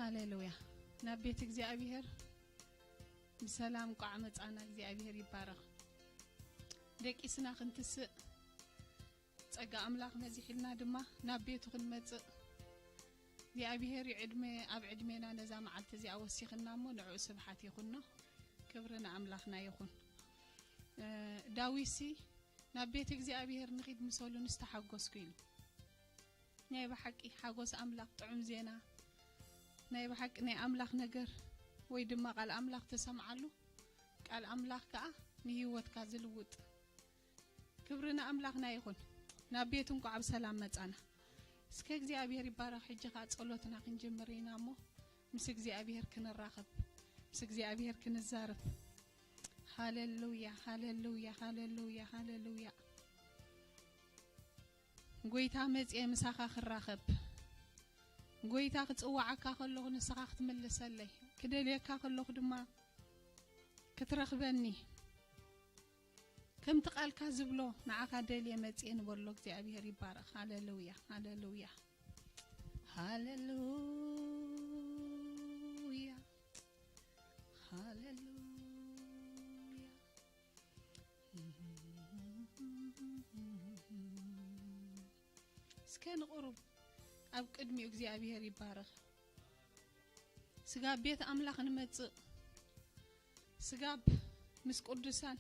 ሃሌሉያ። ናብ ቤት እግዚኣብሔር ብሰላም ቋዕ መጻና። እግዚኣብሔር ይባረኽ። ደቂስና ክንትስእ ጸጋ ኣምላኽ መዚሕልና ድማ ናብ ቤቱ ክንመጽእ እግዚኣብሔር ዕድመ ኣብ ዕድሜና ነዛ መዓልቲ እዚኣ ወሲኽና እሞ ንዕኡ ስብሓት ይኹኖ። ክብሪ ንኣምላኽና ይኹን። እ፣ ዳዊትሲ ናብ ቤት እግዚኣብሔር ንኺድ ምሰሉ ንስተሓጎስኩ ኢሉ። ናይ ብሓቂ ሓጎስ ኣምላኽ ጥዑም ዜና፣ ናይ ብሓቂ ናይ ኣምላኽ ነገር ወይ ድማ ቃል ኣምላኽ ተሰምዓሉ። ቃል ኣምላኽ ከኣ ንህይወትካ ዝልውጥ። ክብሪ ንኣምላኽና ይኹን። ናብ ቤቱ እንኳዕ ብሰላም መጻና። እስከ እግዚኣብሔር ይባረኽ። ሕጂ ኸኣ ጸሎትና ክንጅምር ኢና እሞ ምስ እግዚኣብሔር ክንራኸብ፣ ምስ እግዚኣብሔር ክንዛረብ። ሃሌሉያ፣ ሃሌሉያ፣ ሃሌሉያ፣ ሃሌሉያ። ጎይታ መጽየ ምሳኻ ክራኸብ። ጎይታ ክጽዋዓካ ከለኹ ንስኻ ክትምልሰለይ፣ ክደልየካ ከለኹ ድማ ክትረኽበኒ። ከምቲ ቃልካ ዝብሎ ንዓኻ ደልየ መጽየ ንበሎ። እግዚኣብሔር ይባረኽ። ሃሌሉያ፣ ሃሌሉያ፣ ሃሌሉያ፣ ሃሌሉያ። እስከ ንቑሩብ ኣብ ቅድሚኡ እግዚኣብሔር ይባረኽ። ስጋብ ቤት ኣምላኽ ንመጽእ፣ ስጋብ ምስ ቅዱሳን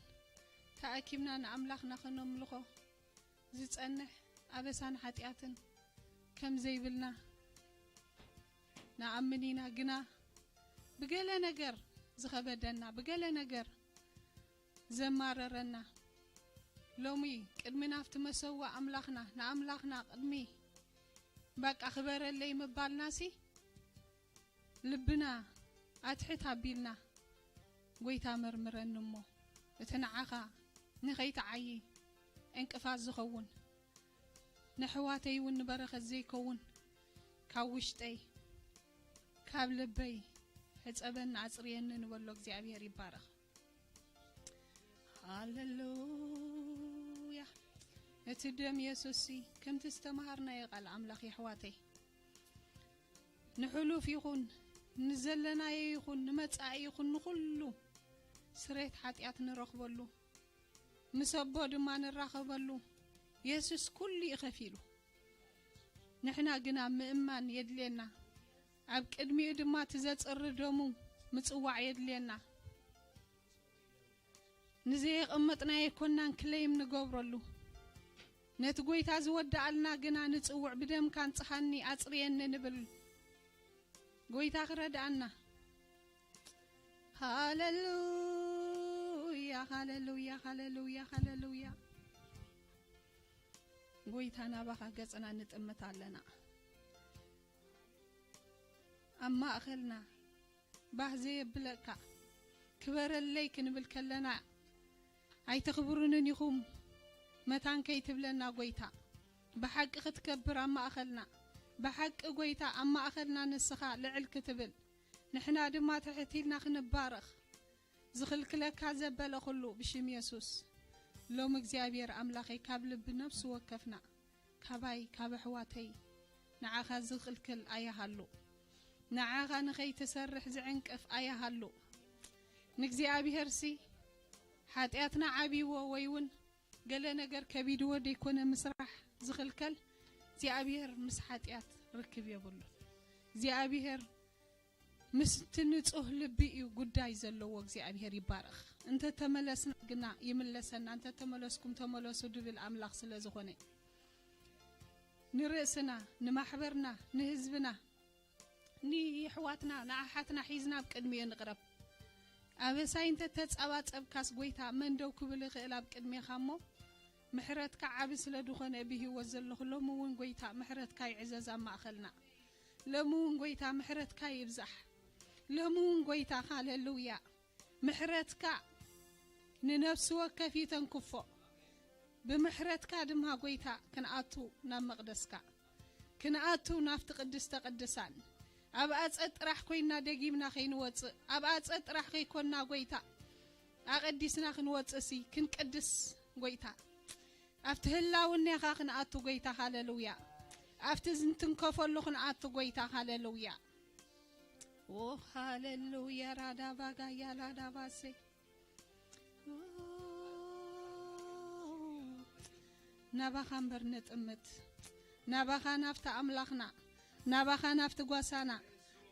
ተኣኪብና ንኣምላኽና ከነምልኾ ዝጸንሕ ኣበሳን ሓጢኣትን ከም ዘይብልና ንኣምን ኢና። ግና ብገለ ነገር ዝኸበደና፣ ብገለ ነገር ዘማረረና፣ ሎሚ ቅድሚ ናብቲ መሰዋ ኣምላኽና፣ ንኣምላኽና ቅድሚ በቃ ክበረለይ ምባልናሲ፣ ልብና ኣትሕት ኣቢልና፣ ጎይታ መርምረኒ እሞ፣ እቲ ንዓኻ ንኸይትዓዪ ዕንቅፋት ዝኸውን፣ ንኣሕዋተይ እውን ንበረኸት ዘይከውን፣ ካብ ውሽጠይ፣ ካብ ልበይ ሕጸበኒ፣ ኣጽርየኒ ንበሎ። እግዚኣብሔር ይባረኽ። ሃሌሉያ። እቲ ደም የሱስሲ ከምቲ ዝተምሃርናዮ ቃል ኣምላኽ የሕዋተይ፣ ንሕሉፍ ይኹን ንዘለናዮ ይኹን ንመጻኢ ይኹን ንኹሉ ስሬት ሓጢኣት ንረኽበሉ፣ ምስ ኣቦ ድማ ንራኸበሉ። የሱስ ኩሉ እዩ ከፊሉ። ንሕና ግና ምእማን የድልየና። ኣብ ቅድሚኡ ድማ እቲ ዘጽሪ ደሙ ምጽዋዕ የድልየና። ንዘየቐመጥናዮ ኣይኮናን ክለይም ንገብረሉ። ነቲ ጎይታ ዝወደኣልና ግና ንጽውዕ፣ ብደምካ ንጽሃኒ፣ ኣጽርየኒ ንብል። ጎይታ ክረድኣና። ሃሌሉያ፣ ሃሌሉያ፣ ሃሌሉያ፣ ሃሌሉያ። ጎይታ ናባኻ ገጽና ንጥምት ኣለና። ኣብ ማእኸልና ባህ ዘየብለካ ክበረለይ ክንብል ከለና ኣይተኽብሩንን ኢኹም መታን ከይትብለና ጎይታ፣ ብሓቂ ክትከብር ኣብ ማእኸልና፣ ብሓቂ ጎይታ ኣብ ማእኸልና ንስኻ ልዕል ክትብል፣ ንሕና ድማ ትሕት ኢልና ክንባረኽ ዝኽልክለካ ዘበለ ኩሉ ብሽም የሱስ። ሎም እግዚኣብሔር ኣምላኸይ ካብ ልቢ ነፍሲ ወከፍና ካባይ ካብ ኣሕዋተይ ንዓኻ ዝኽልክል ኣይሃሉ። ንዓኻ ንኸይትሰርሕ ዝዕንቅፍ ኣይሃሉ። ንእግዚኣብሔርሲ ሓጢኣትና ዓብይዎ ወይ እውን ገለ ነገር ከቢድዎ ደይኮነ ምስራሕ ዝኽልከል እግዚኣብሔር ምስ ሓጢኣት ርክብ የብሉን። እግዚኣብሔር ምስቲ ንጹህ ልቢ እዩ ጉዳይ ዘለዎ። እግዚኣብሔር ይባረኽ። እንተ ተመለስና ግና ይምለሰና። እንተ ተመለስኩም ተመለሱ ድብል ኣምላኽ ስለ ዝኾነ ንርእስና፣ ንማሕበርና፣ ንህዝብና፣ ንየሕዋትና፣ ንኣሓትና ሒዝና ኣብ ቅድሚኡ ንቕረብ። ኣበሳይ እንተ ተጻባጸብካስ ጎይታ መን ደው ክብል ይኽእል ኣብ ቅድሜኻ እሞ ምሕረትካ ዓቢ ስለ ዝኾነ ብህይወት ዘለኹ ሎሚ እውን ጎይታ ምሕረትካ ይዕዘዝ ኣብ ማእኸልና። ሎሚ እውን ጎይታ ምሕረትካ ይብዛሕ። ሎሚ እውን ጎይታ ሃሌሉያ ምሕረትካ ንነፍሲ ወከፍ ይተንክፎ። ብምሕረትካ ድማ ጎይታ ክንኣቱ ናብ መቕደስካ፣ ክንኣቱ ናብቲ ቅድስተ ቅድሳን። ኣብ ኣጸ ጥራሕ ኮይና ደጊምና ከይንወጽእ፣ ኣብ ኣጸ ጥራሕ ከይኮንና ጎይታ ኣቐዲስና ክንወጽእሲ ክንቅድስ ጎይታ ኣብቲ ህላውኔኻ ክንኣቱ ጎይታ ሃሌሉያ። ኣብቲ ዝንትንከፈሉ ክንኣቱ ጎይታ ሃሌሉያ። ኦ ሃሌሉያ። ራዳባጋ ያላዳባሴ ናባኻ እምበር ንጥምት፣ ናባኻ ናብቲ ኣምላኽና፣ ናባኻ ናብቲ ጓሳና፣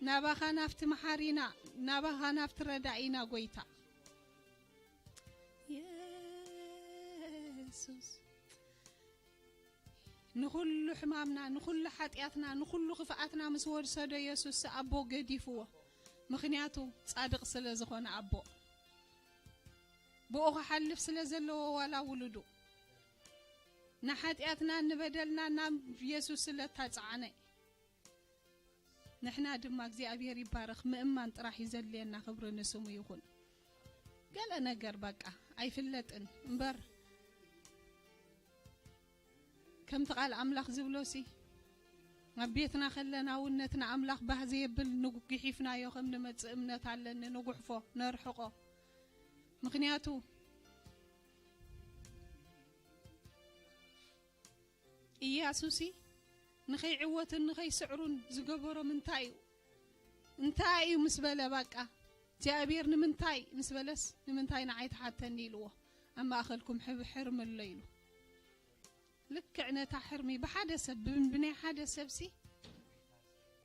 ናባኻ ናብቲ መሓሪና፣ ናባኻ ናብቲ ረዳኢና ጎይታ የሱስ። ንኹሉ ሕማምና፣ ንኹሉ ሓጢኣትና፣ ንኹሉ ክፍኣትና ምስ ወሰዶ የሱስ ኣቦ ገዲፍዎ። ምኽንያቱ ጻድቕ ስለ ዝኾነ ኣቦ። ብኡ ክሓልፍ ስለ ዘለዎ ዋላ ውሉዱ። ንሓጢኣትና ንበደልና ናብ የሱስ ስለ ታጽዓነ። ንሕና ድማ እግዚኣብሔር ይባረኽ ምእማን ጥራሕ እዩ ዘድልየና። ክብሪ ንስሙ ይኹን። ገለ ነገር በቃ ኣይፍለጥን እምበር ከምቲ ቃል ኣምላኽ ዝብሎሲ ኣብ ቤትና ከለና እውን ነቲ ንኣምላኽ ባህ ዘየብል ንጉ-፣ ግሒፍናዮ ከም ንመጽእ እምነት ኣለኒ። ንጉሕፎ፣ ነርሕቆ። ምኽንያቱ ኢያሱሲ ንኸይዕወትን ንኸይስዕሩን ዝገበሮም እንታይ እዩ? እንታይ እዩ ምስ በለ፣ በቃ እግዚኣብሔር ንምንታይ ምስ በለስ፣ ንምንታይ ንዓይ ትሓተኒ ኢልዎ። ኣብ ማእኸልኩም ሕብ-፣ ሕርሚ ኣሎ ኢሉ። ልክዕ ነታ ሕርሚ ብሓደ ሰብ፣ ብ-፣ ብናይ ሓደ ሰብሲ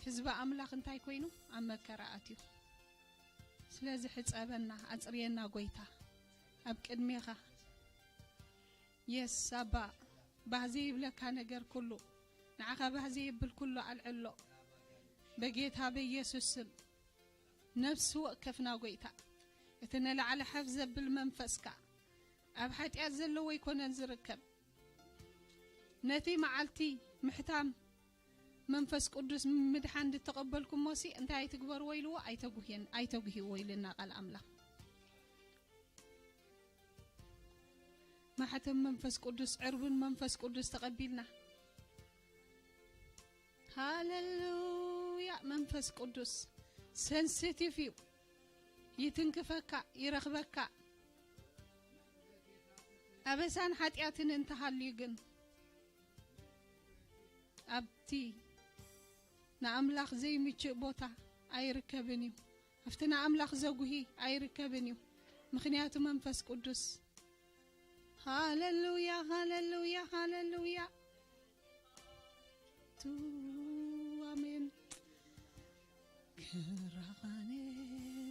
ህዝቢ ኣምላኽ እንታይ ኮይኑ ኣብ መከራ ኣትዩ። ስለዚ ሕጸበና፣ ኣጽርየና ጎይታ ኣብ ቅድሜኻ። የስ ኣባ፣ ባህ ዘይብለካ ነገር ኩሉ፣ ንዓኻ ባህ ዘየብል ኩሉ ኣልዕሎ። በጌታ በኢየሱስ ስም፣ ነፍሲ ወከፍና ጎይታ፣ እቲ ንላዕሊ ሓፍ ዘብል መንፈስካ፣ ኣብ ሓጢኣት ዘለዎ ኣይኮነን ዝርከብ። ነቲ መዓልቲ ምሕታም መንፈስ ቅዱስ ምድሓን እንድተቐበልኩሞሲ፣ እንታይ ኣይትግበርዎ ኢልዎ፣ ኣይተጉህየን-፣ ኣይተጉህይዎ ኢልና ቃል ኣምላኽ። ማሕተም መንፈስ ቅዱስ፣ ዕርቡን መንፈስ ቅዱስ ተቐቢልና። ሃሌሉያ። መንፈስ ቅዱስ ሰንሲቲቭ እዩ። ይትንክፈካ፣ ይረኽበካ። ኣበሳን ሓጢኣትን እንተሃልዩ ግን ኣብቲ ንኣምላኽ ዘይምችእ ቦታ ኣይርከብን እዩ። ኣብቲ ንኣምላኽ ዘጉሂ ኣይርከብን እዩ። ምኽንያቱ መንፈስ ቅዱስ። ሃሌሉያ፣ ሃሌሉያ፣ ሃሌሉያ። ቱ፣ ኣሜን። ክራኻኔ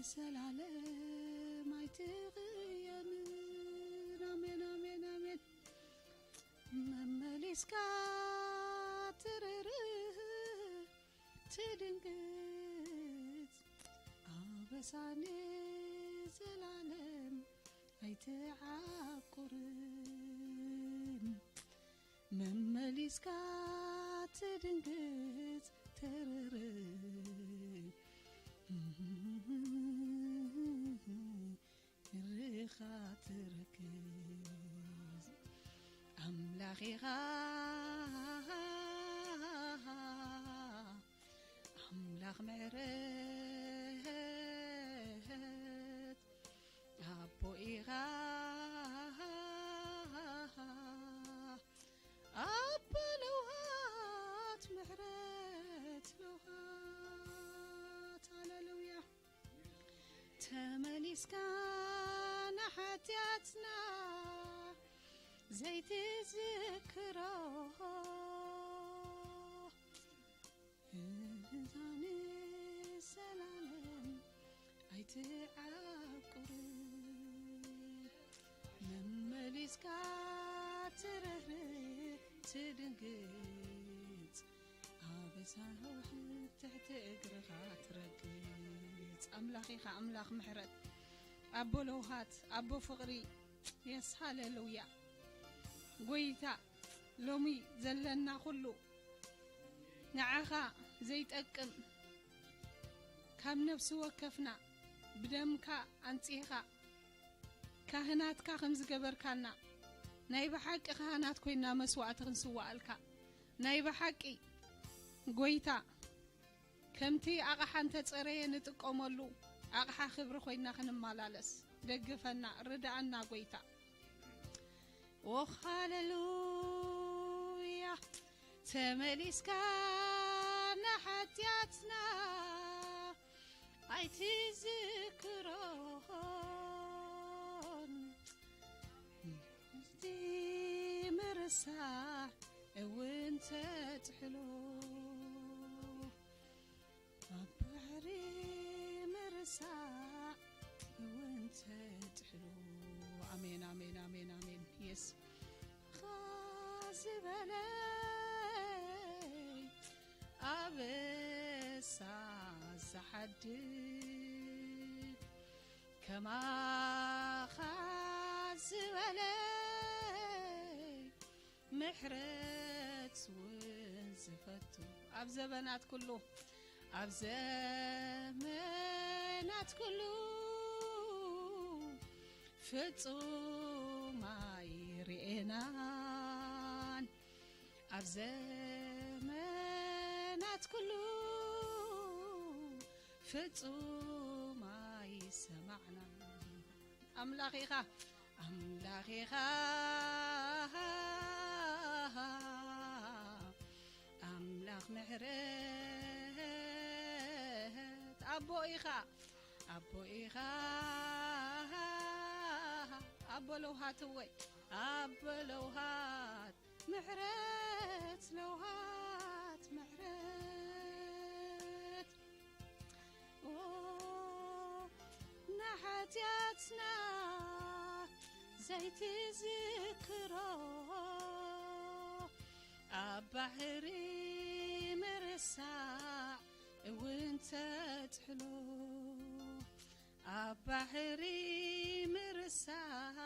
ዘላለም ኣይትቕየምን። ኣሜን፣ ኣሜን፣ ኣሜን። መመሊስካ ትርርህ ትድንግጽ ኣበሳኒ ዘላለም ኣይትዓቁርን። መመሊስካ ትድንግጽ ትርርህ ርኻ ትረክብ ኣምላኽ ኢኻ፣ ኣምላኽ ምሕረት ኣቦ ኢኻ፣ ኣቦ ለውሃት ምሕረት ለውሃት። ሃሌሉያ። ተመሊስካ ንሓጢኣትና ዘይትዝክሮ፣ እዛኒ ዘላለም ኣይትዓቁር። መመሊስካ ትርህርህ ትድንግጽ ኣበሳን ትሕቲ እግርኻ ትረግጽ። ኣምላኽ ኢኻ፣ ኣምላኽ ምሕረት፣ ኣቦ ለውሃት፣ ኣቦ ፍቕሪ። የስ፣ ሃሌሉያ። ጎይታ፣ ሎሚ ዘለና ኩሉ ንዓኻ ዘይጠቅም፣ ካብ ነፍሲ ወከፍና ብደምካ ኣንጺኻ፣ ካህናትካ ከም ዝገበርካና፣ ናይ ብሓቂ ካህናት ኮይና መስዋዕቲ ክንስዋኣልካ፣ ናይ ብሓቂ ጎይታ፣ ከምቲ ኣቕሓ እንተጸረየ ንጥቀመሉ ኣቕሓ ክብሪ ኮይና ክንመላለስ፣ ደግፈና፣ ርድኣና ጎይታ። ኦ ሃሌሉያ፣ ተመሊስካ ንሓጢኣትና ኣይትዝክሮን። እቲ ምርሳዕ እውን ተጥሕሎ፣ ኣብ ባሕሪ ምርሳዕ እውን ተጥሕሎ። ኣሜን፣ ኣሜን፣ ኣሜን፣ ኣሜን። የስ ዝበለ ኣበሳ ዝሓድግ፣ ከማኻ ዝበለ ምሕረት እውን ዝፈቱ፣ ኣብ ዘበናት ኩሉ፣ ኣብ ዘመናት ኩሉ ፍጹም ኣይርኤናን። ኣብ ዘመናት ኩሉ ፍጹም ኣይሰማዕናን። ኣምላኽ ኢኻ፣ ኣምላኽ ኢኻ፣ ኣምላኽ ምሕረት። ኣቦ ኢኻ፣ ኣቦ ኢኻ፣ ኣቦ ለውሃት እወይ፣ ኣቦ ለውሃት ምሕረት፣ ለውሃት ምሕረት። ኦ፣ ንሓጢኣትና ዘይትዝክሮ፣ ኣብ ባሕሪ ምርሳዕ እውን ተጥሕሎ፣ ኣብ ባሕሪ ምርሳዕ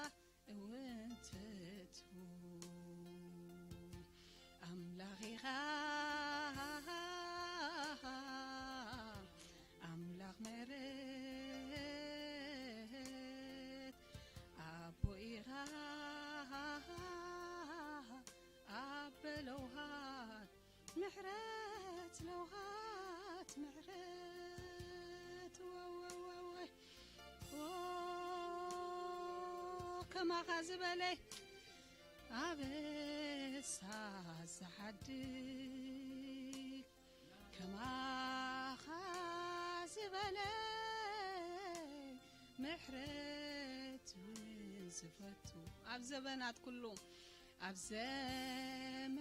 እውን ትትዉ። ኣምላኽ ኢኻ፣ ኣምላኽ ምሕረት፣ ኣቦ ኢኻ፣ ኣቦ ለውሃት ምሕረት፣ ለውሃት ምሕረት። ወወወወይ፣ ኦ፣ ከማኻ ዝበለ ኣበሳ ዝሓድግ፣ ከማኻ ዝበለ ምሕረት እውን ዝፈቱ፣ ኣብ ዘበናት ኩሉ፣ ኣብ ዘመናት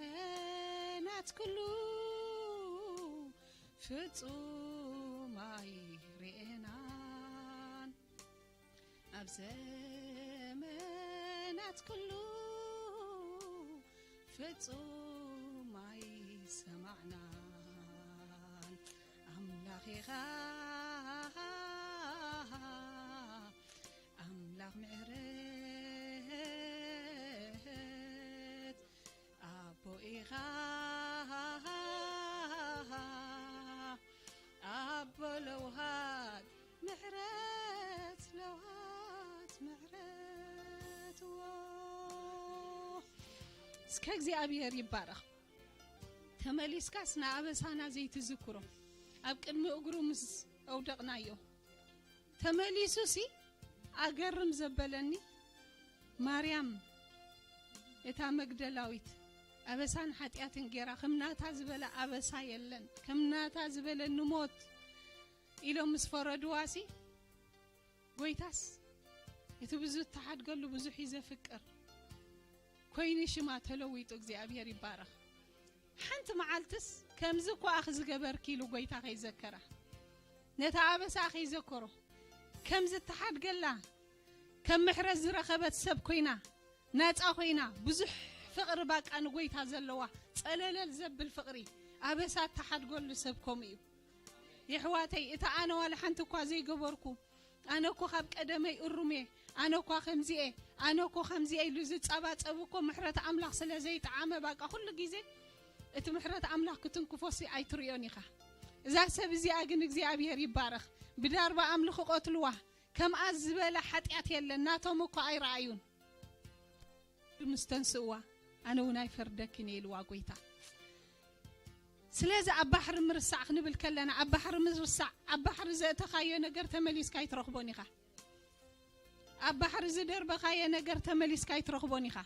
ኩሉ ፍጹም ኣይርኤናን። ኣብ ዘመናት ኩሉ ፍጹም ኣይሰማዕናን። ኣምላኽ ኢኻ፣ ኣምላኽ ምሕረት፣ ኣቦ ኢኻ፣ ኣቦ ለውሃት ምሕረት፣ ለውሃት ምሕረት። ዎ፣ እስከ እግዚኣብሔር ይባረኽ። ተመሊስካስ ንኣበሳና ዘይትዝክሮ፣ ኣብ ቅድሚ እግሩ ምስ ኣውደቕናዮ፣ ተመሊሱሲ ኣገርም ዘበለኒ፣ ማርያም እታ መግደላዊት ኣበሳን ሓጢኣትን ጌራ፣ ከም ናታ ዝበለ ኣበሳ የለን፣ ከም ናታ ዝበለ ንሞት ኢሎም ምስ ፈረድዋሲ፣ ጎይታስ እቲ ብዙ እተሓድገሉ ብዙሕ እዩ ዘፍቅር ኮይኑ ሽማ ተለዊጡ፣ እግዚኣብሔር ይባረኽ። ሓንቲ መዓልትስ ከምዚ እኮ ኣኺ ዝገበርኪ ኢሉ ጎይታ ከይዘከራ፣ ነታ ኣበሳ ከይዘከሮ፣ ከምዚ እተሓድገላ፣ ከም ምሕረት ዝረኸበት ሰብ ኮይና፣ ናጻ ኮይና፣ ብዙሕ ፍቕሪ ባቃ ንጎይታ ዘለዋ፣ ጸለለል ዘብል ፍቕሪ፣ ኣበሳ እተሓድገሉ ሰብ ከምኡ እዩ። የሕዋተይ፣ እታ ኣነ ዋላ ሓንቲ እኳ ዘይገበርኩ፣ ኣነ እኮ ካብ ቀደመይ እሩም እየ፣ ኣነ እኳ ከምዚ እየ፣ ኣነ እኮ ከምዚ እየ ኢሉ ዝጸባጸብ እኮ ምሕረት ኣምላኽ ስለ ዘይጠዓመ፣ ባቃ ኩሉ ግዜ እቲ ምሕረት ኣምላኽ ክትንክፎሲ ኣይትርእዮን ኢኻ። እዛ ሰብ እዚኣ ግን እግዚኣብሔር ይባረኽ፣ ብዳርባ ኣምልኽ ቆትልዋ፣ ከምኣ ዝበለ ሓጢኣት የለን፣ ናቶም እኮ ኣይረኣዩን። ምስ ተንስእዋ፣ ኣነ እውን ኣይፈርደክን እየ ኢልዋ ጎይታ። ስለዚ ኣብ ባሕሪ ምርሳዕ ክንብል ከለና፣ ኣብ ባሕሪ ምርሳዕ፣ ኣብ ባሕሪ ዘእተኻዮ ነገር ተመሊስካ ኣይትረኽቦን ኢኻ። ኣብ ባሕሪ ዝደርበኻዮ ነገር ተመሊስካ ኣይትረኽቦን ኢኻ።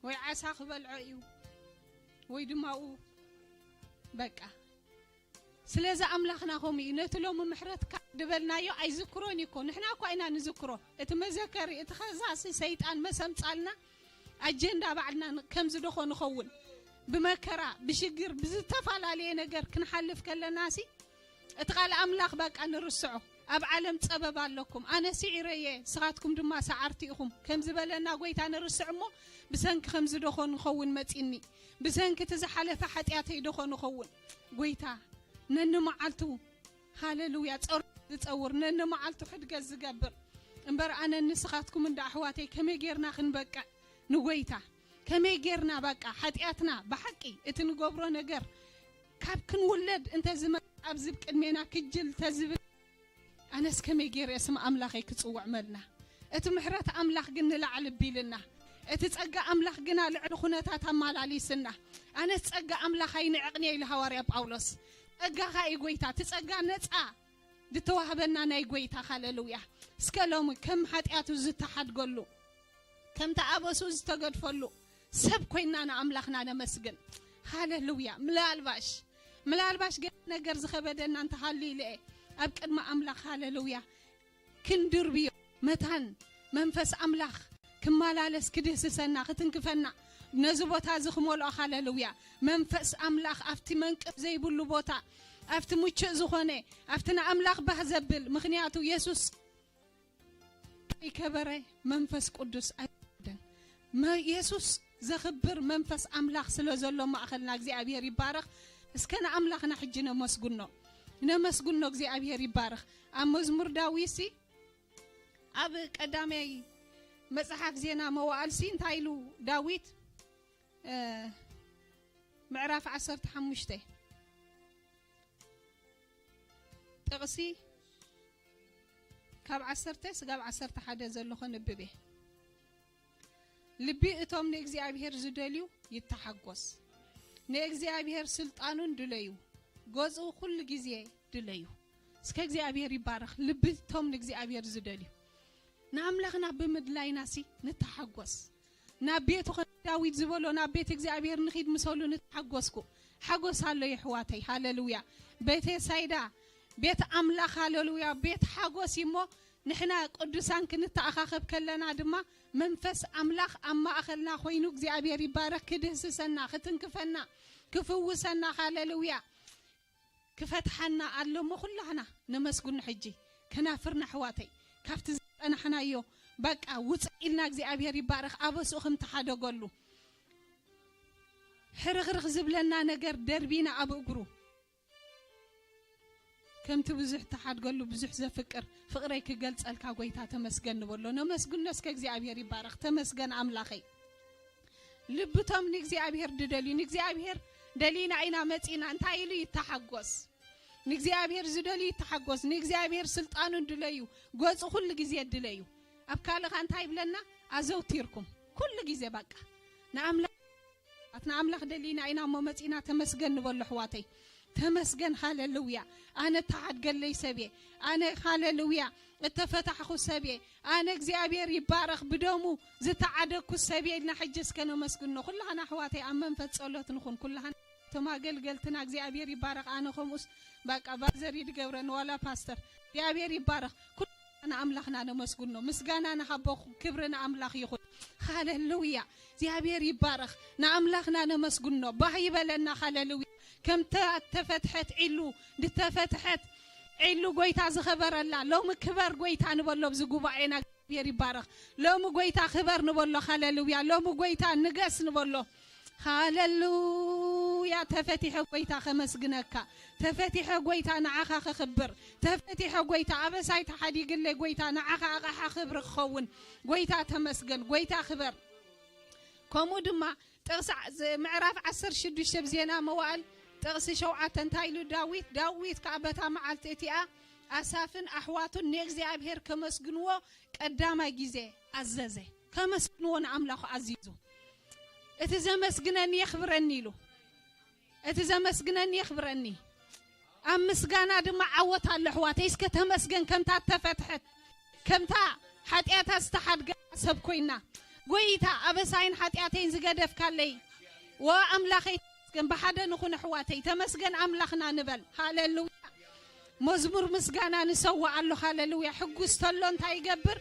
ወይ ዓሳ ክበልዖ እዩ፣ ወይ ድማ ኡ፣ በቃ። ስለዚ ኣምላኽና ከምኡ እዩ። ነቲ ሎሚ ምሕረትካ ዝበልናዮ ኣይዝክሮን እዩ እኮ። ንሕና እኳ ኢና ንዝክሮ። እቲ መዘከሪ፣ እቲ ኸሳሲ ሰይጣን መሰምጻልና ኣጀንዳ ባዕልና ን-፣ ከም ዝደኾ ንኸውን። ብመከራ፣ ብሽግር፣ ብዝተፈላለየ ነገር ክንሓልፍ ከለናሲ፣ እቲ ቃል ኣምላኽ በቃ ንርስዖ። ኣብ ዓለም ጸበባ ኣለኩም፣ ኣነ ስዒረየ፣ ንስኻትኩም ድማ ሰዓርቲ ኢኹም ከም ዝበለና ጎይታ ንርስዕ እሞ፣ ብሰንኪ ከም ዝደኾ ንኸውን መጺኒ። ብሰንኪ እቲ ዝሓለፈ ሓጢኣተይ ደኾ ንኸውን። ጎይታ ነንመዓልቱ ሃሌሉያ። ጸር ዝጸውር፣ ነንመዓልቱ ሕድገት ዝገብር። እምበር ኣነን ንስኻትኩም እንዳ ኣሕዋተይ ከመይ ጌርና ክንበቅዕ ንጎይታ? ከመይ ጌርና በቃ ሓጢኣትና ብሓቂ እቲ ንገብሮ ነገር ካብ ክንውለድ እንተ ዝመ-፣ ኣብዚ ቅድሜና ክጅል ተዝብል ኣነስ ከመይ ገይረ ስም ኣምላኸይ ክጽውዕ መልና? እቲ ምሕረት ኣምላኽ ግን ንላዕሊ ቢልና፣ እቲ ጸጋ ኣምላኽ ግና ልዕሊ ኩነታት ኣማላሊስና። ኣነስ ጸጋ ኣምላኽ ኣይንዕቕንየ ኢሉ ሃዋርያ ጳውሎስ። ጸጋኻ እዩ ጎይታ፣ እቲ ጸጋ ነጻ ዝተዋህበና ናይ ጎይታ። ሃሌሉያ። እስከ ሎሚ ከም ሓጢኣቱ ዝተሓድገሉ፣ ከምቲ ኣበሱ ዝተገድፈሉ ሰብ ኮይና ንኣምላኽና ነመስግን። ሃሌሉያ። ምላልባሽ፣ ምላልባሽ ገለ ነገር ዝኸበደና እንተሃልዩ ኢለ እየ ኣብ ቅድሚ ኣምላኽ፣ ሃሌሉያ፣ ክንድርብዮ መታን መንፈስ ኣምላኽ ክመላለስ፣ ክድህስሰና፣ ክትንክፈና፣ ነዚ ቦታ እዚ ክመልኦ፣ ሃሌሉያ፣ መንፈስ ኣምላኽ ኣብቲ መንቅብ ዘይብሉ ቦታ፣ ኣብቲ ምቹእ ዝኾነ፣ ኣብቲ ንኣምላኽ ባህ ዘብል፣ ምኽንያቱ የሱስ ከይከበረ መንፈስ ቅዱስ ኣይወርድን። መ-፣ የሱስ ዘኽብር መንፈስ ኣምላኽ ስለ ዘሎ ማእኸልና እግዚኣብሔር ይባረኽ። እስከ ንኣምላኽና ሕጂ ነመስግኖ፣ ነመስግኖ፣ እግዚኣብሔር ይባረኽ። ኣብ መዝሙር ዳዊትሲ፣ ኣብ ቀዳማይ መጽሓፍ ዜና መዋዕልሲ እንታይ ኢሉ ዳዊት? እ፣ ምዕራፍ ዓሰርተ ሓሙሽተ ጥቕሲ ካብ ዓሰርተ ስጋብ ዓሰርተ ሓደ ዘሎ ከንብብ እየ። ልቢ እቶም ንእግዚኣብሔር ዝደልዩ ይተሓጎስ። ንእግዚኣብሔር ስልጣኑን ድለዩ፣ ገጹ ኩሉ ግዜ ድለዩ። እስከ እግዚኣብሔር ይባረኽ። ልቢ እቶም ንእግዚኣብሔር ዝደልዩ። ንኣምላኽና ብምድላይናሲ ንተሓጎስ። ናብ ቤቱ ከም ዳዊት ዝበሎ ናብ ቤት እግዚኣብሔር ንኺድ ምሰሉ ንተሓጎስኩ። ሓጎስ ኣሎ የሕዋተይ። ሃሌሉያ። ቤተ ሳይዳ፣ ቤት ኣምላኽ፣ ሃሌሉያ፣ ቤት ሓጎስ እዩ እሞ፣ ንሕና ቅዱሳን ክንተኣኻኸብ ከለና ድማ መንፈስ ኣምላኽ ኣብ ማእኸልና ኮይኑ እግዚኣብሔር ይባረኽ፣ ክድህስሰና፣ ክትንክፈና፣ ክፍውሰና፣ ሃሌሉያ፣ ክፈትሓና ኣሎ እሞ ኩላህና ነመስግኖ። ሕጂ ከናፍርና ኣሕዋተይ ካብቲ ዝጸናሕናዮ በቃ ውፅእ ኢልና እግዚኣብሔር ይባረኽ ኣበስኡ ከም ተሓደገሉ ሕርኽርኽ ዝብለና ነገር ደርቢና ኣብ እግሩ ከምቲ ብዙሕ ተሓድገሉ ብዙሕ ዘፍቅር ፍቕረይ ክገልጸልካ ጎይታ ተመስገን ንበሎ። ነመስግኖ እስከ እግዚኣብሔር ይባረኽ። ተመስገን ኣምላኸይ። ልብቶም ንእግዚኣብሔር ድደልዩ። ንእግዚኣብሔር ደሊና ኢና መጺና። እንታይ ኢሉ ይተሓጎስ? ንእግዚኣብሔር ዝደልዩ ይተሓጎስ። ንእግዚኣብሔር ስልጣኑ ድለዩ። ገጹ ኩሉ ግዜ ድለዩ። ኣብ ካልኻ እንታይ ይብለና? ኣዘውቲርኩም። ኩሉ ግዜ በቃ። ንኣምላኽ ኣትና ኣምላኽ ደሊና ኢና እሞ መጺና ተመስገን ንበሎ ኣሕዋተይ። ተመስገን ሃሌሉያ። ኣነ ተሓድገለይ ሰብየ። ኣነ ሃሌሉያ እተፈታሕኹ ሰብየ። ኣነ እግዚኣብሔር ይባረኽ ብደሙ ዝተዓደግኩ ሰብየ ኢልና ሕጂ እስከ ነመስግኖ። ኩላህና ኣሕዋተይ ኣብ መንፈስ ጸሎት ንኹን። ኩላህና እቶም ኣገልገልትና እግዚኣብሔር ይባረኽ። ኣነ ከምኡስ በቃ ባዘር ይድገብረኒ ዋላ ፓስተር እግዚኣብሔር ይባረኽ። ኩላህና ኣምላኽና ነመስግኖ። ምስጋና ንሃቦ ክብሪ ንኣምላኽ ይኹን። ሃሌሉያ። እግዚኣብሔር ይባረኽ። ንኣምላኽና ነመስግኖ። ባህ ይበለና። ሃሌሉያ። ከምታ ተፈትሐት ዒሉ፣ ዝተፈትሐት ዒሉ ጎይታ ዝኸበረላ። ሎሚ ክበር ጎይታ ንበሎ ኣብዚ ጉባኤና። እግዚኣብሔር ይባረኽ። ሎሚ ጎይታ ክበር ንበሎ። ሃሌሉያ። ሎሚ ጎይታ ንገስ ንበሎ። ሃሌሉያ። ተፈቲሐ ጎይታ ከመስግነካ። ተፈቲሐ ጎይታ ንዓኻ ከኽብር። ተፈቲሐ ጎይታ ኣበሳይ ተሓዲግለይ ጎይታ ንዓኻ ኣቕሓ ክብሪ ክኸውን። ጎይታ ተመስገን። ጎይታ ክበር። ከምኡ ድማ ጥቕሲ ዓ-፣ ዝ-፣ ምዕራፍ ዓሰርተ ሽዱሽተ ብ ዜና መዋእል ጥቕሲ ሸውዓተ እንታይ ኢሉ ዳዊት? ዳዊት ከኣ በታ መዓልቲ እቲኣ ኣሳፍን ኣሕዋቱን ንእግዚኣብሔር ከመስግንዎ ቀዳማይ ግዜ ኣዘዘ። ከመስግንዎ ንኣምላኹ ኣዚዙ። እቲ ዘመስግነኒ የኽብረኒ ኢሉ። እቲ ዘመስግነኒ የኽብረኒ። ኣብ ምስጋና ድማ ዓወት ኣሎ ኣሕዋተይ። እስከ ተመስገን ከምታ እተፈትሐት፣ ከምታ ሓጢኣታ ዝተሓድገ ሰብ ኮይና። ጎይታ ኣበሳይን ሓጢኣተይን ዝገደፍካለይ። ወ ኣምላኸይ ተመስገን። ብሓደ ንኹን ኣሕዋተይ። ተመስገን ኣምላኽና ንበል። ሃሌሉያ። መዝሙር ምስጋና ንሰዋእ ኣሎ። ሃሌሉያ። ሕጉስ ተሎ እንታይ ይገብር?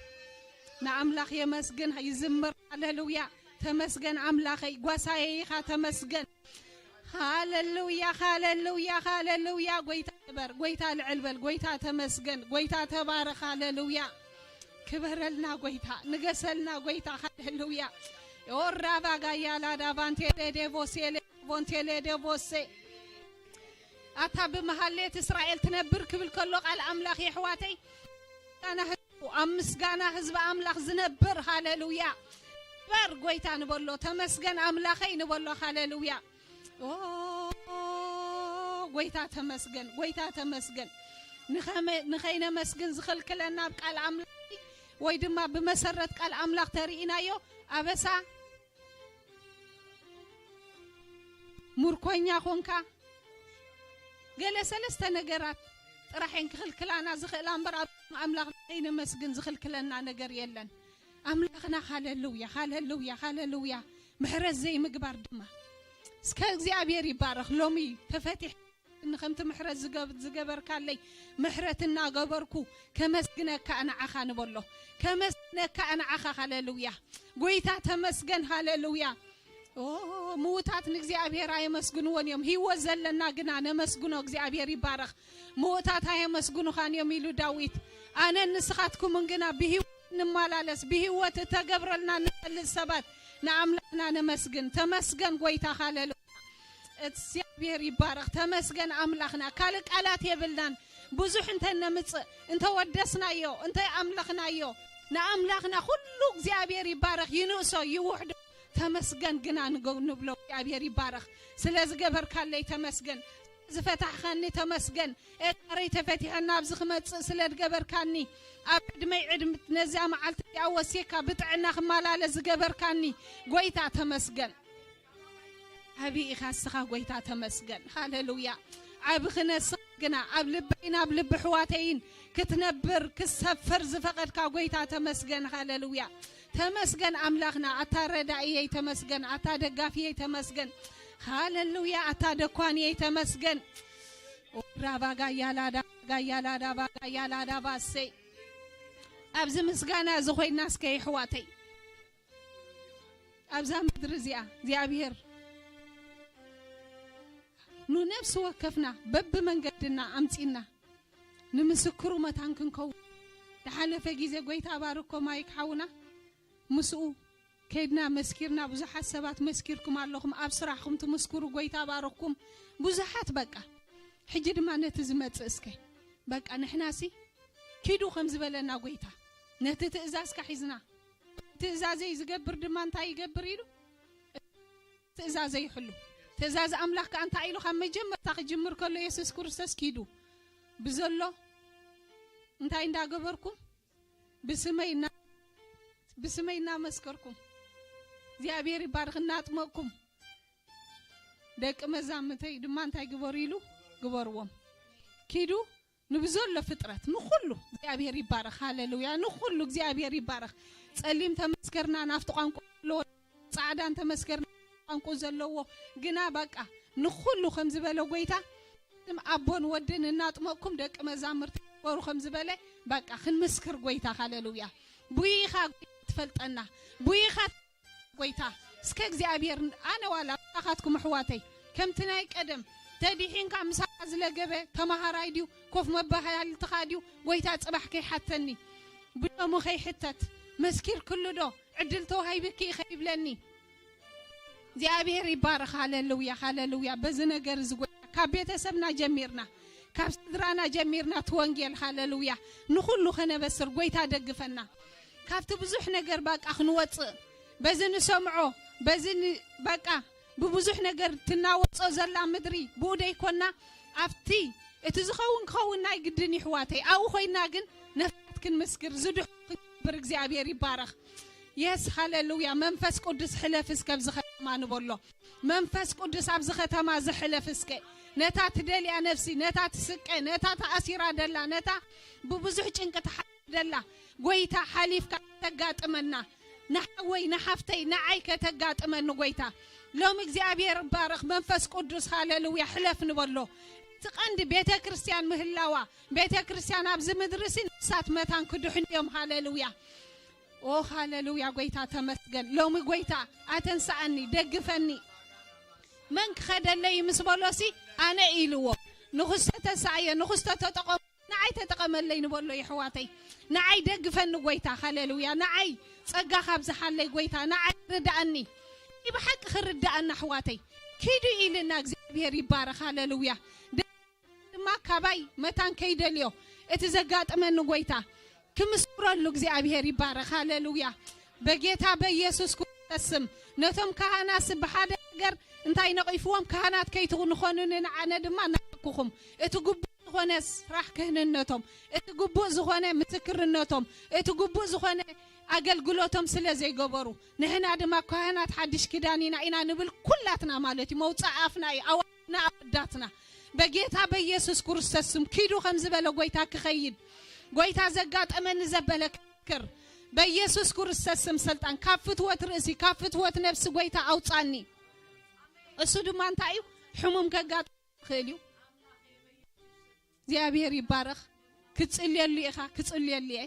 ንኣምላኽ የመስግን፣ ይዝምር። ሃሌሉያ። ተመስገን ኣምላኸይ፣ ጓሳየ ኢኻ፣ ተመስገን። ሃሌሉያ፣ ሃሌሉያ፣ ሃሌሉያ። ጎይታ ክበር፣ ጎይታ ልዕል በል፣ ጎይታ ተመስገን፣ ጎይታ ተባረኽ። ሃሌሉያ። ክበረልና ጎይታ፣ ንገሰልና ጎይታ። ሃሌሉያ። ኦራባ ጋያላ ዳባንቴ ዴዴቮሴ ሌ ቮንቴ ሌ ዴቮሴ። ኣታ ብመሃሌት እስራኤል ትነብር ክብል ከሎ ቃል ኣምላኽ የሕዋተይ፣ ምስጋና ህዝቡ፣ ኣብ ምስጋና ህዝቢ ኣምላኽ ዝነብር። ሃሌሉያ። ክበር ጎይታ ንበሎ፣ ተመስገን ኣምላኸይ ንበሎ። ሃሌሉያ። ኦ፣ ጎይታ ተመስገን፣ ጎይታ ተመስገን። ንኸመ-፣ ንኸይነመስግን ዝኽልክለና ኣብ ቃል ኣምላኽ ወይ ድማ ብመሰረት ቃል ኣምላኽ ተርኢናዮ ኣበሳ፣ ሙርኮኛ ኾንካ፣ ገለ ሰለስተ ነገራት ጥራሕ እየን ክኽልክላና ዝኽእላ እምበር፣ ኣብ ኣምላኽ ከይነመስግን ዝኽልክለና ነገር የለን። ኣምላኽና፣ ሃሌሉያ፣ ሃሌሉያ፣ ሃሌሉያ። ምሕረት ዘይምግባር ድማ፣ እስከ እግዚኣብሔር ይባረኽ። ሎሚ ተፈቲሕ፣ ከምቲ ምሕረት ዝገብ-፣ ዝገበርካለይ፣ ምሕረት እናገበርኩ ከመስግነካ ንዓኻ ንበሎ። ከመስግነካ ንዓኻ። ሃሌሉያ። ጎይታ ተመስገን። ሃሌሉያ። ኦ፣ ምዉታት ንእግዚኣብሔር ኣየመስግንዎን እዮም። ህይወት ዘለና ግና ነመስግኖ። እግዚኣብሔር ይባረኽ። ምዉታት ኣየመስግኑኻን እዮም ኢሉ ዳዊት። ኣነን ንስኻትኩምን ግና ብህይወት ንመላለስ፣ ብህይወት እተገብረልና ንፈልጥ ሰባት ንኣምላኽና ነመስግን። ተመስገን ጎይታ። ሃሌሉያ። እግዚኣብሔር ይባረኽ። ተመስገን ኣምላኽና። ካልእ ቃላት የብልናን። ብዙሕ እንተ ነምጽእ፣ እንተ ወደስናዮ፣ እንተ ኣምለኽናዮ፣ ንኣምላኽና ኩሉ እግዚኣብሔር ይባረኽ፣ ይንእሶ፣ ይውሕዶ። ተመስገን ግና ንገ-፣ ንብሎ። እግዚኣብሔር ይባረኽ። ስለ ዝገበርካለይ ተመስገን። ዝፈታሕኻኒ ተመስገን። ኤጋረይ ተፈቲሐ ናብዚ ክመጽእ ስለ ዝገበርካኒ፣ ኣብ ዕድመይ ዕድም-፣ ነዚኣ መዓልቲ እዚኣ ወሲካ ብጥዕና ክመላለስ ዝገበርካኒ ጎይታ ተመስገን። ዓቢ ኢኻ እስኻ ጎይታ ተመስገን። ሃሌሉያ። ዓቢ ክነስኻ ግና ኣብ ልበይን ኣብ ልቢ ኣሕዋተይን ክትነብር ክሰፍር ዝፈቐድካ ጎይታ ተመስገን። ሃሌሉያ። ተመስገን ኣምላኽና። ኣታ ረዳእየይ ተመስገን። ኣታ ደጋፊየይ ተመስገን። ሃሌሉያ። ኣታ ደኳንየይ ተመስገን። ኦራባ ጋያላዳ፣ ጋያላዳ፣ ባጋያላዳ ባሰይ። ኣብዚ ምስጋና እዚ ኮይና እስከ የሕዋተይ፣ ኣብዛ ምድሪ እዚኣ እግዚኣብሔር ንነፍሲ ወከፍና በብመንገድና ኣምጺና ንምስክሩ መታን ክንከውን፣ ዝሓለፈ ግዜ ጎይታ ባርኮ ማይክ ሓውና ምስኡ ከይድና መስኪርና፣ ብዙሓት ሰባት መስኪርኩም ኣለኹም፣ ኣብ ስራሕኩም ትምስክሩ፣ ጎይታ ባርኽኩም ብዙሓት። በቃ ሕጂ ድማ ነቲ ዝመጽእ እስከ በቃ ንሕናሲ ኪዱ ከም ዝበለና ጎይታ፣ ነቲ ትእዛዝካ ሒዝና፣ ትእዛዘይ ዝገብር ድማ እንታይ ይገብር ኢሉ ትእዛዘ ይሕሉ። ትእዛዝ ኣምላኽ ከኣ እንታይ ኢሉ? ካብ መጀመርታ ክጅምር ከሎ የሱስ ክርስቶስ ኪዱ ብዘሎ እንታይ እንዳገበርኩም? ብስመይ እና-፣ ብስመይ እናመስከርኩም እግዚኣብሔር ይባርኽ እናጥመቅኩም ደቂ መዛምተይ ድማ እንታይ ግበሩ ኢሉ ግበርዎም። ኪዱ ንብዘሎ ፍጥረት ንኹሉ እግዚኣብሔር ይባረኽ። ሃሌሉያ። ንኹሉ እግዚኣብሔር ይባረኽ። ጸሊም ተመስከርና ናፍቲ ቋንቋ ዘለዎ፣ ጻዕዳን ተመስከርና ቋንቋ ዘለዎ፣ ግና በቃ ንኹሉ ከም ዝበለ ጎይታ ስም ኣቦን ወድን እናጥመቅኩም ደቂ መዛምርቲ ግበሩ ከም ዝበለ በቃ ክንምስክር ጎይታ። ሃሌሉያ። ቡይኻ ጎይታ ትፈልጠና፣ ቡይኻ ጎይታ። እስከ እግዚኣብሔር ኣነ ዋላ ምሳኻትኩም ኣሕዋተይ ከምቲ ናይ ቀደም ተዲሒንካ ምሳኻ ዝለገበ ተማሃራይ ድዩ ኮፍ መባሃልትኻ ድዩ ጎይታ ጽባሕ ከይሓተኒ ብደሙ ከይሕተት መስኪርክሉ ዶ ዕድል ተዋሂብኪ ከይብለኒ እግዚኣብሔር ይባረኽ። ሃሌሉያ፣ ሃሌሉያ። በዚ ነገር እዚ ጎይታ ካብ ቤተሰብና ጀሚርና ካብ ስድራና ጀሚርና እቲ ወንጌል ሃሌሉያ ንኹሉ ከነበስር ጎይታ ደግፈና። ካብቲ ብዙሕ ነገር በቃ ክንወፅእ በዚ ንሰምዖ በዚ ን-፣ በቃ ብብዙሕ ነገር ትናወፆ ዘላ ምድሪ ብኡ ደይኮና ኣብቲ እቲ ዝኸውን ክኸውን ናይ ግድን ይሕዋተይ ኣብኡ ኮይና ግን ነፍሳት ክንምስክር ዝድሑ ክንገብር እግዚኣብሔር ይባረኽ። የስ ሃሌሉያ። መንፈስ ቅዱስ ሕለፍ እስከ ኣብዚ ከተማ ንበሎ። መንፈስ ቅዱስ ኣብዚ ከተማ ዝሕለፍ እስከ ነታ ትደልያ ነፍሲ ነታ ትስቀ ነታ ተኣሲራ ደላ ነታ ብብዙሕ ጭንቂ ትሓ ደላ ጎይታ ሓሊፍካ ከተጋጥመና ንሓወይ ንሓፍተይ ንዓይ ከተጋጥመኒ ጎይታ ሎም እግዚኣብሔር ባረኽ መንፈስ ቅዱስ ሃሌሉያ ሕለፍ ንበሎ። እቲ ቀንዲ ቤተ ክርስቲያን ምህላዋ፣ ቤተ ክርስቲያን ኣብዚ ምድሪ ሲ ነፍሳት መታን ክድሕኑ እዮም። ሃሌሉያ። ኦ ሃሌሉያ፣ ጎይታ ተመስገን። ሎሚ ጎይታ ኣተንስኣኒ፣ ደግፈኒ። መን ክኸደለይ ምስ በሎ ሲ ኣነ ኢልዎ። ንኽስተ ተሳእየ፣ ንኽስተ ተጠቐሙ፣ ንዓይ ተጠቐመለይ ንበሎ የሕዋተይ። ንዓይ ደግፈኒ ጎይታ፣ ሃሌሉያ። ንዓይ ጸጋ ካብዝሓለይ ጎይታ፣ ንዓይ ርድኣኒ። ብሓቂ ክርድኣና ኣሕዋተይ። ኪዱ ኢልና እግዚኣብሔር ይባረኽ፣ ሃሌሉያ። ድማ ካባይ መታን ከይደልዮ እቲ ዘጋጥመኒ ጎይታ ክምስክረሉ እግዚኣብሔር ይባረኽ። ሃሌሉያ። በጌታ በኢየሱስ ክርስቶስ ስም ነቶም ካህናት ብሓደ ነገር እንታይ ነቒፍዎም፣ ካህናት ከይትኾኑ ንኾኑ ንዓነ ድማ ናኩኹም እቲ ግቡእ ዝኾነ ስራሕ ክህንነቶም፣ እቲ ግቡእ ዝኾነ ምስክርነቶም፣ እቲ ግቡእ ዝኾነ ኣገልግሎቶም ስለ ዘይገበሩ፣ ንሕና ድማ ካህናት ሓድሽ ኪዳን ኢና ኢና ንብል ኩላትና ማለት እዩ። መውፃእ ኣፍና እዩ፣ ኣዋጅና ኣወዳትና። በጌታ በኢየሱስ ክርስቶስ ስም ኪዱ ከም ዝበለ ጎይታ ክኸይድ፣ ጎይታ ዘጋጠመኒ ዘበለ ክክር፣ በኢየሱስ ክርስቶስ ስም ስልጣን ካብ ፍትወት ርእሲ፣ ካብ ፍትወት ነብሲ ጎይታ ኣውፃኒ። እሱ ድማ እንታይ እዩ? ሕሙም ከጋጥም ይኽእል እዩ። እግዚኣብሔር ይባረኽ። ክትጽልየሉ ኢኻ፣ ክጽልየሉ እየ።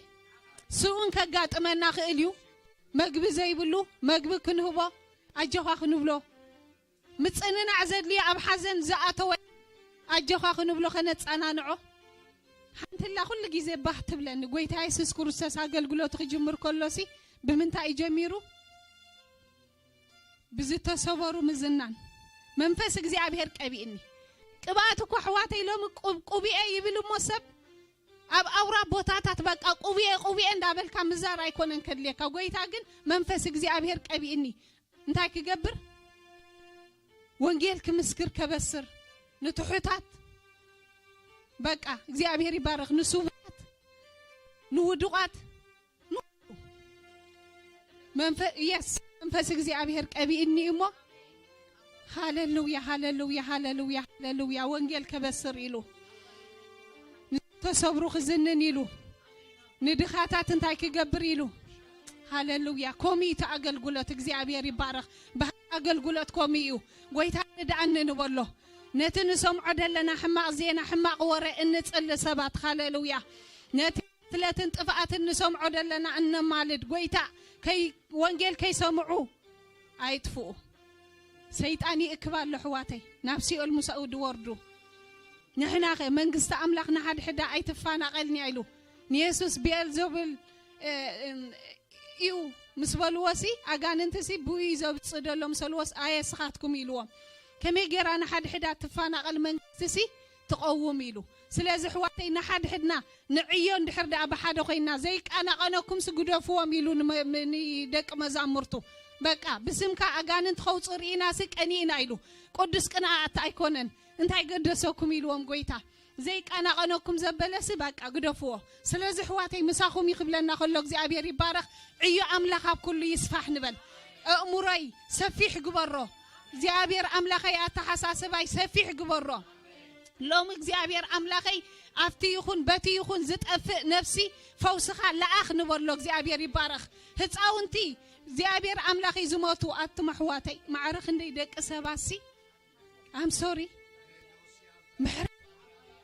ስኡን ከጋጥመና ክእል እዩ። መግቢ ዘይብሉ መግቢ ክንህቦ፣ ኣጆኻ ክንብሎ፣ ምጽንናዕ ዘድልዮ፣ ኣብ ሓዘን ዝኣተወ ኣጆኻ ክንብሎ፣ ከነጸናንዖ። ሓንትላ ኩሉ ግዜ ባህ ትብለኒ። ጎይታ የሱስ ክርስቶስ ኣገልግሎቱ ክጅምር ከሎሲ ብምንታይ እዩ ጀሚሩ? ብዝተሰበሩ ምዝናን መንፈስ እግዚኣብሔር ቀቢእኒ። ቅብኣት እኮ ኣሕዋተይ ሎሚ ቁብ-፣ ቁቢኤ ይብል እሞ ሰብ ኣብ ኣውራ ቦታታት በቃ ቁቢኤ ቁቢኤ እንዳበልካ ምዛር ኣይኮነን ከድልየካ። ጎይታ ግን መንፈስ እግዚኣብሔር ቀቢእኒ። እንታይ ክገብር? ወንጌል ክምስክር፣ ከበስር፣ ንትሑታት በቃ እግዚኣብሔር ይባረኽ፣ ንስውራት፣ ንውዱቓት፣ ንኹሉ መንፈ-፣ የስ፣ መንፈስ እግዚኣብሔር ቀቢእኒ እሞ፣ ሃሌሉያ፣ ሃሌሉያ፣ ሃሌሉያ፣ ሃሌሉያ፣ ወንጌል ከበስር ኢሉ፣ ንተሰብሩ ክዝንን ኢሉ፣ ንድኻታት እንታይ ክገብር ኢሉ። ሃሌሉያ። ከምኡ እዩ እቲ ኣገልግሎት። እግዚኣብሔር ይባረኽ። ባህሪ ኣገልግሎት ከምኡ እዩ። ጎይታ ርድኣኒ ንበሎ። ነቲ ንሰምዖ ዘለና ሕማቕ ዜና፣ ሕማቕ ወረ እንጽሊ ሰባት፣ ሃሌሉያ። ነቲ ቅትለትን ጥፍኣትን ንሰምዖ ዘለና እነማልድ፣ ጎይታ ከይ-፣ ወንጌል ከይሰምዑ ኣይጥፍኡ። ሰይጣን ይእክብ ኣሎ ኣሕዋተይ፣ ናብ ሲኦል ምሳኡ ድወርዱ። ንሕናኸ መንግስቲ ኣምላኽ ንሓድሕዳ ኣይትፋናቐልንያ ኢሉ ንየሱስ ብኤልዘቡል፣ እ፣ እም፣ እዩ ምስ በልዎሲ፣ ኣጋንንትሲ ብኡ እዩ ዘብጽእ ዘሎ ምስ በልዎስ፣ ኣየ ስኻትኩም ኢልዎም። ከመይ ጌራ ንሓድሕዳ ትፋናቐል መንግስቲሲ ትቐውም ኢሉ። ስለዚ ኣሕዋተይ ንሓድሕድና ንዕዮ እንድሕር ደኣ ብሓደ ኮይና ዘይቃናቐነኩምሲ ግደፍዎም ኢሉ ንመ-፣ ም-፣ ንደቂ መዛሙርቱ። በቃ ብስምካ ኣጋንንት ከውፅእ ርኢናሲ ቀኒእና ኢሉ። ቅዱስ ቅንኣት ኣይኮነን። እንታይ ገደሰኩም ኢልዎም ጎይታ። ዘይቃናቐነኩም ዘበለሲ በቃ ግደፍዎ። ስለዚ ኣሕዋተይ ምሳኹም እዩ ክብለና ከሎ እግዚኣብሔር ይባረኽ። ዕዮ ኣምላኽ ኣብ ኩሉ ይስፋሕ ንበል። ኣእምሮይ ሰፊሕ ግበሮ። እግዚኣብሔር ኣምላኸይ ኣተሓሳስባይ ሰፊሕ ግበሮ። ሎሚ እግዚኣብሔር ኣምላኸይ ኣብቲ ይኹን በቲ ይኹን ዝጠፍእ ነፍሲ ፈውስኻ ለኣኽ ንበሎ። እግዚኣብሔር ይባረኽ። ህፃውንቲ እግዚኣብሔር ኣምላኸይ ዝሞቱ ኣቱም ኣሕዋተይ ማዕረ ክንደይ ደቂ ሰባሲ ኣም ሶሪ ምሕረት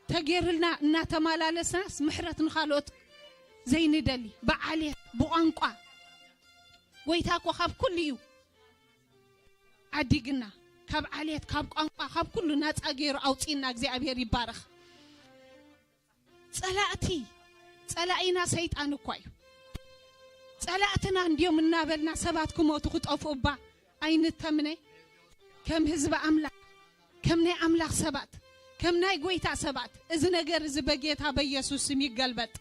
ተጌርልና እናተመላለስናስ ምሕረት ንኻልኦት ዘይንደሊ ብዓሌት ብቋንቋ ጎይታ እኮ ካብ ኩሉ እዩ ዓዲግና ካብ ዓሌት ካብ ቋንቋ ካብ ኩሉ ናፃ ገይሩ ኣውፂና እግዚኣብሔር ይባረኽ። ጸላእቲ ጸላኢና ሰይጣን እኳ እዩ። ጸላእትና እንድዮም እናበልና ሰባት ክሞቱ ክጠፍኡ እባ ኣይንተምነ። ከም ህዝቢ ኣምላኽ ከም ናይ ኣምላኽ ሰባት ከም ናይ ጎይታ ሰባት እዚ ነገር እዚ በጌታ በኢየሱስ ስም ይገልበጥ።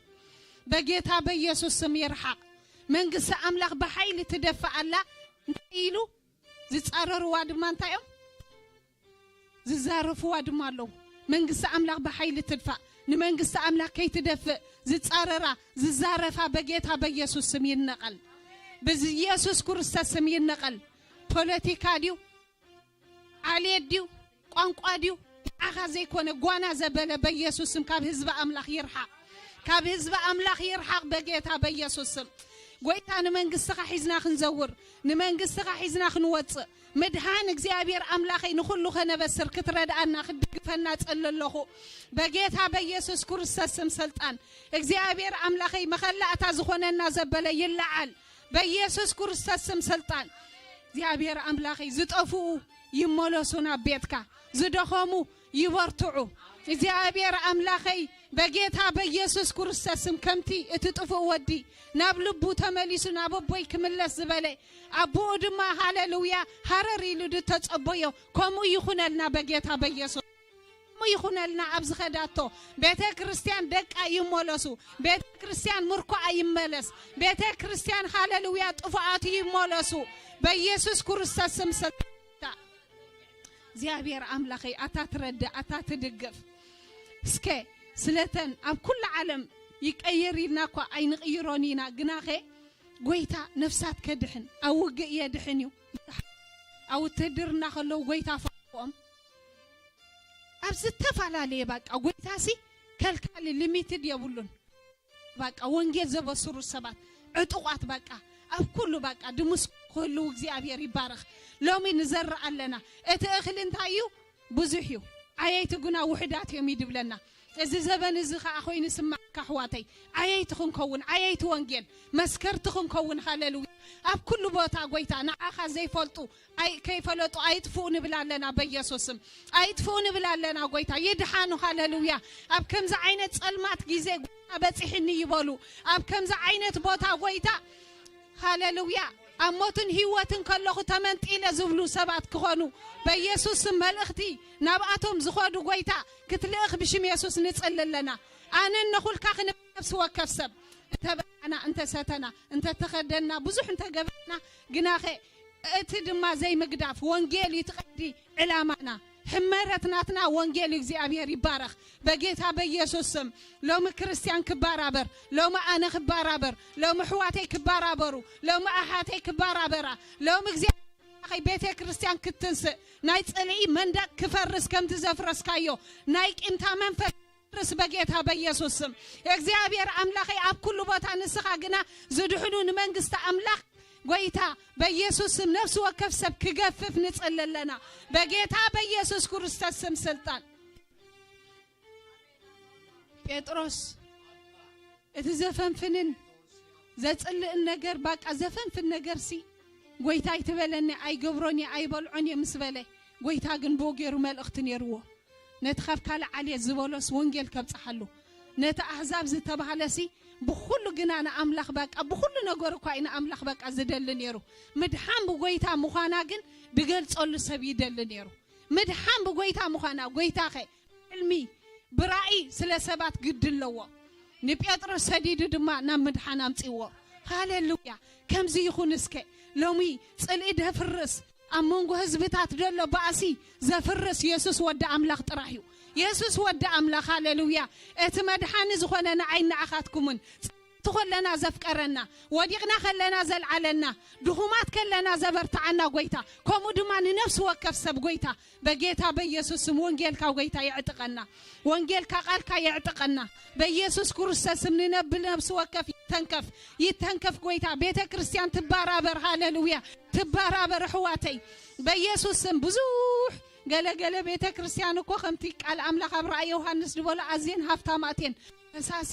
በጌታ በኢየሱስ ስም ይርሓቕ። መንግስቲ ኣምላኽ ብሓይሊ ትደፍእ ኣላ። እንታይ ኢሉ ዝጻረርዋ ድማ እንታይ እዮም ዝዛረፍዋ ድማ ኣለዉ። መንግስቲ ኣምላኽ ብሓይሊ ትድፋእ። ንመንግስቲ ኣምላኽ ከይትደፍእ ዝጻረራ ዝዛረፋ በጌታ በኢየሱስ ስም ይነቐል። ብኢየሱስ ክርስቶስ ስም ይነቐል። ፖለቲካ ድዩ ዓሌት ድዩ ቋንቋ ድዩ ንዓኻ ዘይኮነ ጓና ዘበለ በኢየሱስ ስም ካብ ህዝቢ ኣምላኽ ይርሓቕ። ካብ ህዝቢ ኣምላኽ ይርሓቕ በጌታ በኢየሱስ ስም። ጎይታ ንመንግስትኻ ሒዝና ክንዘውር፣ ንመንግስትኻ ሒዝና ክንወፅእ፣ ምድሓን እግዚኣብሔር ኣምላኸይ ንኹሉ ከነበስር ክትረድኣና ክትድግፈና ጸሊ ኣለኹ። በጌታ በኢየሱስ ክርስቶስ ስም ስልጣን እግዚኣብሔር ኣምላኸይ መኸላእታ ዝኾነና ዘበለ ይለዓል። በኢየሱስ ክርስቶስ ስም ስልጣን እግዚኣብሔር ኣምላኸይ ዝጠፍኡ ይመለሱ ናብ ቤትካ፣ ዝደኸሙ ይበርትዑ። እግዚኣብሔር ኣምላኸይ በጌታ በኢየሱስ ክርስቶስ ስም ከምቲ እቲ ጥፉእ ወዲ ናብ ልቡ ተመሊሱ ናብ ኣቦይ ክምለስ ዝበለ ኣቦኡ ድማ ሃሌሉያ ሃረር ኢሉ ዝተጸበዮ ከምኡ ይኹነልና በጌታ በኢየሱስ ከምኡ ይኹነልና። ኣብ ዝኸዳቶ ቤተ ክርስቲያን ደቃ ይመለሱ፣ ቤተ ክርስቲያን ምርኮኣ ይመለስ፣ ቤተ ክርስቲያን ሃሌሉያ ጥፉኣቱ ይመለሱ በኢየሱስ ክርስቶስ ስም ስልጣን። እግዚኣብሔር ኣምላኸይ ኣታ ትረድእ ኣታ ትድግፍ። እስከ ስለተን ኣብ ኩሉ ዓለም ይቀየር ኢልና እኳ ኣይንቕይሮን ኢና፣ ግናኸ ጎይታ ነፍሳት ከድሕን ኣብ ውግእ የድሕን እዩ። ኣብ ውትህድርና ከለዉ ጎይታ ፈቅኦም ኣብ ዝተፈላለየ ባቃ ጎይታሲ ከልካሊ ሊሚትድ የብሉን። ባቃ ወንጌል ዘበስሩ ሰባት ዕጡቋት ባቃ ኣብ ኩሉ ባቃ ድምስ ክህልው እግዚኣብሔር ይባረኽ። ሎሚ ንዘርእ ኣለና። እቲ እኽሊ እንታይ እዩ? ብዙሕ እዩ። ዓየይቲ ግና ውሕዳት እዮም ይድብለና። እዚ ዘበን እዚ ኸዓ ኮይኑ ስማዕካ ኣሕዋተይ፣ ዓየይቲ ክንከውን፣ ዓየይቲ ወንጌል መስከርቲ ክንከውን። ሃሌሉያ። ኣብ ኩሉ ቦታ ጎይታ ንዓኻ ዘይፈልጡ ኣይ ከይፈለጡ ኣይጥፍኡ ንብል ኣለና። በኢየሱስም ኣይጥፍኡ ንብል ኣለና። ጎይታ ይድሓኑ። ሃሌሉያ። ኣብ ከምዚ ዓይነት ጸልማት ግዜ ጎይታ በጺሕኒ ይበሉ። ኣብ ከምዚ ዓይነት ቦታ ጎይታ ሃሌሉያ ኣብ ሞትን ህይወትን ከለኹ ተመንጢለ ዝብሉ ሰባት ክኾኑ በኢየሱስ ስም መልእኽቲ ናብኣቶም ዝኸዱ ጎይታ ክትልእኽ ብሽም የሱስ ንጽሊ ኣለና። ኣነ እነኹልካ ክንብል ነብሲ ወከፍ ሰብ እንተበላዕና እንተሰተና እንተተኸደና ብዙሕ እንተገበርና ግናኸ እቲ ድማ ዘይምግዳፍ ወንጌል እዩ እቲ ቀንዲ ዕላማና። ሕመረት ናትና ወንጌል እዩ። እግዚኣብሔር ይባረኽ። በጌታ በኢየሱስ ስም ሎሚ ክርስቲያን ክባራበር፣ ሎሚ ኣነ ክባራበር፣ ሎሚ ኣሕዋተይ ክባራበሩ፣ ሎሚ ኣሓተይ ክባራበራ፣ ሎሚ እግዚኣብሔር ቤተ ክርስቲያን ክትንስእ ናይ ጽልኢ መንደቅ ክፈርስ ከምቲ ዘፍረስካዮ ናይ ቂምታ መንፈስ ርስ በጌታ በኢየሱስ ስም እግዚኣብሔር ኣምላኸይ ኣብ ኩሉ ቦታ ንስኻ ግና ዝድሕኑ ንመንግስቲ ኣምላኽ ጎይታ በኢየሱስ ስም ነፍሲ ወከፍ ሰብ ክገፍፍ ንጽሊ ኣለና። በጌታ በኢየሱስ ክርስቶስ ስም ስልጣን ጴጥሮስ እቲ ዘፈንፍንን ዘጽልእን ነገር ባቃ ዘፈንፍን ነገር ሲ ጎይታ ኣይትበለኒ ኣይገብሮን እየ ኣይበልዖን እየ ምስ በለ ጎይታ ግን ብኡ ገይሩ መልእኽቲ ነይርዎ። ነቲ ካብ ካልእ ዓልየት ዝበሎስ ወንጌል ከብጽሓሉ ነቲ ኣህዛብ ዝተባህለሲ ብኹሉ ግና ንኣምላኽ በቃ ብኹሉ ነገሩ እኳ እዩ ንኣምላኽ በቃ ዝደሊ ነይሩ። ምድሓን ብጎይታ ምዃና ግን ድገልጸሉ ሰብ ይደሊ ነይሩ። ምድሓን ብጎይታ ምዃና ጎይታኸ ሕልሚ ብራእይ ስለ ሰባት ግዲ ኣለዎ። ንጴጥሮስ ሰዲዱ ድማ ናብ ምድሓን ኣምጺዎ። ሃሌሉያ። ከምዚ ይኹን እስከ ሎሚ ጽልኢ ደፍርስ ኣብ መንጎ ህዝብታት ዘሎ ባእሲ ዘፍርስ የሱስ ወዲ ኣምላኽ ጥራሕ እዩ። የሱስ ወዲ ኣምላኽ ሃሌሉያ። እቲ መድሓኒ ዝኾነ ንዓይ ንዓኻትኩምን እቲ ኾለና ዘፍቀረና ወዲቕና ከለና ዘልዓለና ድኹማት ከለና ዘበርትዓና ጎይታ ከምኡ ድማ ንነፍሲ ወከፍ ሰብ ጎይታ በጌታ በኢየሱስ ስም ወንጌልካ ጎይታ የዕጥቀና። ወንጌልካ ቃልካ የዕጥቀና። በኢየሱስ ክርስቶስ ስም ንነብል ነፍሲ ወከፍ ይተንከፍ ይተንከፍ ጎይታ ቤተ ክርስቲያን ትባራበር። ሃሌሉያ ትባራበር ኣሕዋተይ በኢየሱስ ስም። ብዙሕ ገለገለ ቤተ ክርስቲያን እኮ ከምቲ ቃል ኣምላኽ ኣብ ራእይ ዮሃንስ ዝበሎ ኣዝየን ሃፍታማት እየን ፈሳሲ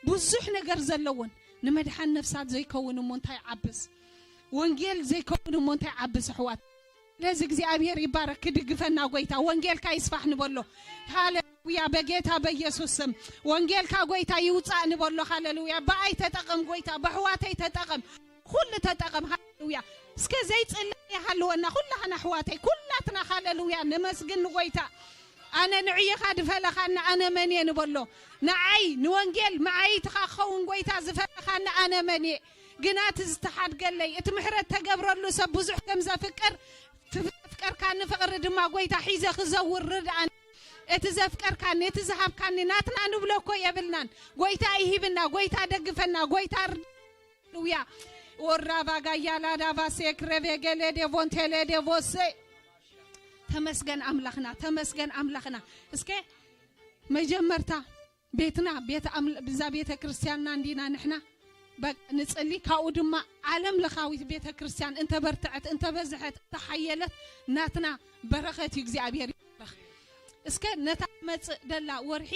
ብዙሕ ነገር ዘለወን ንመድሓን ነፍሳት ዘይከውን እሞ እንታይ ዓብስ ወንጌል ዘይከውን እሞ እንታይ ዓብስ ኣሕዋት። ስለዚ እግዚኣብሔር ይባረክ ክድግፈና ጎይታ ወንጌልካ ይስፋሕ ንበሎ። ሃሌሉያ በጌታ በኢየሱስ ስም ወንጌልካ ጎይታ ይውፃእ ንበሎ። ሃሌሉያ ብኣይ ተጠቐም ጎይታ ብኣሕዋተይ ተጠቐም ኩሉ ተጠቐም። ሃሌሉያ እስከ ዘይፅለ ይሃልወና ኩላህና ኣሕዋተይ ኩላትና ሃሌሉያ ነመስግን ንጎይታ። ኣነ ንዕይኻ ድፈለኻኒ ኣነ መን እየ ንበሎ። ንዓይ ንወንጌል መዓይትኻ ክኸውን ጎይታ ዝፈለኻኒ ኣነ መን እየ። ግና እቲ ዝተሓድገለይ እቲ ምሕረት ተገብረሉ ሰብ ብዙሕ ከም ዘፍቅር እቲ ዘፍቀርካኒ ፍቕሪ ድማ ጎይታ ሒዘ ክዘውር ርድኣኒ። እቲ ዘፍቀርካኒ እቲ ዝሃብካኒ ናትና ንብሎ እኮ የብልናን። ጎይታ ይሂብና፣ ጎይታ ደግፈና፣ ጎይታ ሃሌሉያ። ኦራቫጋያላዳቫሴ ክረቬገሌ ዴቮንቴሌ ዴቮሴ ተመስገን ኣምላኽና ተመስገን ኣምላኽና። እስከ መጀመርታ ቤትና ቤት ብዛ ቤተ ክርስቲያንና እንዲና ንሕና በቃ ንጽሊ። ካብኡ ድማ ዓለም ለኻዊት ቤተ ክርስቲያን እንተበርትዐት፣ እንተበዝሐት፣ እንተሓየለት ናትና በረኸት እዩ። እግዚኣብሔር ይባረኽ። እስከ ነታ መጽእ ደላ ወርሒ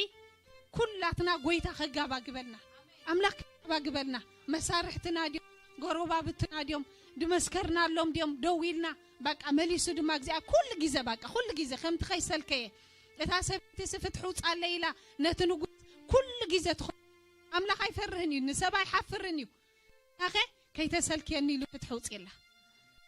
ኩላትና ጎይታ ከጋባግበልና፣ ኣምላኽ ከጋባግበልና። መሳርሕትና ድዮም፣ ጎረባብትና ድዮም፣ ድመስከርናሎም ድዮም፣ ደው ኢልና በቃ መሊሱ ድማ እግዚኣብሔር ኩሉ ግዜ በቃ ኩሉ ግዜ ከምቲ ከይሰልከየ እታ ሰበይቲ ሲ ፍትሒ ውጻለይ ኢላ ነቲ ንጉስ ኩሉ ግዜ ትኸ ኣምላኽ ኣይፈርህን እዩ፣ ንሰብ ኣይሓፍርን እዩ። ኣኸ ከይተሰልክየኒ ኢሉ ፍትሒ ውጽእላ።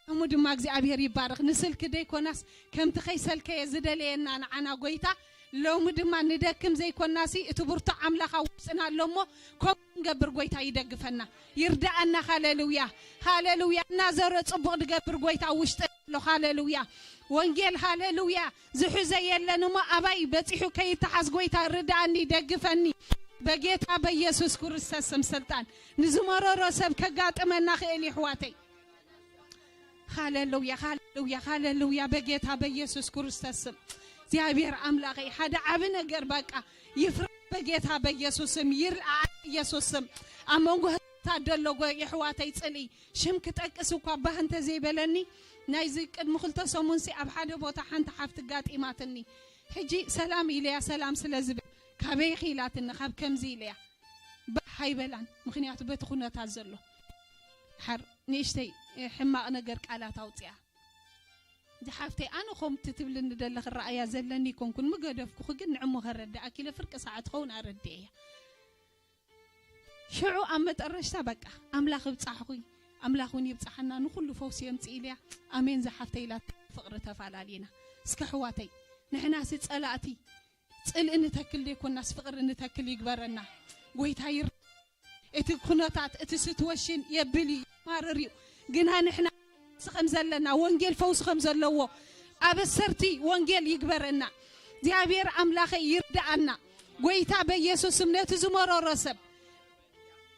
እሙ ድማ እግዚኣብሔር ይባረኽ። ንስልኪ ደይኮናስ ከምቲ ከይሰልከየ ዝደለየና ንዓና ጎይታ፣ ሎሚ ድማ ንደክም ዘይኮናሲ እቲ ብርቱዕ ኣምላኽ ኣብ ውሽጥና ኣሎ እሞ ከምኡ ክንገብር ጎይታ ይደግፈና፣ ይርዳኣና። ሃሌሉያ፣ ሃሌሉያ። እናዘረ ጽቡቕ ድገብር ጎይታ ኣብ ውሽጥና ኣሎ። ሃሌሉያ። ወንጌል ሃሌሉያ ዝሕዘ የለን እሞ ኣባይ በጺሑ ከይተሓዝ ጎይታ ርዳኣኒ፣ ደግፈኒ። በጌታ በኢየሱስ ክርስቶስ ስም ስልጣን ንዝመረሮ ሰብ ከጋጥመና ክእል እዩ ኣሕዋተይ። ሃሌሉያ፣ ሃሌሉያ፣ ሃሌሉያ። በጌታ በኢየሱስ ክርስቶስ ስም እግዚኣብሔር ኣምላኸይ ሓደ ዓቢ ነገር በቃ ይፍረ በጌታ በኢየሱስ ስም ይርኣ ኢየሱስ ስም ኣብ መንጎ ህዝብታት ደሎ ጎ የሕዋተይ ጽልኢ ሽም ክጠቅስ እኳ ባህ እንተ ዘይበለኒ ናይዚ ቅድሚ ክልተ ሰሙንሲ ኣብ ሓደ ቦታ ሓንቲ ሓፍቲ ጋጢማትኒ። ሕጂ ሰላም ኢለያ፣ ሰላም ስለ ዝብል ካበይ ኢኺ ኢላትኒ፣ ካብ ከምዚ ኢለያ። ባህ ኣይበላን፣ ምኽንያቱ በቲ ኩነታት ዘሎ ሓር ንእሽተይ ሕማቕ ነገር ቃላት ኣውፅኣ። ዝሓፍተይ ኣነ ከምቲ ትብልኒ ደለኺ ረኣያ ዘለኒ ኣይኮንኩን ምገደፍኩኺ፣ ግን ንዕሞ ከረድኣኪ ኢለ ፍርቂ ሰዓት ኸውን ኣረድኤያ። ሽዑ ኣብ መጠረሽታ በቃ ኣምላኽ እብጻሕኹይ፣ ኣምላኽ እውን ይብጻሓና፣ ንኹሉ ፈውሲ የምጽእ ኢለያ። ኣሜን ዝሓፍተይ ኢላ ፍቕሪ ተፋላሊና። እስከ ኣሕዋተይ ንሕናሲ ጸላእቲ ጽልኢ ንተክል ደይኮናስ ፍቕሪ ንተክል ይግበረና። ጎይታ ይር እቲ ኩነታት እቲ ስትወሽን የብል እዩ፣ ማርር እዩ። ግና ንሕና ፈውሲ ከም ዘለና ወንጌል ፈውሲ ከም ዘለዎ ኣበሰርቲ ወንጌል ይግበረና። እግዚኣብሔር ኣምላኸ ይርዳኣና። ጎይታ በኢየሱስ ስም ነቲ ዝመረሮ ሰብ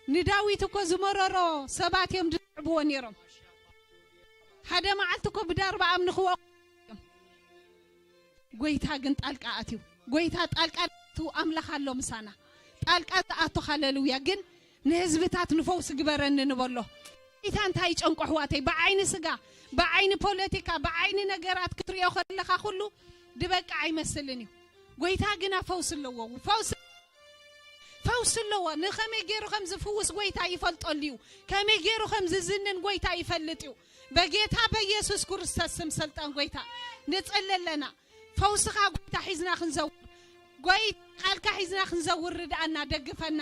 ንዳዊት እኮ ዝመረሮ ሰባት እዮም ዝስዕብዎ ነይሮም። ሓደ መዓልቲ እኮ ብዳርባ እምኒ ክወቕዑ እዮም። ጎይታ ግን ጣልቃ ኣትዩ። ጎይታ ጣልቃ ኣትዩ ኣምላኽ ኣሎ ምሳና። ጣልቃ ዝኣቱ ሃሌሉያ ግን ንህዝብታት ንፈውሲ ግበረኒ ንበሎ። ጎይታ እንታይ ይጨንቆ ኣሕዋተይ? ብዓይኒ ስጋ፣ ብዓይኒ ፖለቲካ፣ ብዓይኒ ነገራት ክትሪኦ ከለኻ ኩሉ ድበቃ ኣይመስልን እዩ። ጎይታ ግና ፈውሲ ኣለዎ። ፈውሲ ፈውሲ ኣለዎ። ንኸመይ ገይሩ ከም ዝፍውስ ጎይታ ይፈልጠሉ እዩ። ከመይ ገይሩ ከም ዝዝንን ጎይታ ይፈልጥ እዩ። በጌታ በኢየሱስ ክርስቶስ ስም ስልጣን ጎይታ ንጽሊ ኣለና። ፈውስኻ ጎይታ ሒዝና ክንዘውር፣ ጎይታ ቃልካ ሒዝና ክንዘውር ርድኣና፣ ደግፈና።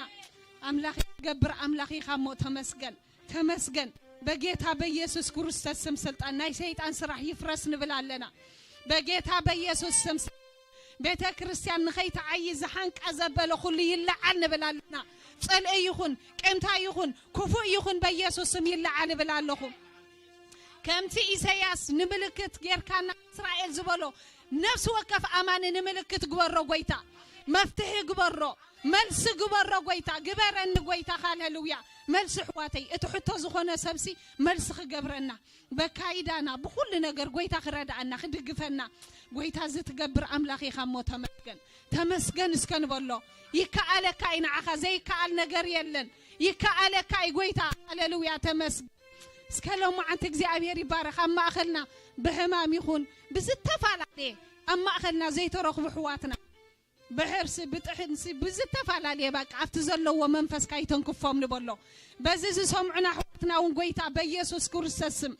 ኣምላኽ ይገብር ኣምላኽ ኢኻ እሞ ተመስገን፣ ተመስገን። በጌታ በኢየሱስ ክርስቶስ ስም ስልጣን ናይ ሰይጣን ስራሕ ይፍረስ ንብል ኣለና። በጌታ በኢየሱስ ስም ቤተ ክርስቲያን ንኸይትዓዪ ዝሓንቃ ዘበለ ኩሉ ይለዓል ንብል ኣለና። ጽልኢ ይኹን፣ ቅንታ ይኹን፣ ክፉእ ይኹን በኢየሱስ ስም ይለዓል እብል ኣለኹ። ከምቲ ኢሳያስ ንምልክት ጌርካና እስራኤል ዝበሎ ነፍሲ ወከፍ ኣማኒ ንምልክት ግበሮ ጎይታ። መፍትሒ ግበሮ፣ መልሲ ግበሮ ጎይታ። ግበረኒ ጎይታ። ሃሌሉያ። መልሲ ኣሕዋተይ፣ እቲ ሕቶ ዝኾነ ሰብሲ መልሲ ክገብረና። በካይዳና ብኹሉ ነገር ጎይታ ክረድኣና ክድግፈና ጎይታ እዚ ትገብር ኣምላኽ ኢኻ እሞ ተመስገን። ተመስገን እስከ ንበሎ። ይከኣለካ እዩ ንዓኻ ዘይከኣል ነገር የለን። ይከኣለካ እዩ ጎይታ። ሃሌሉያ ተመስገን። እስከ ሎማዓንቲ እግዚኣብሔር ይባረኽ። ኣብ ማእኸልና ብሕማም ይኹን ብዝተፈላለየ ኣብ ማእኸልና ዘይተረኽቡ ኣሕዋትና ብሕርሲ ብጥሕንሲ ብዝተፈላለየ በቃ ኣብቲ ዘለዎ መንፈስካ ይተንክፎም ንበሎ። በዚ ዝሰምዑና ኣሕዋትና እውን ጎይታ በኢየሱስ ክርስቶስ ስም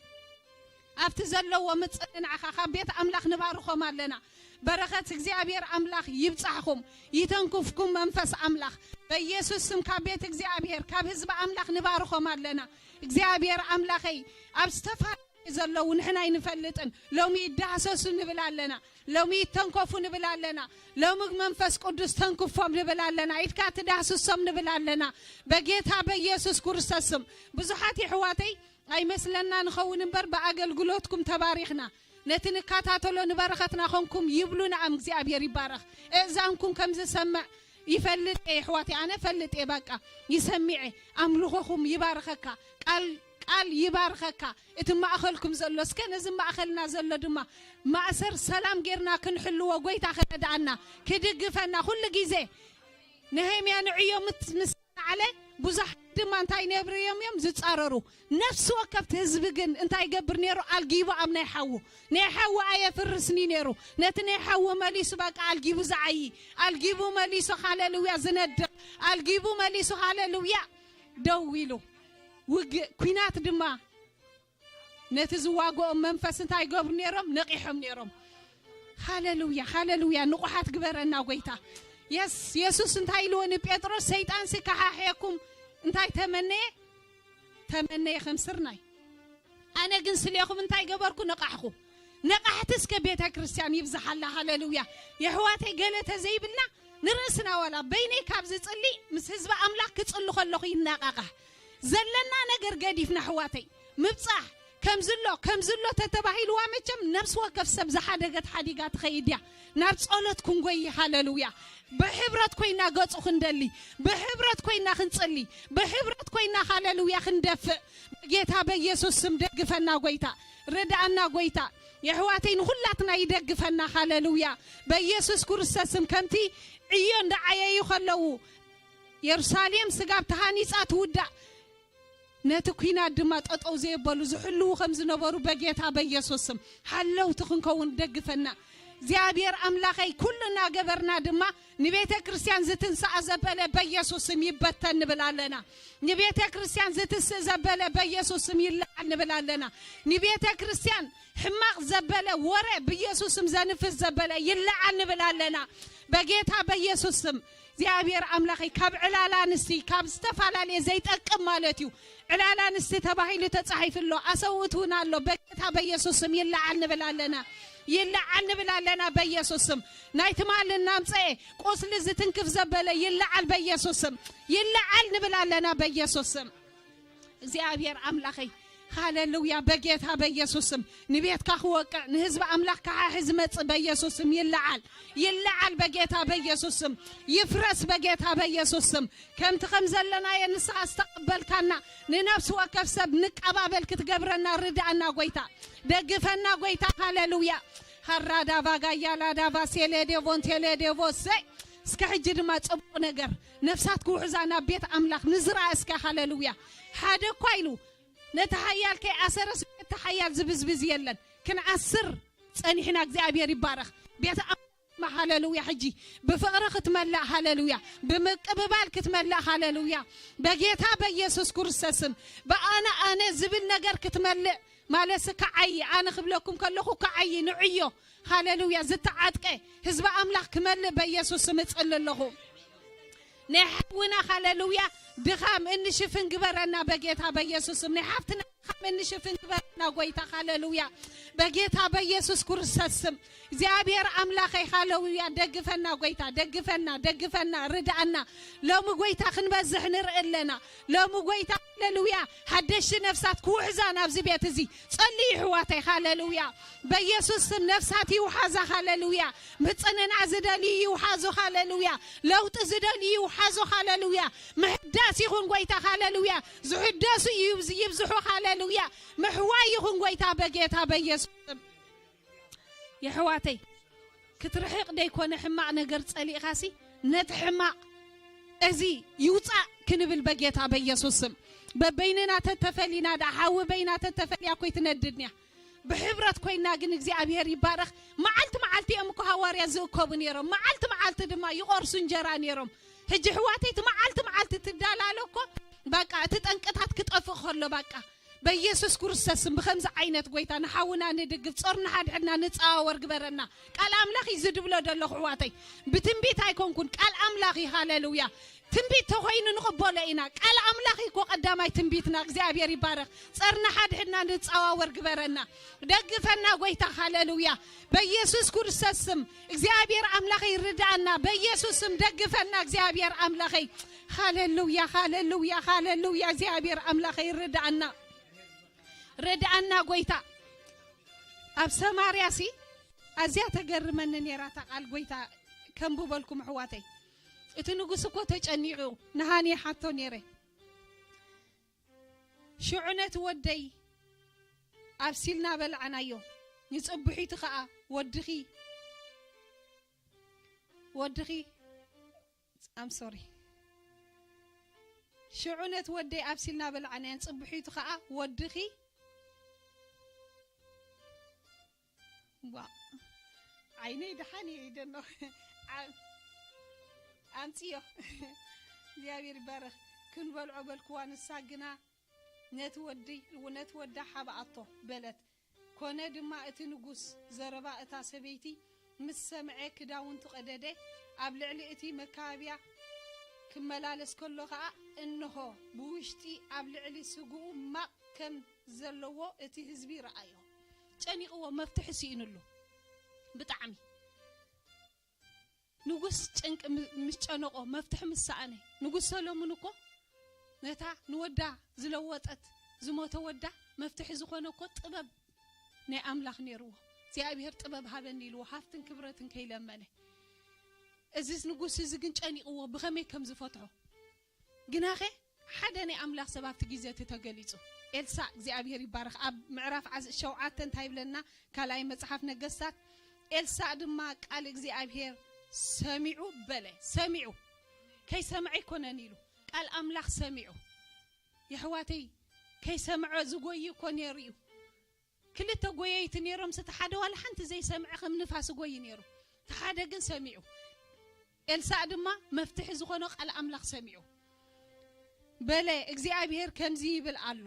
ኣብቲ ዘለዎ ምጽእ ንዓኻ ካብ ቤት ኣምላኽ ንባርኾም ኣለና። በረኸት እግዚኣብሔር ኣምላኽ ይብጻሕኹም፣ ይተንክፍኩም መንፈስ ኣምላኽ በኢየሱስ ስም ካብ ቤት እግዚኣብሔር ካብ ህዝቢ ኣምላኽ ንባርኾም ኣለና። እግዚኣብሔር ኣምላኸይ ኣብ ዝተፈላለየ ዘለዉ ንሕና ኣይንፈልጥን። ሎሚ ይዳህሰሱ ንብል ኣለና። ሎሚ ይተንከፉ ንብል ኣለና። ሎሚ መንፈስ ቅዱስ ተንክፎም ንብል ኣለና። ኢድካ ትዳህስሶም ንብል ኣለና። በጌታ በኢየሱስ ክርስቶስ ስም ብዙሓት የሕዋተይ ኣይመስለና ንኸውን እምበር ብኣገልግሎትኩም ተባሪኽና። ነቲ ንከታተሎ ንበረኸትና ኾንኩም ይብሉና ኣም እግዚኣብሔር ይባረኽ። እእዛንኩም ከም ዝሰምዕ ይፈልጥ እየ ኣሕዋተይ፣ ኣነ ፈልጥ እየ በቃ ይሰሚዐ። ኣምልኾኹም ይባርኸካ። ቃል ቃል ይባርኸካ። እቲ ማእኸልኩም ዘሎ እስከ ነዚ ማእኸልና ዘሎ ድማ ማእሰር ሰላም ጌርና ክንሕልዎ ጎይታ ክረድኣና ክድግፈና ኩሉ ግዜ ነሄምያ ንዕዮ ምስ ምስ ዓለ ብዙሕ ድማ እንታይ ነብርዮም እዮም ዝጻረሩ። ነፍሲ ወከፍቲ ህዝቢ ግን እንታይ ይገብር ነይሩ? ኣልጊቡ ኣብ ናይ ሓዉ፣ ናይ ሓዉ ኣየፍርስኒ ነይሩ። ነቲ ናይ ሓዉ መሊሱ በቃ ኣልጊቡ ዝዓዪ፣ ኣልጊቡ መሊሱ ሃለሉያ ዝነድቕ፣ ኣልጊቡ መሊሱ ሃለሉያ ደው ኢሉ። ውግእ ኲናት ድማ ነቲ ዝዋግኦም መንፈስ እንታይ ይገብሩ ነይሮም? ነቒሖም ነይሮም። ሃለሉያ፣ ሃለሉያ። ንቑሓት ግበረና ጎይታ። የስ፣ የሱስ እንታይ ኢልዎ ንጴጥሮስ? ሰይጣንሲ ከሓሕየኩም እንታይ ተመነየ? ተመነየ ከም ስርናይ። ኣነ ግን ስሌኹም እንታይ ገበርኩ? ነቓሕኩ። ነቓሕቲ እስከ ቤተ ክርስቲያን ይብዝሓላ። ሃለሉያ። የሕዋተይ ገለ ተዘይብልና ንርእስና ዋላ በይነይ ካብ ዝጽሊ ምስ ህዝቢ ኣምላኽ ክጽሊ ከለኹ ይነቓቓሕ። ዘለና ነገር ገዲፍና ኣሕዋተይ ምብጻሕ ከምዝሎ ከምዝሎ ተተባሂልዋ መቸም ነፍሲ ወከፍ ሰብ ዝሓደገት ሓዲጋ ትኸይድ እያ። ናብ ጸሎት ክንጎይ። ሃለሉያ። ብሕብረት ኮይና ገጹ ክንደሊ፣ ብሕብረት ኮይና ክንጽሊ፣ ብሕብረት ኮይና ሃለሉያ ክንደፍእ። በጌታ በኢየሱስ ስም ደግፈና ጎይታ፣ ርድኣና ጎይታ። የሕዋተይ ንኹላትና ይደግፈና። ሃለሉያ። በኢየሱስ ክርስቶስ ስም ከምቲ ዕዮ እንዳዓየዩ ከለዉ የሩሳሌም ስጋብ ተሃኒጻ ትውዳእ ነቲ ኲናት ድማ ጠጠው ዘየበሉ ዝሕልዉ ከም ዝነበሩ በጌታ በኢየሱስ ስም ሓለውቲ ክንከውን ደግፈና። እግዚኣብሔር ኣምላኸይ ኩሉ እናገበርና ድማ ንቤተ ክርስቲያን ዝትንሳኣ ዘበለ በኢየሱስ ስም ይበተን ንብል ኣለና። ንቤተ ክርስቲያን ዝትስእ ዘበለ በኢየሱስ ስም ይለዓል ንብል ኣለና። ንቤተ ክርስቲያን ሕማቕ ዘበለ ወረ ብኢየሱስ ስም ዘንፍስ ዘበለ ይለዓል ንብል ኣለና። በጌታ በኢየሱስ ስም እግዚኣብሔር ኣምላኸይ ካብ ዕላል ኣንስቲ ካብ ዝተፈላለየ ዘይጠቅም ማለት እዩ። ዕላል ኣንስቲ ተባሂሉ ተጻሒፉ ኣሎ፣ ኣሰውእት እውን ኣሎ። በጌታ በኢየሱስ ስም ይለዓል ንብል ኣለና፣ ይለዓል ንብል ኣለና በኢየሱስ ስም። ናይ ትማል እናምጸኤ ቁስሊ ዝትንክፍ ዘበለ ይለዓል በኢየሱስ ስም፣ ይለዓል ንብል ኣለና በኢየሱስ ስም። እግዚኣብሔር ኣምላኸይ ሃለሉያ። በጌታ በኢየሱስ ስም ንቤትካ ክወቅዕ ንህዝቢ ኣምላኽ ክሓሒ ዝመጽእ በኢየሱስ ስም ይለዓል፣ ይለዓል በጌታ በኢየሱስ ስም ይፍረስ በጌታ በኢየሱስ ስም። ከምቲ ከም ዘለናዮ ንስኻ ዝተቐበልካና ንነፍሲ ወከፍ ሰብ ንቀባበል ክትገብረና ርድኣና ጎይታ፣ ደግፈና ጎይታ። ሃለሉያ። ሃራዳቫ ጋያላዳቫ ሴሌዴቮን ቴሌዴቮ ሰይ እስከ ሕጂ ድማ ጽቡቕ ነገር ነፍሳት ክውሕዛ ናብ ቤት ኣምላኽ ንዝረኣ እስከ። ሃለሉያ። ሓደ እኳ ኢሉ ነቲ ሓያል ከይኣሰረስ እቲ ሓያል ዝብዝብዝ የለን። ክንኣስር ጸኒሕና እግዚኣብሔር ይባረኽ። ቤት ኣምላኽ ሃለሉያ። ሕጂ ብፍቕሪ ክትመልእ ሃለሉያ፣ ብምቅብባል ክትመልእ ሃለሉያ። በጌታ በኢየሱስ ክርስቶስ ስም ብኣነ ኣነ ዝብል ነገር ክትመልእ ማለት ክዓይ ኣነ ክብለኩም ከለኹ ክዓይ ንዕዮ ሃለሉያ ዝተዓጥቀ ህዝቢ ኣምላኽ ክመልእ በኢየሱስ ስም እጸሊ ኣለኹ። ናይ ሓውና ሃለሉያ ድኻም እንሽፍን ግበረና በጌታ በኢየሱስ ስም። ናይ ሓፍትና ድኻም እንሽፍን ግበረና ጎይታ ሃለሉያ በጌታ በኢየሱስ ክርስቶስ ስም። እግዚኣብሔር ኣምላኸይ ሃለሉያ ደግፈና ጎይታ ደግፈና ደግፈና ርድኣና። ሎሚ ጎይታ ክንበዝሕ ንርኢ ኣለና። ሎሚ ጎይታ ሃለሉያ ሓደሽቲ ነፍሳት ክውሕዛ ናብዚ ቤት እዚ ጸልዩ ኣሕዋተይ ሃለሉያ። በኢየሱስ ስም ነፍሳት ይውሓዛ ሃለሉያ። ምጽንና ዝደልዩ ይውሓዙ ሃለሉያ። ለውጢ ዝደልዩ ይውሓዙ ሃለሉያ። ምሕዳስ ይኹን ጎይታ ሃለሉያ። ዝሕደሱ ይብዝ- ይብዝሑ ሃለሉያ። ምሕዋይ ይኹን ጎይታ በጌታ በኢየሱስ ስም። የሕዋተይ ክትርሕቕ ደይኮነ ሕማቕ ነገር ጸሊእኻሲ ነቲ ሕማቕ እዚ ይውጻእ ክንብል በጌታ በኢየሱስ ስም። በበይንና ተተፈሊና ደኣ ሓዊ በይና ተተፈልያ እኮ ይትነድድንያ። ብሕብረት ኮይና ግን እግዚኣብሔር ይባረኽ። መዓልቲ መዓልቲ እዮም እኮ ሃዋርያ ዝእከቡ ነይሮም። መዓልቲ መዓልቲ ድማ ይቆርሱ እንጀራ ነይሮም። ሕጂ ኣሕዋተይ እቲ መዓልቲ መዓልቲ ትዳላሎ እኮ በቃ እቲ ጠንቅታት ክጠፍእ ከሎ በቃ በኢየሱስ ክርስቶስ ስም ብኸምዚ ዓይነት ጎይታ ንሓውና ንድግፍ ጾርና ሓድሕድና ንጸዋወር ግበረና። ቃል ኣምላኽ እዩ ዝድብሎ ዘለኹ ኣሕዋተይ። ብትንቢት ኣይኮንኩን ቃል ኣምላኽ እዩ። ሃለሉያ። ትንቢት ተኾይኑ ንቕበሎ ኢና። ቃል ኣምላኽ እዩ እኮ ቀዳማይ ትንቢትና። እግዚኣብሔር ይባረኽ። ጸርና ሓድሕድና ንጸዋወር ግበረና። ደግፈና ጎይታ። ሃለሉያ። በኢየሱስ ክርስቶስ ስም እግዚኣብሔር ኣምላኸይ ርድኣና። በኢየሱስ ስም ደግፈና እግዚኣብሔር ኣምላኸይ። ሃለሉያ፣ ሃለሉያ፣ ሃለሉያ። እግዚኣብሔር ኣምላኸይ ርድኣና። ርድኣና ጎይታ። ኣብ ሰማርያ ሲ ኣዝያ ተገርመኒ ነይራ እታ ቃል ጎይታ ከንብበልኩም ኣሕዋተይ። እቲ ንጉስ እኮ ተጨኒቑ ንሃኒ ሓቶ ነይረ። ሽዑ ነቲ ወደይ ኣብሲልና በላዕናዮ። ንጽብሒቱ ኸኣ ወድኺ ወድኺ I'm sorry ሽዑ ነቲ ወደይ ኣብሲልና በላዕናዮ። ጽብሒቱ ኸኣ ወድኺ፣ ዋ፣ ዓይነይ ደሓን እየ ኢደኖ። ዓ-፣ ኣምጽዮ። እግዚኣብሔር ይባረኽ። ክንበልዖ በልክዋ፣ ንሳ ግና ነቲ ወዲ፣ ነቲ ወዳ ሓብኣቶ በለት። ኮነ ድማ እቲ ንጉስ ዘረባ እታ ሰበይቲ ምስ ሰምዐ ክዳውንቱ ቀደደ፣ ኣብ ልዕሊ እቲ መካብያ ክመላለስ ከሎ ኸኣ እንሆ ብውሽጢ ኣብ ልዕሊ ስግኡ ማቕ ከም ዘለዎ እቲ ህዝቢ ረኣዮ። ጨኒቕዎ፣ መፍትሒ ስኢኑሉ ብጣዕሚ። ንጉስ ጭንቂ ም-፣ ምስ ጨነቆ፣ መፍትሒ ምስ ሰኣነ፣ ንጉስ ሰሎሞን እኮ ነታ ንወዳ ዝለወጠት ዝሞተ ወዳ መፍትሒ ዝኾነ እኮ ጥበብ ናይ ኣምላኽ ነይርዎ። እግዚኣብሔር ጥበብ ሃበኒ ኢልዎ ሃብትን ክብረትን ከይለመነ። እዚ ንጉስ እዚ ግን ጨኒቕዎ ብኸመይ ከም ዝፈትሖ። ግናኸ ሓደ ናይ ኣምላኽ ሰብ ኣብቲ ግዜ እቲ ተገሊጹ። ኤልሳእ እግዚኣብሔር ይባረኽ። ኣብ ምዕራፍ ዓስ-፣ ሸውዓተ እንታይ ይብለና? ካልኣይ መጽሓፍ ነገስታት፣ ኤልሳእ ድማ ቃል እግዚኣብሔር ሰሚዑ በለ። ሰሚዑ፣ ከይሰምዐ ኣይኮነን ኢሉ፣ ቃል ኣምላኽ ሰሚዑ። የሕዋተይ፣ ከይሰምዐ ዝጎይ እኮ ነይሩ እዩ። ክልተ ጎየይቲ ነይሮም፣ እቲ ሓደ ዋላ ሓንቲ ዘይሰምዐ ከም ንፋስ ጎይ ነይሩ፣ እቲ ሓደ ግን ሰሚዑ። ኤልሳእ ድማ መፍትሒ ዝኾኖ ቃል ኣምላኽ ሰሚዑ በለ። እግዚኣብሔር ከምዚ ይብል ኣሎ።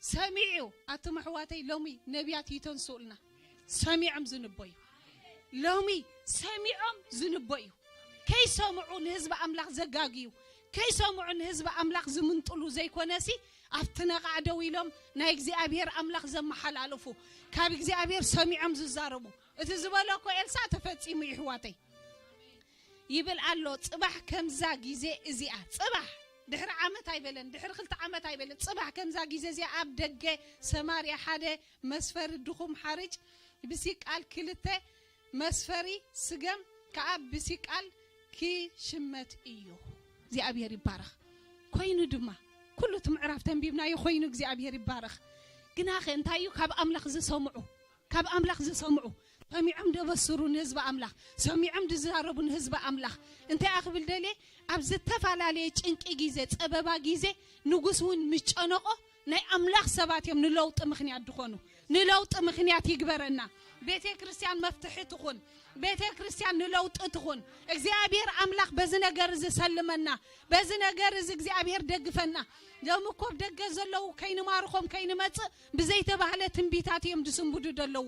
ሰሚዑ፣ ኣቱም ኣሕዋተይ፣ ሎሚ ነቢያት ይተንስኡልና። ሰሚዖም ዝንበዩ። ሎሚ ሰሚዖም ዝንበዩ። ከይሰምዑ ንህዝቢ ኣምላኽ ዘጋግዩ፣ ከይሰምዑ ንህዝቢ ኣምላኽ ዝምንጥሉ ዘይኮነሲ፣ ኣብቲ ነቓዕ ደው ኢሎም ናይ እግዚኣብሔር ኣምላኽ ዘመሓላልፉ፣ ካብ እግዚኣብሔር ሰሚዖም ዝዛረቡ። እቲ ዝበሎ እኮ ኤልሳእ ተፈጺሙ እዩ፣ ኣሕዋተይ። ይብል ኣሎ። ጽባሕ ከምዛ ግዜ እዚኣ፣ ጽባሕ ድሕሪ ዓመት ኣይበለን፣ ድሕሪ ክልተ ዓመት ኣይበለን፣ ጽባሕ ከምዛ ግዜ እዚኣ ኣብ ደገ ሰማርያ ሓደ መስፈሪ ድኹም ሓርጭ ብሲቃል፣ ክልተ መስፈሪ ስገም ከኣ ብሲቃል ክሽመት እዩ። እግዚኣብሔር ይባረኽ። ኮይኑ ድማ፣ ኩሉ እቲ ምዕራፍ ተንቢብናዮ ኮይኑ እግዚኣብሔር ይባረኽ። ግናኸ እንታይ እዩ? ካብ ኣምላኽ ዝሰምዑ፣ ካብ ኣምላኽ ዝሰምዑ፣ ሰሚዖም ደበስሩ ንህዝቢ ኣምላኽ፣ ሰሚዖም ድዛረቡ ንህዝቢ ኣምላኽ። እንታይ እያ ክብል ደልየ? ኣብ ዝተፈላለየ ጭንቂ ግዜ፣ ጸበባ ግዜ፣ ንጉስ እውን ምስ ጨነቆ፣ ናይ ኣምላኽ ሰባት እዮም ንለውጢ ምኽንያት ድኾኑ። ንለውጢ ምኽንያት ይግበረና። ቤተ ክርስቲያን መፍትሒ ትኹን። ቤተ ክርስቲያን ንለውጢ ትኹን። እግዚኣብሔር ኣምላኽ በዚ ነገር እዚ ሰልመና። በዚ ነገር እዚ እግዚኣብሔር ደግፈና። ሎም እኮ ኣብ ደገ ዘለዉ ከይንማርኾም ከይንመጽእ ብዘይተባህለ ትንቢታት እዮም ዝስንብዱ ዘለዉ።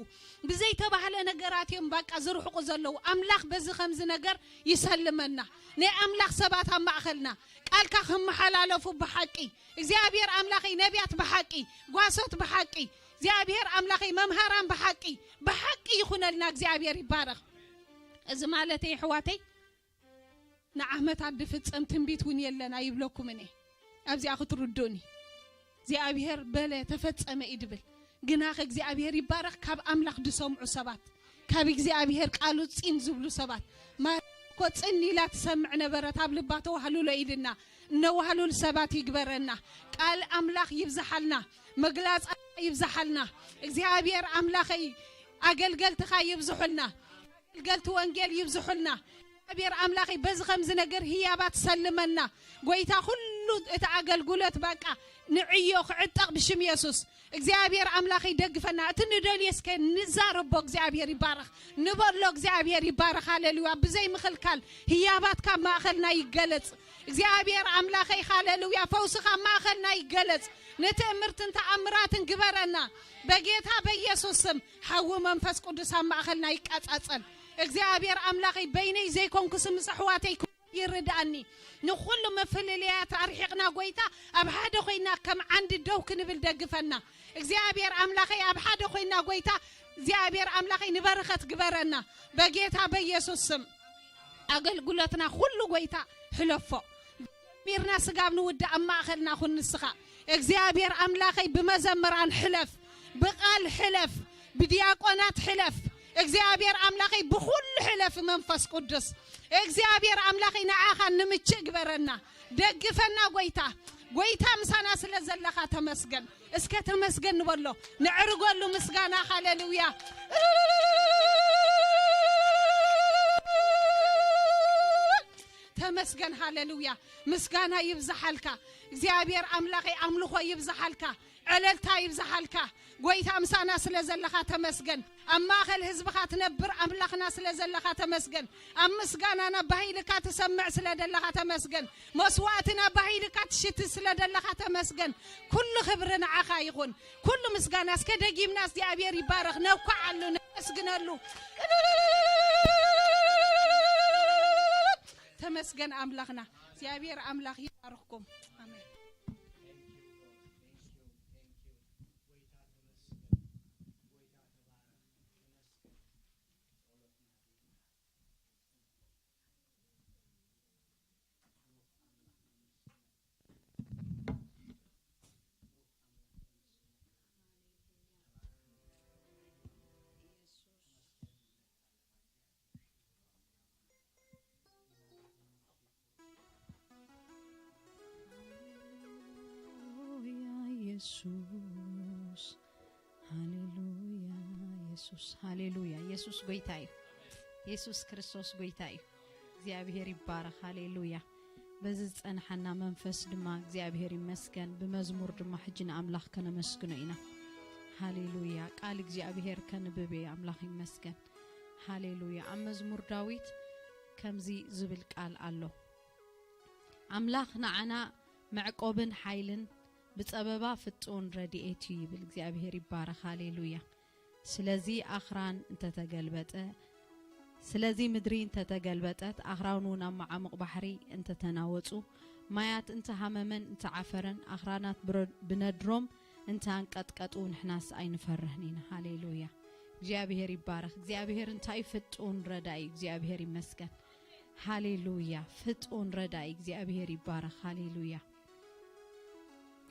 ብዘይተባህለ ነገራት እዮም በቃ ዝርሕቁ ዘለዉ። ኣምላኽ በዚ ከምዚ ነገር ይሰልመና። ናይ ኣምላኽ ሰባት ኣብ ማእኸልና ቃልካ ክመሓላለፉ ብሓቂ እግዚኣብሔር ኣምላኸይ ነቢያት ብሓቂ፣ ጓሶት ብሓቂ፣ እግዚኣብሔር ኣምላኸይ መምሃራን ብሓቂ፣ ብሓቂ ይኹነልና። እግዚኣብሔር ይባረኽ። እዚ ማለተይ ኣሕዋተይ ንዓመታት ድፍጸም ትንቢት እውን የለን ኣይብለኩምን እየ። ኣብዚኣ ክትርዱኒ እግዚኣብሔር በለ ተፈጸመ እዩ ድብል። ግናኸ እግዚኣብሔር ይባረኽ ካብ ኣምላኽ ድሰምዑ ሰባት፣ ካብ እግዚኣብሔር ቃሉ ጺን ዝብሉ ሰባት። ማርያም እኮ ጽን ኢላ ትሰምዕ ነበረት፣ ኣብ ልባ ተዋህልሎ ኢልና እነዋህልል ሰባት ይግበረና። ቃል ኣምላኽ ይብዝሓልና፣ መግላጻ ይብዝሓልና። እግዚኣብሔር ኣምላኸይ ኣገልገልትኻ ይብዝሑልና፣ ኣገልገልቲ ወንጌል ይብዝሑልና። እግዚኣብሔር ኣምላኸይ በዚ ከምዚ ነገር ህያባት ሰልመና። ጎይታ ኩሉ እቲ ኣገልግሎት በቃ ንዕዮ ክዕጠቕ ብሽም የሱስ። እግዚኣብሔር ኣምላኸይ ደግፈና። እቲ ንደልዮ እስከ ንዛረቦ እግዚኣብሔር ይባረኽ። ንበሎ እግዚኣብሔር ይባረኽ። ሃሌሉያ። ብዘይ ምኽልካል ህያባትካ ኣብ ማእኸልና ይገለጽ። እግዚኣብሔር ኣምላኸይ ሃሌሉያ። ፈውስኻ ኣብ ማእኸልና ይገለጽ። ንትእምርትን ተኣምራትን ግበረና። በጌታ በኢየሱስ ስም ሓዊ መንፈስ ቅዱስ ኣብ ማእኸልና ይቃጻጸል። እግዚኣብሔር ኣምላኸይ በይነይ ዘይኮንኩ ምስ ኣሕዋተይ ይርድኣኒ። ንኹሉ ምፍልልያት ኣርሒቕና ጎይታ ኣብ ሓደ ኮይና ከም ዓንዲ ደው ክንብል ደግፈና። እግዚኣብሔር ኣምላኸይ ኣብ ሓደ ኮይና ጎይታ እግዚኣብሔር ኣምላኸይ ንበረኸት ግበረና በጌታ በኢየሱስ ስም። ኣገልግሎትና ኩሉ ጎይታ ሕለፎ። ጀሚርና ስጋብ ንውዳእ ኣብ ማእኸልና ኩን ንስኻ እግዚኣብሔር ኣምላኸይ ብመዘምራን ሕለፍ፣ ብቓል ሕለፍ፣ ብዲያቆናት ሕለፍ። እግዚኣብሔር ኣምላኸይ ብኹሉ ሕለፍ መንፈስ ቅዱስ እግዚኣብሔር ኣምላኸይ ንዓኻ ንምችእ ግበረና፣ ደግፈና ጎይታ። ጎይታ ምሳና ስለ ዘለኻ ተመስገን። እስከ ተመስገን ንበሎ፣ ንዕርገሉ ምስጋና። ሃሌሉያ። ተመስገን፣ ሃሌሉያ። ምስጋና ይብዝሓልካ እግዚኣብሔር ኣምላኸይ፣ ኣምልኾ ይብዝሓልካ፣ ዕለልታ ይብዝሓልካ። ጎይታ፣ ምሳና ስለ ዘለኻ ተመስገን። ኣብ ማእከል ህዝብኻ ትነብር ኣምላኽና ስለ ዘለኻ ተመስገን። ኣብ ምስጋናና ባሂልካ ትሰምዕ ስለ ዘለኻ ተመስገን። መስዋእትና ባሂልካ ትሽቲ ስለ ዘለኻ ተመስገን። ኩሉ ክብሪ ንዓኻ ይኹን። ኩሉ ምስጋና እስከ ደጊምና እግዚኣብሔር ይባረኽ፣ ነኳዓሉ፣ ነመስግነሉ። ተመስገን ኣምላኽና። እግዚኣብሔር ኣምላኽ ይባርኽኩም። ኣሜን። ሃሌሉያ ኢየሱስ፣ ሃሌሉያ ኢየሱስ፣ ሃሌሉያ። ኢየሱስ ጎይታ እዩ። ኢየሱስ ክርስቶስ ጎይታ እዩ። እግዚኣብሔር ይባረኽ። ሃሌሉያ። በዚ ዝጸንሓና መንፈስ ድማ እግዚኣብሔር ይመስገን። ብመዝሙር ድማ ሕጂ ንኣምላኽ ከነመስግኖ ኢና። ሃሌሉያ። ቃል እግዚኣብሔር ከንብብ እየ። ኣምላኽ ይመስገን። ሃሌሉያ። ኣብ መዝሙር ዳዊት ከምዚ ዝብል ቃል ኣሎ። ኣምላኽ ንዓና መዕቆብን ሓይልን ብጸበባ ፍጹን ረድኤት እዩ ይብል። እግዚኣብሔር ይባረኽ። ሃሌሉያ። ስለዚ ኣኽራን እንተተገልበጠ፣ ስለዚ ምድሪ እንተተገልበጠት፣ ኣኽራን እውን ኣብ መዓሙቕ ባሕሪ እንተተናወጹ፣ ማያት እንተሃመመን እንተዓፈረን፣ ኣኽራናት ብረ-፣ ብነድሮም እንተኣንቀጥቀጡ፣ ንሕናስ ኣይንፈርህን ኢና። ሃሌሉያ። እግዚኣብሔር ይባረኽ። እግዚኣብሔር እንታይ ፍጹን ረዳኢ፣ እግዚኣብሔር ይመስገን። ሃሌሉያ። ፍጹን ረዳኢ እግዚኣብሔር ይባረኽ። ሃሌሉያ።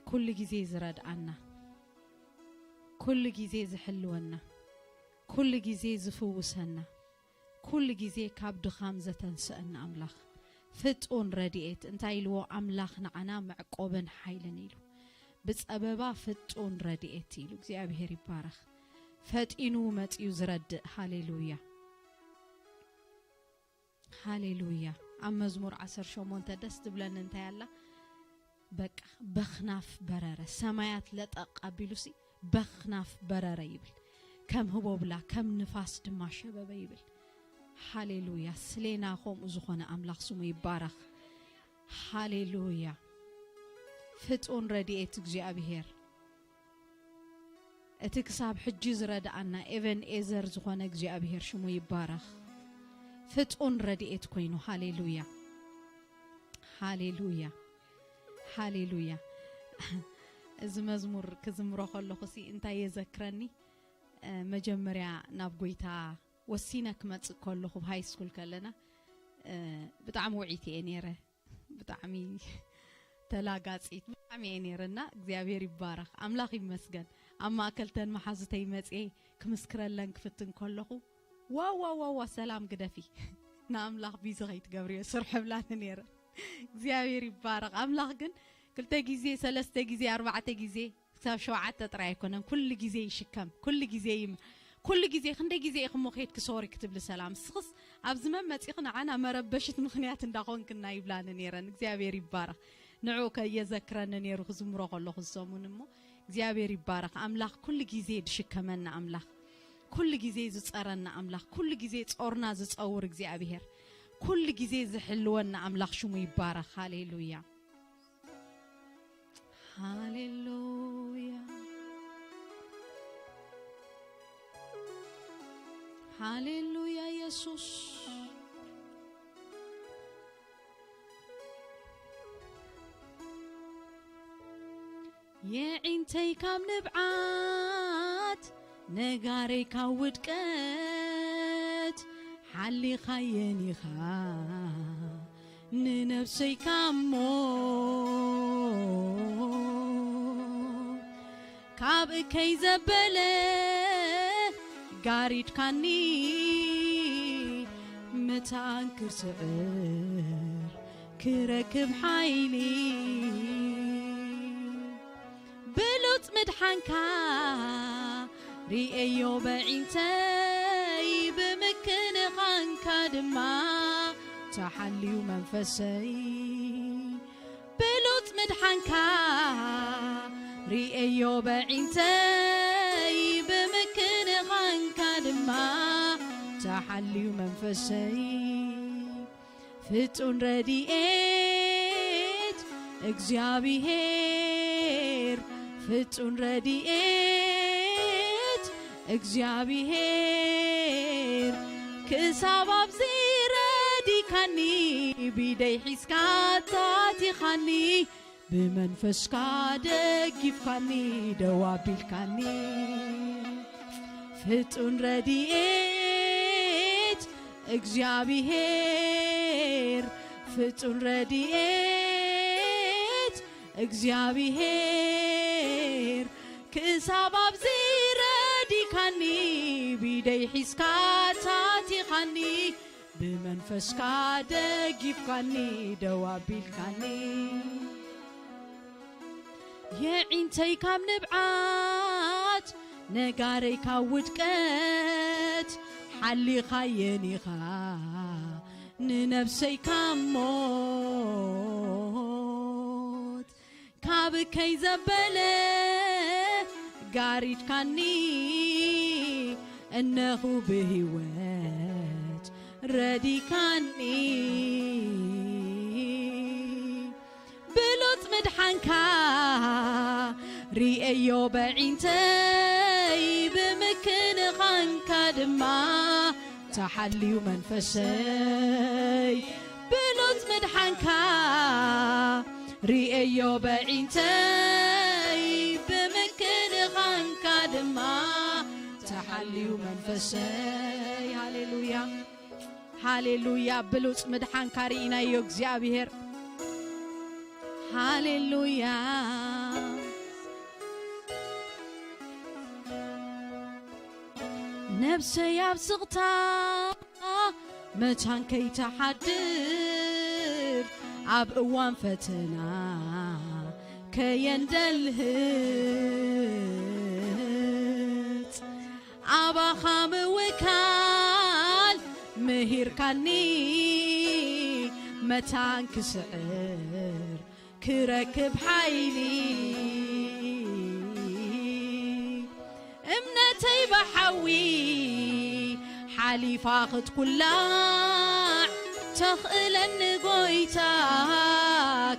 ኩሉ ግዜ ዝረድኣና፣ ኩሉ ግዜ ዝሕልወና፣ ኩሉ ግዜ ዝፍውሰና፣ ኩሉ ግዜ ካብ ድኻም ዘተንስአና ኣምላኽ፣ ፍጹን ረድኤት እንታይ ኢልዎ? ኣምላኽ ንዓና መዕቆብን ሓይልን ኢሉ። ብጸበባ ፍጹን ረድኤት ኢሉ። እግዚኣብሔር ይባረኽ። ፈጢኑ መጺኡ ዝረድእ። ሃሌሉያ። ሃሌሉያ። ኣብ መዝሙር ዓሰርተ ሸሞንተ ደስ ትብለኒ እንታይ ኣላ? በቃ በኽናፍ በረረ፣ ሰማያት ለጠቕ ኣቢሉሲ በኽናፍ በረረ ይብል። ከም ህቦብላ፣ ከም ንፋስ ድማ ሸበበ ይብል። ሃሌሉያ። ስሌና ከምኡ ዝኾነ ኣምላኽ ስሙ ይባረኽ። ሃሌሉያ። ፍጹን ረድኤት እግዚኣብሔር፣ እቲ ክሳብ ሕጂ ዝረድኣና ኤቨን ኤዘር ዝኾነ እግዚኣብሔር ሽሙ ይባረኽ። ፍጹን ረድኤት ኮይኑ። ሃሌሉያ፣ ሃሌሉያ፣ ሃሌሉያ። እዚ መዝሙር ክዝምሮ ከለኹ ሲ እንታይ የዘክረኒ? እ፣ መጀመርያ ናብ ጎይታ ወሲነ ክመጽእ ከለኹ፣ ኣብ ሃይ ስኩል ከለና፣ እ፣ ብጣዕሚ ውዒት እየ ነይረ። ብጣዕሚ ተላጋጺት ብጣዕሚ እየ ነይረ እና እግዚኣብሔር ይባረኽ፣ ኣምላኽ ይመስገን። ኣብ ማእከል ተን መሓዙተይ መጽየ ክምስክረለን ክፍትን ከለኹ፣ ዋው፣ ዋው፣ ዋው፣ ዋው፣ ሰላም ግደፊ፣ ንኣምላኽ ቢዚ ከይትገብርዮ ስርሑ ብላኒ ነይረ። እግዚኣብሔር ይባረኽ። ኣምላኽ ግን ክልተ ግዜ፣ ሰለስተ ግዜ፣ ኣርባዕተ ግዜ፣ ክሳብ ሸውዓተ ጥራይ ኣይኮነን፣ ኩሉ ግዜ ይሽከም፣ ኩሉ ግዜ ይም-፣ ኩሉ ግዜ፣ ክንደይ ግዜ ኢኹም ኬድኪ ሶሪ ክትብሊ ሰላም፣ ንስኽስ ኣብዚ መመጺኺ ንዓና መረበሽት ምኽንያት እንዳኾንክና ይብላኒ ነይረን። እግዚኣብሔር ይባረኽ። ንዕኡ ከየዘክረኒ ነይሩ ክዝምሮ ከለኹ ዝሰሙን እሞ፣ እግዚኣብሔር ይባረኽ። ኣምላኽ ኩሉ ግዜ ዝሽከመና ኣምላኽ፣ ኩሉ ግዜ ዝጸረና ኣምላኽ፣ ኩሉ ግዜ ጾርና ዝጸውር እግዚኣብሔር፣ ኩሉ ግዜ ዝሕልወና ኣምላኽ ሽሙ ይባረኽ። ሃሌሉያ። ሃሌሉያ፣ ሃሌሉያ የሱስ። የዒንተይ ካብ ንብዓት፣ ነጋረይ ካብ ውድቀት ሓሊኻየን ኢኻ፣ ንነፍሰይ ካብ ሞት ካብ እከይ ዘበለ ጋሪድካኒ፣ መታን ክርስዕር ክረክብ ሓይሊ። ብሉጽ ምድሓንካ ርእየዮ በዒንተይ፣ ብምክንኻንካ ድማ ተሓልዩ መንፈሰይ። ብሉጽ ምድሓንካ ርእየዮ በዒንተይ፣ ብምክንኻንካ ድማ ተሓልዩ መንፈሰይ። ፍጹም ረድኤት እግዚኣብሔር፣ ፍጹም ረድኤት እግዚኣብሔር፣ ክሳብ ኣብዚ ረዲካኒ፣ ብኢደይ ሒዝካ ኣታቲኻኒ፣ ብመንፈስካ ደጊፍካኒ፣ ደው ኣቢልካኒ። ፍጹም ረድኤት እግዚኣብሔር፣ ፍጹም ረድኤት እግዚኣብሔር፣ ክሳብ ኣብዚ ረዲካኒ፣ ብኢደይ ሒዝካ ኣታቲኻኒ፣ ብመንፈስካ ደጊፍካኒ፣ ደው ኣቢልካኒ። የዒንተይ ካብ ንብዓት፣ ነጋረይ ካብ ውድቀት ሓሊኻየን ኢኻ፣ ንነብሰይ ካብ ሞት ካብ ከይ ዘበለ ጋሪድካኒ፣ እነኹ ብህይወት ረዲካኒ። ብሉጽ ምድሓንካ ርእየዮ በዒንተይ፣ ብምክንኻንካ ድማ ተሓልዩ መንፈሰይ። ብሉጽ ምድሓንካ ርእየዮ በዒንተይ፣ ብምክንኻንካ ድማ ተሓልዩ መንፈሰይ። ሃሌሉያ፣ ሃሌሉያ። ብሉጽ ምድሓንካ ርኢናዮ እግዚኣብሔር። ሃሌሉያ። ነብሰይ ኣብ ስቕታ መታን ከይትሓድር፣ ኣብ እዋን ፈተና ከየንደልህጽ፣ ኣባኻ ምውካል ምሂርካኒ፣ መታን ክስዕር ክረክብ ሓይሊ። እምነተይ ብሓዊ ሓሊፋ ክትኩላዕ፣ ተኽእለኒ ጎይታ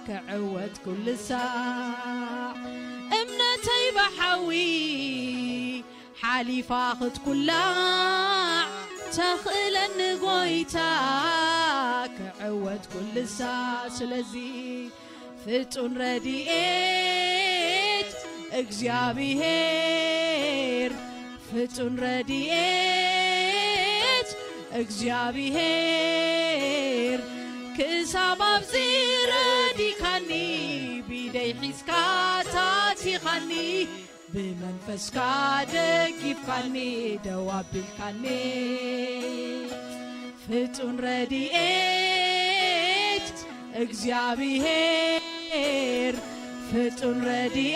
ክዕወት ኩሉ ሳዕ። እምነተይ ብሓዊ ሓሊፋ ክትኩላዕ፣ ተኽእለኒ ጎይታ ክዕወት ኩሉ ሳዕ። ስለዚ ፍጹም ረድኤት እግዚኣብሔር፣ ፍጹም ረድኤት እግዚኣብሔር፣ ክሳብ ኣብዚ ረዲካኒ፣ ብኢደይ ሒዝካ ኣታቲኻኒ፣ ብመንፈስካ ደጊፍካኒ፣ ደው ኣቢልካኒ። ፍጹም ረድኤት እግዚኣብሔር፣ ፍጹም ረድኤት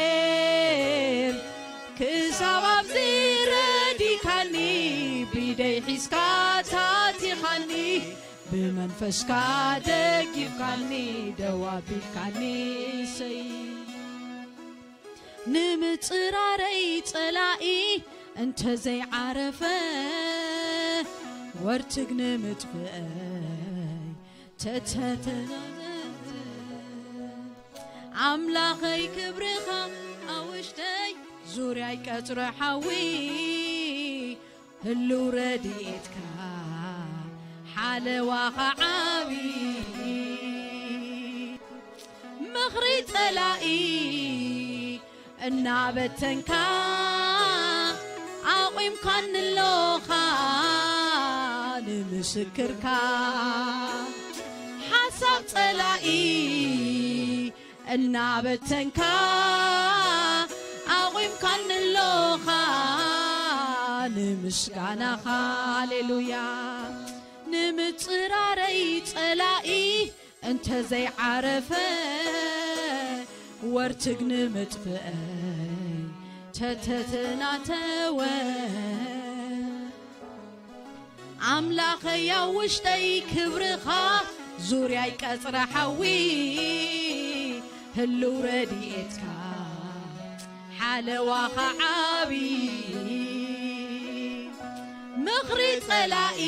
እግዚኣብሔር፣ ክሳብ ኣብዚ ረዲካኒ፣ ብኢደይ ሒዝካ ኣታቲኻኒ፣ ብመንፈስካ ደጊፍካኒ፣ ደው ኣቢልካኒ። ሰይ ንምጽራረይ ጸላኢ እንተዘይዓረፈ፣ ወርትግ ንምጥፍኣይ ተተተናነተ። ኣምላኸይ ክብርኻ ኣብ ውሽጠይ፣ ዙርያይ ቀጽሪ ሓዊ፣ ህሉው ረድኤትካ ሓለዋኻ ዓቢ። ምኽሪ ጸላኢ እናበተንካ፣ ኣቑምካኒ ኣሎኻ ንምስክርካ። ሓሳብ ጸላኢ እናበተንካ፣ ኣቑምካኒ ኣሎኻ ንምስጋናኻ። ሃሌሉያ። ንምጽራረይ ጸላኢ እንተዘይዓረፈ፣ ወርትግ ንምጥፍኣይ ተተተናተወ። ኣምላኸይ ኣብ ውሽጠይ ክብርኻ፣ ዙርያይ ቀጽረ ሓዊ፣ ህልው ረድኤትካ፣ ሓለዋኻ ዓቢ። ምኽሪ ጸላኢ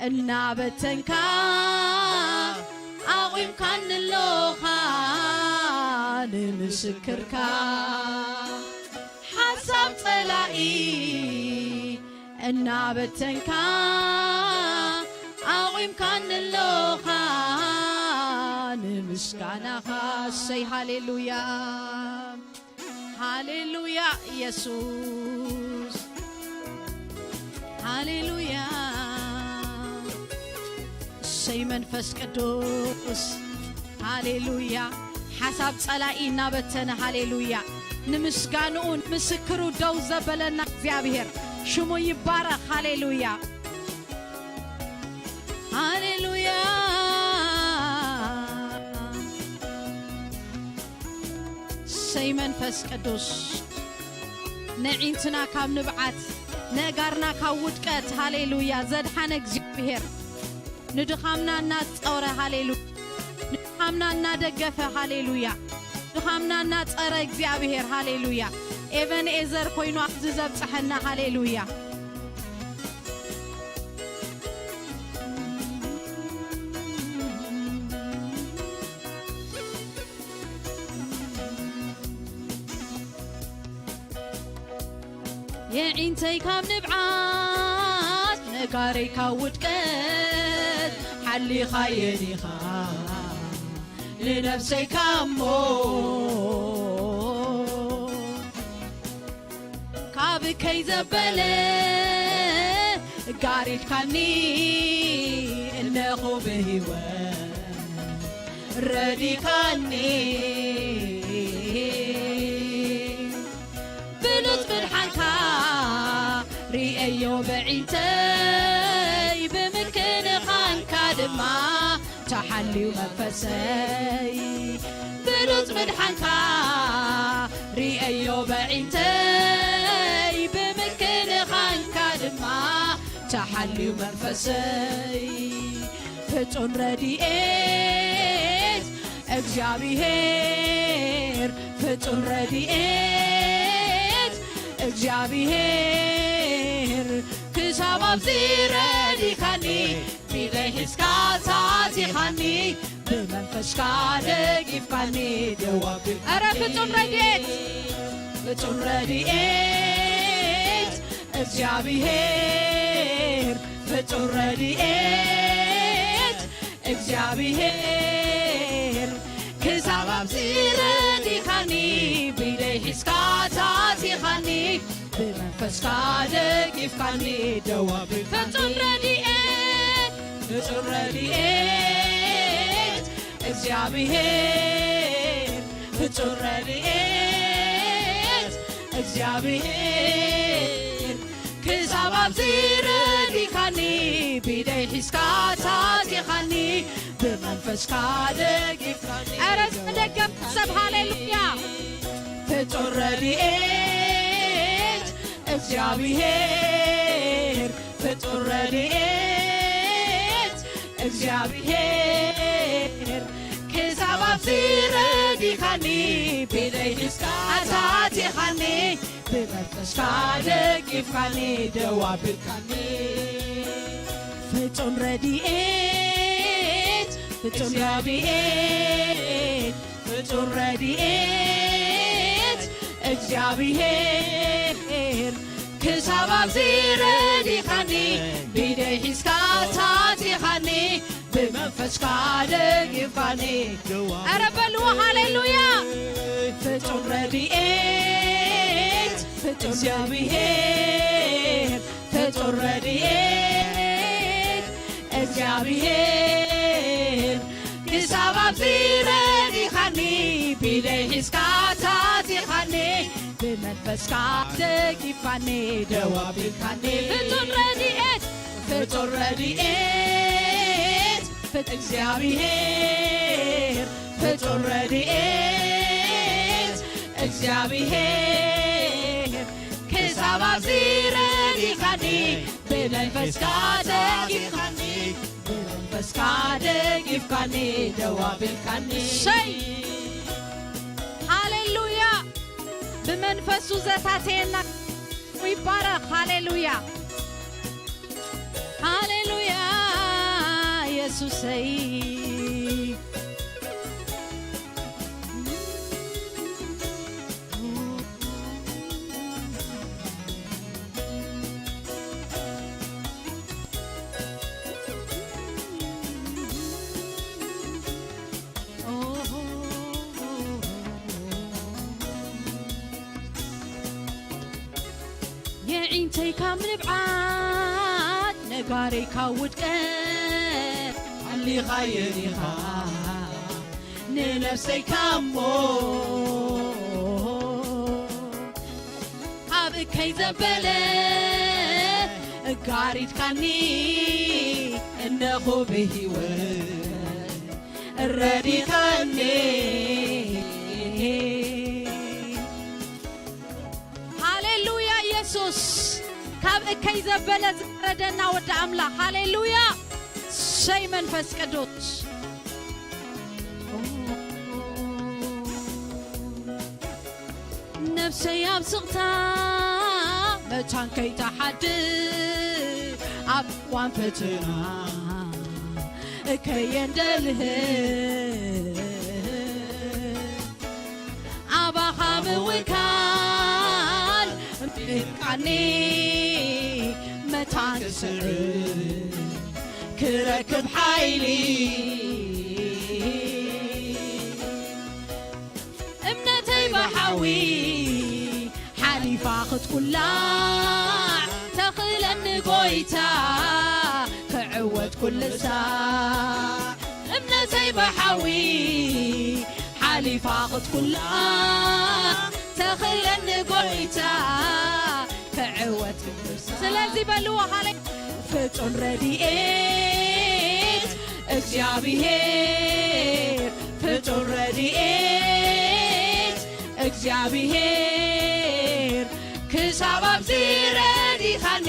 እናበተንካ፣ ኣቑምካኒ ኣሎኻ ንምስክርካ። ሓሳብ ጸላኢ እናበተንካ፣ ኣቑምካኒ ኣሎኻ ንምስጋናኻ። እሰይ፣ ሃሌሉያ፣ ሃሌሉያ፣ ኢየሱስ፣ ሃሌሉያ። እሰይ፣ መንፈስ ቅዱስ፣ ሃሌሉያ። ሓሳብ ጸላኢ እናበተነ፣ ሃሌሉያ፣ ንምስጋንኡ ንምስክሩ ደው ዘበለና እግዚኣብሔር ሽሙ ይባረኽ። ሃሌሉያ፣ ሃሌሉያ። እሰይ፣ መንፈስ ቅዱስ፣ ነዒንትና ካብ ንብዓት፣ ነእጋርና ካብ ውድቀት፣ ሃሌሉያ፣ ዘድሓነ እግዚኣብሔር፣ ንድኻምና እናጸረ፣ ሃሌሉያ፣ ንድኻምና እናደገፈ፣ ሃሌሉያ፣ ድኻምና እናጸረ እግዚኣብሔር፣ ሃሌሉያ፣ ኤቨንኤዘር ኮይኑ ኣብዚ ዘብጽሐና፣ ሃሌሉያ። የዒንተይ ካብ ንብዓት፣ ነጋረይ ካብ ውድቀት ሓሊኻየን ኢኻ፣ ንነፍሰይ ካብ ሞት ካብ ከይዘበለ ጋሪድካኒ፣ እነኹ ብህይወት ረዲካኒ። ብሉጽ ምድሓንካ ርእየዮ ብዒንተይ፣ ብምክንኻንካ ድማ ተሓልዩ መንፈሰይ። ብሉጽ ምድሓንካ ርእየዮ ብዒንተይ፣ ብምክንኻንካ ድማ ተሓልዩ መንፈሰይ። ፍጹም ረድኤት እግዚኣብሔር፣ ፍጹም ረድኤት እግዚኣብሔር፣ ክሳብ ኣብዚ ረዲካኒ፣ ብኢደይ ሒዝካ ኣታቲኻኒ፣ ብመንፈስካ ደጊፍካኒ፣ ደው ኣቢልካኒ። ኧረ ፍጹም ረድኤት፣ ፍጹም ረድኤት እግዚኣብሔር፣ ፍጹም ረድኤት እግዚኣብሔር፣ ክሳብ ኣብዚ ረዲካኒ፣ ብኢደይ ሒዝካ ኣታቲኻኒ፣ ብመንፈስካ ደጊፍካኒ፣ ደው ኣቢልካኒ። ፍጹም ረድኤት፣ ፍጹም ረድኤት እግዚኣብሔር፣ ፍጹም ረድኤት እግዚኣብሔር፣ ክሳብ ኣብዚ ረዲካኒ፣ ብኢደይ ሒዝካ ኣታቲኻኒ፣ ብመንፈስካ ደጊፍካኒ። ኧረ ደገም ሰብ ሃሌሉያ። ፍጹም ረድኤት እግዚኣብሔር፣ ፍጹም ረድኤት እግዚኣብሔር፣ ክሳብ ኣብዚ ረዲኻኒ፣ ብኢደይ ሒዝካ ኣታቲኻኒ፣ ብመንፈስካ ደጊፍካኒ፣ ደው ኣቢልካኒ። ፍጹም ረድኤት፣ ፍጹም ረድኤት፣ ፍጹም ረድኤት እግዚኣብሔር፣ ክሳብ ኣብዚ ረዲኻኒ፣ ብኢደይ ሒዝካ ኣታቲኻኒ፣ ብመንፈስካ ደጊፍካኒ። ኧረ በልዎ ሃሌሉያ። ፍጹም ረድኤት፣ ፍጹም እግዚኣብሔር፣ ፍጹም ረድኤት እግዚኣብሔር፣ ክሳብ ኣብዚ ረዲኻኒ፣ ብኢደይ ሒዝካ ኣታቲኻኒ፣ ብመንፈስካ ደጊፍካኒ፣ ደው ኣቢልካኒ። ፍጹም ረድኤት፣ ፍጹም ረድኤት፣ ፍጹም እግዚኣብሔር፣ ፍጹም ረድኤት እግዚኣብሔር፣ ክሳብ ኣብዚ ረዲኻኒ፣ ብመንፈስካ ደጊፍካኒ፣ ብመንፈስካ ደጊፍካኒ፣ ደው ኣቢልካኒ። እሰይ! ሃሌሉያ! ብመንፈሱ ዘታተየና ይባረኽ። ሃሌሉያ! ሃሌሉያ! የሱሰይ! የዒንተይ ካብ ንብዓት፣ ነጋረይ ካብ ውድቀት ኣሊኻየን ኢኻ ንነፍሰይ ካብ ሞት። ኣብ እከይ ዘበለ እጋሪድካኒ፣ እነኹ ብህይወት ረዲኻኒ። ሃሌሉያ ኢየሱስ፣ ካብ እከይ ዘበለ ዝጋረደና ወዲ ኣምላኽ። ሃሌሉያ። ሰይ መንፈስ ቅዱስ። ነፍሰይ ኣብ ስቕታ መታን ከይትሓድር፣ ኣብ እዋን ፈተና ከየንደልህ፣ ኣባኻ ምውካል ምፍቃኒ፣ መታን ክስዕር ክረክብ ሓይሊ። እምነተይ ብሓዊ ሓሊፋ ክትኩላዕ፣ ተኽእለኒ ጎይታ ክዕወት ኩሉ ሳዕ። እምነተይ ብሓዊ ሓሊፋ ክትኩላዕ፣ ተኽእለኒ ጎይታ ክዕወት። ስለዚ በልዎ፣ ሃሌ-፣ ፍጹም ረድኤት እግዚኣብሔር፣ ፍጹም ረድኤት እግዚኣብሔር፣ ክሳብ ኣብዚ ረዲኻኒ፣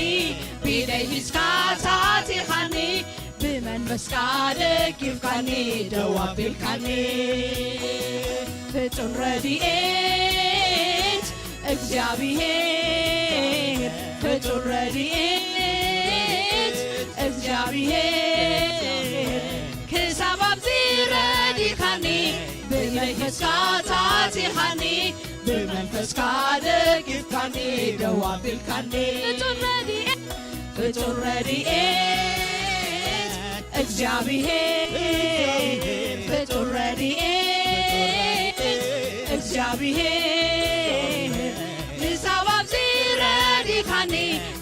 ብኢደይ ሒዝካ ታቲኻኒ፣ ብመንፈስካ ደጊፍካኒ፣ ደው ኣቢልካኒ። ፍጹም ረድኤት እግዚኣብሔር፣ ፍጹም ረድኤት እግዚኣብሔር፣ ክሳብ ኣብዚ ረዲኻኒ፣ ብመንፈስካ ታቲኻኒ፣ ብመንፈስካ ደጊፍካኒ፣ ደው ኣቢልካኒ። ፍጹም ረድኤት፣ ፍጹም ረድኤት እግዚኣብሔር፣ ፍጹም ረድኤት እግዚኣብሔር፣ ክሳብ ኣብዚ ረዲኻኒ፣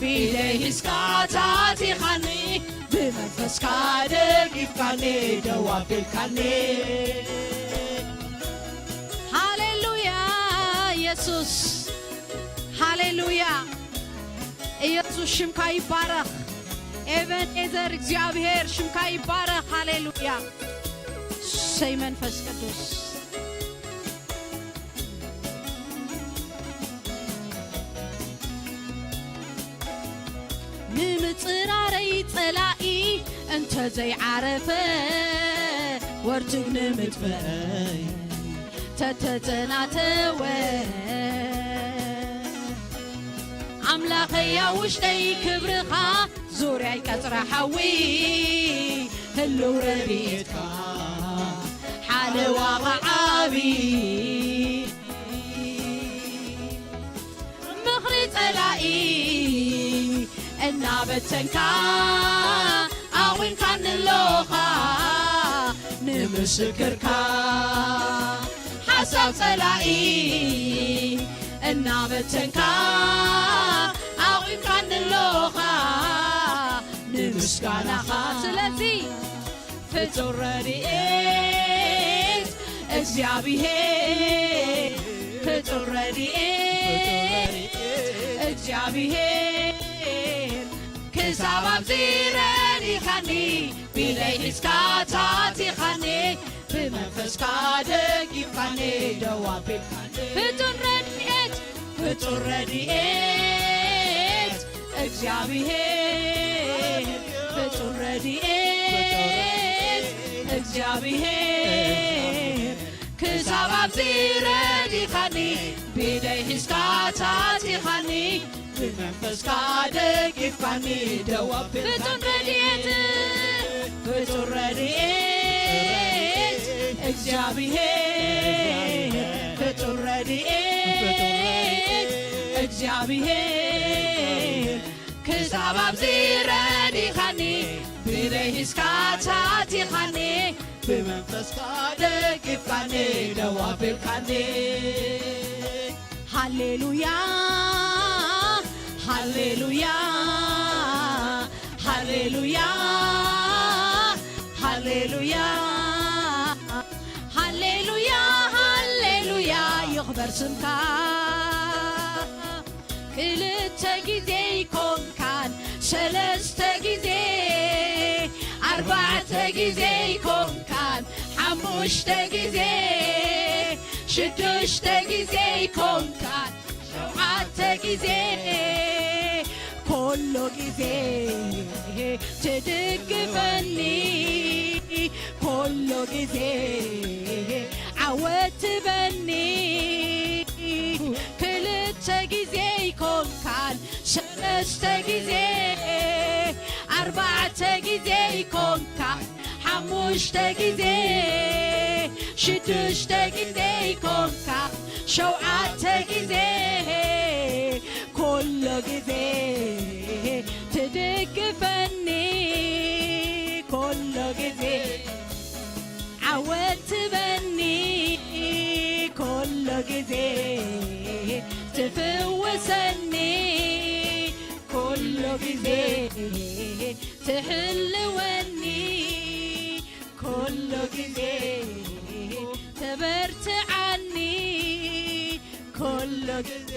ብኢደይ ሒዝካ ታቲኻኒ፣ ብመንፈስካ ደጊፍካኒ፣ ደው ኣቢልካኒ። ሃሌሉያ ኢየሱስ፣ ሃሌሉያ። ኢየሱስ ሽምካ ይባረኽ። ኤበንኤዘር እግዚኣብሔር ሽምካ ይባረኽ። ሃሌሉያ። ሰይ መንፈስ ቅዱስ። ንምጽራረይ ጸላኢ እንተ ዘይዓረፈ፣ ወርትግ ንምጥፍኣይ ተተተናተወ። ኣምላኸይ ኣብ ውሽጠይ ክብርኻ ዙርያይ ቀጽረ ሓዊ፣ ህልው ረድኤትካ ሓለዋ ኸዓቢ። ምኽሪ ጸላኢ እናበተንካ ኣቑምካኒ ኣለኻ ንምስክርካ። ሓሳብ ጸላኢ እናበተንካ ኣቑምካኒ ኣለኻ ንምስጋናኻ። ስለዚ ፍጹም ረድኤት እግዚኣብሔር፣ ፍጹም ረድኤት እግዚኣብሔር፣ ክሳብ ኣብዚ ረዲኻኒ፣ ብኢደይ ሒዝካ ታቲኻኒ፣ ብመንፈስካ ደጊፍካኒ፣ ደው ኣቢልካኒ። ፍጹም ረድኤት፣ ፍጹም ረድኤት እግዚኣብሔር ፍጹም ረድኤት እግዚኣብሔር ክሳብ ኣብዚ ረዲኻኒ ብኢደይ ሒዝካ ኣታቲኻኒ ብመንፈስካ ደጊፍካኒ ደው ኣቢልካ ፍጹም ረድኤት ፍጹም ረድኤት እግዚኣብሔር ፍጹም ረድኤት እግዚኣብሔር ክሳብ ኣብዚ ረዲኻኒ ብኢደይ ሒዝካ ኣታቲኻኒ ብመንፈስካ ደጊፍካኒ ደው ኣቢልካኒ ሃሌሉያ ሃሌሉያ ሃሌሉያ ሃሌሉያ ሃሌሉያ ሃሌሉያ ይኽበር ስምካ ክልተ ግዜ ይኮንካን ሰለስተ ግዜ ኣርባዕተ ግዜ ይኮንካን ሓሙሽተ ግዜ ሽዱሽተ ግዜ ይኮንካን ሸውዓተ ግዜ ኮሎ ግዜ ትድግፈኒ ኮሎ ግዜ ዓወት ትበኒ ክልተ ግዜ ይኮንካን ሰለስተ ግዜ ኣርባዕተ ግዜ ይኮንካን ሓሙሽተ ግዜ ሽዱሽተ ግዜ ይኮንካ ሸውዓተ ግዜ ኮሎ ግዜ ትድግፈኒ ኮሎ ግዜ ዓወት ትበኒ ኮሎ ግዜ ትፍውሰኒ ኮሎ ግዜ ትሕልወኒ ኮሎ ግዜ ተበርትዓኒ ኮሎ ግዜ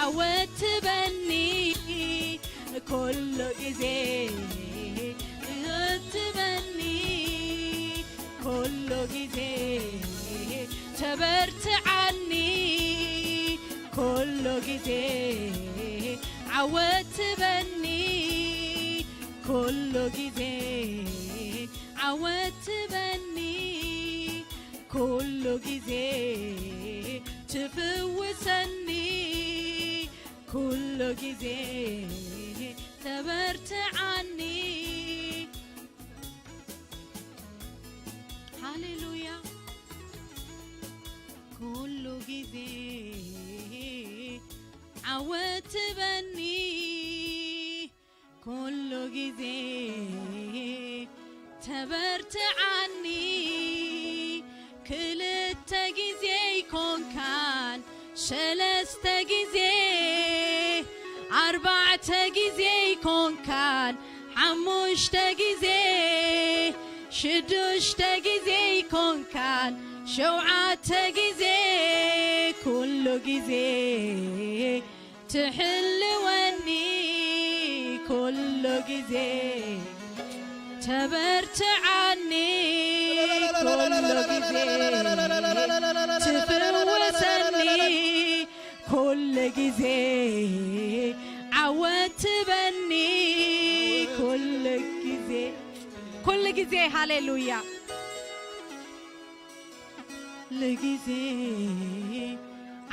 ዓወት ትበኒ ኮሎ ግዜ ትበኒ ኮሎ ግዜ ተበርትዓኒ ኮሎ ግዜ ዓወት ትበኒ ኮሎ ግዜ ዓወት ትበኒ ኩሉ ግዜ ትፍውሰኒ ኩሉ ግዜ ተበርትዓኒ ሃሌሉያ ኩሉ ግዜ ዓወት ትበኒ ኩሉ ግዜ ተበርትዓኒ ክልተ ግዜ ይኮንካን ሰለስተ ግዜ ኣርባዕተ ግዜ ይኮንካን ሓሙሽተ ግዜ ሽዱሽተ ግዜ ይኮንካን ሸውዓተ ግዜ ኩሉ ግዜ ትሕልወኒ ኩሉ ግዜ ተበርትዓኒ ኩሉ ግዜ ትፍወሰኒ ኩሉ ግዜ ዓወት ትበኒ ኩሉ ግዜ ኩሉ ግዜ ሃሌሉያ ኩሉ ግዜ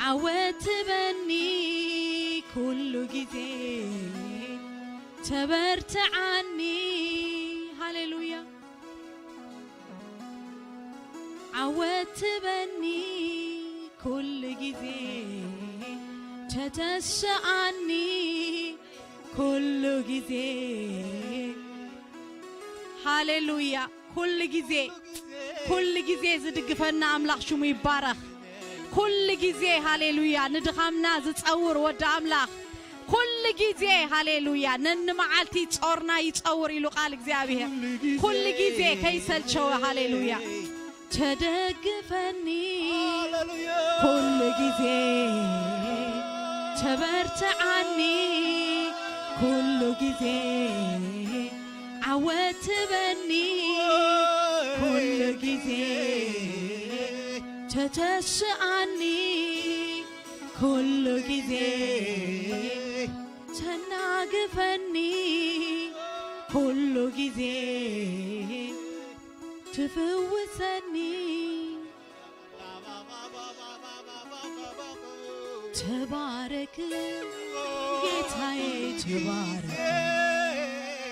ዓወት ትበኒ ኩሉ ግዜ ተበርትዓኒ ሃሌሉያ ዓወት ትበኒ ኩሉ ግዜ ተተስኣኒ ኩሉ ግዜ ሃሌሉያ ኩሉ ግዜ ኩሉ ግዜ ዝድግፈና ኣምላኽ ሽሙ ይባረኽ። ኩሉ ግዜ ሃሌሉያ ንድኻምና ዝጸውር ወዲ ኣምላኽ ኩሉ ግዜ ሃሌሉያ ነንመዓልቲ ጾርና ይጸውር ኢሉ ቃል እግዚኣብሔር ኩሉ ግዜ ከይሰልቸወ ሃሌሉያ ተደግፈኒ ኩሉ ግዜ ተበርትዓኒ ኩሉ ግዜ ዓወት ትበኒ ኩሉ ግዜ ተተስኣኒ ኩሉ ግዜ ተና ትደጋግፈኒ፣ ኩሉ ግዜ ትፍውሰኒ። ተባረክ ጌታዬ፣ ተባረክ፣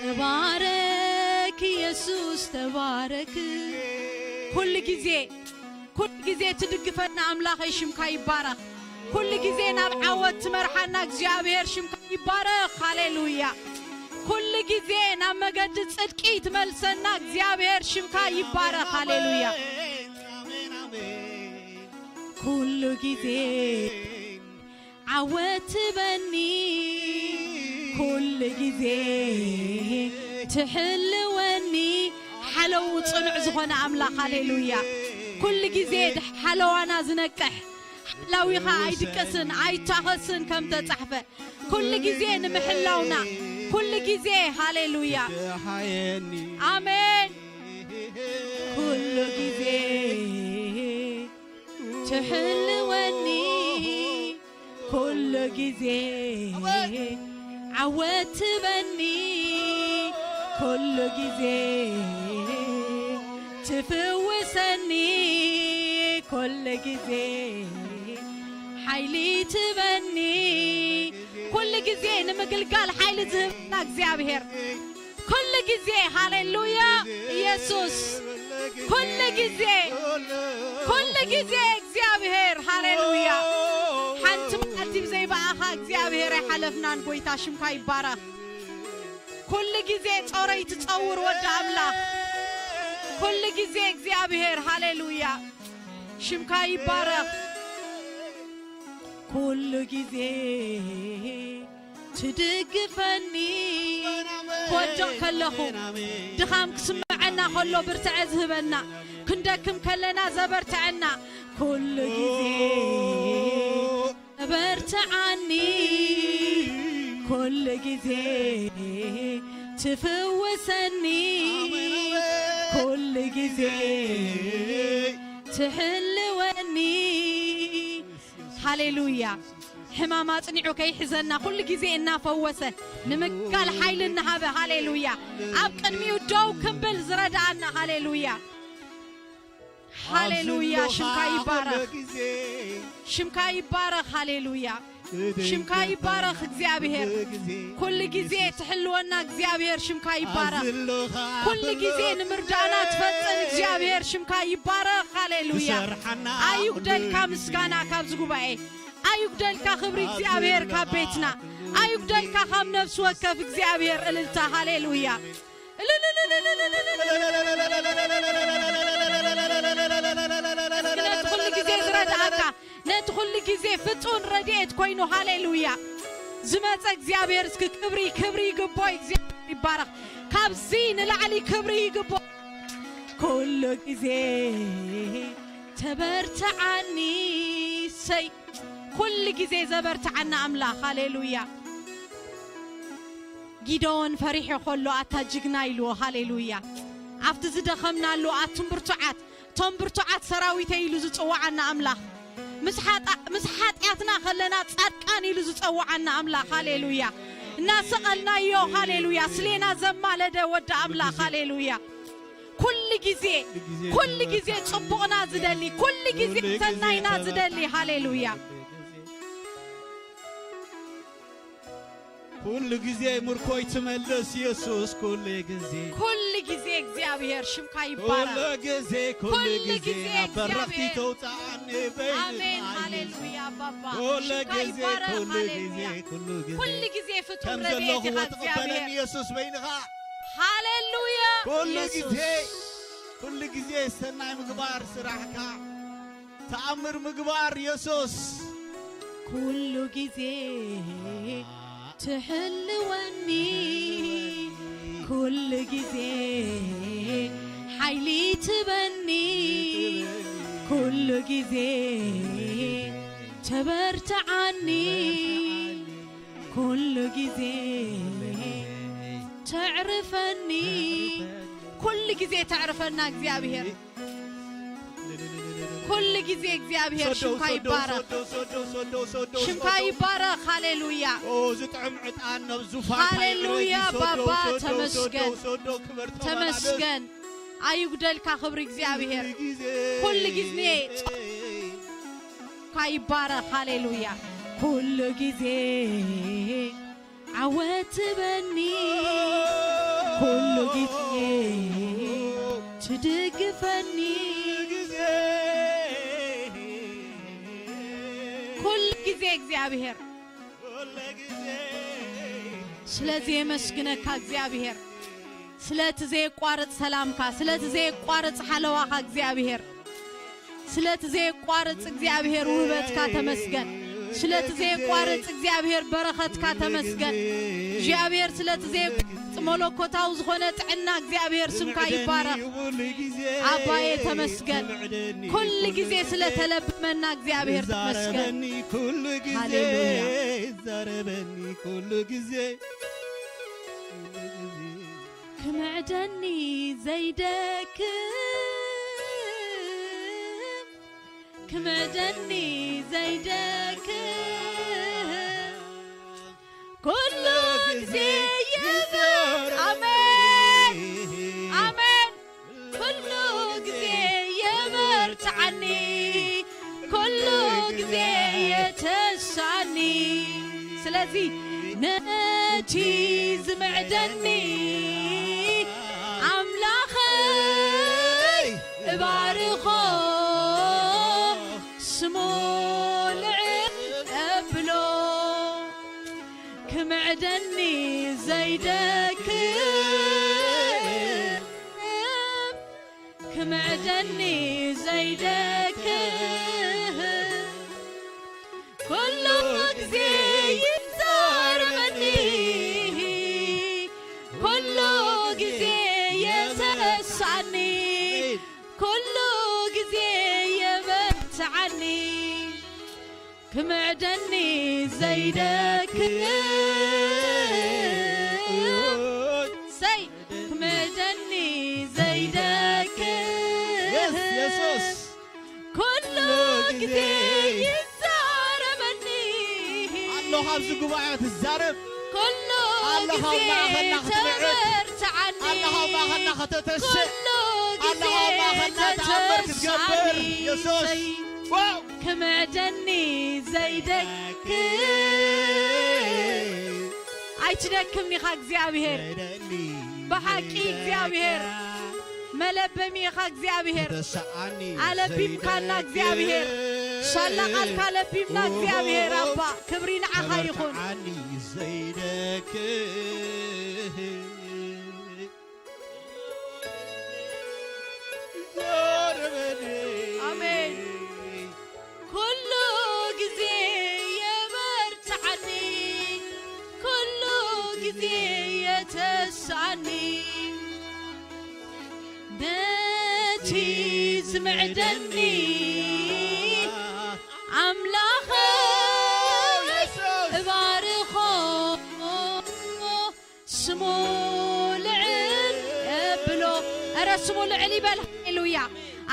ተባረክ ኢየሱስ፣ ተባረክ። ኩሉ ግዜ፣ ኩሉ ግዜ ትድግፈና ኣምላኸይ፣ ሽምካ ይባረኽ። ኩሉ ግዜ ናብ ዓወት ትመርሓና እግዚኣብሔር፣ ሽምካ ይባረኽ። ሃሌሉያ። ኩሉ ግዜ ናብ መገዲ ጽድቂ ትመልሰና እግዚኣብሔር፣ ሽምካ ይባረኽ። ሃሌሉያ። ኩሉ ግዜ ዓወት ትበኒ፣ ኩሉ ግዜ ትሕልወኒ። ሓለው ጽኑዕ ዝኾነ ኣምላኽ፣ ሃሌሉያ። ኩሉ ግዜ ሓለዋና ዝነቅሕ፣ ሓላዊኻ ኣይድቅስን ኣይታኸስን ከም ተጻሕፈ፣ ኩሉ ግዜ ንምሕላውና፣ ኩሉ ግዜ፣ ሃሌሉያ። ኣሜን። ኩሉ ግዜ ትሕልወኒ፣ ኩሉ ግዜ ዓወት ትበኒ፣ ኩሉ ግዜ ትፍውሰኒ፣ ኩሉ ግዜ ሓይሊ ትበኒ። ኩሉ ግዜ ንምግልጋል ሓይሊ ዝህብና እግዚኣብሔር። ኩሉ ግዜ፣ ሃሌሉያ፣ ኢየሱስ። ኩሉ ግዜ፣ ኩሉ ግዜ እግዚኣብሔር፣ ሃሌሉያ። ሓንቲ መዓልቲ ብዘይ ብኣኻ እግዚኣብሔር ኣይሓለፍናን። ጎይታ ሽምካ ይባረኽ። ኩሉ ግዜ ጾረይ ትጸውር ወዲ ኣምላኽ። ኩሉ ግዜ እግዚኣብሔር፣ ሃሌሉያ፣ ሽምካ ይባረኽ። ኩሉ ግዜ ትድግፈኒ። ክወድቕ ከለኹ፣ ድኻም ክስምዐና ከሎ ብርትዐ ዝህበና፣ ክንደክም ከለና ዘበርትዐና፣ ኩሉ ግዜ ተበርትዓኒ፣ ኩሉ ግዜ ትፍውሰኒ፣ ኩሉ ግዜ ትሕልወኒ። ሃሌሉያ። ሕማም ኣጽኒዑ ከይሕዘና፣ ኩሉ ግዜ እናፈወሰ፣ ንምግልጋል ሓይሊ እናሃበ፣ ሃሌሉያ። ኣብ ቅድሚኡ ደው ክንብል ዝረድኣና፣ ሃሌሉያ። ሃሌሉያ። ሽምካ ይባረኽ። ሽምካ ይባረኽ። ሃሌሉያ። ሽምካ ይባረኽ እግዚኣብሔር። ኩሉ ግዜ ትሕልወና እግዚኣብሔር፣ ሽምካ ይባረኽ። ኩሉ ግዜ ንምርዳእና ትፈጽም እግዚኣብሔር፣ ሽምካ ይባረኽ። ሃሌሉያ። ኣይጉደልካ ምስጋና ካብዚ ጉባኤ፣ ኣይጉደልካ ክብሪ እግዚኣብሔር ካብ ቤትና፣ ኣይጉደልካ ካብ ነፍሲ ወከፍ እግዚኣብሔር እልልታ። ሃሌሉያ። እስኪ ነቲ ኩሉ ግዜ ዝረድኣካ፣ ነቲ ኩሉ ግዜ ፍጹም ረድኤት ኮይኑ፣ ሃሌሉያ፣ ዝመጸ እግዚኣብሔር፣ እስኪ ክብሪ፣ ክብሪ ይግቦ፣ እግዚኣብሔር ይባረኽ። ካብዚ ንላዕሊ ክብሪ ይግቦ። ኩሉ ግዜ ተበርትዓኒ፣ ሰይ፣ ኩሉ ግዜ ዘበርትዓና ኣምላኽ፣ ሃሌሉያ። ጊደዎን ፈሪሑ ከሎ፣ ኣታ ጅግና ኢልዎ፣ ሃሌሉያ። ኣብቲ ዝደኸምናሉ፣ ኣቱም ብርቱዓት፣ ቶም ብርቱዓት ሰራዊተይ ኢሉ ዝጽውዓና ኣምላኽ፣ ምስ ሓጣ-፣ ምስ ሓጢኣትና ከለና ጻድቃን ኢሉ ዝጸውዓና ኣምላኽ፣ ሃሌሉያ። እናሰቐልናዮ፣ ሃሌሉያ፣ ስሌና ዘማለደ ወዲ ኣምላኽ፣ ሃሌሉያ። ኩሉ ግዜ፣ ኩሉ ግዜ ጽቡቕና ዝደሊ፣ ኩሉ ግዜ ሰናይና ዝደሊ፣ ሃሌሉያ። ኩሉ ግዜ ምርኮይ ትመልስ የሱስ፣ ኩሉ ግዜ። ኩሉ ግዜ እግዚኣብሔር ሽምካ ይባረኽ። ኩሉ ግዜ፣ ኩሉ ኩሉ ግዜ ግዜ ኣብ በረኽቲ እግዚኣብሔር። ተውፅኣኒ በይንኻ ኣሜን፣ የሱስ። ሃሌሉያ፣ ባባ። ኩሉ ሽምካ ግዜ፣ ይባረኽ፣ ኩሉ ሃሌሉያ። ግዜ፣ ኩሉ ግዜ። ኩሉ ግዜ ፍጹም ከም ረድኤት ዘለኹዎ ኢኻ ተቐበለኒ እግዚኣብሔር። የሱስ በይንኻ። ሃሌሉያ፣ ኩሉ የሱስ። ግዜ፣ ኩሉ ግዜ ሰናይ ምግባር ስራሕካ። ተኣምር ምግባር የሱስ። ኩሉ ግዜ ትሕልወኒ፣ ኩሉ ግዜ ሓይሊ ትበኒ፣ ኩሉ ግዜ ተበርትዓኒ፣ ኩሉ ግዜ ተዕርፈኒ፣ ኩሉ ግዜ ተዕርፈና እግዚኣብሔር። ኩሉ ግዜ እግዚኣብሔር ሽምካ ይባረኽ። ሽምካ ይባረኽ። ሃሌሉያ። ዝጥዕም ዕጣን ናብ ዙፋንካ ይቕረብ። ሃሌሉያ። ባባ ተመስገን። ተመስገን። ኣይጉደልካ ክብሪ እግዚኣብሔር። ኩሉ ግዜ ሽምካ ይባረኽ። ሃሌሉያ። ኩሉ ግዜ ዓወት ትበኒ፣ ኩሉ ግዜ ትድግፈኒ። ኩሉ ግዜ እግዚኣብሔር ስለዚ የመስግነካ እግዚኣብሔር። ስለቲ ዘየቋርጽ ሰላምካ፣ ስለቲ ዘየቋርጽ ሓለዋኻ እግዚኣብሔር፣ ስለቲ ዘየቋርጽ እግዚኣብሔር ውህበትካ ተመስገን። ስለቲ ዘየቋርጽ እግዚኣብሔር በረኸትካ ተመስገን። እግዚኣብሔር ስለቲ ዘየቋርጽ መለኮታዊ ዝኾነ ጥዕና እግዚኣብሔር ስምካ ይባረኽ። ኣባየ ተመስገን። ኩሉ ግዜ ስለተለብመና እግዚኣብሔር ተመስገን። ኩሉ ግዜ ሃሌሉያ። ዛረበኒ ኩሉ ግዜ ክምዕደኒ ዘይደክም ክምዕደኒ ዘይደክም ኩሉ ግዜ የበር ኣሜን ኣሜን ኩሉ ግዜ የበርትዓኒ ኩሉ ግዜ የተሳኒ ስለዚ ነቲ ዝምዕደኒ ኣምላኸይ እባርኾ ስሙ ልዕል እብሎ ክምዕደኒ ዘይደክም ክምዕደኒ ዘይደክም ኩሉ ግዜ ይዛረበኒ ኩሉ ግዜ የተሳኒ ኩሉ ግዜ የበርትዓኒ ክምዕደኒ ዘይደክም ሰይ ክምዕደኒ ዘይደክም የስ የሱስ ኩሉ ግዜ ይዛረበኒ ኣሎ ካብዚ ጉባኤ ትዛረብ ኩሉ ኣሎ ካብ ግዜ ማእኸልና ክትምዕድ ተበርትዓኒ ኣሎ ካብ ማእኸልና ከተተስእ ኩሉ ኣሎ ካብ ማእኸልና ተኣምር ክትገብር ተበርትዓኒ የሱስ ሰይ ዋው ክምዕደኒ ዘይደክም ኣይትደክምኒ ኢኻ እግዚኣብሔር ብሓቂ እግዚኣብሔር መለበሚ ኢኻ እግዚኣብሔር ተሰኣኒ ኣለቢምካና እግዚኣብሔር ሳላ ቃልካ ለቢምና እግዚኣብሔር ኣባ ክብሪ ንዓኻ ይኹን ተበርትዓኒ ዘይደክም ዛረበኒ ኣሜን ኩሉ ግዜ የበርትዓኒ ኩሉ ግዜ የተሳኒ ነቲ ዝምዕደኒ ኣምላኸይ እባርኾ ስሙ ልዕል እብሎ እረ ስሙ ልዕል ይበል ሃሌሉያ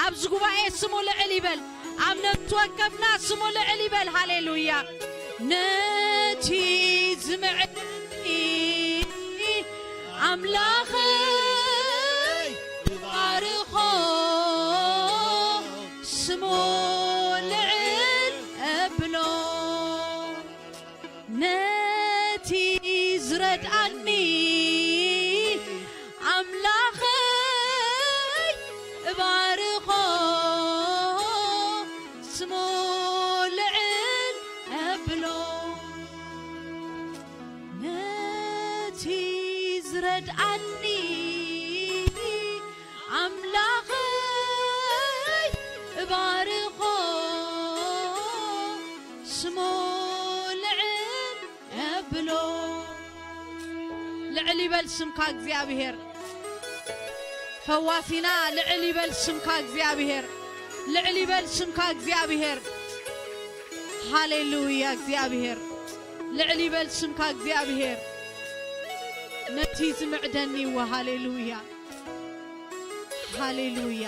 ኣብዚ ጉባኤ ስሙ ልዕል ይበል ኣብ ነፍሲ ወከፍና ስሙ ልዕል ይበል ሃሌሉያ ነቲ ዝምዕድኒ ኣምላኸይ ባርኾ ስሙ ልዕል እብሎ ነቲ ዝረድኣኒ ኣምላኸይ እባርኾ ስሙ ልዕል እብሎ ነቲ ዝረድኣኒ ኣምላኸይ እባርኾ ስሙ ልዕል እብሎ ልዕል ይበል ስምካ እግዚኣብሔር ፈዋሲና ልዕል ይበል ስምካ እግዚኣብሔር ልዕል ይበል ስምካ እግዚኣብሔር ሃሌሉያ እግዚኣብሔር ልዕል ይበል ስምካ እግዚኣብሔር ነቲ ዝምዕደኒ እወ ሃሌሉያ ሃሌሉያ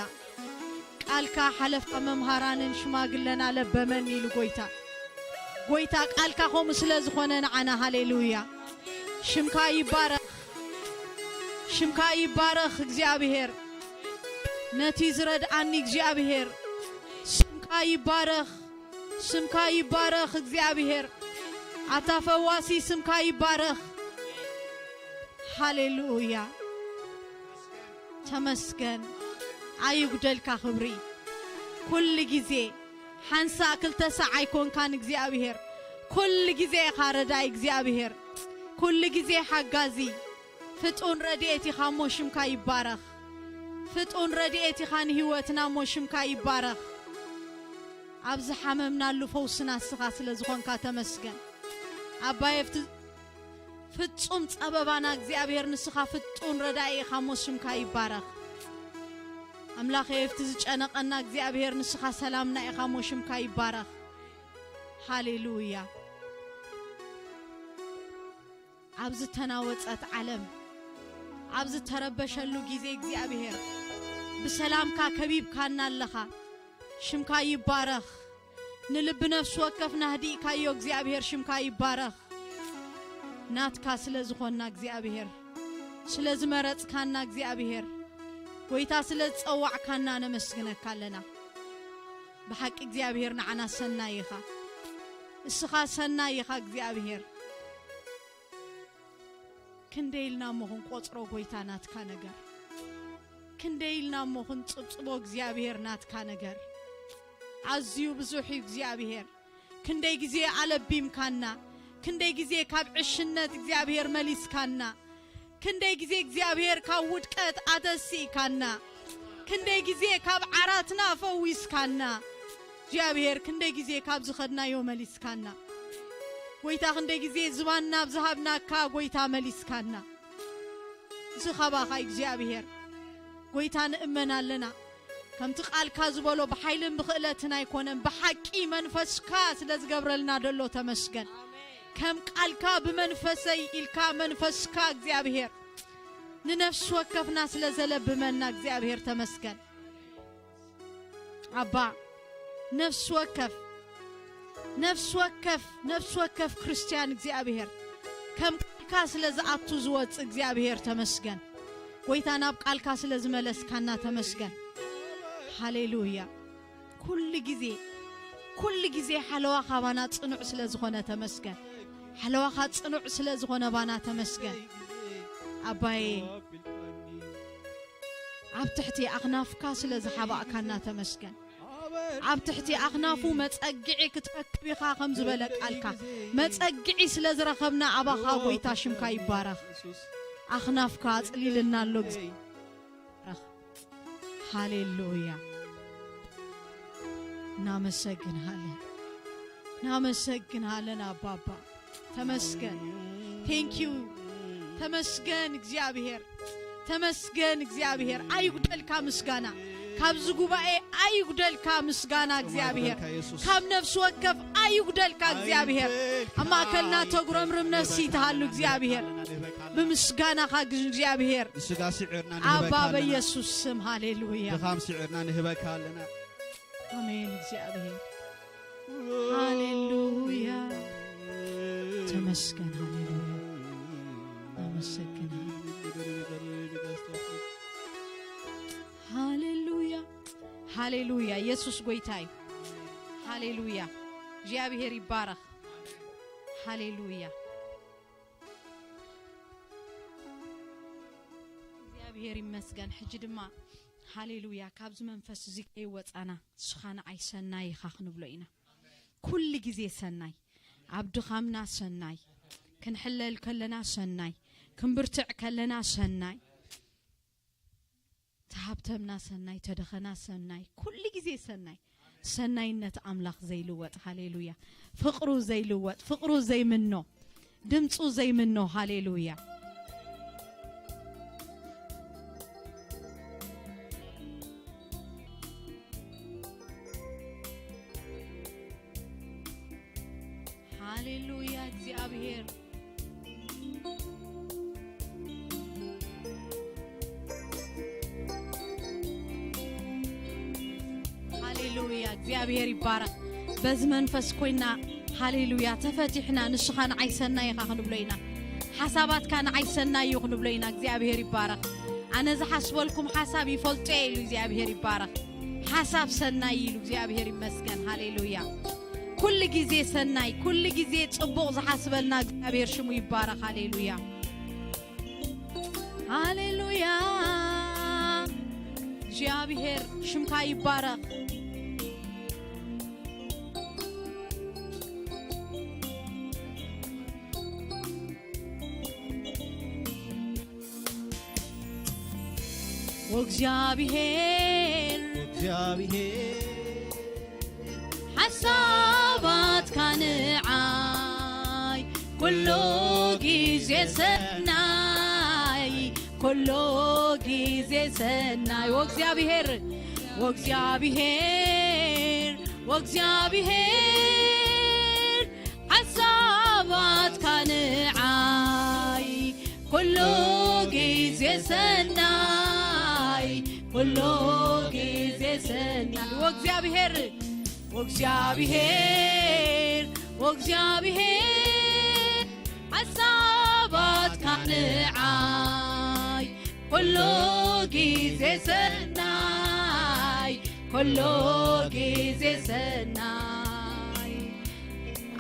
ቃልካ ሓለፋ መምሃራንን ሽማግለን ኣለበመኒ ኢሉ ጎይታ። ጎይታ ቃልካ ከምኡ ስለ ዝኾነ ንዓና፣ ሃሌሉያ። ሽምካ ይባረኽ፣ ሽምካ ይባረኽ እግዚኣብሔር። ነቲ ዝረድኣኒ እግዚኣብሔር፣ ስምካ ይባረኽ፣ ስምካ ይባረኽ እግዚኣብሔር። ኣታ ፈዋሲ ስምካ ይባረኽ። ሃሌሉያ። ተመስገን። ኣይጉደልካ ክብሪ። ኩሉ ግዜ ሓንሳእ ክልተ ሳዕ ኣይኮንካን እግዚኣብሔር። ኩሉ ግዜ ኢኻ ረዳኢ እግዚኣብሔር። ኩሉ ግዜ ሓጋዚ። ፍጡን ረድኤት ኢኻ እሞ ሽምካ ይባረኽ። ፍጡን ረድኤት ኢኻ ንህይወትና እሞ ሽምካ ይባረኽ። ኣብ ዝሓመምናሉ ፈውስና ንስኻ ስለ ዝኾንካ ተመስገን። ኣባየ ፍት-፣ ፍጹም ጸበባና እግዚኣብሔር ንስኻ ፍጡን ረዳኢ ኢኻ እሞ ሽምካ ይባረኽ። ኣምላኸ ኣብቲ ዝጨነቐና እግዚኣብሔር ንስኻ ሰላምና ኢኻ እሞ ሽምካ ይባረኽ። ሃሌሉያ። ኣብ ዝተናወጸት ዓለም፣ ኣብ ዝተረበሸሉ ግዜ እግዚኣብሔር ብሰላምካ ከቢብካና ኣለኻ። ሽምካ ይባረኽ። ንልቢ ነፍሲ ወከፍና ኣህዲእካዮ እግዚኣብሔር ሽምካ ይባረኽ። ናትካ ስለ ዝኾንና እግዚኣብሔር፣ ስለ ዝመረጽካና እግዚኣብሔር፣ ጎይታ ስለ ዝጸዋዕካና ነመስግነካ ኣለና። ብሓቂ እግዚኣብሔር ንዓና ሰናይ ኢኻ። እስኻ ሰናይ ኢኻ እግዚኣብሔር። ክንደይ ኢልና እሞ ክንቆጽሮ ጎይታ ናትካ ነገር? ክንደይ ኢልና እሞ ክንጽብጽቦ እግዚኣብሔር ናትካ ነገር? ኣዝዩ ብዙሕ እዩ እግዚኣብሔር። ክንደይ ግዜ ኣለቢምካና፣ ክንደይ ግዜ ካብ ዕሽነት እግዚኣብሔር መሊስካና፣ ክንደይ ግዜ እግዚኣብሔር ካብ ውድቀት ኣተሲእካና፣ ክንደይ ግዜ ካብ ዓራትና ፈዊስካና፣ እግዚኣብሔር ክንደይ ግዜ ካብ ዝኸድናዮ መሊስካና። ጎይታ ክንደይ ግዜ ዝባን ናብ ዝሃብናካ ጎይታ መሊስካና። እዚ ኻባኻ እግዚኣብሔር። ጎይታ ንእመን ኣለና። ከምቲ ቃልካ ዝበሎ ብሓይልን ብኽእለትን ኣይኮነን፣ ብሓቂ መንፈስካ ስለ ዝገብረልና ደሎ ተመስገን። ከም ቃልካ ብመንፈሰይ ኢልካ መንፈስካ እግዚኣብሔር ንነፍሲ ወከፍና ስለ ዘለብመና እግዚኣብሔር ተመስገን። ኣባ ነፍሲ ወከፍ ነፍሲ ወከፍ ነፍሲ ወከፍ ክርስትያን እግዚኣብሔር ከም ቃልካ ስለ ዝኣቱ ዝወጽእ እግዚኣብሔር ተመስገን። ጎይታ ናብ ቃልካ ስለ ዝመለስካና ተመስገን። ሃሌሉያ። ኩሉ ግዜ ኩሉ ግዜ ሓለዋ ካባና ጽኑዕ ስለ ዝኾነ ተመስገን። ሓለዋኻ ጽኑዕ ስለ ዝኾነ ባና ተመስገን። ኣባዬ ኣብ ትሕቲ ኣኽናፍካ ስለ ዝሓባእካና ተመስገን። ኣብ ትሕቲ ኣኽናፉ መጸግዒ ክትረክብ ኢኻ ከም ዝበለ ቃልካ መጸግዒ ስለ ዝረኸብና ኣባኻ ጎይታ ሽምካ ይባረኽ። ኣኽናፍካ ኣጽሊልና ኣሎ ግዜ ይባረኽ። ሃሌሉያ። እናመሰግንሃለን እናመሰግንሃለን ኣባባ። ተመስገን። Thank you። ተመስገን እግዚኣብሔር። ተመስገን እግዚኣብሔር። ኣይጉደልካ ምስጋና። ካብዚ ጉባኤ ኣይጉደልካ ምስጋና እግዚኣብሔር። ካብ ነፍሲ ወከፍ ኣይጉደልካ እግዚኣብሔር። ኣብ ማእከልና ተጉረምርም ነፍሲ ይትሃሉ እግዚኣብሔር። ብምስጋናኻ ግን እግዚኣብሔር። ንስጋ ስዒርና ኣባ ንህበካ ኣለና። በኢየሱስ ስም ሃሌሉያ። ድኻም ስዒርና ንህበካ ኣለና። ኣሜን እግዚኣብሔር። ሃሌሉያ። ተመስገን ሃሌሉያ። ኣመሰግን ሃሌሉያ። ሃሌሉያ። ኢየሱስ ጎይታ እዩ። ሃሌሉያ። እግዚኣብሔር ይባረኽ። ሃሌሉያ። እግዚኣብሔር ይመስገን። ሕጂ ድማ ሃሌሉያ፣ ካብዚ መንፈስ እዚ ከይወጻና ንስኻ ንዓይ ሰናይ ኢኻ ክንብሎ ኢና። ኩሉ ግዜ ሰናይ፣ ኣብ ድኻምና ሰናይ፣ ክንሕለል ከለና ሰናይ፣ ክንብርትዕ ከለና ሰናይ፣ ተሃብተምና ሰናይ፣ ተደኸና ሰናይ፣ ኩሉ ግዜ ሰናይ። ሰናይነት ኣምላኽ ዘይልወጥ፣ ሃሌሉያ። ፍቕሩ ዘይልወጥ፣ ፍቕሩ ዘይምኖ፣ ድምፁ ዘይምኖ፣ ሃሌሉያ። ሃሌሉያ እግዚኣብሔር። እግዚኣብሔር ይባረኽ። በዚ መንፈስ ኮይና፣ ሃሌሉያ፣ ተፈቲሕና፣ ንስኻ ንዓይ ሰናይ ኢኻ ክንብሎ ኢና። ሓሳባትካ ንዓይ ሰናይ እዩ ክንብሎ ኢና። እግዚኣብሔር ይባረኽ። ኣነ ዝሓስበልኩም ሓሳብ ይፈልጦ እየ ኢሉ እግዚኣብሔር ይባረኽ። ሓሳብ ሰናይ ኢሉ እግዚኣብሔር ይመስገን። ሃሌሉያ። ኩሉ ግዜ ሰናይ፣ ኩሉ ግዜ ጽቡቕ ዝሓስበልና እግዚኣብሔር ሽሙ ይባረኽ። ሃሌሉያ። ሃሌሉያ። እግዚኣብሔር ሽምካ ይባረኽ። ወእግዚኣብሔር እግዚኣብሔር ሓሳባትካ ንዓይ ኩሉ ግዜ ሰናይ፣ ኩሉ ግዜ ሰናይ። ወእግዚኣብሔር፣ ወእግዚኣብሔር፣ ወእግዚኣብሔር ሓሳባትካ ንዓይ ኩሉ ግዜ ሰናይ፣ ኩሉ ግዜ ሰናይ። ወእግዚኣብሔር፣ ወእግዚኣብሔር፣ ወእግዚኣብሔር ሓሳባትካ ንዓይ ኩሉ ግዜ ሰናይ፣ ኩሉ ግዜ ሰናይ።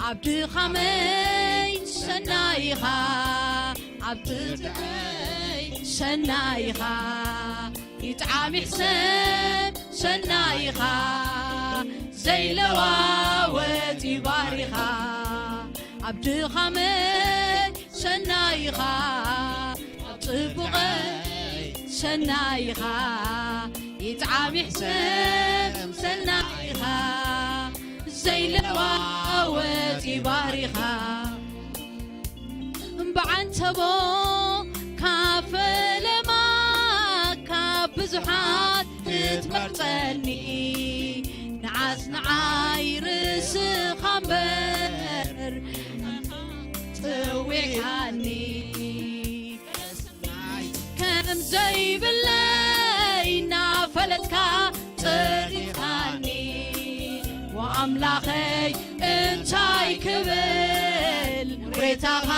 ኣብ ድኻመይ ሰናይ ኢኻ፣ ኣብ ብርትዐይ ሰናይ ኢኻ፣ ይጥዓም ይሕሰብ ሰናይ ኢኻ፣ ዘይለዋወጥ እዩ ባህሪኻ። ኣብ ድኻመይ ሰናይ ኢኻ፣ ኣብ ጽቡቐይ ሰናይ ኢኻ፣ ይጥዓም ይሕሰብ ሰናይ ኢኻ፣ ዘይለዋወጥ እዩ ባህሪኻ። እምበዓንተቦ ካብ ፈለማ ካብ ብዙሓት ክትመርጸኒ፣ ንዓስ ንዓይ ርእስኻ እምበር ጽዊዕካኒ። ከም ዘይብለይ እናፈለጥካ ጸኒኻኒ፣ ወኣምላኸይ እንታይ ክብል ምሬታኻ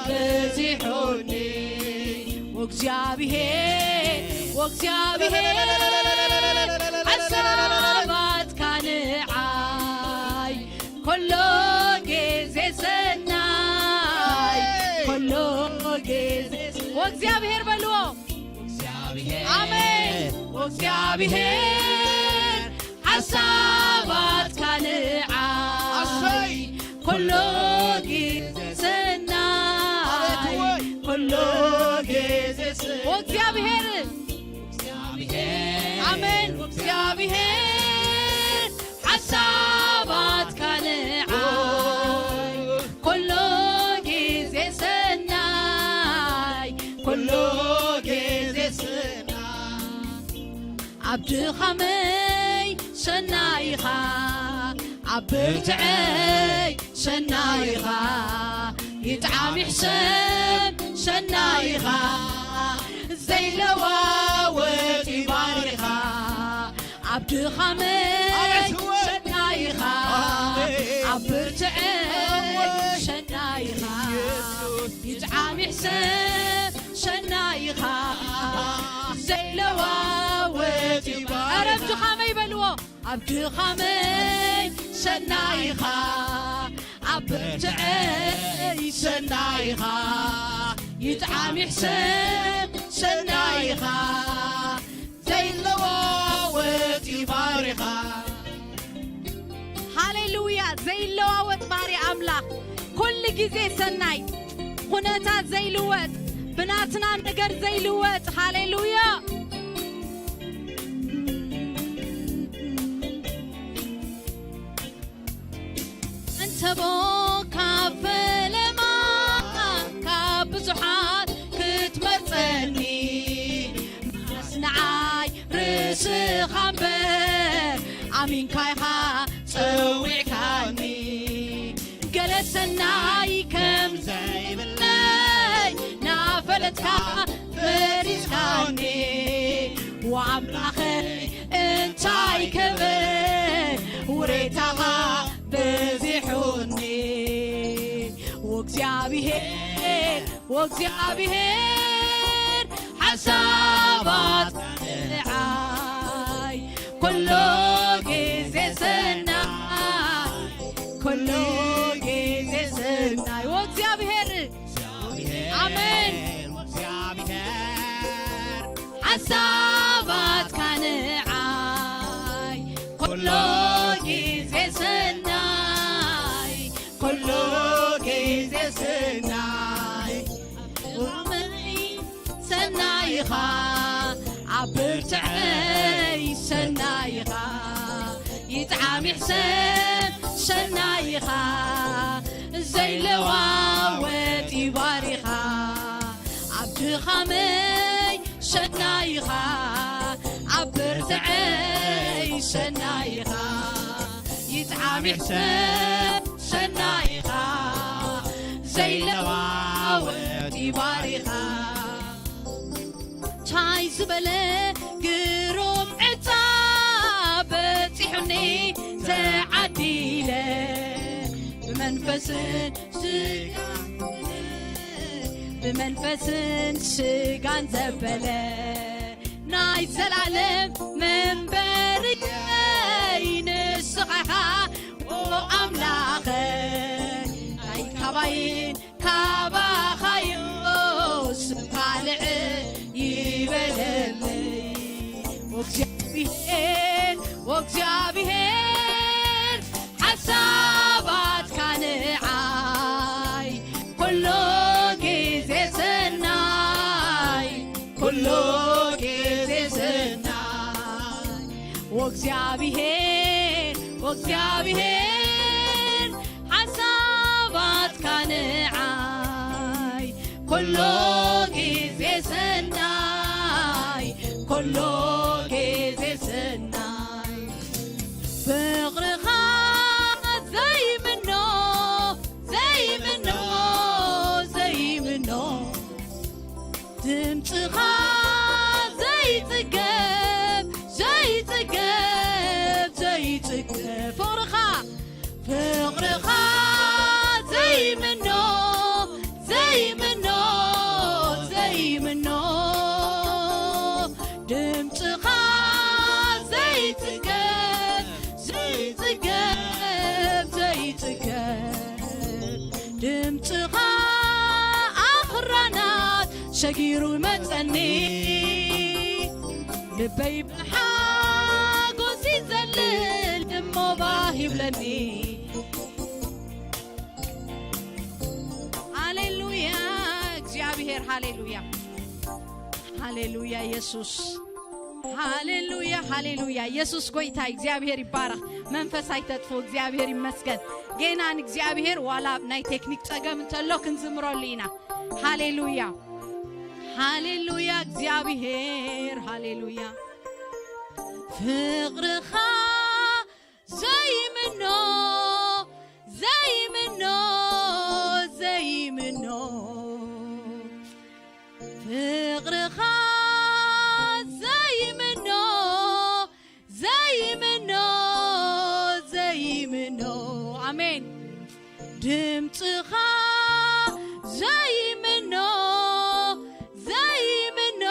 በዚሑኒ። ወእግዚኣብሔር፣ ወእግዚኣብሔር ሓሳባትካ ንዓይ ኩሉ ግዜ ሰናይ፣ ኩሉ ግዜ ወእግዚኣብሔር በልዎ። ኣሜን። ወእግዚኣብሔር ሓሳባትካ ንዓይ ኣሰይ። ኩሉ ግዜ ሰናይ፣ ኣቤት ወይ። ኩሉ ግዜ ሰናይ። ወእግዚኣብሔር ኣሜን። እግዚኣብሔር ሓሳባትካ ንዓይ ኩሉ ግዜ ሰናይ፣ ኩሉ ግዜ ሰናይ። ኣብ ድኻመይ ሰናይ ኢኻ፣ ኣብ ብርትዐይ ሰናይ ኢኻ፣ ይጥዓም ይሕሰብ ሰናይ ኢኻ፣ ዘይለዋወጥ እዩ ባህሪኻ። ኣብ ድኻመይ ኣቤት ወይ! ሰናይ ኢኻ፣ ኣሜን። ኣብ ብርትዐይ ኣሜን። ሰናይ ኢኻ፣ ኢየሱስ። ይጥዓም ይሕሰብ ሰናይ ኢኻ፣ ዘይለዋወጥ እዩ ባህሪኻ። ኧረ ኣብ ድኻመይ በልዎ። ኣብ ድኻመይ ሰናይ ኢኻ፣ ኣብ ብርትዐይ ሰናይ ኢኻ፣ ይጥዓም ይሕሰብ ሰናይ ኢኻ፣ ዘይለዋወጥ እዩ ባህሪኻ። ሃሌሉያ! ዘይለዋወጥ ባህሪ ኣምላኽ ኩሉ ግዜ ሰናይ፣ ኩነታት ዘይልወጥ፣ ብናትና ነገር ዘይልወጥ። ሃሌሉያ! እንተቦ ካብ ፈለማ ካብ ብዙሓት ክትመርጸኒ፣ መዓስ ንዓይ ርእስኻ እምበር ኣሚንካ ኢኻ ጸዊዕካኒ። ገለ ሰናይ ከም ዘይብለይ ናፈለጥካ ፈሪስካኒ። ወኣምላኸይ እንታይ ክብል ውሬታኻ በዚሑኒ። ወእግዚኣብሔር፣ ወእግዚኣብሔር ሓሳባት ንዓይ ኩሉ ግዜ ሰናይ፣ ኩሉ ግዜ ሰናይ። ወእግዚኣብሔር፣ ኣሜን። ሓሳባትካ ንዓይ ኩሉ ግዜ ሰናይ፣ ኩሉ ግዜ ሰናይ። ሰናይኻ ኣብ ብርትዐይ ሰናይኻ ይጥዓም ይሕሰብ ሰናይኻ ዘይለዋወጥ ይባሪኻ ኣብ ድኻመይ ሰናይኻ ኣብ ብርትዐይ ሰናይኻ ይጥዓም ይሕሰብ ሰናይኻ ዘይለዋወጥ ይባሪኻ ታይ ዝበለ ግሩም ዕፃ በፂሑኒ ተዓዲለ ብመንፈስን ስጋን ብመንፈስን ስጋን ዘበለ ናይ ዘላለም መንበርየይ ንስኻ ኢኻ ኣምላኸይ ናይ ካባይን ካባኻዮ ስም ካልዕ ይበለለይ። ወእግዚኣብሔር ወእግዚኣብሔር ሓሳባትካ ንዓይ ኩሉ ግዜ ሰናይ ኩሉ ግዜ ሰናይ። ወእግዚኣብሔር ወእግዚኣብሔር ሓሳባትካ ንዓይ ኩሉ ግዜ ሰናይ ኩሉ ግዜ ሰናይ። ፍቕርኻ ዘይምኖ ዘይምኖ ዘይምኖ ድምፅኻ ዘይፅገብ ዘይፅገብ ዘይፅገብ ፍቕርኻ ፍቕርኻ ዘይምኖ ዘይምኖ ዘይምኖ ድምፅኻ ዘይፅገብ ዘይፅገብ ዘይፅገብ ድምፅኻ ኣኽራናት ሰጊሩ መፀኒ ልበይ ብሓጎስ ይዘልል እሞ ባህ ይብለኒ። ሃሌሉያ እግዚኣብሔር ሃሌሉያ ሃሌሉያ ኢየሱስ ሃሌሉያ ሃሌሉያ ኢየሱስ ጎይታ እግዚኣብሔር ይባረኽ። መንፈስ ኣይተጥፎ እግዚኣብሔር ይመስገን። ጌና ንእግዚኣብሔር ዋላ ናይ ቴክኒክ ጸገም እንተሎ ክንዝምረሉ ኢና። ሃሌሉያ ሃሌሉያ እግዚኣብሔር ሃሌሉያ ፍቕርኻ ዘይምኖ ዘይምኖ ዘይምኖ ፍቕርኻ ዘይምኖ ዘይምኖ ዘይምኖ ኣሜን ድምፅኻ ዘይምኖ ዘይምኖ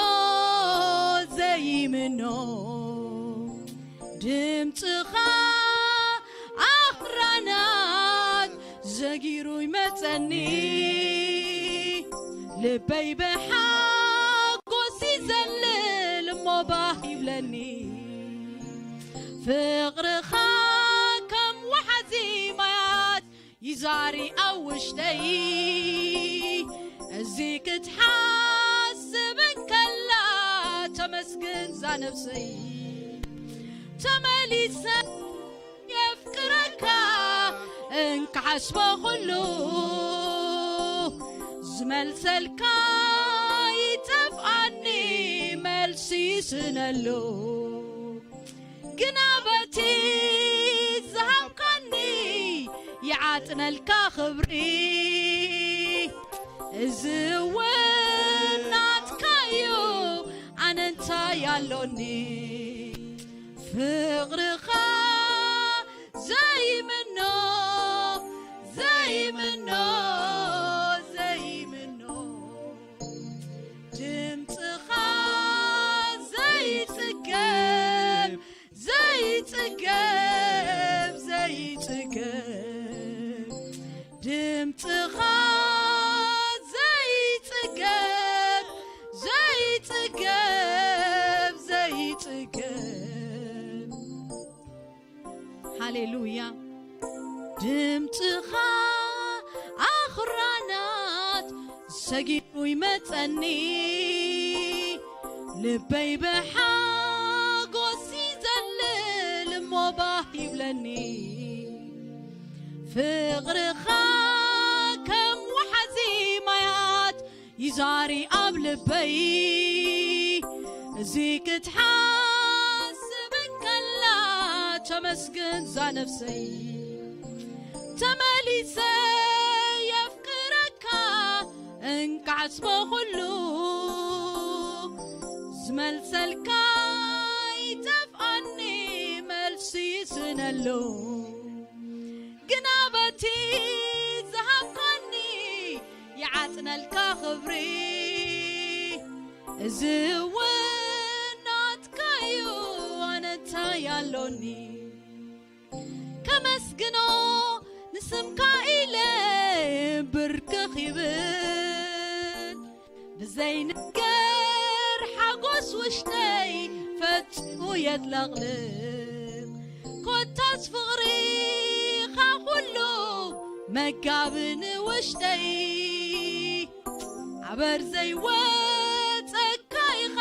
ዘይምኖ ድምፅኻ ኣኽራናት ዘጊሩ ይመፀኒ ልበይ ብሓጎስ ይዘልል እሞ ባህ ይብለኒ ፍቕርኻ ከም ወሓዚ ማያት ይዛሪ ኣብ ውሽጠይ እዚ ክትሓስብ እንከላ ተመስግን ዛ ነብሰይ ተመሊሰ የፍቅረካ እንክሓስቦ ኩሉ ዝመልሰልካ ይጠፍኣኒ መልሲ ይስነሉ ግና በቲ ዝሃብካኒ ይዓጥነልካ ክብሪ እዚ እውን ናትካዩ ኣነ እንታይ ኣሎኒ ፍቕርኻ ዘይምኖ ዘይምኖ ዘይምኖ ድምፅኻ ዘይፅገብ ዘይፅገብ ዘይፅገብ ድምፅኻ ዘይፅገብ ዘይፅገብ ዘይፅገብ ሃሌሉያ ድምፅኻ ኣኽራናት ሰጊሩ ይመፀኒ ልበይ ብሓጎስ ይዘልል እሞ ባህ ይብለኒ ፍቕርኻ ከም ወሓዚ ማያት ይዛሪ ኣብ ልበይ እዚ ክትሓስብ እንከላ ተመስግን ዛ ነፍሰይ ተመሊሰ የፍቅረካ እንቃዕስ በኹሉ ዝመልሰልካ ይጠፍኣኒ መልሲ ይስነሉ ግና በቲ ዝሃብካኒ ይዓጽነልካ ክብሪ እዚ እውን ናትካዩ ኣነ እንታይ ኣሎኒ ከመስግኖ ንስምካ ኢለ ብርክኽ ይብል ብዘይነገር ሓጎስ ውሽጠይ ፈጺሙ የጥለቕልቕ ኮታስ ፍቕሪኻ ኩሉ መጋቢ ንውሽጠይ ኣበር ዘይወፀካ ኢኻ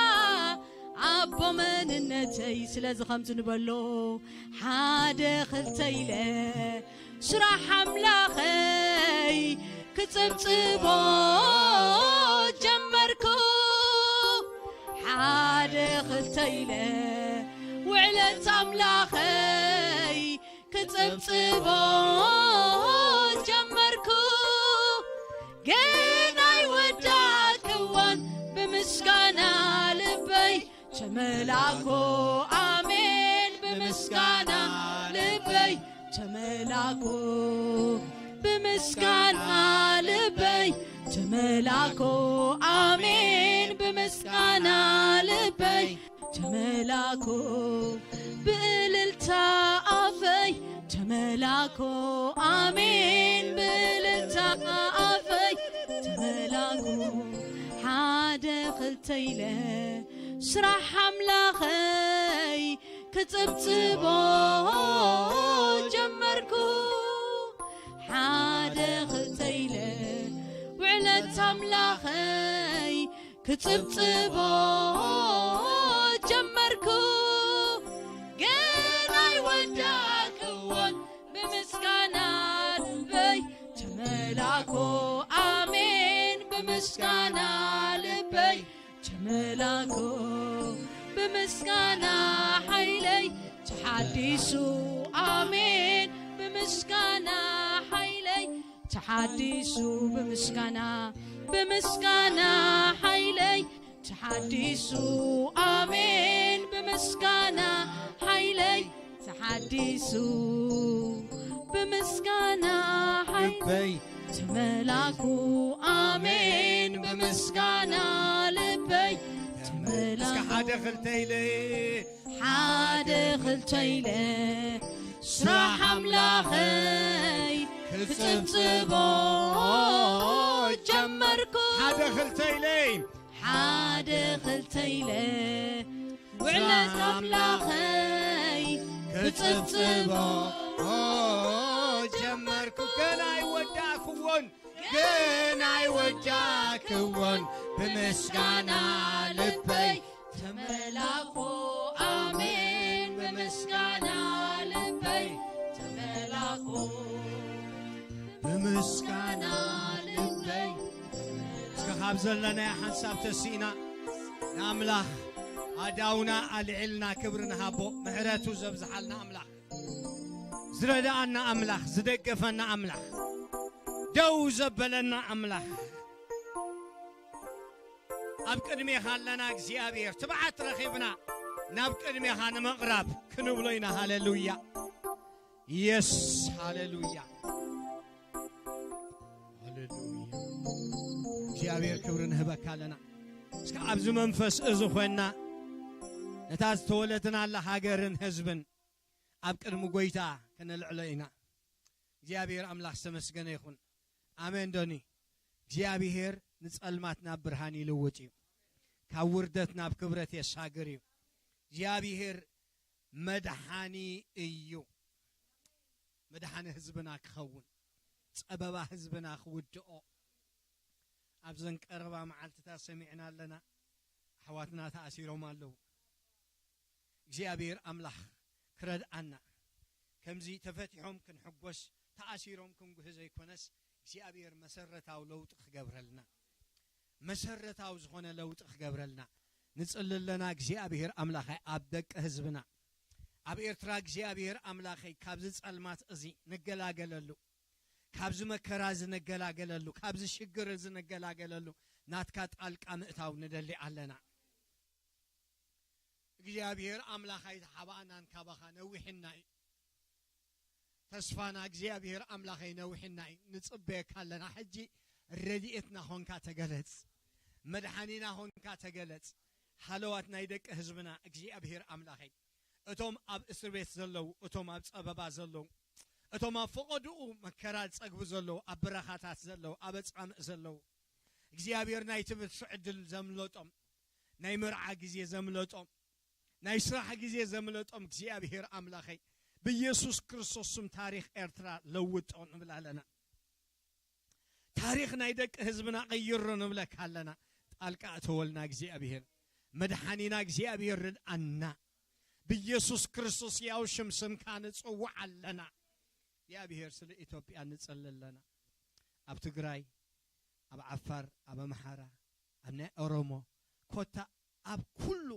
ኣቦ መንነተይ ስለዚ ከምዚ ንበሎ ሓደ ክልተ ኢለ ስራሕ ኣምላኸይ ክፅብፅቦ ጀመርኩ ሓደ ክልተ ኢለ ውዕለት ኣምላኸይ ክፅብፅቦ ጀመርኩ ግን ኣይወዳእክዎን ብምስጋና ልበይ ተመላኮ ኣሜን ብምስጋና ልበይ ተመላኮ ብምስጋና ልበይ ተመላኮ ኣሜን ብምስጋና ልበይ ተመላኮ ብእልልታ ኣፈይ ተመላኮ ኣሜን ብእልልታ ኣፈይ ተመላኮ ሓደ ክልተ ኢለ ስራሕ ኣምላኸይ ክፅብፅቦ ጀመርኩ ሓደ ክልተ ኢለ ውዕለት ኣምላኸይ ክፅብፅቦ ጀመርኩ ግን ኣይወዳእክዎን ብምስጋና ልበይ ተመላኮ ኣሜን ብምስጋና ልበይ ተመላኮ ብምስጋና ሓይለይ ተሓዲሱ ኣሜን ብምስጋና ሓይለይ ተሓዲሱ ብምስጋና ብምስጋና ሓይለይ ተሓዲሱ ኣሜን ብምስጋና ሓይለይ ተሓዲሱ ብምስጋና ሓይለይ ተመላኩ ኣሜን ብምስጋና ልበይ ተመላኩ እስከ ሓደ ክልተ ኢለ ሓደ ክልተ ኢለ ስራሕ ኣምላኸይ ክጽብጽቦ ጀመርኩ ሓደ ክልተ ኢለ ሓደ ክልተ ኢለ ውዕለት ኣምላኸይ ክጽብጽቦ ጀመርኩ ገና ኣይወዳእክዎን ገና ኣይወዳእክዎን ብምስጋና ልበይ ተመላኮ ኣሜን ብምስጋና ልበይ ተመላኮ ብምስጋና ልበይ እስከ ካብ ዘለናዮ ሓንሳብ ተሲእና ንኣምላኽ ኣዳውና ኣልዒልና ክብሪ ንሃቦ ምሕረቱ ዘብዝሓልና ኣምላኽ ዝረዳኣና ኣምላኽ ዝደገፈና ኣምላኽ ደው ዘበለና ኣምላኽ ኣብ ቅድሜኻ ኣለና እግዚኣብሔር ትብዓት ረኺብና ናብ ቅድሜኻ ንምቕራብ ክንብሎ ኢና ሃሌሉያ የስ፣ ሃሌሉያ፣ ሃሌሉያ። እግዚኣብሔር ክብሪ ንህበካ ኣለና። እስከ ኣብዚ መንፈስ እዚ ኮይንና ነታ ዝተወለድናላ ሃገርን ህዝብን ኣብ ቅድሚ ጎይታ ከነልዕሎ ኢና። እግዚኣብሔር ኣምላኽ ዝተመስገነ ይኹን። ኣሜን ዶኒ። እግዚኣብሔር ንጸልማት ናብ ብርሃን ይልውጥ እዩ። ካብ ውርደት ናብ ክብረት የሳግር እዩ። እግዚኣብሔር መድሓኒ እዩ። መድሓኒ ህዝብና ክኸውን፣ ጸበባ ህዝብና ክውድኦ። ኣብዘን ቀረባ መዓልትታት ሰሚዕና ኣለና። ኣሕዋትና ተኣሲሮም ኣለዉ። እግዚኣብሔር ኣምላኽ ክረድኣና፣ ከምዚ ተፈቲሖም ክንሕጎስ፣ ተኣሲሮም ክንጉህ ዘይኮነስ፣ እግዚኣብሔር መሰረታዊ ለውጢ ክገብረልና፣ መሰረታዊ ዝኾነ ለውጢ ክገብረልና ንጽሊ ኣለና። እግዚኣብሔር ኣምላኸይ፣ ኣብ ደቂ ህዝብና፣ ኣብ ኤርትራ እግዚኣብሔር ኣምላኸይ፣ ካብዚ ጸልማት እዚ ንገላገለሉ፣ ካብዚ መከራ እዚ ንገላገለሉ፣ ካብዚ ሽግር እዚ ንገላገለሉ ናትካ ጣልቃ ምእታው ንደሊ ኣለና። እግዚኣብሔር ኣምላኽ ኣይተሓባእናን፣ ካባኻ ነዊሕና እዩ። ተስፋና እግዚኣብሔር ኣምላኸይ ነዊሕና እዩ። ንጽበየካ ኣለና። ሕጂ ረድኤትና ኾንካ ተገለጽ። መድሓኒና ኾንካ ተገለጽ። ሃለዋት ናይ ደቂ ህዝብና እግዚኣብሔር ኣምላኸይ፣ እቶም ኣብ እስር ቤት ዘለዉ፣ እቶም ኣብ ጸበባ ዘለዉ፣ እቶም ኣብ ፈቐድኡ መከራ ዝጸግቡ ዘለዉ፣ ኣብ በረኻታት ዘለዉ፣ ኣብ ኣጻምእ ዘለዉ፣ እግዚኣብሔር ናይ ትምህርቲ ዕድል ዘምለጦም፣ ናይ መርዓ ግዜ ዘምለጦም፣ ናይ ስራሕ ግዜ ዘምለጦም እግዚኣብሔር ኣምላኸይ፣ ብኢየሱስ ክርስቶስ ስም ታሪኽ ኤርትራ ለውጦ ንብል ኣለና። ታሪኽ ናይ ደቂ ህዝብና ቀይሮ ንብለካ ኣለና። ጣልቃ እተወልና እግዚኣብሔር፣ መድሓኒና እግዚኣብሔር ርድኣና። ብኢየሱስ ክርስቶስ ያው ሽም ስምካ ንጽውዕ ኣለና። እግዚኣብሔር ስለ ኢትዮጵያ ንጽሊ ኣለና። ኣብ ትግራይ፣ ኣብ ዓፋር፣ ኣብ ኣምሓራ፣ ኣብ ናይ ኦሮሞ፣ ኮታ ኣብ ኩሉ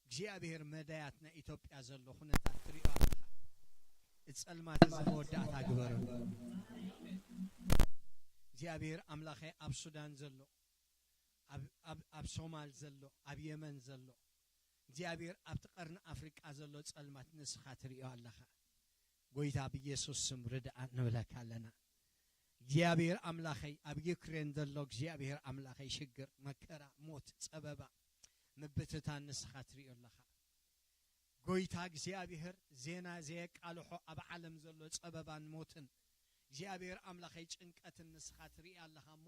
እግዚኣብሔር መዳያት ናይ ኢትዮጵያ ዘሎ ኩነታት ትሪኦ ኣለኻ። እቲ ጸልማት እዚ መወዳእታ ግበረሉ። እግዚኣብሔር ኣምላኸይ ኣብ ሱዳን ዘሎ፣ ኣብ፣ ኣብ፣ ኣብ ሶማል ዘሎ፣ ኣብ የመን ዘሎ፣ እግዚኣብሔር ኣብቲ ቀርኒ ኣፍሪቃ ዘሎ ጸልማት ንስኻ ትሪኦ ኣለኻ። ጎይታ ብኢየሱስ ስም ርድኣ ንብለካ ኣለና። እግዚኣብሔር ኣምላኸይ ኣብ ዩክሬን ዘሎ እግዚኣብሔር ኣምላኸይ ሽግር፣ መከራ፣ ሞት፣ ጸበባ፣ ምብትታን ንስኻ ትሪኦ ኣለኻ። ጎይታ እግዚኣብሔር ዜና ዘየቃልሖ ኣብ ዓለም ዘሎ ጸበባን ሞትን እግዚኣብሔር ኣምላኸይ ጭንቀትን ንስኻ ትርኢ ኣለኻ እሞ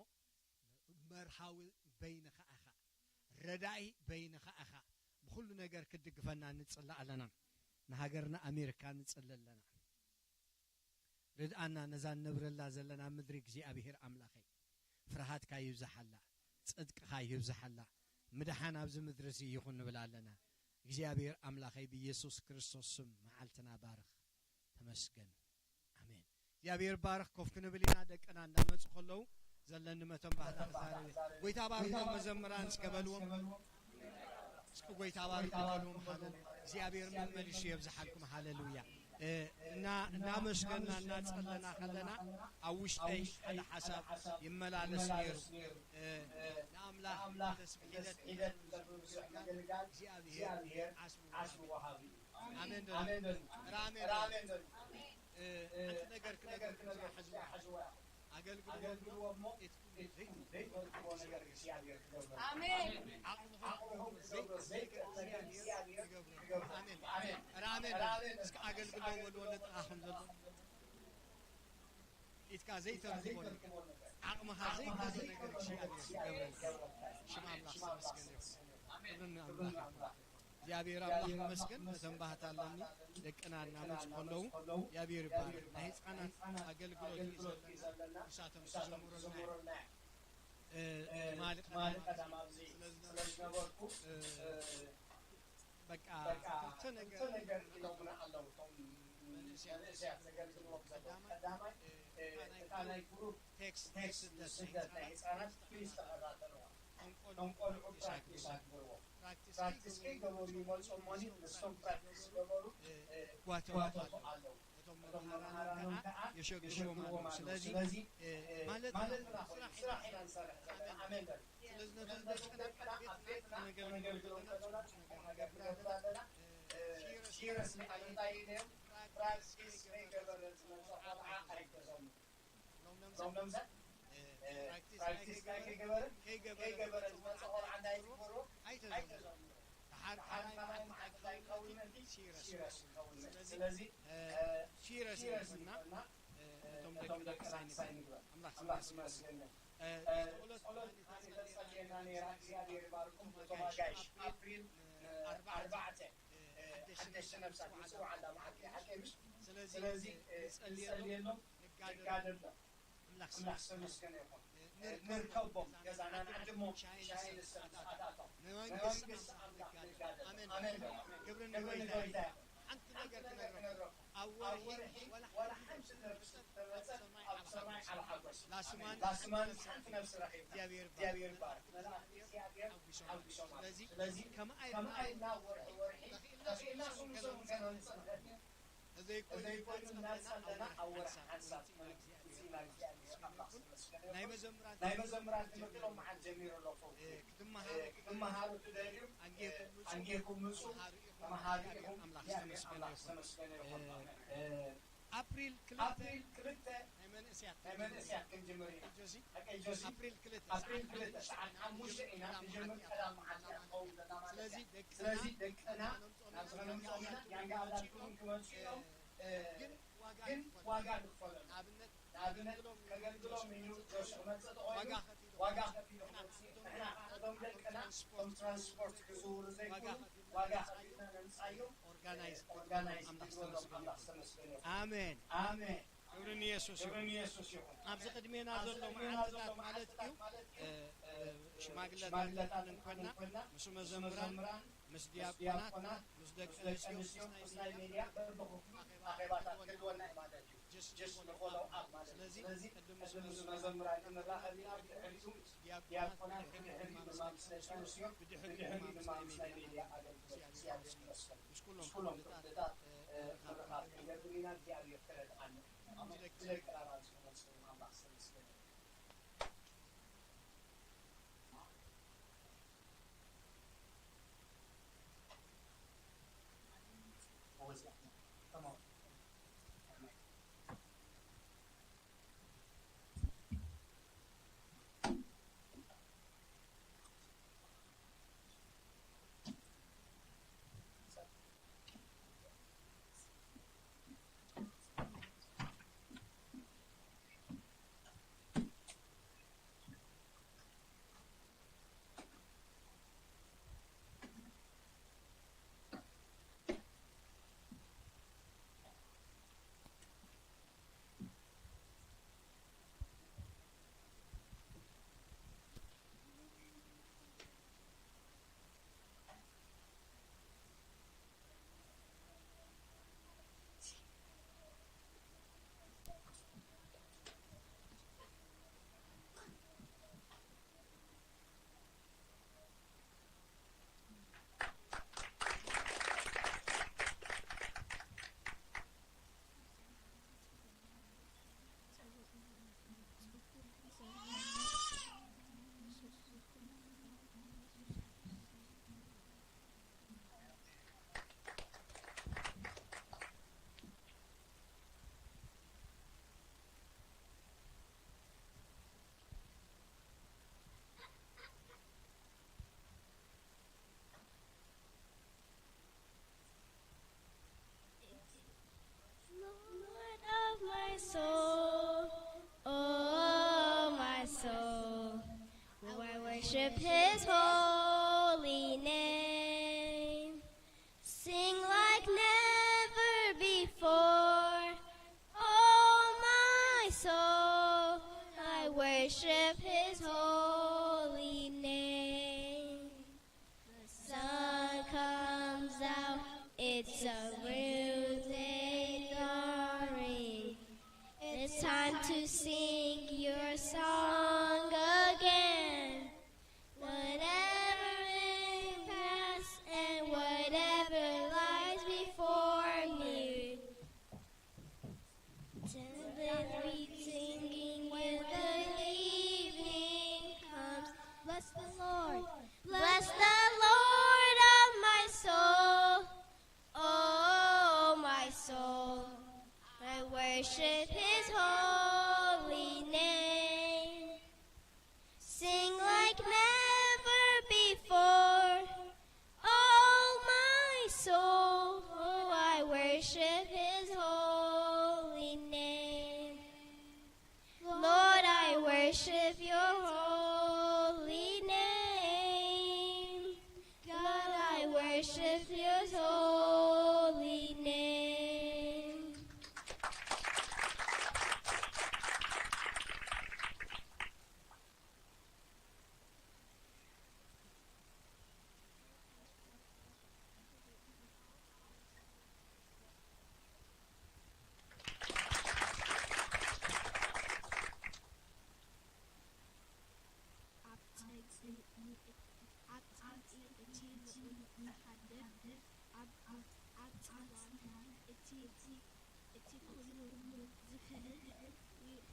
መርሃዊ በይንኻ ኢኻ፣ ረዳኢ በይንኻ ኢኻ። ብኹሉ ነገር ክትድግፈና ንጽሊ ኣለና። ንሃገርና ኣሜሪካ ንጽሊ ኣለና። ርድኣና ነዛ ንነብረላ ዘለና ምድሪ እግዚኣብሔር ኣምላኸይ ፍርሃትካ ይብዝሓላ፣ ጽድቅኻ ይብዝሓላ፣ ምድሓን ኣብዚ ምድሪ እዚ ይኹን ንብል ኣለና። እግዚኣብሔር ኣምላኸይ ብኢየሱስ ክርስቶስ ስም መዓልትና ባርኽ። ተመስገን። ኣሜን። እግዚኣብሔር ባርኽ። ኮፍ ክንብል ኢና። ደቅና እንዳመጹ ከለዉ ዘለኒ መተንባህታ ክዛረብ እየ። ጎይታ ባርኾም መዘምራን እስከ በልዎም። እስኪ ጎይታ ባርኽ በልዎም። ሃሌሉያ። እግዚኣብሔር መመሊሱ የብዝሓልኩም። ሃሌሉያ። እ፣ እና፣ እናመስገና እናጸለና ከለና ኣብ ውሽጠይ ሓደ ሓሳብ ይመላለስ ነይሩ። እ፣ ንኣምላኽ ተስቢሕ ሒደት እግዚኣብሔር ዓስቢ ወሃቢ እዩ። ኣሜን ዶ? ኧረ ኣሜን ዶ? እ፣ ሓንቲ ነገር ክነግረኩም እየ፣ ሕዝዋ። ኣገልግልዎ እሞ እቲ ዘይትፈልጥዎ ነገር እግዚኣብሔር ክገብረልኩም። ኣሜን። ዓቕምኹም ክገብሮ ዘይክእል ነገር እግዚኣብሔር ክገብረልኩም። ኣሜን። ኧረ ኣሜን ዶ? እስኪ ኣገልግሎ በልዎ ንጥቓኹም ዘሎ። ኢድካ ዘይተርክቦ ነገር፣ ዓቕምኻ ዘይከኣሎ ነገር እግዚኣብሔር ክገብረልካ። ሽም ኣምላኽ ዝተመስገነ ይኹን። ክብሪ ንኣምላኽ ይኹን። እግዚኣብሔር ኣምላኽ ይመስገን። መተንባህታ ኣለኒ። ደቅና እናመጹ ከለዉ እግዚኣብሔር ይባረክ። ናይ ህፃናት ኣገልግሎት እዩ ዘለና። ንሳቶም ክዘምሩልና እዮም። እ፣ ትማሊ ቀዳም ኣብዚ ስለ ዝነበርኩ፣ እ፣ በቃ ክልተ ነገር ኢሎምና ኣለዉ። እቶም መንእሰያት ዘገልግልዎም ዘለዉ። ቀዳማይ፣ እ፣ እታ ናይ ግሩፕ ቴክስት ስደት ናይ ህፃናት ፕሊዝ ተኸታተልዋ። እቶም ቆልዑ ፕራክቲስ ኣግብርዎ። ፕራክቲስ ከይገበሩ ይመፁ እሞኒ ንሶም ፕራክቲስ ዝገበሩ፣ እ፣ ይጓተቱ ኣለዉ። እቶም መምሃራኖም ከዓ የሸግርዎም ኣለዉ። ስለዚ፣ እ፣ ማለት ኢና፣ ስራሕ ኢና ንሰርሕ ዘለና። ኣሜን በሉ። ስለዚ ነቶም ደቅና ኣብ ቤትና ከነገልግሎም ከለና ጽቡቕ ነገር ንገብር ኣለና። እ፣ ሲሪየስሊ እንታይ ኢለዮም? ፕራክቲስ ከይገበረ ዝመፀ ቆልዓ ኣይተዘምሩ። ሎም ነምሰ ፕራክቲስ ናይ ከይገበረ ከይገበረ ዝመፀ ቆልዓ እንታይ ትገብርዎ? ኣይተዘምሩ። ደሓር ካልኣይ መዓልቲ እንታይ ክኸውን ምእንቲ? ሲረስ ክኸውን ምእንቲ። ስለዚ ሲረስ ይኾና። እቶም ደቅና ክሳይ ንግበር። ኣምላኽ ስም ይመስገን። ጸሎት ተጸልየና ነይራ። እግዚኣብሔር ይባርኩም። እቶም ኣጋይሽ ኣፕሪል ኣርባዕተ ሓደሽቲ ነፍሳት ይጽውዓ ኣላ መዓልቲ ሓቂ ምሽ። ስለዚ ንጸልየሎም ንጋደሎም። ኣምላኽ ስም ይመስገን ይኹን። ንርከቦም ገዛና ንዓድሞ ሻሂ ንሰቲ ኣታቶም ንመንግስቲ ኣምላኽ ንጋደል። ኣሜን። ክብሪ ንጎይታ ይኹን። ሓንቲ ነገር ክነግረኩም። ኣብ ወርሒ ወላ ሓንቲ ነፍሲ ተመጸት ኣብ ሰማይ ዓብሓጎስ ላስማን ሓንቲ ነፍሲ ረኺብና። እግዚኣብሔር ይባርክ። መላእኽቲ እግዚኣብሔር ሓጒሶም። ስለዚ ከምኣ ኢልና ወርሒ ወርሒ ተኺእልና ስሙን ሰሙን ከነንጽንኸል ተዘይኮይኑ እናጸለና ኣብ ወርሒ ሓንሳብ ናይ መዘምራን ትምህርቲ ሎም መዓት ጀሚሩ ኣሎ። ክትመሃሩ ትደልዩ ኣንጌኩም ምጹ ተመሃሩ ኢኹም። ኣምላኽ ዝተመስገነ ይኹን። ኣፕሪል ክልተ ናይ መንእስያት ክንጅምር ኢና። ጆሲ ኣፕሪል ክልተ ሰዓት ሓሙሽተ ኢና ንጀምር። ቀዳም መዓልቲ እያ ትኸውን ዘላ ማለት እያ። ስለዚ ደቅና ናብ ዘመኖም ጾምና ያንጋ ኣዳልኩም ክመጹ እዮም። ግን ዋጋ ንኽፈለሉ ንኣብነት ከገልግሎም እዩ። ጆሲ ክመጽእ ተኾይኑ ዋጋ ከፊሉ ክመጽእ እዩ። ንሕና እቶም ደቅና እቶም ትራንስፖርት ክዝውሩ ዘይኮኑ ዋጋ ከፊልና ነምጻዮም። ኦርጋናይዝ ኦርጋናይዝ ኣምላኽ ዝተመስገነ ይኹን። ኣሜን። ኣሜን። ክብሪ ንየሱስ ይኹን። ኣብዚ ቅድሜና ዘሎ መዓልትታት ማለት እዩ። ሽማግለታት እንኮና ምስ መዘምራን ምስ ዲያቆናት ምስ ደቂ ኣንስትዮ ምስ ናይ ሜድያ በብኹሉ ኣኼባታት ክህልወና እዩ ማለት እዩ። ጀስ ንኾሎ ኣብ ማለት እዩ። ስለዚ ቅድም ምስ መዘምራን ክንራኸብ ኢና። ብድሕሪኡ ዲያቆናት ብድሕሪኡ ድማ ምስ ደቂ ኣንስትዮ ብድሕሪኡ ድማ ምስ ናይ ሜድያ ኣገልግሎት። እግዚኣብሔር ይመስገን። ምስ ኩሎም ክፍልታት ምርኻብ ክንገብር ኢና። እግዚኣብሔር ክረድኣና። ብደቂ ኣራንስ ክመልስ ኣምላኽ ዝተመስገነ። Lord of my soul, oh my soul, I worship his holy name. Sing like never before, oh my soul, I worship his holy name. The sun comes out, it's a new day dawning. It's time to sing your song again. Whatever in past and whatever lies before me, till the singing when the evening comes. Bless the Lord. Bless the Lord of my soul. Oh, my soul. Worship his holy name. Sing like never before. Oh, my soul, oh, I worship his holy name. Lord, I worship your holy name. God, I worship your holy name. ኣብ ጸግዒ፣ ኣብ ጸግዒ እቲ ልዑል ዝሓድር፣ ኣብ፣ ኣብ ጽላል እቲ፣ እቲ ኩሉ ዝኽእል ይ-፣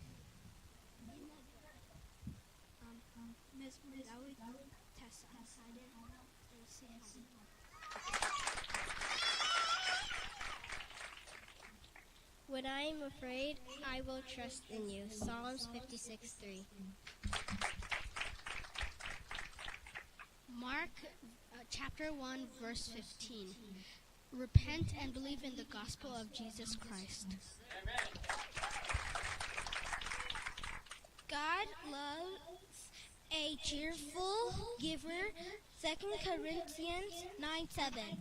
ይነግር። ኣም-፣ ኣም-፣ መዝሙር ዳዊት ተስዓን ሓደን ጥቕሲ ሓሙሽተ። When I am afraid, I will trust in you. Psalms fifty-six three. Mark, uh, chapter one, verse fifteen. Repent and believe in the gospel of Jesus Christ. God loves a cheerful giver. Second Corinthians nine seven.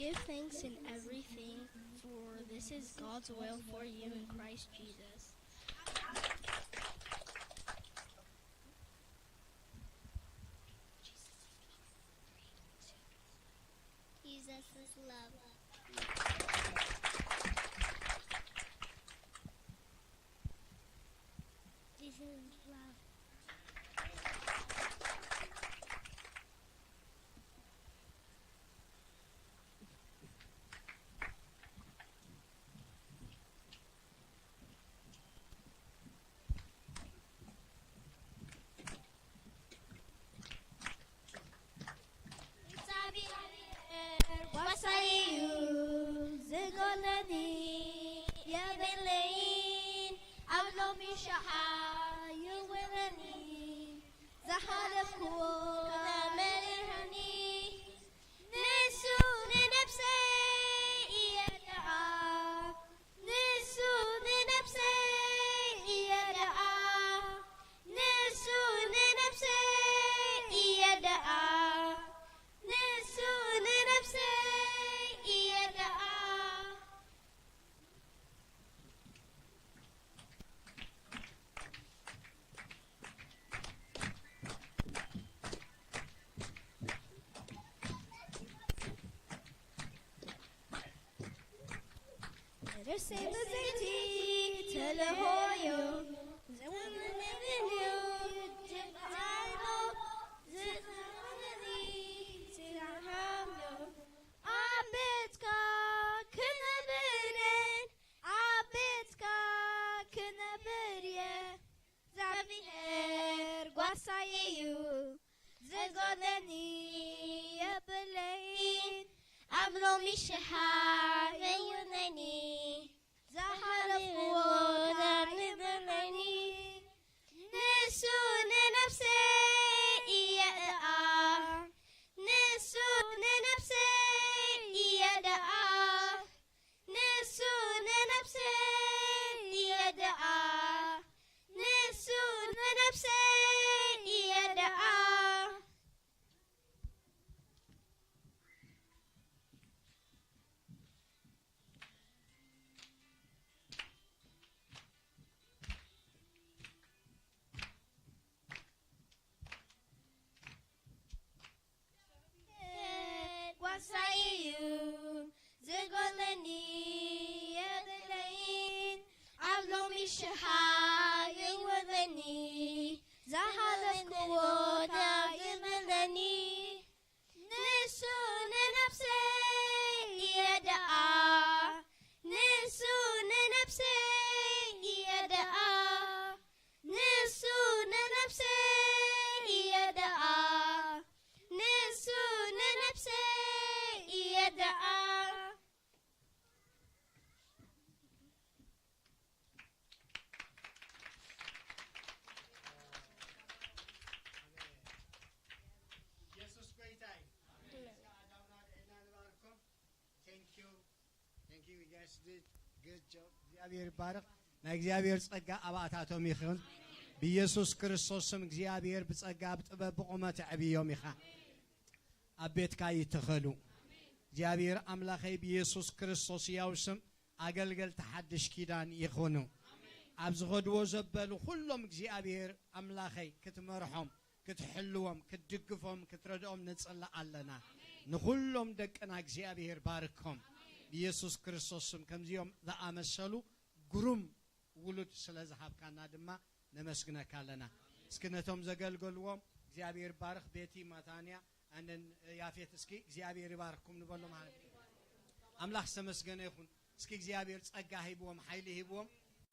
Give thanks in everything, for this is God's will for you in Christ Jesus. Jesus is love. Jesus is love. እግዚኣብሔር ጓሳይ እዩ ዝጎነኒ የብለይን፣ ኣብ ሎሚ ሸዓ ይውነኒ፣ ዝሓለፍክዎ መሪሕኒ። ንሱ ንነፍሰይ ይርድኣ፣ ንሱ ንነፍሰይ ይርድኣ፣ ንሱ ንነፍሰይ ይርድኣ፣ ንሱ ንነፍሰይ ይርድኣ። ርእሰይ ብዘይቲ ተለሆዩ፣ ዘወንነንዩ ጀብዓይኖ ዝኸነኒ ሲራሃምዮ። ኣብ ቤትካ ክነብር እየ፣ ኣብ ቤትካ ክነብር እየ። እግዚኣብሔር ጓሳይ እዩ፣ ዝጎነኒ የብለይን። ኣብ ሎሚ ሽሓ ይውነኒ፣ ዝሓለፍዎ ይመረኒ። ንሱ ንነፍሰይ ይርድኣ፣ ንሱ ንነፍሰይ ይርድኣ፣ ንሱ ንነፍሰይ ይርድኣ፣ ንሱ ንነፍሰይ ይርድኣ። You guys did good job. እግዚኣብሔር ይባረኽ። ናይ እግዚኣብሔር ጸጋ ኣብኣታቶም ይኹን። ብኢየሱስ ክርስቶስ ስም እግዚኣብሔር ብጸጋ፣ ብጥበብ፣ ብቑመት ኣዕብዮም ኢኻ። ኣብ ቤትካ ይተኸሉ። እግዚኣብሔር ኣምላኸይ ብኢየሱስ ክርስቶስ ያው ስም ኣገልገልቲ ሓድሽ ኪዳን ይኹኑ። ኣብ ዝኸድዎ ዘበሉ ኩሎም እግዚኣብሔር ኣምላኸይ ክትመርሖም፣ ክትሕልዎም፣ ክትድግፎም፣ ክትረድኦም ንጽሊ ኣለና። ንኹሎም ደቅና እግዚኣብሔር ባርኮም። ብኢየሱስ ክርስቶስ ስም ከምዚኦም ዝኣመሰሉ ግሩም ውሉድ ስለ ዝሃብካና ድማ ነመስግነካ ኣለና። እስኪ ነቶም ዘገልገልዎም እግዚኣብሔር ባርኽ። ቤቲ፣ ማታንያ፣ ኣንን ያፌት እስኪ እግዚኣብሔር ይባርክኩም ንበሎ ማለት እዩ። ኣምላኽ ዝተመስገነ ይኹን። እስኪ እግዚኣብሔር ጸጋ ሂብዎም፣ ሓይሊ ሂብዎም።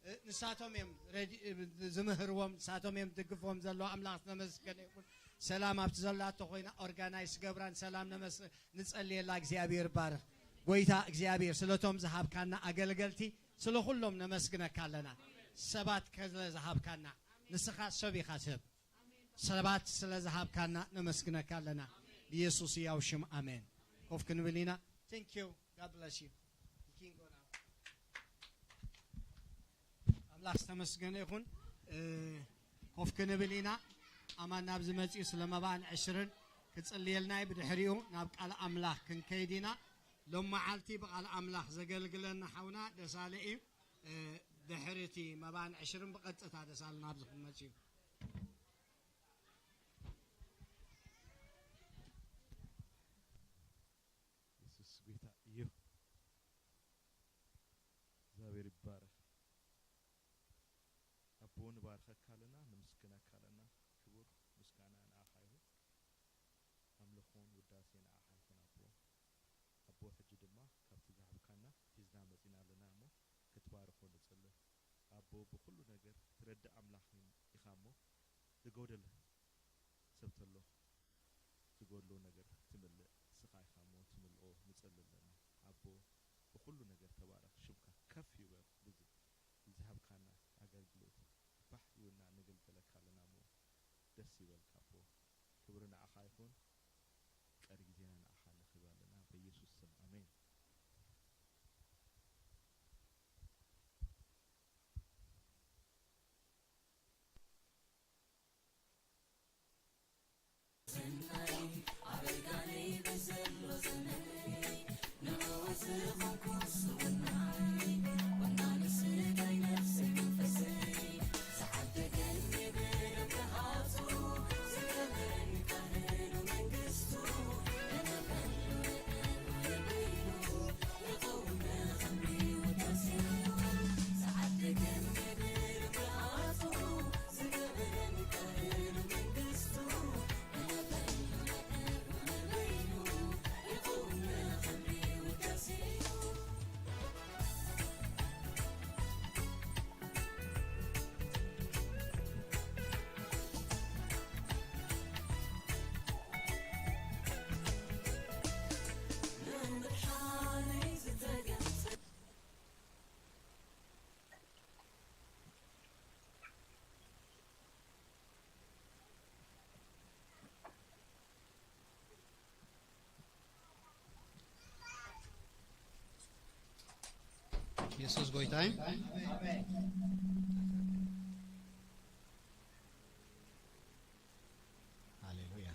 እ፣ ንሳቶም እዮም ረዲ-፣ እ፣ ዝምህርዎም፣ ንሳቶም እዮም ዝድግፍዎም ዘለዉ። ኣምላኽ ዝተመስገነ ይኹን። ሰላም ኣብቲ ዘላቶ ኮይና ኦርጋናይዝ ገብራን ሰላም ነመስ-፣ ንጸልየላ። እግዚኣብሔር ባርኽ። ጎይታ እግዚኣብሔር ስለቶም ዝሃብካና ኣገልገልቲ፣ ስለ ኩሎም ነመስግነካ ኣለና። ሰባት ከለ ዝሃብካና፣ ንስኻ ሰብ ኢኻ ሰብ። ሰባት ስለ ዝሃብካና ነመስግነካ ኣለና። ብኢየሱስ ያው ሽም ኣሜን። ኮፍ ክንብል ኢና። Thank you. God bless you. You can go now. ኣምላኽ ዝተመስገነ ይኹን። እ፣ ኮፍ ክንብል ኢና። ኣማን ናብዚ መጺኡ ስለ መባእን ዕሽርን ክጽልየልና እዩ። ብድሕሪኡ ናብ ቃል ኣምላኽ ክንከይድ ኢና። ሎም መዓልቲ ብቃል ኣምላኽ ዘገልግለና ሓውና ደሳለ እዩ። እ፣ ድሕሪ እቲ መባእን ዕሽርን ብቐጥታ ደሳለ ናብዚ ክመጽእ እዩ። የሱስ ጎይታ እዩ። እግዚኣብሔር ይባረኽ። ኣቦ ንባርከካ ኣለና፣ ንምስግነካ ኣለና። ክቡር ምስጋና ንኣኻ ይኹን። ኣምልኾን ውዳሴ ንኣኻ ይኹን ኣቦ። ኣቦ ሕጂ ድማ ካብቲ ዝሃብካና ሒዝና መጺና ኣለና እሞ ክትባርኾ ንጽሊ። ኣቦ ብኹሉ ነገር ትረድእ ኣምላኽ ኢኻ እሞ ዝጎደለ ሰብ ተሎ ዝጎድሎ ነገር ትምልእ ንስኻ ኢኻ እሞ ትምልኦ ንጸሊ ኣለና። ኣቦ ብኹሉ ነገር ተባረኽ፣ ሽምካ ከፍ ይበል። ብዚ ዝሃብካና ኣገልግሎት ባህ ኢሉና ንግልገለካ ኣለና እሞ ደስ ይበልካ ኣቦ። ክብሪ ንዓኻ ይኹን። ቀሪ ግዜና ንዓኻ ንኽብ ኣለና በኢየሱስ ስም ኣሜን። የሱስ ጎይታ እዩ። ሃሌሉያ።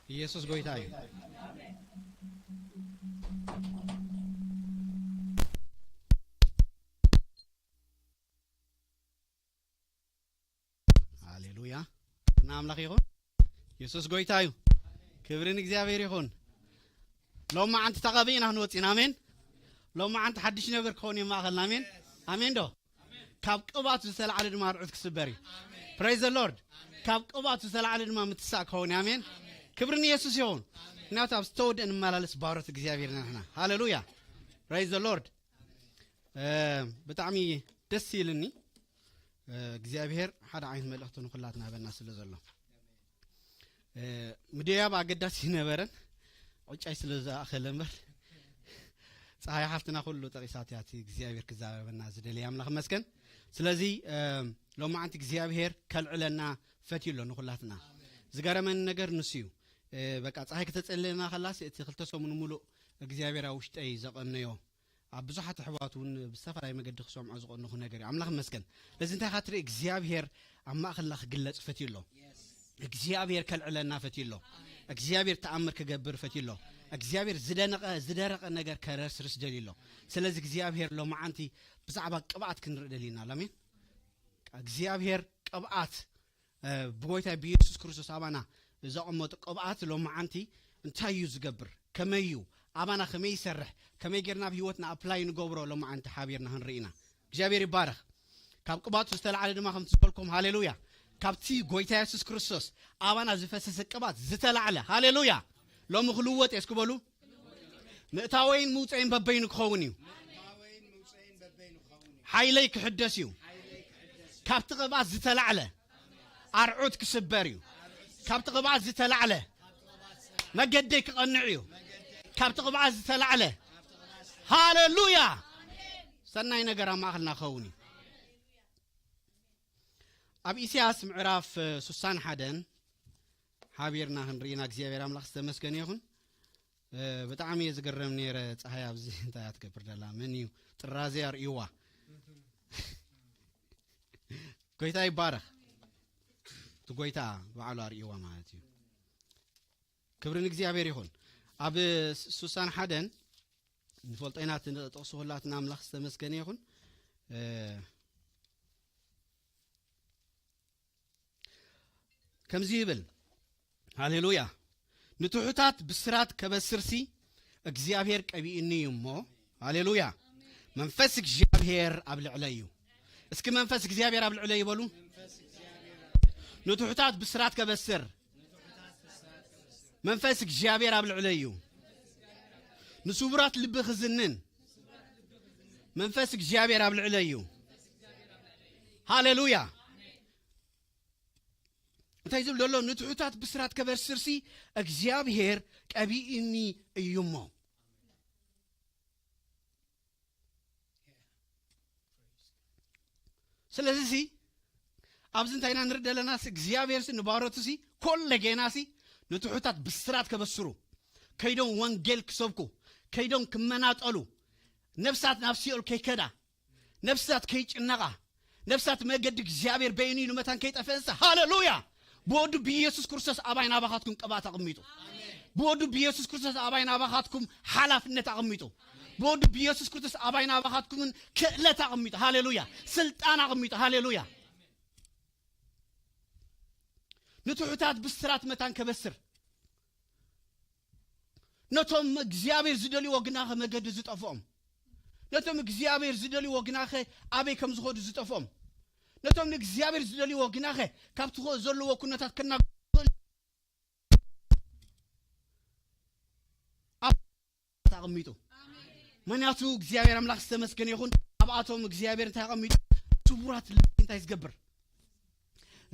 ኢየሱስ ጎይታ እዩ። ሃሌሉያ። እና ኣምላኽ ይኹን። ኢየሱስ ጎይታ እዩ። ክብሪ ንእግዚኣብሔር ይኹን። ሎማዓንቲ ተቐቢእና ክንወፅእ ኢና። ኣሜን። ሎማዓንቲ ሓድሽ ነገር ክኸውን እዩ ማእኸልና። ኣሜን። ኣሜን ዶ? ካብ ቅባቱ ዝተላዕለ ድማ ርዑት ክስበር እዩ። Praise the Lord። ካብ ቅባቱ ዝተላዕለ ድማ ምትሳእ ክኸውን እዩ። ኣሜን። ክብሪ ንየሱስ ይኹን። ምክንያቱ ኣብ ዝተወደአ ንመላለስ ባሮት እግዚኣብሔር ኢና ንሕና። ሃሌሉያ። Praise the Lord። እ፣ ብጣዕሚ ደስ ኢልኒ። እ፣ እግዚኣብሔር ሓደ ዓይነት መልእኽቲ ንኹላትና በና ስለ ዘሎ። እ፣ ምድያብ ኣገዳሲ ይነበረን ዕጫይ ስለ ዝኣኸለ እምበር፣ ፀሃይ ሓፍትና ኩሉ ጠቒሳት እያ። እቲ እግዚኣብሔር ክዛረበና ዝደለየ ኣምላኽ ይመስገን። ስለዚ፣ እ፣ ሎማዓንቲ እግዚኣብሔር ከልዕለና ፈትዩ ኣሎ ንኹላትና። ዝገረመኒ ነገር ንሱ እዩ። በቃ ፀሓይ ከተፀልለና ከላስ እቲ ክልተ ሰሙን ሙሉእ እግዚኣብሔር ኣብ ውሽጠይ ዘቐነዮ ኣብ ብዙሓት ኣሕዋት እውን ብዝተፈላለየ መገዲ ክሰምዖ ዝቐነኹ ነገር እዩ። ኣምላኽ ይመስገን። ነዚ እንታይ ኢኻ ትርኢ እግዚኣብሔር ኣብ ማእኸልና ክግለጽ ፈትዩ ኣሎ። እግዚኣብሔር ከልዕለና ፈትዩ ኣሎ። እግዚኣብሔር ተኣምር ክገብር ፈትዩ ኣሎ። እግዚኣብሔር ዝደነቐ ዝደረቐ ነገር ከረስርስ ደልዩ ኣሎ። ስለዚ እግዚኣብሔር ሎመዓንቲ ብዛዕባ ቅብኣት ክንርኢ ደሊና ኣሜን። እግዚኣብሔር ቅብኣት ብጎይታ ብየሱስ ክርስቶስ ኣባና ዘቐመጡ ቅብኣት ሎመዓንቲ እንታይ እዩ ዝገብር? ከመይ እዩ ኣባና ከመይ ይሰርሕ? ከመይ ጌርና ኣብ ህይወትና ኣፕላይ ንገብሮ? ሎመዓንቲ ሓቢርና ክንርኢ ኢና። እግዚኣብሔር ይባረኽ። ካብ ቅብኣቱ ዝተላዕለ ድማ ከምቲ ዝበልኩም ሃሌሉያ፣ ካብቲ ጎይታ የሱስ ክርስቶስ ኣባና ዝፈሰሰ ቅብኣት ዝተላዕለ ሃሌሉያ። ሎሚ ክልወጥ እየ እስኪ በሉ። ምእታወይን ምውፀይን በበይኑ ክኸውን እዩ። ሓይለይ ክሕደስ እዩ። ካብቲ ቅብኣት ዝተላዕለ ኣርዑት ክስበር እዩ። ካብቲ ቅብኣት ዝተላዕለ መገደይ ክቐንዕ እዩ። ካብቲ ቅብኣት ዝተላዕለ ሃሌሉያ ሰናይ ነገር ኣብ ማእኸልና ክኸውን እዩ። ኣብ ኢሳያስ ምዕራፍ ሱሳን ሓደን ሓቢርና ክንርኢና እግዚኣብሔር ኣምላኽ ዝተመስገነ ይኹን። ብጣዕሚ እየ ዝገረም ነይረ። ፀሃይ ኣብዚ እንታይ እያ ትገብር ደላ? መን እዩ ጥራዘ ኣርእይዋ? ጎይታ ይባረኽ። እቲ ጎይታ ባዕሉ ኣርእይዋ ማለት እዩ። ክብሪ ንእግዚኣብሔር ይኹን። ኣብ ሱሳን ሓደን ንፈልጦ ኢና፣ እቲ ጥቕሲ ኩላትና ኣምላኽ ዝተመስገነ ይኹን። ከምዚ ይብል፣ ሃሌሉያ፣ ንትሑታት ብስራት ከበስርሲ እግዚኣብሔር ቀቢእኒ እዩ እሞ፣ ሃሌሉያ፣ መንፈስ እግዚኣብሔር ኣብ ልዕለይ እዩ። እስኪ መንፈስ እግዚኣብሔር ኣብ ልዕለይ ይበሉ። ንትሑታት ብስራት ከበስር መንፈስ እግዚኣብሔር ኣብ ልዕለይ እዩ። ንስቡራት ልቢ ክዝንን መንፈስ እግዚኣብሔር ኣብ ልዕለይ እዩ። ሃሌሉያ። እንታይ ዝብል ዘሎ? ንትሑታት ብስራት ከበስርሲ እግዚኣብሔር ቀቢእኒ እዩ እሞ። ስለዚ ሲ ኣብዚ እንታይ ኢና ንርኢ ዘለና? እግዚኣብሔር ሲ ንባሮቱ ሲ ኮለ ጌና ሲ ንትሑታት ብስራት ከበስሩ፣ ከይዶም ወንጌል ክሰብኩ፣ ከይዶም ክመናጠሉ፣ ነፍሳት ናብ ሲኦል ከይከዳ፣ ነፍሳት ከይጭነቓ፣ ነፍሳት መገዲ እግዚኣብሔር በይኑ ኢሉ መታን ከይጠፍአንሳ። ሃሌሉያ። ብወዱ ብኢየሱስ ክርስቶስ ኣባይ ናባኻትኩም ቅብኣት ኣቕሚጡ። ብወዱ ብኢየሱስ ክርስቶስ ኣባይ ናባኻትኩም ሓላፍነት ኣቕሚጡ። ብወዱ ብኢየሱስ ክርስቶስ ኣባይ ናባኻትኩምን ክእለት ኣቕሚጡ። ሃሌሉያ። ስልጣን ኣቕሚጡ። ሃሌሉያ። ንትሑታት ብስራት መታን ከበስር፣ ነቶም እግዚኣብሔር ዝደልይዎ ግናኸ መገዲ ዝጠፍኦም፣ ነቶም እግዚኣብሔር ዝደልይዎ ግናኸ ኣበይ ከም ዝኸዱ ዝጠፍኦም፣ ነቶም ንእግዚኣብሔር ዝደልይዎ ግናኸ ካብቲ ዘለዎ ኩነታት ከናብ ኣቕሚጡ። ምክንያቱ እግዚኣብሔር ኣምላኽ ዝተመስገነ ይኹን። ኣብኣቶም እግዚኣብሔር እንታይ ኣቐሚጡ? ስቡራት ልቢ እንታይ ዝገብር?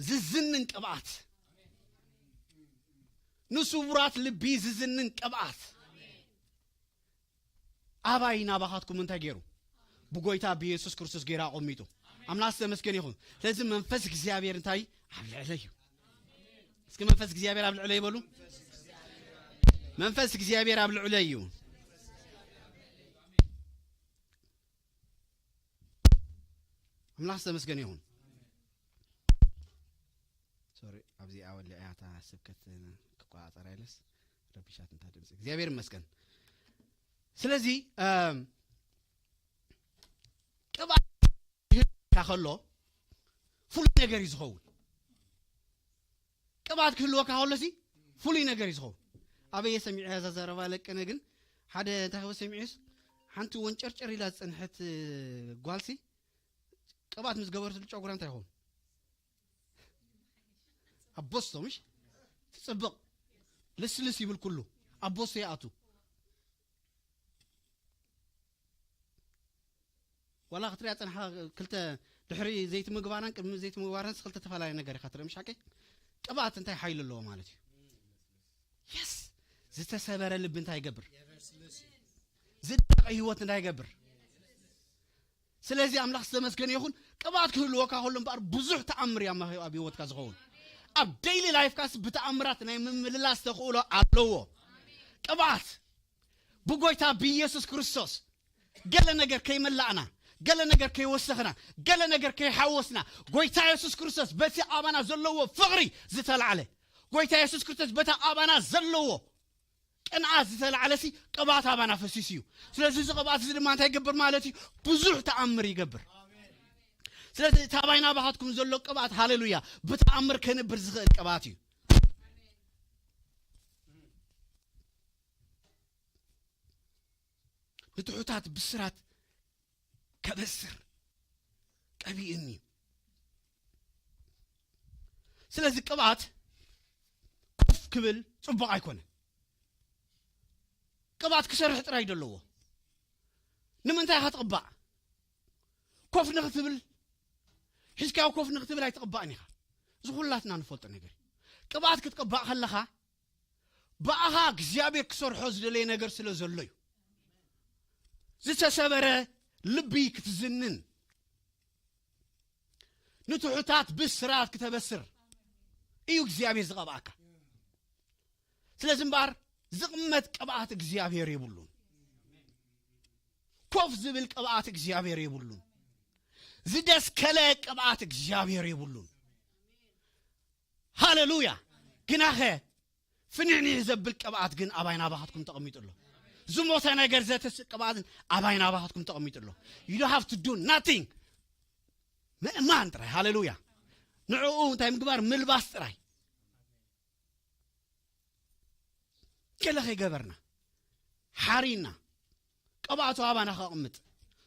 ዝዝንን ቅብኣት። ንስቡራት ልቢ ዝዝንን ቅብኣት ኣባይ ናባኻትኩም እንታይ ገይሩ? ብጎይታ ብኢየሱስ ክርስቶስ ገይሩ ኣቐሚጡ። ኣምላኽ ዝተመስገነ ይኹን። ስለዚ መንፈስ እግዚኣብሔር እንታይ ኣብ ልዕለይ እዩ። እስኪ መንፈስ እግዚኣብሔር ኣብ ልዕለይ ይበሉ። መንፈስ እግዚኣብሔር ኣብ ልዕለይ እዩ። ኣምላኽ ዝተመስገነ ይኹን። ሶሪ፣ ኣብዚ ኣወሊዐ እያ እታ ስብከት ክቆጻጸራ ኢለስ ረቢሻት እንታ ድምፂ። እግዚኣብሔር ይመስገን። ስለዚ እም፣ ቅብኣት ክህልወካ ከሎ ፍሉይ ነገር እዩ ዝኸውን። ቅብኣት ክህልወካ ከሎ ሲ ፍሉይ ነገር እዩ ዝኸውን። ኣበየ ሰሚዐ እዛ ዘረባ ለቀነ ግን ሓደ እንታይ ክብል ሰሚዑስ ሓንቲ ወንጨርጨር ኢላ ዝጸንሐት ጓልሲ ቅብኣት ምስ ገበረትሉ ጨጉራ እንታይ ይኸውን? ኣቦስቶ ምሽ ትጽብቕ ልስልስ ይብል ኩሉ ኣቦስቶ ይኣቱ። ዋላ ክትሪኣ ጸንሓ ክልተ ድሕሪ ዘይቲ ምግባራን ቅድሚ ዘይቲ ምግባራን ክልተ ተፈላለየ ነገር ኢኻ ትርኢ። ምሽ ሓቂ ቅብኣት እንታይ ሓይሊ ኣለዎ ማለት እዩ? የስ ዝተሰበረ ልቢ እንታይ ይገብር? ዝደረቐ ህይወት እንታይ ይገብር? ስለዚ ኣምላኽ ዝተመስገነ ይኹን። ቅብኣት ክህልወካ ከሎ እምበኣር ብዙሕ ተኣምር እዩ ኣብ ህይወትካ ዝኸውን። ኣብ ዴይሊ ላይፍካስ ብተኣምራት ናይ ምምልላስ ተኽእሎ ኣለዎ። ቅብኣት ብጎይታ ብኢየሱስ ክርስቶስ ገለ ነገር ከይመላእና፣ ገለ ነገር ከይወሰኽና፣ ገለ ነገር ከይሓወስና፣ ጎይታ የሱስ ክርስቶስ በቲ ኣባና ዘለዎ ፍቕሪ ዝተላዕለ፣ ጎይታ የሱስ ክርስቶስ በታ ኣባና ዘለዎ ቅንኣት ዝተላዕለሲ ቅብኣት ኣባና ፈሲሱ እዩ። ስለዚ እዚ ቅብኣት እዚ ድማ እንታይ ይገብር ማለት እዩ? ብዙሕ ተኣምር ይገብር። ስለዚ እቲ ኣባይና ባኻትኩም ዘሎ ቅብኣት፣ ሃሌሉያ፣ ብተኣምር ከንብር ዝኽእል ቅብኣት እዩ። ንትሑታት ብስራት ከበስር ቀቢእኒ እዩ። ስለዚ ቅብኣት ኮፍ ክብል ጽቡቕ ኣይኮነ። ቅብኣት ክሰርሕ ጥራይ ደለዎ። ንምንታይ ኢኻ ትቕባእ? ኮፍ ንኽትብል፣ ሒዝካዮ ኮፍ ንኽትብል ኣይትቕባእን ኢኻ። እዚ ኩላትና ንፈልጦ ነገር እዩ። ቅብኣት ክትቅባእ ከለኻ፣ ብኣኻ እግዚኣብሔር ክሰርሖ ዝደለየ ነገር ስለ ዘሎ እዩ። ዝተሰበረ ልቢ ክትዝንን፣ ንትሑታት ብስራት ክተበስር እዩ እግዚኣብሔር ዝቐብኣካ። ስለዚ እምበኣር ዝቕመጥ ቅብኣት እግዚኣብሔር የብሉን። ኮፍ ዝብል ቅብኣት እግዚኣብሔር የብሉን። ዝደስከለ ቅብኣት እግዚኣብሔር የብሉን። ሃሌሉያ። ግናኸ ፍንሕንሕ ዘብል ቅብኣት ግን ኣባይ ናባኻትኩም ተቐሚጡ ኣሎ። ዝሞተ ነገር ዘተስእ ቅብኣት ግን ኣባይ ናባኻትኩም ተቐሚጡ ኣሎ። You don't have to do nothing። ምእማን ጥራይ። ሃሌሉያ። ንዕኡ እንታይ ምግባር? ምልባስ ጥራይ። ገለ ከይገበርና፣ ሓሪና፣ ቅብኣቱ ኣባና ከቕምጥ፣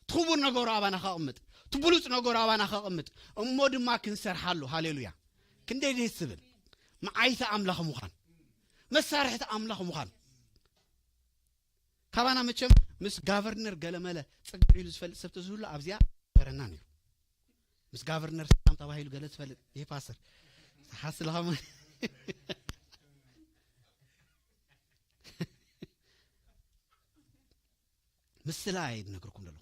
ትኽቡር ነገሩ ኣባና ከቕምጥ፣ ትብሉጽ ነገሩ ኣባና ከቕምጥ፣ እሞ ድማ ክንሰርሓሉ። ሃሌሉያ። ክንደይ ደስ ዝብል መዓይቲ ኣምላኽ ምዃን፣ መሳርሕቲ ኣምላኽ ምዃን። ካባና መቸም ምስ ጋቨርነር ገለመለ ጽግዕ ኢሉ ዝፈልጥ ሰብ ተዝህሉ ኣብዚኣ በረና ነይሩ። ምስ ጋቨርነር ሰላም ተባሂሉ ገለ ትፈልጥ ይሄ ፓስተር ሓስልኻ ምስላ እየ ዝነግርኩም ዘሎ።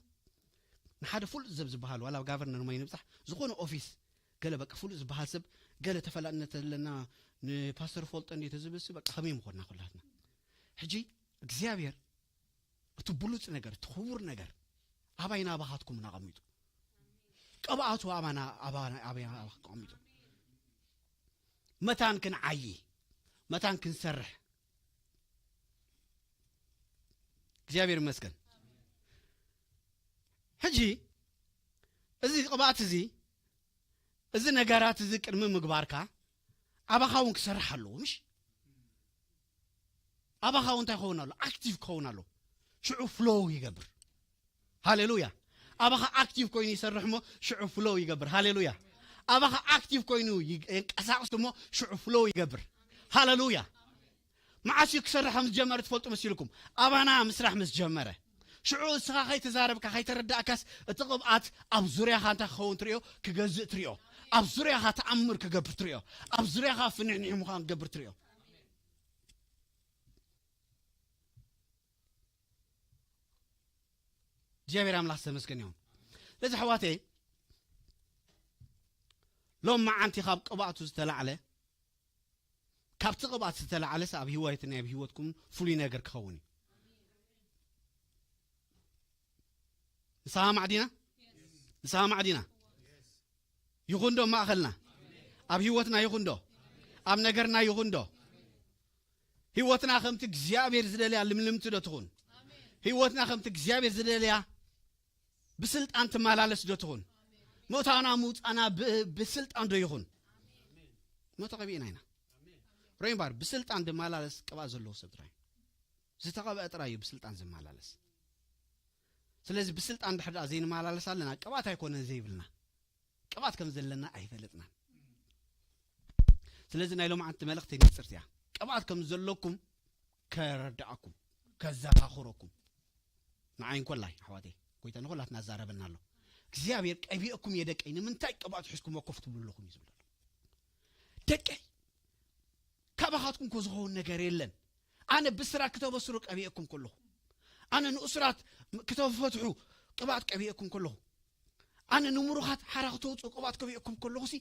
ንሓደ ፍሉጥ ሰብ ዝበሃል ዋላ ጋቨርነር ማይ ንብጻሕ ዝኾነ ኦፊስ ገለ በቃ ፍሉጥ ዝበሃል ሰብ ገለ ተፈላለነት ኣለና ንፓስተር ፈልጦ እንዴ ተዝብልሲ በቃ ከመይ ምኾንና ኩላትና። ሕጂ እግዚኣብሔር እቲ ብሉጽ ነገር፣ እቲ ክቡር ነገር ኣባይ ናባኻትኩም እናቐሚጡ። ቅብኣቱ ኣባና፣ ኣባና፣ ኣባይ ናባኻ ተቐሚጡ። መታን ክንዓዪ፣ መታን ክንሰርሕ። እግዚኣብሔር ይመስገን። ሕጂ እዚ ቅብኣት እዚ፣ እዚ ነገራት እዚ ቅድሚ ምግባርካ ኣባኻ እውን ክሰርሕ ኣለዎ፣ ምሽ? ኣባኻ እውን እንታይ ክኸውን ኣሎ? ኣክቲቭ ክኸውን ኣሎ። ሽዑ ፍሎው ይገብር። ሃሌሉያ። ኣባኻ ኣክቲቭ ኮይኑ ይሰርሕ እሞ ሽዑ ፍሎው ይገብር። ሃሌሉያ። ኣባኻ ኣክቲቭ ኮይኑ ይግ-፣ የንቀሳቕስ እሞ ሽዑ ፍሎው ይገብር። ሃሌሉያ። መዓስ እዩ ክሰርሕ ከም ዝጀመረ ትፈልጡ መሲልኩም? ኣባና ምስራሕ ምስ ጀመረ። ሽዑ እስኻ ከይተዛረብካ፣ ከይተረዳእካስ፣ እቲ ቅብኣት ኣብ ዙርያኻ እንታይ ክኸውን ትርእዮ? ክገዝእ ትርእዮ። ኣብ ዙርያኻ ተኣምር ክገብር ትርእዮ። ኣብ ዙርያኻ ፍንሕንሕ ምዃን ክገብር ትርእዮ። እግዚኣብሔር ኣምላኽ ዝተመስገነ ይኹን። ስለዚ ኣሕዋተይ፣ ሎም መዓንቲ ካብ ቅብኣቱ ዝተላዕለ፣ ካብቲ ቅብኣት ዝተላዕለስ ኣብ ህይወትን ኣብ ህይወትኩም ፍሉይ ነገር ክኸውን እዩ። ንስኻ ማዕዲና? ንስኻ ማዕዲና? ይኹን ዶ ማእኸልና? ኣብ ህይወትና ይኹን ዶ? ኣብ ነገርና ይኹን ዶ? ህይወትና ከምቲ እግዚኣብሔር ዝደልያ ልምልምቲ ዶ ትኹን? ህይወትና ከምቲ እግዚኣብሔር ዝደልያ ብስልጣን ትመላለስ ዶ ትኹን? ምእታውና ምውፃና ብ-፣ ብስልጣን ዶ ይኹን? ሞ ተቐቢእና ኢና። ሮይምባር ብስልጣን ዝመላለስ ቅብኣት ዘለዎ ሰብ ጥራይ፣ ዝተቐብአ ጥራይ እዩ ብስልጣን ዝመላለስ። ስለዚ ብስልጣን ድሕር ደኣ ዘይንመላለስ ኣለና፣ ቅብኣት ኣይኮነን ዘይብልና። ቅብኣት ከም ዘለና ኣይፈለጥናን። ስለዚ ናይ ሎማዓንቲ መልእኽቲ ንጽርቲ እያ። ቅብኣት ከም ዘለኩም ከረድኣኩም፣ ከዘኻኽረኩም። ንዓይ እንኮላይ ኣሕዋተይ፣ ጎይታ ንኹላትና ኣዛረበና ኣሎ። እግዚኣብሔር ቀቢእኩም እየ ደቀይ፣ ንምንታይ ቅብኣት ሒዝኩሞ ኮፍ ትብሉ ኣለኹም እዩ ዝብል ኣሎ። ደቀይ፣ ካባኻትኩም እኮ ዝኸውን ነገር የለን። ኣነ ብስራት ክተበስሩ ቀቢእኩም ከለኹ፣ ኣነ ንእሱራት ክተፈትሑ ቅብኣት ቀቢእኩም ከለኹ፣ ኣነ ንምሩኻት ሓራ ክተውፅኡ ቅብኣት ከብየኩም ከለኹሲ፣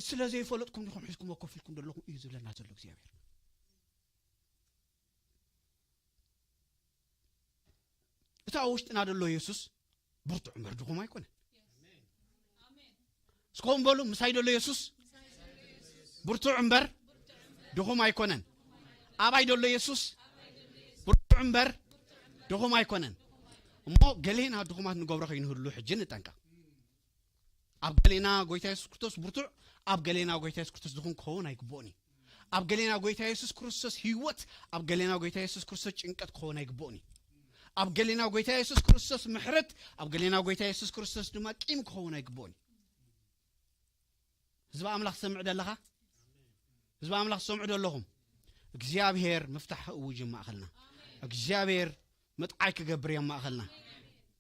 ስለ ዘይፈለጥኩም ዲኹም ሒዝኩምዎ ኮፍ ኢልኩም ዘለኹም እዩ ዝብለና ዘሎ እግዚኣብሔር። እቲ ኣብ ውሽጥና ዘሎ የሱስ ብርቱዕ እምበር ድኹም ኣይኮነን። እስኹም በሉ፣ ምሳይ ዘሎ የሱስ ብርቱዕ እምበር ድኹም ኣይኮነን። ኣባይ ዘሎ የሱስ ብርቱዕ እምበር ድኹም ኣይኮነን። እሞ ገሌና ድኹማት ንገብሮ ከይንህሉ ሕጂ ንጠንቀቕ። ኣብ ገሌና ጎይታ የሱስ ክርስቶስ ብርቱዕ፣ ኣብ ገሌና ጎይታ የሱስ ክርስቶስ ድኹም ክኸውን ኣይግብኦን እዩ። ኣብ ገሌና ጎይታ የሱስ ክርስቶስ ህይወት፣ ኣብ ገሌና ጎይታ የሱስ ክርስቶስ ጭንቀት ክኸውን ኣይግብኦን እዩ። ኣብ ገሌና ጎይታ የሱስ ክርስቶስ ምሕረት፣ ኣብ ገሌና ጎይታ የሱስ ክርስቶስ ድማ ቂም ክኸውን ኣይግብኦን እዩ። ህዝቢ ኣምላኽ ትሰምዕ ደለኻ? ህዝቢ ኣምላኽ ትሰምዑ ደለኹም? እግዚኣብሔር ምፍታሕ ክእውጅ ኣብ ማእኸልና። እግዚኣብሔር ምጥዓይ ክገብር እዩ ኣብ ማእኸልና።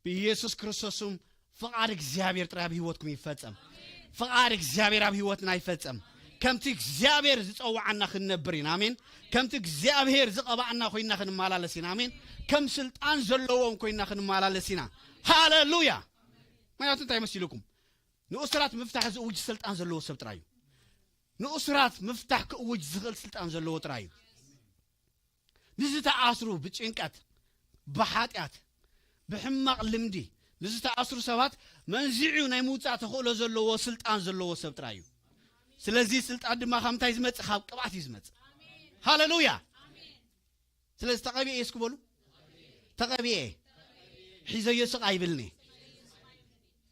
ብኢየሱስ ክርስቶስ ስም ፍቓድ እግዚኣብሔር ጥራይ ኣብ ህይወትኩም ይፈጸም። ፍቓድ እግዚኣብሔር ኣብ ህይወትና ይፈጸም። ከምቲ እግዚኣብሔር ዝጸውዓና ክንነብር ኢና። ኣሜን። ከምቲ እግዚኣብሔር ዝቐባኣና ኮይና ክንመላለስ ኢና። ኣሜን። ከም ስልጣን ዘለዎም ኮይና ክንመላለስ ኢና። ሃሌሉያ። ምክንያቱ እንታይ መሲልኩም? ንእሱራት ምፍታሕ ዝእውጅ ስልጣን ዘለዎ ሰብ ጥራይ እዩ። ንእሱራት ምፍታሕ ክእውጅ ዝኽእል ስልጣን ዘለዎ ጥራይ እዩ። ንዝተኣስሩ ብጭንቀት፣ ብሓጢኣት፣ ብሕማቕ ልምዲ ንዝተኣስሩ ሰባት መንዚዑ ናይ ምውጻእ ተኽእሎ ዘለዎ ስልጣን ዘለዎ ሰብ ጥራይ እዩ። ስለዚ ስልጣን ድማ ካብ ምንታይ ዝመጽእ? ካብ ቅብኣት እዩ ዝመጽእ። ሃሌሉያ። ስለዚ ተቐቢኤ እስኪ በሉ። ተቐቢኤ። ሒዘዮ ስቕ ኣይብልኒ።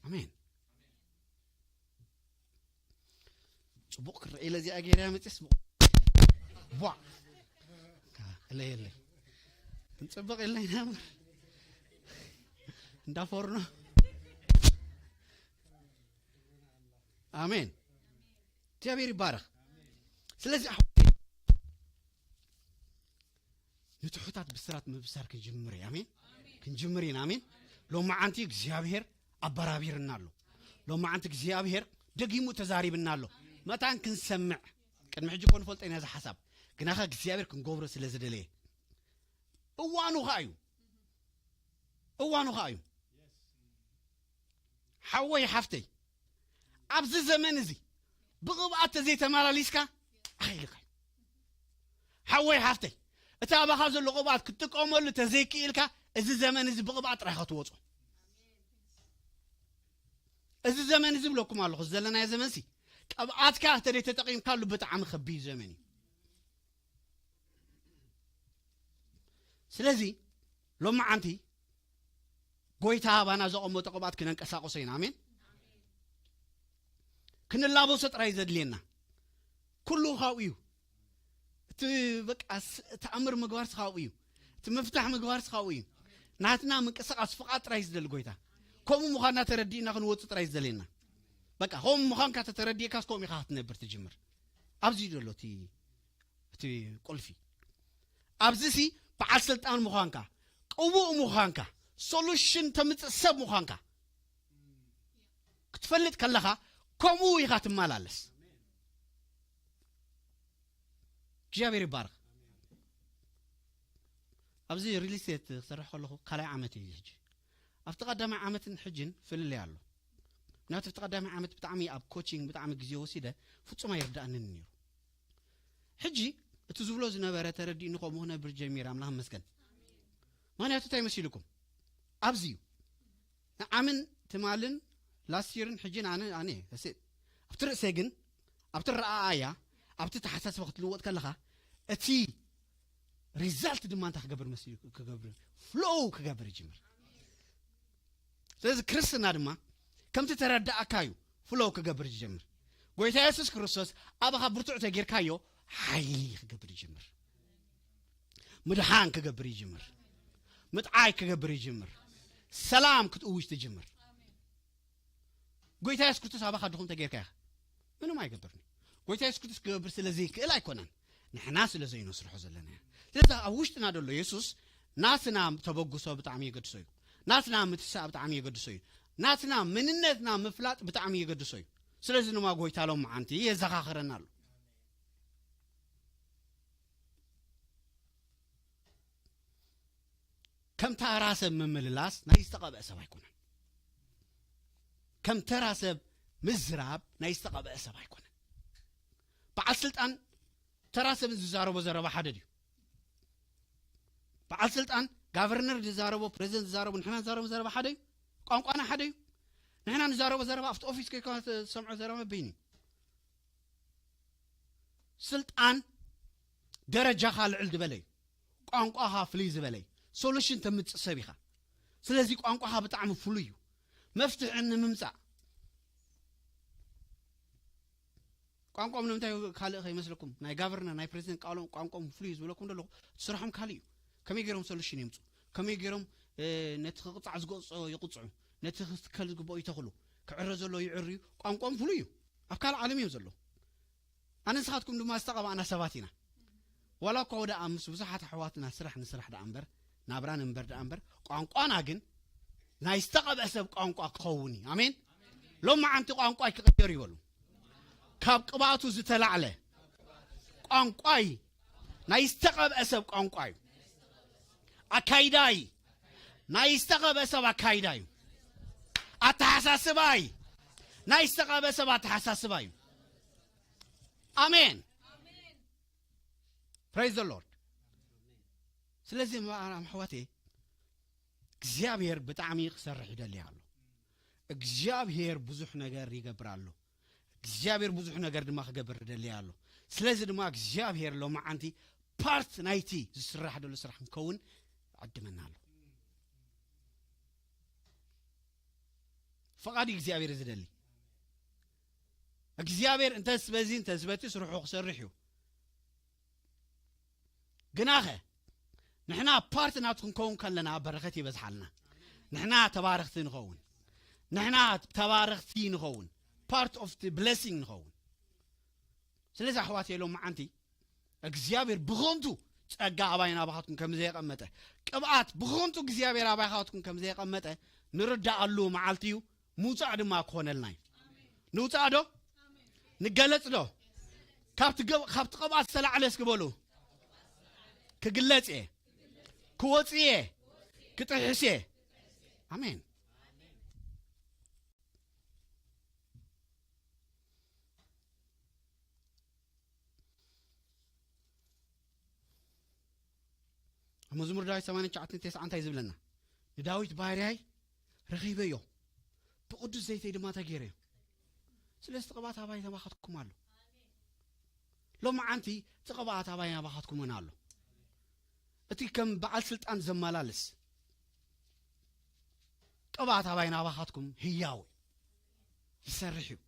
ኣሜን። ጽቡቕ ክረአ ኢለ እዚኣ ገይረ መጽስ ቧ። እለ የለ። ክንጽብቕ ኢልና ኢና እምበር። እንዳ ፎርኖ። ኣሜን። እግዚኣብሔር ይባረኽ። ስለዚ ኣሕዋተይ ንትሑታት ብስራት ምብሳር ክንጅምር እዩ። ኣሜን። ክንጅምር ኢና። ኣሜን። ሎማዓንቲ እግዚኣብሔር ኣበራቢርና ኣሎ። ሎማዓንቲ እግዚኣብሔር ደጊሙ ተዛሪብና ኣሎ። መታን ክንሰምዕ፣ ቅድሚ ሕጂ እኮ ንፈልጦ ኢና እዚ ሓሳብ፣ ግናኸ እግዚኣብሔር ክንገብሮ ስለ ዝደለየ እዋኑ ኸኣ እዩ። እዋኑ ኸኣ እዩ። ሓወይ ሓፍተይ፣ ኣብዚ ዘመን እዚ ብቕብኣት ተዘይተመላሊስካ ኣይልካይ። ሓወይ ሓፍተይ፣ እቲ ኣባኻ ዘሎ ቅብኣት ክትጥቀመሉ ተዘይክኢልካ፣ እዚ ዘመን እዚ ብቕብኣት ጥራይ ኢኻ ትወጾ። እዚ ዘመን እዚ ብለኩም ኣለኹ፣ ዘለናዮ ዘመን ሲ ቅብኣትካ ተዘይተጠቒምካሉ ብጣዕሚ ከቢድ ዘመን እዩ። ስለዚ ሎማዓንቲ ጎይታ ኣባና ዘቐመጦ ቅብኣት ክነንቀሳቕሶ ኢና። ኣሜን። ክንላበሶ ጥራይ ዘድልየና። ኩሉ ካብኡ እዩ። እቲ በቃ ስ-፣ ተኣምር ምግባርስ ካብኡ እዩ። እቲ ምፍታሕ ምግባርስ ካብኡ እዩ። ናትና ምንቅስቓስ ፍቓድ ጥራይ ዝደሊ ጎይታ። ከምኡ ምዃንና ተረዲእና ክንወጽእ ጥራይ ዝደልየና። በቃ ከምኡ ምዃንካ ተተረዲእካስ ከምኡ ኢኻ ክትነብር ትጅምር። ኣብዚ እዩ ዘሎ እቲ፣ እቲ ቁልፊ። ኣብዚ ሲ በዓል ስልጣን ምዃንካ፣ ቅቡእ ምዃንካ፣ ሶሉሽን ተምጽእ ሰብ ምዃንካ ክትፈልጥ ከለኻ ከምኡ ኢኻ ትመላለስ። እግዚኣብሔር ይባረኽ። ኣብዚ ሪል ስቴት ክሰርሕ ከለኹ ካልኣይ ዓመት እዩ ሕጂ። ኣብቲ ቀዳማይ ዓመትን ሕጅን ፍልልይ ኣሎ። ምክንያቱ ኣብቲ ቀዳማይ ዓመት ብጣዕሚ ኣብ ኮቺንግ ብጣዕሚ ግዜ ወሲደ፣ ፍጹም ኣይርዳእንን ነይሩ። ሕጂ እቲ ዝብሎ ዝነበረ ተረዲእኒ፣ ከምኡ ክነብር ጀሚረ። ኣምላኽ ይመስገን። ምክንያቱ እንታይ መሲልኩም? ኣብዚ እዩ። ንዓምን ትማልን ላስት ይርን ሕጂን ኣነ፣ ኣነ፣ እሴ-፣ ኣብቲ ርእሰይ ግን፣ ኣብቲ ረኣእያ፣ ኣብቲ ተሓሳስባ ክትልወጥ ከለኻ፣ እቲ ሪዛልት ድማ እንታይ ክገብር መሲሉ? ክገብር፣ ፍሎው ክገብር ይጅምር። ስለዚ ክርስትና ድማ ከምቲ ተረዳእካዩ ፍሎው ክገብር ይጀምር። ጎይታ የሱስ ክርስቶስ ኣባኻ ብርቱዕ ተጌርካዮ ሓይሊ ክገብር ይጅምር። ምድሓን ክገብር ይጅምር። ምጥዓይ ክገብር ይጅምር። ሰላም ክትእውጅ ትጅምር። ጎይታ የሱስ ክርስቶስ ኣባኻ ድኹም ተጌርካ ኢኻ። ምንም ኣይገብርን እዩ። ጎይታ የሱስ ክርስቶስ ክገብር ስለ ዘይክእል ኣይኮነን። ንሕና ስለ ዘይነስርሖ ዘለና እያ። ስለዚ ኣብ ውሽጥና ዘሎ የሱስ ናትና ተበግሶ ብጣዕሚ የገድሶ እዩ። ናትና ምትሳእ ብጣዕሚ የገድሶ እዩ። ናትና መንነትና ምፍላጥ ብጣዕሚ የገድሶ እዩ። ስለዚ ድማ ጎይታ ሎማዓንቲ የዘኻኽረና ኣሎ። ከም ታራ ሰብ ምምልላስ ናይ ዝተቐብአ ሰብ ኣይኮነን። ከም ተራ ሰብ ምዝራብ ናይ ዝተቐብአ ሰብ ኣይኮነን። በዓል ስልጣን ተራ ሰብ ዝዛረቦ ዘረባ ሓደ ድዩ? በዓል ስልጣን ጋቨርነር ዝዛረቦ፣ ፕሬዚደንት ዝዛረቦ፣ ንሕና ንዛረቦ ዘረባ ሓደ እዩ። ቋንቋና ሓደ እዩ። ንሕና ንዛረቦ ዘረባ ኣብቲ ኦፊስ ከይኮነ ትሰምዖ ዘረባ በይኑ እዩ። ስልጣን ደረጃኻ ልዕል ዝበለ እዩ። ቋንቋኻ ፍልይ ዝበለ እዩ። ሶሉሽን ተምጽእ ሰብ ኢኻ። ስለዚ ቋንቋኻ ብጣዕሚ ፍሉይ እዩ። መፍትሒ ንምምጻእ ቋንቋኦም ንምንታይ ካልእ ከይመስለኩም፣ ናይ ጋቨርነር ናይ ፕሬዚደንት ቃሎም ቋንቋኦም ፍሉይ እዩ ዝብለኩም ዘለኹ፣ ስራሖም ካልእ እዩ። ከመይ ገይሮም ሶሉሽን የምፁ፣ ከመይ ገይሮም እ፣ ነቲ ክቕፃዕ ዝገፅኦ ይቕፅዑ፣ ነቲ ክትከል ዝግብኦ ይተኽሉ፣ ክዕረ ዘሎ ይዕርዩ። ቋንቋኦም ፍሉይ እዩ። ኣብ ካልእ ዓለም እዮም ዘለዉ። ኣነ ንስኻትኩም ድማ ዝተቐባእና ሰባት ኢና። ዋላ እኳ ወደ ምስ ብዙሓት ኣሕዋትና ስራሕ ንስራሕ ደኣ እምበር፣ ናብራ ንንበር ደኣ እምበር፣ ቋንቋና ግን ናይ ዝተቐብአ ሰብ ቋንቋ ክኸውን እዩ። ኣሜን። ሎማዓንቲ ቋንቋይ ክቕየር ይበሉ። ካብ ቅብኣቱ ዝተላዕለ ቋንቋይ ናይ ዝተቐብአ ሰብ ቋንቋ እዩ። ኣካይዳይ ናይ ዝተቐብአ ሰብ ኣካይዳ እዩ። ኣተሓሳስባይ ናይ ዝተቐብአ ሰብ ኣተሓሳስባ እዩ። ኣሜን። Praise the Lord። ስለዚ እሕዋተይ እግዚኣብሔር ብጣዕሚ ክሰርሕ ይደሊ ኣሎ። እግዚኣብሔር ብዙሕ ነገር ይገብር ኣሎ። እግዚኣብሔር ብዙሕ ነገር ድማ ክገብር ይደሊ ኣሎ። ስለዚ ድማ እግዚኣብሔር ሎማዓንቲ ፓርት ናይቲ ዝስራሕ ዘሎ ስራሕ ክንከውን ይዕድመና ኣሎ። ፈቓድ እግዚኣብሔር ዝደሊ እግዚኣብሔር እንተስ በዚ እንተስ በቲ ስርሑ ክሰርሕ እዩ። ግናኸ ንሕና ፓርት ናቱ ክንከውን ከለና በረኸት ይበዝሓልና። ንሕና ተባረኽቲ ንኸውን። ንሕና ተባረኽቲ ንኸውን። Part of the blessing ንኸውን። ስለዚ ኣሕዋት የሎም መዓንቲ እግዚኣብሔር ብኸንቱ ጸጋ ኣባይ ናባኻትኩም ከም ዘየቐመጠ፣ ቅብኣት ብኸንቱ እግዚኣብሔር ኣባይኻትኩም ከም ዘየቐመጠ ንርዳኣሉ መዓልቲ እዩ። ምውጻእ ድማ ክኾነልና እዩ። ንውጻእ ዶ? ንገለጽ ዶ? ካብቲ ገብ-፣ ካብቲ ቅብኣት ዝተላዕለ እስኪ በሉ። ክግለጽ እየ። ክወጽእ እየ። ክጥሕስ እየ። ኣሜን። ኣብ መዝሙር ዳዊት ሰማንያን ትሽዓተን ተስዓን እንታይ ዝብለና? ንዳዊት ባርያይ ረኺበዮ፣ ብቕዱስ ዘይተይ ድማ ተገይረዮ። ስለዚ እቲ ቅብኣት ኣባይ ናባኻትኩም ኣሎ። ሎማዓንቲ እቲ ቅብኣት ኣባይ ናባኻትኩም እውን ኣሎ። እቲ ከም በዓል ስልጣን ዘመላልስ ቅብኣት ኣባይ ናባኻትኩም ህያው እዩ። ይሰርሕ እዩ።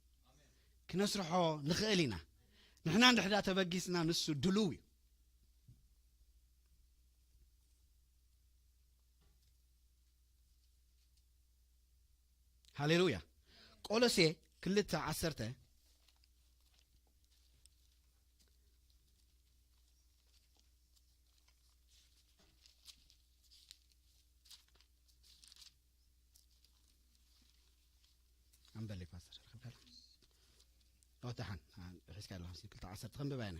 ክነስርሖ ንኽእል ኢና። ንሕና እንድሕዳ ተበጊስና ንሱ ድሉው እዩ። ሃሌሉያ። ቆሎሴ ክልተ ዓሰርተ ኣንበሊ ፓስተር፣ ርክብካ ኣሎ። ኦ፣ ደሓን። አ፣ ሒዝካ ኣለኻ። ክልተ ዓሰርተ ከንብባ እየ።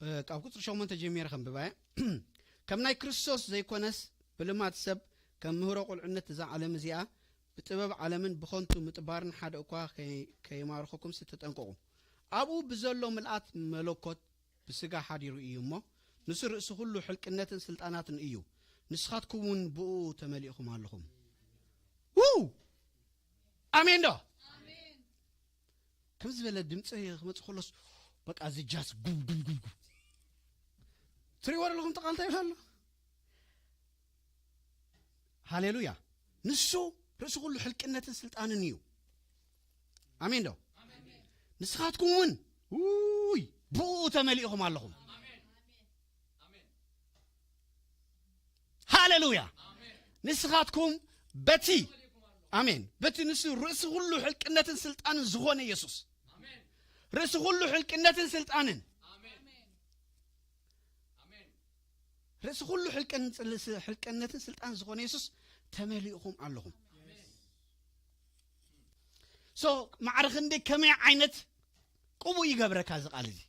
እ፣ ካብ ቁጽሪ ሸሞንተ ጀሚረ ከንብባ እየ። ከም ናይ ክርስቶስ ዘይኮነስ ብልማድ ሰብ ከም ምህሮ ቁልዕነት እዛ ዓለም እዚኣ ብጥበብ ዓለምን ብኸንቱ ምጥባርን ሓደ እኳ ከይ-፣ ከይማርኸኩምስ ተጠንቀቑ። ኣብኡ ብዘሎ ምልኣት መለኮት ብስጋ ሓዲሩ እዩ እሞ፣ ንሱ ርእሲ ኩሉ ሕልቅነትን ስልጣናትን እዩ። ንስኻትኩም እውን ብኡ ተመሊእኹም ኣለኹም። ው! ኣሜን ዶ? ከም ዝበለ ድምፂ ክመፅእ ከሎስ በቃ ዝጃስ ጉብ ጉብ ጉብ ጉብ። ትሪእዎ ኣለኹም? ተቓልታ ይብላ ኣሎ። ሃሌሉያ። ንሱ ርእሲ ኩሉ ሕልቅነትን ስልጣንን እዩ። ኣሜን ዶ? ንስኻትኩም እውን ውይ ብኡ ተመሊእኹም ኣለኹም። ሃሌሉያ። ንስኻትኩም በቲ፣ ኣሜን፣ በቲ ንሱ ርእሲ ኩሉ ሕልቅነትን ስልጣንን ዝኾነ ኢየሱስ፣ ርእሲ ኩሉ ሕልቅነትን ስልጣንን፣ ርእሲ ኩሉ ሕልቅን-፣ ሕልቅነትን ስልጣን ዝኾነ ኢየሱስ ተመሊእኹም ኣለኹም። ሶ ማዕረ ክንደይ ከመይ ዓይነት ቅቡእ ይገብረካ እዚ ቃል እዚ?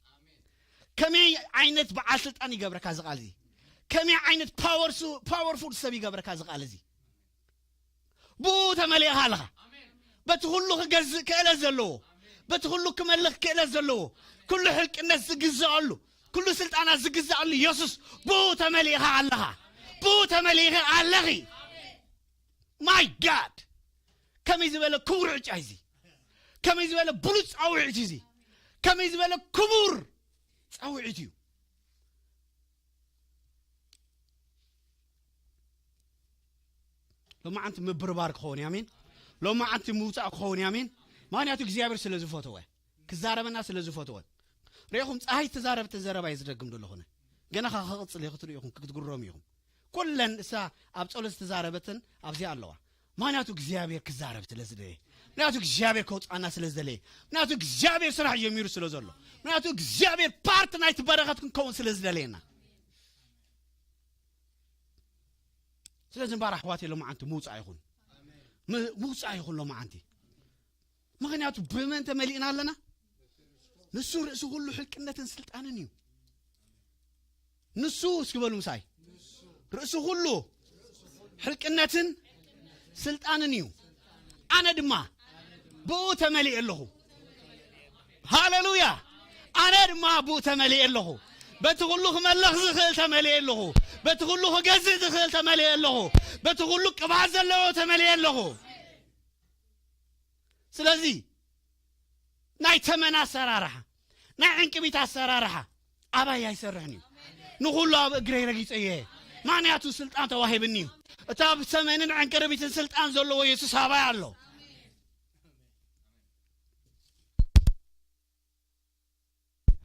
ከመይ ዓይነት በዓል ስልጣን ይገብረካ እዚ ቃል እዚ? ከመይ ዓይነት ፓወርፉል ሰብ ይገብረካ እዚ ቃል እዚ? ብኡ ተመሊእኻ ኣለኻ። በቲ ኩሉ ክገዝእ ክእለት ዘለዎ፣ በቲ ኩሉ ክመልኽ ክእለት ዘለዎ፣ ኩሉ ሕልቅነት ዝግዝኣሉ፣ ኩሉ ስልጣናት ዝግዝኣሉ የሱስ ብኡ ተመሊእኻ ኣለኻ። ብኡ ተመሊእኻ ኣለኺ። ማይ ጋድ! ከመይ ዝበለ ክቡር ዕጫ እዚ! ከመይ ዝበለ ብሉጽ ጻውዒት እዚ! ከመይ ዝበለ ክቡር ጻውዒት እዩ! ሎማዓንቲ ምብርባር ክኸውን እዩ። ኣሜን። ሎማዓንቲ ምውፃእ ክኸውን እዩ። ኣሜን። ምክንያቱ እግዚኣብሔር ስለ ዝፈተወ፣ ክዛረበና ስለ ዝፈተወ። ሪኢኹም፣ ፀሃይ ዝተዛረበትን ዘረባ እየ ዝደግም ዘለኹነ። ገና ኸዓ ክቕፅል እየ፣ ክትርእዩ ኢኹም፣ ክትግረሙ ኢኹም። ኩለን እሳ ኣብ ጸሎት ዝተዛረበትን ኣብዚ ኣለዋ። ምክንያቱ እግዚኣብሔር ክዛረብ ስለ ዝደለየ፣ ምክንያቱ እግዚኣብሔር ከውፅኣና ስለ ዝደለየ፣ ምክንያቱ እግዚኣብሔር ስራሕ ጀሚሩ ስለ ዘሎ፣ ምክንያቱ እግዚኣብሔር ፓርት ናይቲ በረኸት ክንከውን ስለ ዝደለየና። ስለዚ እምበኣር ኣሕዋት፣ ሎማዓንቲ ምውፃእ ይኹን፣ ም- ምውፃእ ይኹን ሎማዓንቲ። ምክንያቱ ብመን ተመሊእና ኣለና? ንሱ ርእሲ ኩሉ ሕልቅነትን ስልጣንን እዩ። ንሱ እስኪ በሉ ምሳይ፣ ርእሲ ኩሉ ሕልቅነትን ስልጣንን እዩ። ኣነ ድማ ብኡ ተመሊእ ኣለኹ። ሃሌሉያ! ኣነ ድማ ብኡ ተመሊእ ኣለኹ። በቲ ኩሉ ክመለኽ ዝኽእል ተመሊእ ኣለኹ። በቲ ኩሉ ክገዝእ ዝኽእል ተመሊእ ኣለኹ። በቲ ኩሉ ቅብኣት ዘለዎ ተመሊእ ኣለኹ። ስለዚ ናይ ተመን ኣሰራርሓ፣ ናይ ዕንቅቢት ኣሰራርሓ ኣባይ ኣይሰርሕን እዩ። ንኹሉ ኣብ እግረይ ረጊጸ እየ፣ ምኽንያቱ ስልጣን ተዋሂብኒ እዩ። እታ ኣብ ሰመንን ዕንቅርቢትን ስልጣን ዘለዎ የሱስ ኣባይ ኣሎ።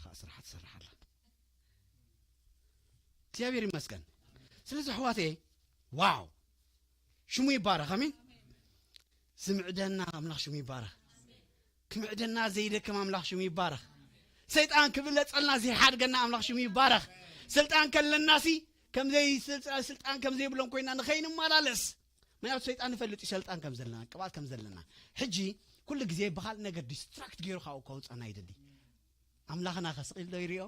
ኸዓ ስራሓ ትሰርሕ ኣላ። እግዚኣብሔር ይመስገን። ስለዚ ኣሕዋተይ፣ ዋው፣ ሽሙ ይባረኽ። ኣሜን። ዝምዕደና ኣምላኽ ሽሙ ይባረኽ። ክምዕደና ዘይደክም ኣምላኽ ሽሙ ይባረኽ። ሰይጣን ክብለጸልና ዘይሓድገና ኣምላኽ ሽሙ ይባረኽ። ስልጣን ከለናሲ ከምዘይ ስልጣን ከምዘይብሎም ኮይና ንኸይንመላለስ፣ ምክንያቱ ሰይጣን ንፈልጥ እዩ ሰልጣን ከም ዘለና፣ ቅብኣት ከም ዘለና። ሕጂ ኩሉ ግዜ ብኻልእ ነገር ዲስትራክት ገይሩ ካብኡ ከውፀና ይደሊ። ኣምላኽና ከስቕ ኢሉ ዶ ይሪኦ?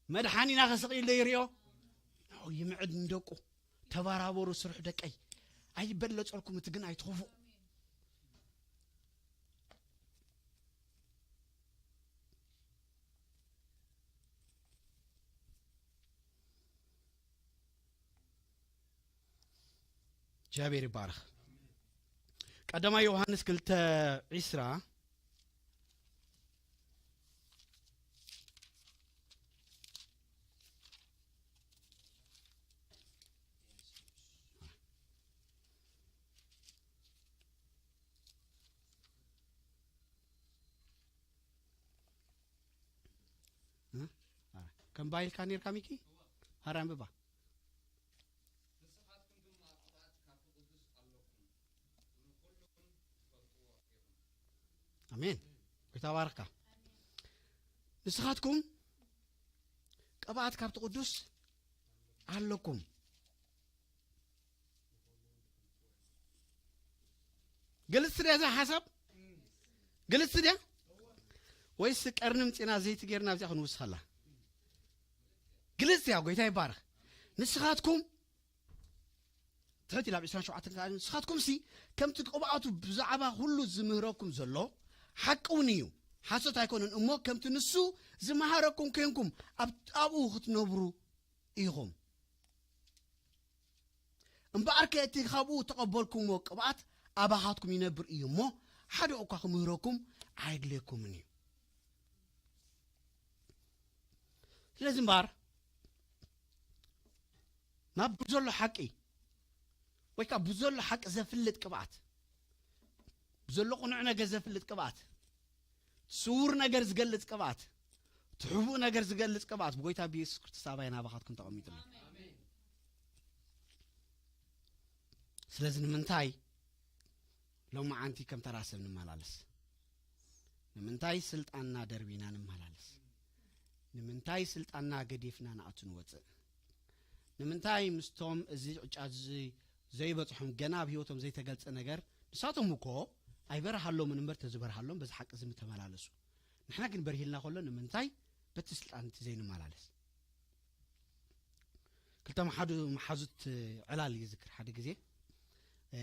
መድሓኒና ከስቕ ኢሉ ዶ ይሪኦ? ንዑ ይምዕድ ንደቁ። ተባራበሩ ስርሑ ደቀይ። ኣይበለጸልኩም፣ እቲ ግን ኣይትኹፉ። እግዚኣብሔር ይባረኽ። ቀዳማይ ዮሃንስ ክልተ ዕስራ። እ? አ፣ ከም ባይልካ ኔርካ ሚኪ? ሐራ ኣንብባ። ንስኻትኩም ድማ ቅብኣት ካብቲ ቅዱስ ኣለኩም፣ ንኹሉም ትፈልጥዎ ኢኹም። ኣሜን። ጎይታ ባርኽካ። ንስኻትኩም ቅብኣት ካብቲ ቅዱስ ኣለኩም። ግልጽ ድያ እዛ ሓሳብ? ግልጽ ድያ? ወይስ ቀርኒ ምጺና ዘይቲ ጌርና ኣብዚኣ ክንውስኸላ? ግልጽ እያ። ጎይታ ይባረኽ። ንስኻትኩም፣ ትሕት ኢላ ኣብ ዕስራን ሸውዓተን ከኣ፣ ንስኻትኩምሲ ከምቲ ቅብኣቱ ብዛዕባ ኩሉ ዝምህረኩም ዘሎ ሓቂ እውን እዩ፣ ሓሶት ኣይኮነን እሞ፣ ከምቲ ንሱ ዝመሃረኩም ኮይንኩም ኣብ፣ ኣብኡ ክትነብሩ ኢኹም። እምበኣርከ እቲ ካብኡ እተቐበልኩምዎ ቅብኣት ኣባኻትኩም ይነብር እዩ እሞ፣ ሓደ እኳ ክምህረኩም ኣየድልየኩምን እዩ። ስለዚ እምበኣር፣ ናብ ብዘሎ ሓቂ፣ ወይ ከኣ ብዘሎ ሓቂ ዘፍልጥ ቅብኣት፣ ብዘሎ ቅኑዕ ነገር ዘፍልጥ ቅብኣት፣ ስዉር ነገር ዝገልጽ ቅብኣት፣ እቲ ሕቡእ ነገር ዝገልጽ ቅብኣት ብጎይታ ብየሱስ ክርስቶስ ኣባይ ናባኻትኩም ተቐሚጡ ኣሎ። ስለዚ ንምንታይ ሎማዓንቲ ከም ተራ ሰብ ንመላለስ? ንምንታይ ስልጣንና ደርቢና ንመላለስ? ንምንታይ ስልጣንና ገዲፍና ንኣቱ ንወጽእ? ንምንታይ ምስቶም እዚ ዕጫ እዚ ዘይበጽሖም፣ ገና ኣብ ህይወቶም ዘይተገልጸ ነገር፣ ንሳቶም እኮ ኣይበርሃሎምን እምበር፣ ተዝበርሃሎም በዚ ሓቂ እዚ ምተመላለሱ። ንሕና ግን በርሂልና ከሎ ንምንታይ በቲ ስልጣን እቲ ዘይንመላለስ? ክልተ መሓዙ መሓዙት ዕላል ይዝክር። ሓደ ግዜ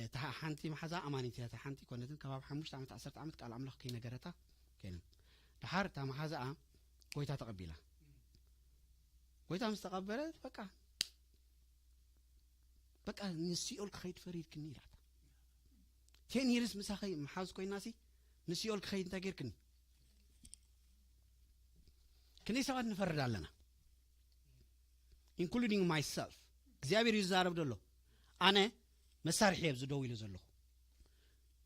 እታ ሓንቲ መሓዛ ኣማኒት እያ። እታ ሓንቲ ኮነትን ከባቢ ሓሙሽተ ዓመት ዓሰርተ ዓመት ቃል ኣምላኽ ከይነገረታ ኮይና፣ ድሓር እታ መሓዛኣ ጎይታ ተቐቢላ። ጎይታ ምስ ተቐበለት በቃ በቃ ንሲኦል ክኸይድ ፈሪድክኒ ኢላታ። ቴን ይርስ ምሳኸይ መሓዝ ኮይናሲ ንሲኦል ክኸይድ እንታይ ጌርክኒ? ክንደይ ሰባት ንፈርድ ኣለና፣ including myself። እግዚኣብሔር እዩ ዝዛረብ ዘሎ። ኣነ መሳርሒ እየ ኣብዚ ደው ኢለ ዘለኹ።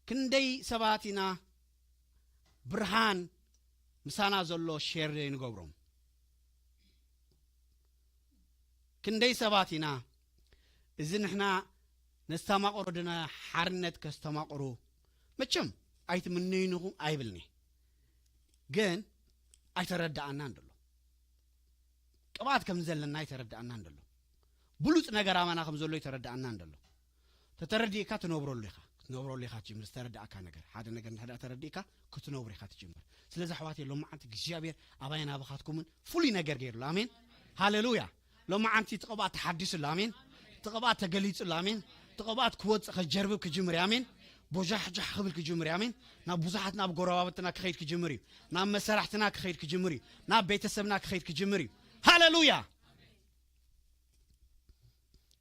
ክንደይ ሰባት ኢና ብርሃን ምሳና ዘሎ ሼር ዘይንገብሮም? ክንደይ ሰባት ኢና እዚ ንሕና ነስተማቕሮ ድና ሓርነት ከስተማቕሩ? መቸም ኣይትምነይንኹም ኣይብልኒ፣ ግን ኣይተረዳኣናን ደሎ። ቅብኣት ከም ዘለና ኣይተረዳኣናን ደሎ። ብሉጽ ነገር ኣማና ከም ዘሎ ኣይተረዳኣናን ደሎ። ተተረዲእካ ትነብረሉ ኢኻ፣ ክትነብረሉ ኢኻ ትጅምር። ዝተረዳእካ ነገር፣ ሓደ ነገር እንድሕር ተረዲእካ ክትነብሩ ኢኻ ትጅምር። ስለዚ ኣሕዋት፣ ሎማዓንቲ እግዚኣብሔር ኣባይን ኣባኻትኩምን ፍሉይ ነገር ገይሩሉ። ኣሜን፣ ሃሌሉያ። ሎማዓንቲ እቲ ቅብኣት ተሓዲሱ ኣሎ። ኣሜን። እቲ ቅብኣት ተገሊጹ ኣሎ። ኣሜን። እቲ ቅብኣት ክወጽእ ከጀርብብ ክጅምር እዩ። ኣሜን። ቦጃሕጃሕ ክብል ክጅምር እዩ። ኣሜን። ናብ ብዙሓት፣ ናብ ጎረባብትና ክኸይድ ክጅምር እዩ። ናብ መሰራሕትና ክኸይድ ክጅምር እዩ። ናብ ቤተሰብና ክኸይድ ክጅምር እዩ። ሃሌሉያ።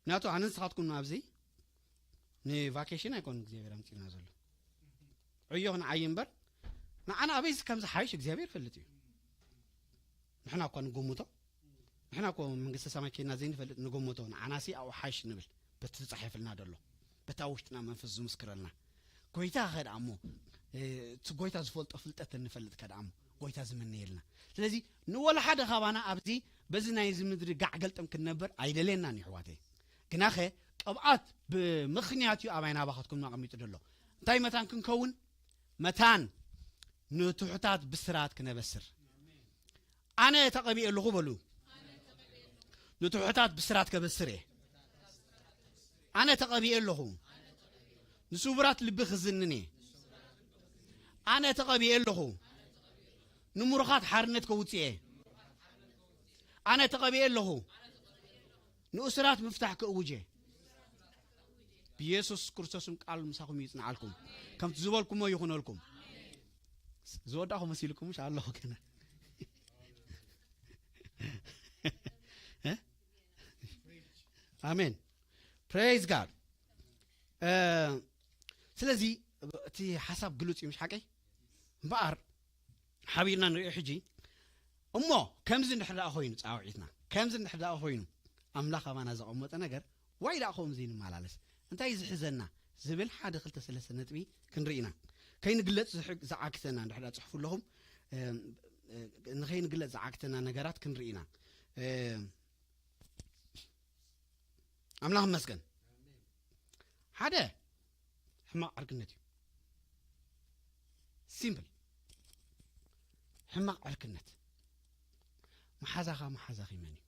ምክንያቱ ኣነ ንስኻትኩም ኣብዚ ንቫኬሽን ኣይኮን እግዚኣብሔር ኣምፂና ዘሎ፣ ዕዮ ክንዓይ እምበር፣ ንዓና ኣበይ ከምዚ ሓይሽ እግዚኣብሔር ይፈልጥ እዩ። ንሕና እኳ ንጎምቶ፣ ንሕና እኮ መንግስተ ሰማይ ኬና ዘይንፈልጥ ንጎምቶ፣ ንዓናሲ ኣብኡ ሓይሽ ንብል። በቲ ተፃሒፍልና ደሎ፣ በታ ውሽጥና መንፈስ ዝምስክረልና ጎይታ ከ ደኣ እሞ፣ እ፣ እቲ ጎይታ ዝፈልጦ ፍልጠት እንፈልጥ ከ ደኣ እሞ ጎይታ ዝምነየልና። ስለዚ ንወላ ሓደ ካባና ኣብዚ በዚ ናይዚ ምድሪ ጋዕ ገልጠም ክንነብር ኣይደልየናን እዩ ኣሕዋተይ። ግናኸ ቅብኣት ብምኽንያት እዩ ኣባይን ኣባኻትኩም ኣቐሚጡ ደሎ። እንታይ መታን ክንከውን? መታን ንትሑታት ብስራት ክነበስር። ኣነ ተቐቢኤ ኣለኹ በሉ። ንትሑታት ብስራት ከበስር እየ። ኣነ ተቐቢኤ ኣለኹ። ንስቡራት ልቢ ክዝንን እየ። ኣነ ተቐቢኤ ኣለኹ። ንምሩኻት ሓርነት ከውፅእ እየ። ኣነ ተቐቢኤ ኣለኹ። ንእሱራት ምፍታሕ ክእውጅ እየ። ብየሱስ ክርስቶስም ቃል ምሳኹም ይጽንዓልኩም። ከምቲ ዝበልኩሞ ይኹነልኩም። ዝወዳኹ መሲልኩም ምሽ ኣለኹ ገና። እ? ኣሜን። Praise God። እ፣ ስለዚ እቲ ሓሳብ ግሉጽ እዩ፣ ምሽ ሓቀይ? እምበኣር ሓቢርና ንሪኦ ሕጂ። እሞ ከምዚ እንድሕር ደኣ ኮይኑ፣ ጻውዒትና ከምዚ እንድሕር ደኣ ኮይኑ፣ ኣምላኽ ኣባና ዘቐመጠ ነገር፣ ዋይ ደኣ ከምዚ ንመላለስ፣ እንታይ ዝሕዘና ዝብል ሓደ ክልተ ሰለስተ ነጥቢ ክንርኢ ኢና። ከይንግለጽ ዝሕ-፣ ዝዓግተና እንድሕር ደኣ ጽሕፉ ኣለኹም፣ እ፣ እ፣ ንኸይንግለጽ ዝዓግተና ነገራት ክንርኢ ኢና። እ፣ ኣምላኽ ይመስገን። ሓደ ሕማቕ ዕርክነት እዩ። ሲምፕል። ሕማቕ ዕርክነት። መሓዛኻ መሓዛኺ መን እዩ?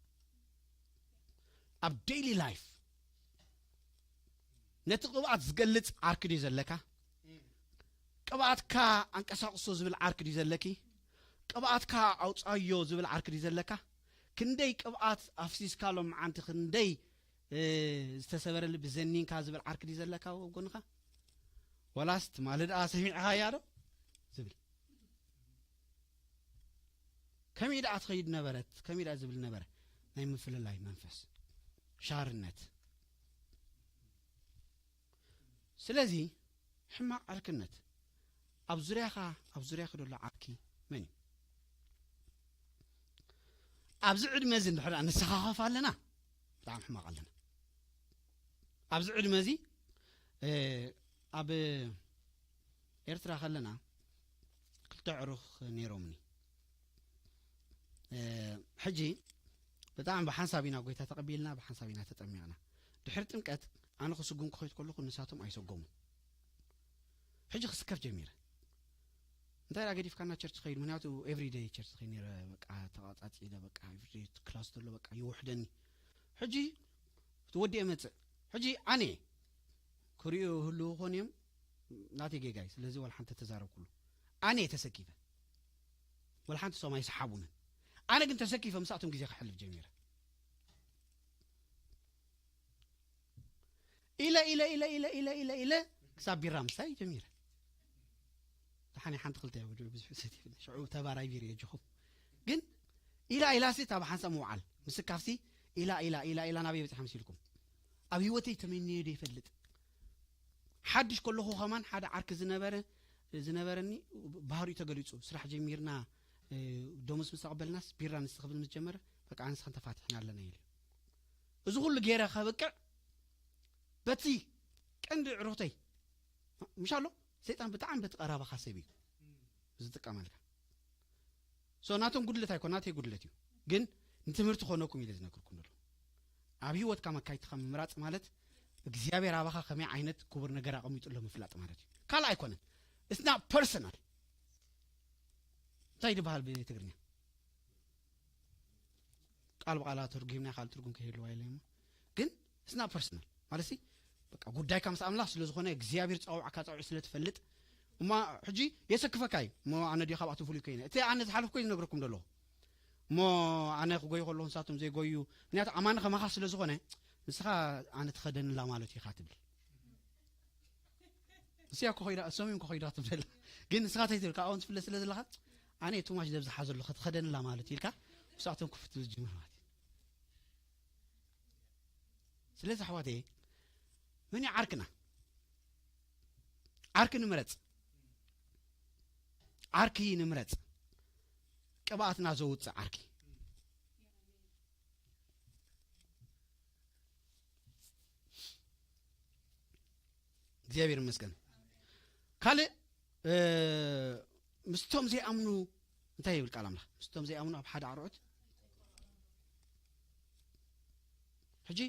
ኣብ ዴይሊ ላይፍ ነቲ ቅብኣት ዝገልጽ ዓርኪ ድዩ ዘለካ? ቅብኣትካ ኣንቀሳቕሶ ዝብል ዓርኪ ድዩ ዘለኪ? ቅብኣትካ ኣውጻዮ ዝብል ዓርኪ ድዩ ዘለካ? ክንደይ ቅብኣት ኣፍሲስካ ሎም መዓንቲ፣ ክንደይ፣ እ፣ ዝተሰበረ ልቢ ዘኒንካ ዝብል ዓርኪ ድዩ ዘለካ ኣብ ጎንኻ? ወላስ ትማሊ ደኣ ሰሚዕኻያ ዶ ዝብል? ከመይ ደኣ ትኸይድ ነበረት? ከመይ ደኣ ዝብል ነበረ? ናይ ምፍልላይ መንፈስ፣ ሻርነት። ስለዚ ሕማቕ ዓርክነት ኣብ ዙርያኻ፣ ኣብ ዙርያኺ ዘሎ ዓርኪ መን እዩ? ኣብዚ ዕድመ እዚ እንድሕር ደኣ ንሰኻኸፍ ኣለና፣ ብጣዕሚ ሕማቕ ኣለና። ኣብዚ ዕድመ እዚ፣ እ፣ ኣብ ኤርትራ ከለና ክልተ ኣዕሩኽ ነይሮምኒ። እ፣ ሕጂ ብጣዕሚ ብሓንሳብ ኢና ጎይታ ተቐቢልና፣ ብሓንሳብ ኢና ተጠሚቕና። ድሕሪ ጥምቀት ኣነ ክስጉም ክኸይድ ከለኹ ንሳቶም ኣይሰጎሙን። ሕጂ ክስከፍ ጀሚረ። እንታይ ደኣ ገዲፍካና ቸርች ትኸይድ? ምክንያቱ ኤቭሪ ደይ ቸርች ትኸይድ ነይረ። በቃ ተቐጻጺለ፣ በቃ ኤቭሪ ደይ ክላስ ዘሎ በቃ ይውሕደኒ። ሕጂ እቲ ወዲ እየ መጽእ። ሕጂ ኣነ ክሪኡ ህልው ኾን እዮም፣ ናተይ ጌጋይ። ስለዚ ዋላ ሓንቲ ተዛረብኩሉ። ኣነ እየ ተሰኪፈ። ዋላ ሓንቲ ሶም ኣይሰሓቡንን። ኣነ ግን ተሰኪፈ ምስኣቶም ግዜ ከሕልፍ ጀሚረ። ኢለ ኢለ ኢለ ኢለ ኢለ ኢለ ኢለ ክሳብ ቢራ ምስታይ ጀሚረ። ደሓን ሓንቲ ክልተ እያ፣ ብዙሕ ሰትየ ሽዑ ተባራይ ቢር እየ ጀኹም። ግን ኢላ ኢላ ሲ ኣብ ሓንሳብ ምውዓል ምስካፍሲ ኢላ ኢላ ኢላ ኢላ ናበይ በፂሓ መሲልኩም? ኣብ ህይወተይ ተመንየ ዶ ይፈልጥ? ሓድሽ ከለኹ ከማን ሓደ ዓርኪ ዝነበረ ዝነበረኒ ባህሪኡ ተገሊጹ። ስራሕ ጀሚርና፣ እ፣ ደሞዝ ምስ ተቐበልናስ ቢራ ንስ ክብል ምስ ጀመረ፣ በቃ ኣንስኸን ተፋቲሕና ኣለና ኢለ። እዚ ኩሉ ገይረ ከብቅዕ በቲ ቀንዲ ዕሩኽተይ ምሽ ኣሎ። ሰይጣን ብጣዕሚ በቲ ቀረባኻ ሰብ እዩ ዝጥቀመልካ። ሶ ናቶም ጉድለት ኣይኮን፣ ናተይ ጉድለት እዩ። ግን ንትምህርቲ ኮነኩም ኢለ ዝነግርኩም ዘሎ። ኣብ ህይወትካ መካይትኻ ምምራጽ ማለት እግዚኣብሔር ኣባኻ ከመይ ዓይነት ክቡር ነገር ኣቐሚጡ ኣሎ ምፍላጥ ማለት እዩ። ካልእ ኣይኮነን። It's not personal። እንታይ ዝበሃል ብትግርኛ? ቃል ብቃላ ተርጉምና ካልእ ትርጉም ከይህልዋ ኢለ እሞ፣ ግን it's not personal ማለት ሲ፣ በቃ ጉዳይካ ምስ ኣምላኽ ስለ ዝኾነ እግዚኣብሔር ጸውዓካ ጸውዒ ስለ ትፈልጥ፣ እሞ ሕጂ የሰክፈካ እዩ። እሞ ኣነ ድዮ ካብኣቶም ፍሉይ ኮይነ? እቲ ኣነ ዝሓለፍኩ ዝነግረኩም ዘለኹ። እሞ ኣነ ክጎይ ከለኹ ንሳቶም ዘይጎዩ፣ ምክንያቱ ኣማኒ ከማኻ ስለ ዝኾነ፣ ንስኻ ኣነ ትኸደንላ ማለት ኢኻ ትብል። እዚኣ እኮ ኮይዳ፣ እሶም እዮም እኮ ኮይዳ ትብል። ግን ንስኻ እንታይ ትብል? ካብኦም ትፍለ ስለ ዘለኻ፣ ኣነ ቱማሽ ዘብዝሓ ዘሎ ክትኸደንላ ማለት ኢልካ፣ ንሳቶም ክፍትሉ ዝጅምር ማለት እዩ። ስለዚ ኣሕዋተይ፣ መን እዩ ዓርክና? ዓርኪ ንምረጽ። ዓርኪ ንምረጽ። ቅብኣትና ዘውጽእ ዓርኪ። እግዚኣብሔር ይመስገን። ካልእ፣ እ፣ ምስቶም ዘይኣምኑ እንታይ ይብል ቃል ኣምላኽ? ምስቶም ዘይኣምኑ ኣብ ሓደ ኣርዑት። ሕጂ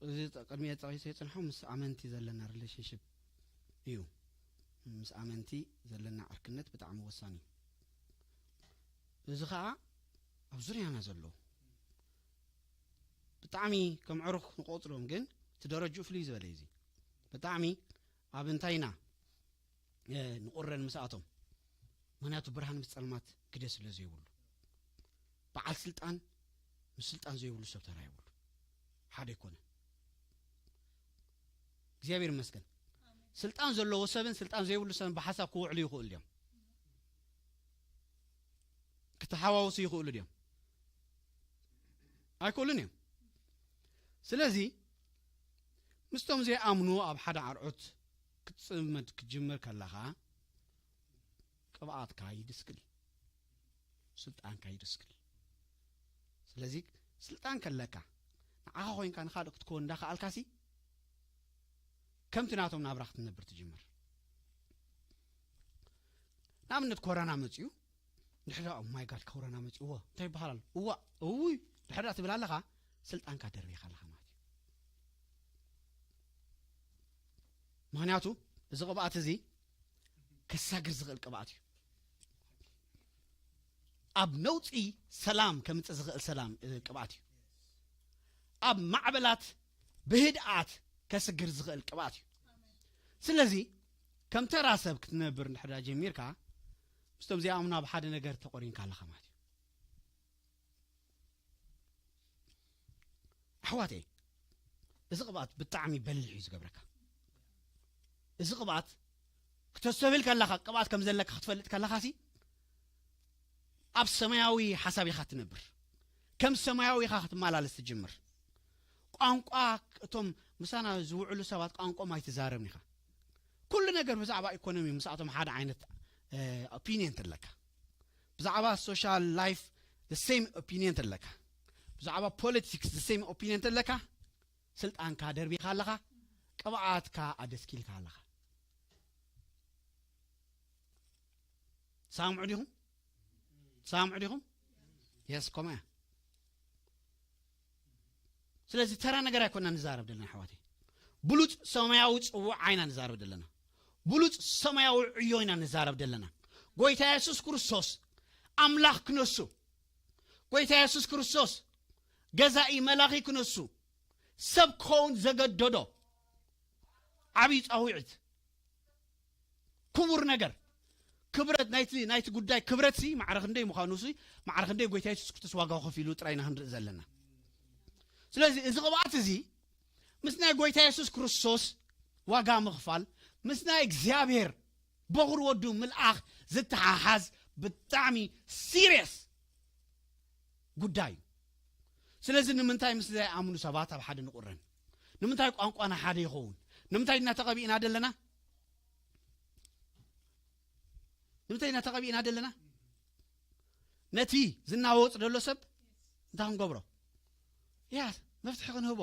እዚ ጥ-፣ ቅድሚ ጠቒሰ የጽንሖ ምስ ኣመንቲ ዘለና ሪሌሽንሽፕ እዩ። ምስ ኣመንቲ ዘለና ዕርክነት ብጣዕሚ ወሳኒ እዩ። እዚ ኸኣ ኣብ ዙርያና ዘለዉ ብጣዕሚ ከም ዕሩኽ ንቆጽሮም፣ ግን እቲ ደረጅኡ ፍልይ ዝበለ እዩ። እዚ ብጣዕሚ ኣብ እንታይና፣ እ፣ ንቑረን ምስኣቶም። ምኽንያቱ ብርሃን ምስ ጸልማት ግደ ስለ ዘይብሉ። በዓል ስልጣን ምስ ስልጣን ዘይብሉ ሰብ ተራ የብሉ። ሓደ ኣይኮነን። እግዚኣብሔር ይመስገን። ስልጣን ዘለዎ ሰብን ስልጣን ዘይብሉ ሰብን ብሓሳብ ክውዕሉ ይኽእሉ እዮም። ክተሓዋውሱ ይኽእሉ ድዮም? ኣይክእሉን እዮም። ስለዚ ምስቶም ዘይኣምኑ ኣብ ሓደ ኣርዑት ክትጽመድ ክትጅምር ከለኻ ቅብኣትካ ይድስክል፣ ስልጣንካ ይድስክል። ስለዚ ስልጣን ከለካ ንዓኻ ኮይንካ ንኻልእ ክትከውን እንዳኸኣልካሲ ከምቲ ናቶም ናብራ ክትነብር ትጅምር። ንኣብነት ኮረና መፅዩ፣ ድሕሪ ኦ ማይ ጋድ ኮረና መፅዩ፣ እዎ እንታይ ይበሃል ኣሎ? እዋ እውይ ድሕሪ ትብል ኣለኻ፣ ስልጣንካ ደርቢኻ ኣለኻ ማለት እዩ። ምኽንያቱ እዚ ቅብኣት እዚ ከሳግር ዝኽእል ቅብኣት እዩ። ኣብ ነውፂ ሰላም ከምፅእ ዝኽእል ሰላም፣ እ፣ ቅብኣት እዩ። ኣብ ማዕበላት ብህድኣት ከስግር ዝኽእል ቅብኣት እዩ። ስለዚ ከም ተራ ሰብ ክትነብር እንድሕር ጀሚርካ፣ ምስቶም ዘይኣምኑ ኣብ ሓደ ነገር ተቆሪንካ ኣለኻ ማለት እዩ። ኣሕዋተይ፣ እዚ ቅብኣት ብጣዕሚ በሊሕ እዩ ዝገብረካ። እዚ ቅብኣት ክተስተብህል ከለኻ፣ ቅብኣት ከም ዘለካ ክትፈልጥ ከለኻሲ፣ ኣብ ሰማያዊ ሓሳብ ኢኻ ትነብር። ከም ሰማያዊ ኢኻ ክትመላለስ ትጅምር። ቋንቋ እቶም ምሳና ዝውዕሉ ሰባት ቋንቋኦም ኣይትዛረብን ኢኻ። ኩሉ ነገር ብዛዕባ ኢኮኖሚ ምስኣቶም ሓደ ዓይነት፣ እ፣ ኦፒንየን ተለካ። ብዛዕባ ሶሻል ላይፍ the same ኦፒንየን ተለካ። ብዛዕባ ፖለቲክስ the same ኦፒንየን ተለካ። ስልጣንካ ደርቢኻ ኣለኻ። ቅብኣትካ ኣደስኪልካ ኣለኻ። ትሰማምዑ ዲኹም? ትሰማምዑ ዲኹም? የስ፣ ከምኡ እያ። ስለዚ ተራ ነገር ኣይኮና ንዛረብ ዘለና ኣሕዋተይ። ብሉጽ ሰማያዊ ጽውዓ ኢና ንዛረብ ዘለና። ብሉጽ ሰማያዊ ዕዮ ኢና ንዛረብ ዘለና። ጎይታ የሱስ ክርስቶስ ኣምላኽ ክነሱ፣ ጎይታ የሱስ ክርስቶስ ገዛኢ መላኺ ክነሱ ሰብ ክኸውን ዘገደዶ ዓብዪ ጻውዒት፣ ክቡር ነገር፣ ክብረት ናይቲ፣ ናይቲ ጉዳይ ክብረት ሲ ማዕረ ክንደይ ምዃኑ ሲ፣ ማዕረ ክንደይ ጎይታ የሱስ ክርስቶስ ዋጋ ከፊሉ ጥራይ ኢና ክንርኢ ዘለና። ስለዚ እዚ ቅብኣት እዚ ምስ ናይ ጎይታ የሱስ ክርስቶስ ዋጋ ምኽፋል፣ ምስ ናይ እግዚኣብሔር በኹር ወዱ ምልኣኽ ዝተሓሓዝ ብጣዕሚ ሲሪየስ ጉዳይ እዩ። ስለዚ ንምንታይ ምስ ዘይኣምኑ ሰባት ኣብ ሓደ ንቑረን? ንምንታይ ቋንቋና ሓደ ይኸውን? ንምንታይ ድና ተቐቢእና ደለና? ንምንታይ ኢና ተቐቢእና ዘለና? ነቲ ዝናወጽ ዘሎ ሰብ እንታይ ክንገብሮ? ያ መፍትሒ ክንህቦ።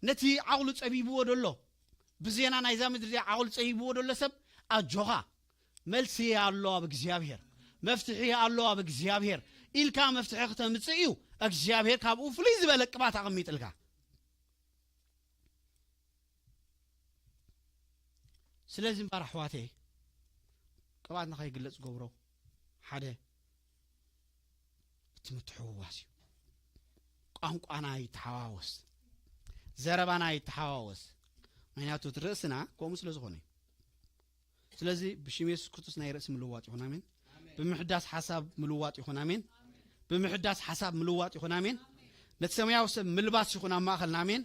ነቲ ዓቕሉ ጸቢብዎ ደሎ፣ ብዜና ናይዛ ምድሪ እዚኣ ዓቕሉ ጸቢብዎ ደሎ ሰብ ኣጆኻ፣ መልሲ ኣሎ ኣብ እግዚኣብሔር፣ መፍትሒ ኣሎ ኣብ እግዚኣብሔር ኢልካ መፍትሒ ክተምጽእ እዩ እግዚኣብሔር ካብኡ ፍሉይ ዝበለ ቅባት ኣቐሚጥልካ። ስለዚ እምበር ኣሕዋተይ፣ ቅብኣትና ከይግለጽ ዝገብሮ ሓደ እቲ ምትሕውዋስ እዩ። ቋንቋና ይተሓዋወስ፣ ዘረባና ይተሓዋወስ። ምክንያቱ እቲ ርእስና ከምኡ ስለ ዝኾነ እዩ። ስለዚ ብሽም የሱስ ክርስቶስ ናይ ርእሲ ምልዋጥ ይኹን፣ ኣሜን። ብምሕዳስ ሓሳብ ምልዋጥ ይኹን፣ ኣሜን። ብምሕዳስ ሓሳብ ምልዋጥ ይኹን፣ ኣሜን። ነቲ ሰማያዊ ሰብ ምልባስ ይኹን ኣብ ማእኸልና፣ ኣሜን።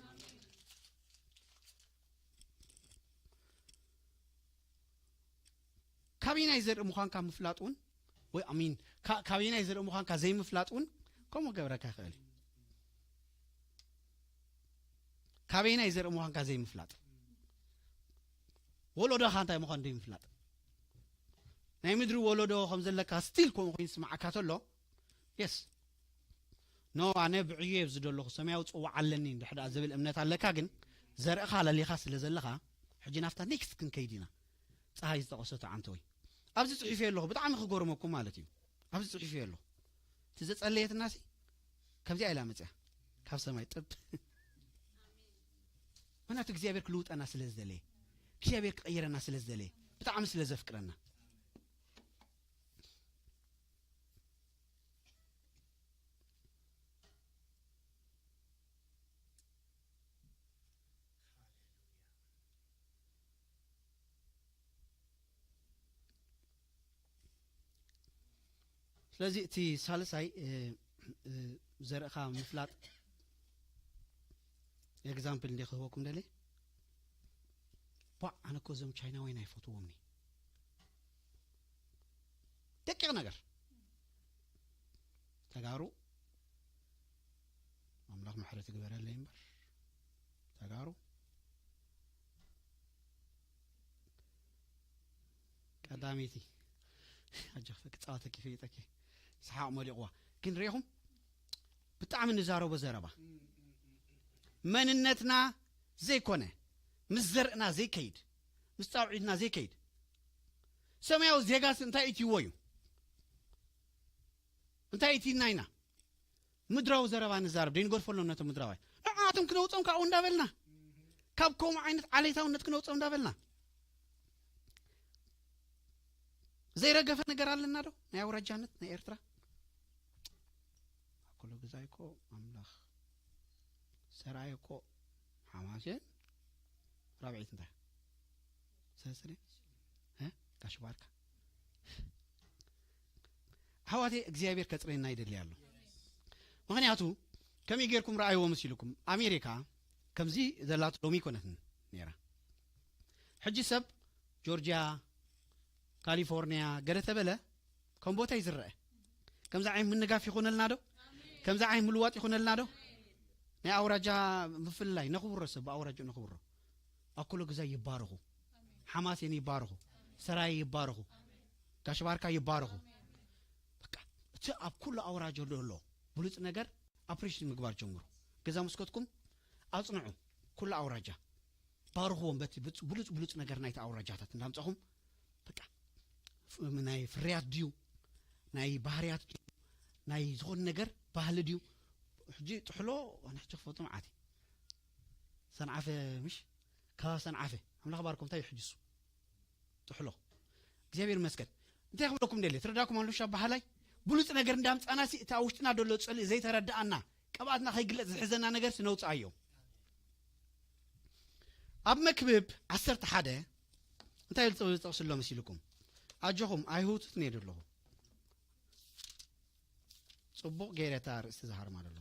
ካበየናይ ዘርኢ ምዃንካ ምፍላጥ እውን፣ ወይ ኣሚን፣ ካ-፣ ካበየናይ ዘርኢ ምዃንካ ዘይምፍላጥ እውን ከምኡ ገብረካ ይኽእል እዩ። ካበየናይ ዘርኢ ምዃንካ ዘይምፍላጥ፣ ወለዶኻ እንታይ ምዃኑ ዘይምፍላጥ፣ ናይ ምድሪ ወለዶ ከም ዘለካ ስቲል ከምኡ ኮይኑ ስምዓካ ተሎ፣ የስ፣ ኖ፣ ኣነ ብዕዮ እየ ኣብዚ ዘለኹ፣ ሰማያዊ ጽዋዕ ኣለኒ እንድሕር ደኣ ዝብል እምነት ኣለካ፣ ግን ዘርእኻ ለሊኻ ስለ ዘለኻ፣ ሕጂ ናብታ ኔክስት ክንከይድ ኢና። ጸሃይ ዝጠቐሰቶ ዓንተወይ። ኣብዚ ጽሒፈዮ ኣለኹ፣ ብጣዕሚ ክገርመኩም ማለት እዩ። ኣብዚ ጽሒፈዮ ኣለኹ። እቲ ዘጸለየትናሲ፣ ከምዚኣ ኢላ መጽያ። ካብ ሰማይ ጥብ። ምኽንያቱ እግዚኣብሔር ክልውጠና ስለ ዝደለየ፣ እግዚኣብሔር ክቐይረና ስለ ዝደለየ፣ ብጣዕሚ ስለ ዘፍቅረና። ስለዚ እቲ ሳልሳይ፣ እ፣ እ፣ ዘርእኻ ምፍላጥ ኤግዛምፕል እንደ ክህበኩም ደልየ። ቧዕ፣ ኣነ እኮ እዞም ቻይናውያን ኣይፈትዎም እየ። ደቂቕ ነገር። ተጋሩ፣ ኣምላኽ ምሕረት ይግበረለይ እምበር፣ ተጋሩ ቀዳመይቲ፣ ኣጆኺ፣ ክጻወተኪ ፈሊጠኪ፣ ሰሓቕ መሊቕዋ። ግን ርኢኹም፣ ብጣዕሚ ንዛረቦ ዘረባ፣ መንነትና ዘይኮነ፣ ምስ ዘርእና ዘይከይድ፣ ምስ ጻውዒትና ዘይከይድ፣ ሰማያዊ ዜጋስ እንታይ እትይዎ እዩ? እንታይ እትይና ኢና? ምድራዊ ዘረባ ንዛረብ፣ ደይንገድፈሎም ነቶም ምድራውያን። ንዓቶም ክነውጾም ካብኡ እንዳበልና፣ ካብ ከምኡ ዓይነት ዓሌታውነት ክነውጾም እንዳበልና። ዘይረገፈ ነገር ኣለና ዶ? ናይ ኣውራጃነት ናይ ኤርትራ? ኣኩሉ ግዛይ እኮ ኣምላኽ፣ ሰራይ እኮ ሓማሴን፣ ራብዒት እንታይ? ሰለስተ ድዩ? እ? ጋሽ ባርካ። ኣሕዋተይ፣ እግዚኣብሔር ከጽሬና ይደሊ ኣሎ። ምኽንያቱ ከመይ ጌርኩም ረኣይዎ መሲልኩም? ኣሜሪካ ከምዚ ዘላቶ ሎሚ ኣይኮነትን ነይራ። ሕጂ ሰብ ጆርጅያ፣ ካሊፎርኒያ ገለ ተበለ ከም ቦታ እዩ ዝረአ። ከምዚ ዓይነት ምንጋፍ ይኾነልና ዶ? ከምዚ ዓይነት ምልዋጥ ይኾነልና ዶ? ናይ ኣውራጃ ምፍልላይ ነኽብሮ፣ ሰብ ብኣውራጃ ነኽብሮ። ኣኩሎ ግዛይ ይባረኹ፣ ሓማሴን ይባረኹ፣ ሰራየ ይባረኹ፣ ጋሽ ባርካ ይባረኹ። በቃ እቲ ኣብ ኩሉ ኣውራጃ ዘሎ ብሉጽ ነገር ኣፕሪሽት ምግባር ጀምሩ። ገዛ መስኮትኩም ኣጽንዑ። ኩሉ ኣውራጃ ባርኽዎም፣ በቲ ብሉጽ ብሉጽ ነገር ናይቲ ኣውራጃታት እንዳምጻኹም። በቃ ፍ-፣ ናይ ፍርያት ድዩ፣ ናይ ባህርያት ድዩ፣ ናይ ዝኾነ ነገር ባህሊ ድዩ? ሕጂ ጥሕሎ ኣነ ሕጂ ክፈቱ መዓት እዩ። ሰንዓፈ ምሽ፣ ከባቢ ሰንዓፈ ኣምላኽ ባርኮም። እንታይ እዩ ሕጂ እሱ? ጥሕሎ። እግዚኣብሔር ይመስገን። እንታይ ክብለኩም ደልየ? ትረዳኩም ኣሉ ሻ በሃላይ? ብሉጽ ነገር እንዳምጻና ሲ፣ እቲ ኣብ ውሽጥና ደሎ ጽልኢ ዘይተረድኣና፣ ቅብኣትና ከይግለጽ ዝሕዘና ነገር ሲ ነውጽኣዮ። ኣብ መክብብ ዓሰርተ ሓደ እንታይ ኢሉ ዝጠቕስ ኣሎ መሲልኩም? ኣጆኹም፣ ኣይሁትት ነይ ደለኹ። ጽቡቕ ገይረ እታ ኣርእስቲ ዝሃርማ ዘሎ።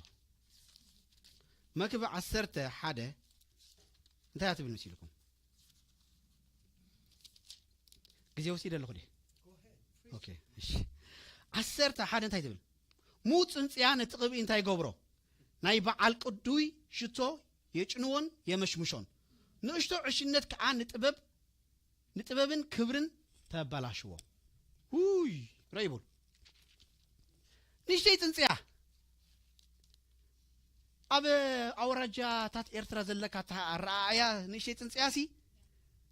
መክብብ ዓሰርተ ሓደ እንታይ እያ ትብል መሲልኩም? ግዜ ወሲደ ኣለኹ ድየ? ኦኬ፣ እሺ። ዓሰርተ ሓደ እንታይ ትብል? ምዉት ጽንጽያ ነቲ ቅብኢ እንታይ ይገብሮ? ናይ በዓል ቅዱይ ሽቶ የጭንዎን የመሽምሾን። ንእሽቶ ዕሽነት ከኣ ንጥበብ፣ ንጥበብን ክብርን ተበላሽዎ። ውይ፣ ረይቡል። ንእሽተይ ጽንጽያ። ኣብ ኣውራጃታት ኤርትራ ዘለካ እታ ኣረኣእያ ንእሽተይ ጽንጽያ ሲ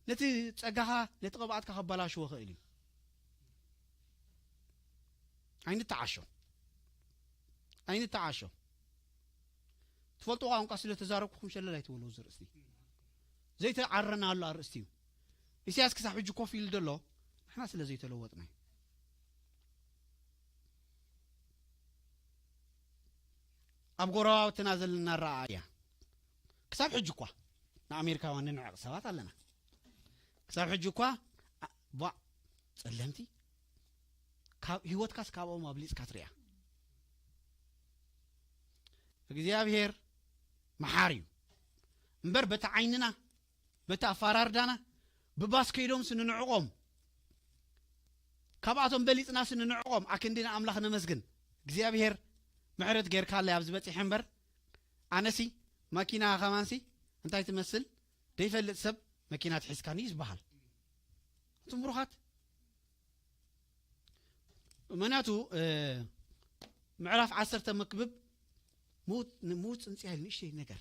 ነቲ ጸጋኻ፣ ነቲ ቅብኣትካ ከበላሽዎ ይኽእል እዩ። ኣይንተዓሾ። ኣይንተዓሾ። ትፈልጡ ቋንቋ ስለ ተዛረብኩኹም ሸለል ኣይትበሉ። እዚ ርእስቲ ዘይተዓረናሉ ኣርእስቲ እዩ። ኢሳያስ ክሳብ ሕጂ ኮፍ ኢሉ ዘሎ ንሕና ስለ ዘይተለወጥና እዩ። ኣብ ጎረባብትና ዘለና ኣረኣእያ ክሳብ ሕጂ እኳ ንኣሜሪካውያን ንንዕቕ ሰባት ኣለና። ክሳብ ሕጂ እኳ ኣ-፣ ቧዕ፣ ጸለምቲ ካብ ህይወትካስ ካብኦም ኣብሊጽካ ትሪኣ። እግዚኣብሔር መሓሪ እዩ እምበር በቲ ዓይንና፣ በቲ ኣፋራርዳና፣ ብባስ ከይዶም ስንንዕቖም፣ ካብኣቶም በሊጽና ስንንዕቖም ኣክንዲ ንኣምላኽ ነመስግን። እግዚኣብሔር ምሕረት ጌርካለይ ኣብዚ በጺሐ እምበር ኣነሲ ማኪና ከማንሲ እንታይ ትመስል ዘይፈልጥ ሰብ መኪና ትሒዝካኒ እዩ ዝበሃል። ኣንቱም ብሩኻት፣ ምኽንያቱ እ፣ ምዕራፍ ዓሰርተ መክብብ ምዉት፣ ምዉት ጽንጽያ ኢሉ ንእሽተይ ነገር፣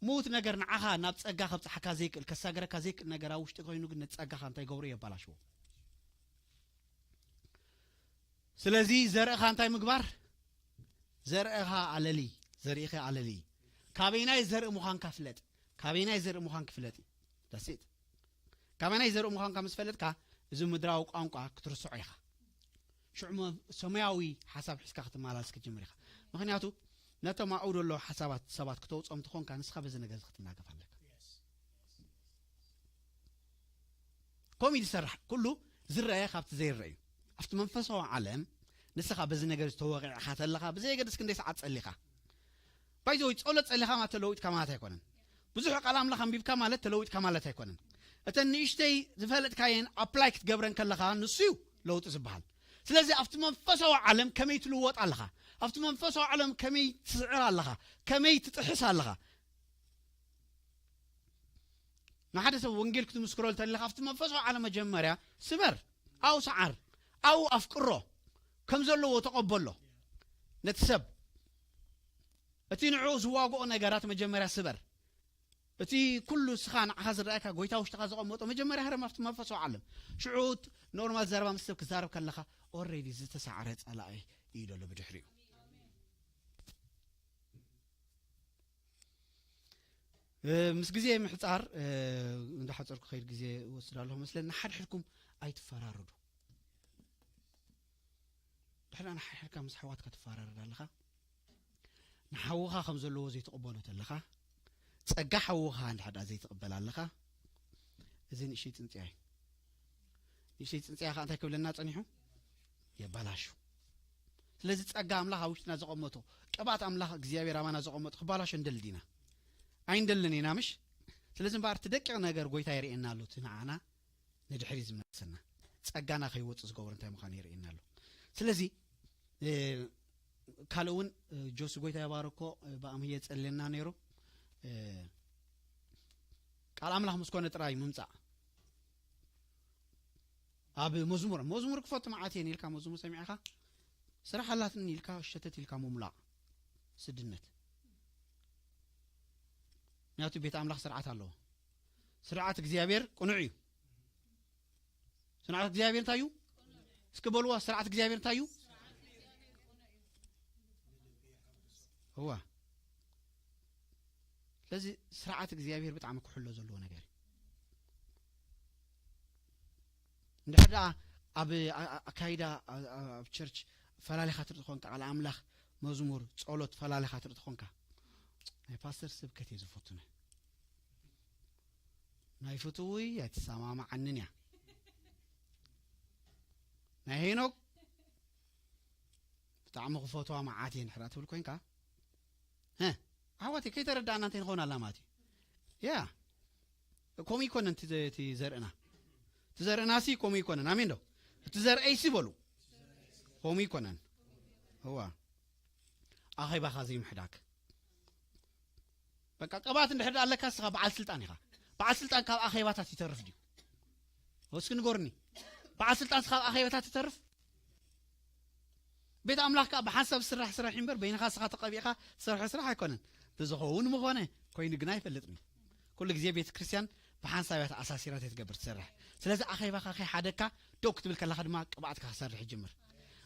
ምዉት ነገር ንዓኻ ናብ ጸጋ ከብጽሓካ ዘይክእል፣ ከሳገረካ ዘይክእል ነገር ኣብ ውሽጢ ኮይኑ ግን ነቲ ጸጋኻ እንታይ ገብሮ የባላሽዎ። ስለዚ ዘርእኻ እንታይ ምግባር? ዘርእኻ ኣለሊ፣ ዘርእኺ ኣለሊ። ካበይናይ ዘርኢ ምዃንካ ፍለጥ። ካበይናይ ዘርኢ ምዃንካ ፍለጥ እዩ። That's it። ካበይናይ ዘርኢ ምዃንካ ምስ ፈለጥካ፣ እዚ ምድራዊ ቋንቋ ክትርስዖ ኢኻ። ሽዑ መ-፣ ሰማያዊ ሓሳብ ሒዝካ ክትመላለስ ክትጅምር ኢኻ። ምኽንያቱ፣ ነቶም ኣብኡ ዘሎ ሓሳባት ሰባት ክተውጾም እንተኾንካ፣ ንስኻ በዚ ነገር እዚ ክትናገፍ ኣለካ። ከምኡ እዩ ዝሰርሕ። ኩሉ ዝረአ ካብቲ ዘይረአ እዩ። ኣብቲ መንፈሳዊ ዓለም ንስኻ በዚ ነገር ዝተወቂዕካ ተለኻ፣ ብዘየገድስ ክንደይ ሰዓት ጸሊኻ። ባይዘወይ፣ ጸሎት ጸሊኻ ማለት ተለዊጥካ ማለት ኣይኮነን። ብዙሕ ቃል ኣምላኽ ኣንቢብካ ማለት ተለዊጥካ ማለት ኣይኮነን። እተን ንእሽተይ ዝፈለጥካየን ኣፕላይ ክትገብረን ከለኻ፣ ንሱ እዩ ለውጢ ዝበሃል። ስለዚ ኣብቲ መንፈሳዊ ዓለም ከመይ ትልወጥ ኣለኻ? ኣብቲ መንፈሳዊ ዓለም ከመይ ትስዕር ኣለኻ? ከመይ ትጥሕስ ኣለኻ? ንሓደ ሰብ ወንጌል ክትምስክሮ እንተለኻ፣ ኣብቲ መንፈሳዊ ዓለም መጀመርያ ስበር፣ ኣብኡ ሰዓር፣ ኣብኡ ኣፍቅሮ፣ ከም ዘለዎ ተቐበሎ። ነቲ ሰብ፣ እቲ ንዕኡ ዝዋግኦ ነገራት መጀመርያ ስበር። እቲ ኩሉ እስኻ ንዓኻ ዝረኣየካ ጎይታ ውሽጥኻ ዘቐመጦ መጀመርያ ህረም ኣብቲ መንፈሳዊ ዓለም። ሽዑ ኖርማል ዘረባ ምስ ሰብ ክዛረብ ከለኻ፣ ኦልሬዲ ዝተሳዕረ ጸላኢ እዩ ዘሎ ብድሕሪኡ። እ፣ ምስ ግዜ ምሕጻር፣ እ፣ እንዳሓጸርኩ ከይድ ግዜ እወስድ ኣለኹ መስለኒ። ንሓድሕድኩም ኣይትፈራረዱ። ድሕና ንሓድሕድካ ምስ ኣሕዋትካ ትፈራረድ ኣለኻ፣ ንሓውኻ ከም ዘለዎ ዘይትቕበሎ ተለኻ፣ ጸጋ ሓውኻ እንድሕር ደኣ ዘይትቕበል ኣለኻ፣ እዚ ንእሽተይ ጽንጽያ እዩ። ንእሽተይ ጽንጽያ ከኣ እንታይ ክብለና ጸኒሑ? የባላሹ። ስለዚ ጸጋ ኣምላኽ ኣብ ውሽጥና ዘቐመጦ፣ ቅብኣት ኣምላኽ እግዚኣብሔር ኣባና ዘቐመጦ ክባላሾ እንደሊ ዲና? ኣይንደልን ኢና፣ ምሽ? ስለዚ እምበኣር እቲ ደቂቕ ነገር ጎይታ የርእየና ኣሎ፣ እቲ ንዓና ንድሕሪ ዝመልሰና፣ ጸጋና ከይወጽእ ዝገብሮ እንታይ ምዃኑ የርእየና ኣሎ። ስለዚ፣ እ፣ ካልእ እውን፣ እ፣ ጆሲ ጎይታ ይባርኮ፣ እ፣ ብኣምሂ የጸልየና ነይሩ። እ፣ ቃል ኣምላኽ ምስ ኮነ ጥራይ ምምጻእ። ኣብ መዝሙር፣ መዝሙር ክፈቱ መዓት እየን ኢልካ መዝሙር ሰሚዕኻ፣ ስራሕ ኣላትኒ ኢልካ ሸተት ኢልካ ምምላቕ ስድነት። ምክንያቱ ቤት ኣምላኽ ስርዓት ኣለዎ። ስርዓት እግዚኣብሔር ቅኑዕ እዩ። ስርዓት እግዚኣብሔር እንታይ እዩ? እስኪ በልዋ፣ ስርዓት እግዚኣብሔር እንታይ እዩ? እዋ። ስለዚ ስርዓት እግዚኣብሔር ብጣዕሚ ክሕሎ ዘለዎ ነገር እዩ። እንድሕር ደኣ ኣብ ኣ-፣ ኣ-፣ ኣካይዳ ኣ-፣ ኣ-፣ ኣብ ቸርች ፈላሊኻ ትርኢ ትኾንካ፣ ቃል ኣምላኽ፣ መዝሙር፣ ጸሎት ፈላሊኻ ትርኢ ትኾንካ፣ ናይ ፓስተር ስብከት እየ ዝፈቱነ። ናይ ፍትውይ ኣይትሰማማዓንን እያ። ናይ ሄኖክ ብጣዕሚ ክፈትዋ መዓት እየ እንድሕር ትብል ኮይንካ፣ ሀ፣ ኣሕዋተይ ከይተረዳእና እንታይ ንኸውን ኣላ ማለት እዩ። ያ፣ ከምኡ ይኮነን እቲ ዘ-፣ እቲ ዘርእና። እቲ ዘርእናሲ ከምኡ ይኮነን። ኣሜን ዶ? እቲ ዘርእይሲ በሉ። ከምኡ ይኮነን። እዋ። ኣኼባኻ ዘይምሕዳግ። በቃ ቅብኣት እንድሕር ኣለካ እስኻ በዓል ስልጣን ኢኻ። በዓል ስልጣን ካብ ኣኼባታት ይተርፍ ድዩ? እስኪ ንገሩኒ። በዓል ስልጣን ካብ ኣኼባታት ይተርፍ? ቤት ኣምላኽ ከኣ ብሓንሳብ ዝስራሕ ስራሕ እዩ እምበር፣ በይንኻ እስኻ ተቐቢእካ ትሰርሖ ስራሕ ኣይኮነን። ብዝኸውን ምኾነ፣ ኮይኑ ግና ኣይፈልጥን እዩ። ኩሉ ግዜ ቤተ ክርስቲያን ብሓንሳብ እያ ተኣሳሲራ እትገብር ትሰርሕ። ስለዚ ኣኼባኻ ከይሓደግካ፣ ደው ክትብል ከለኻ ድማ ቅብኣትካ ክሰርሕ ይጅምር።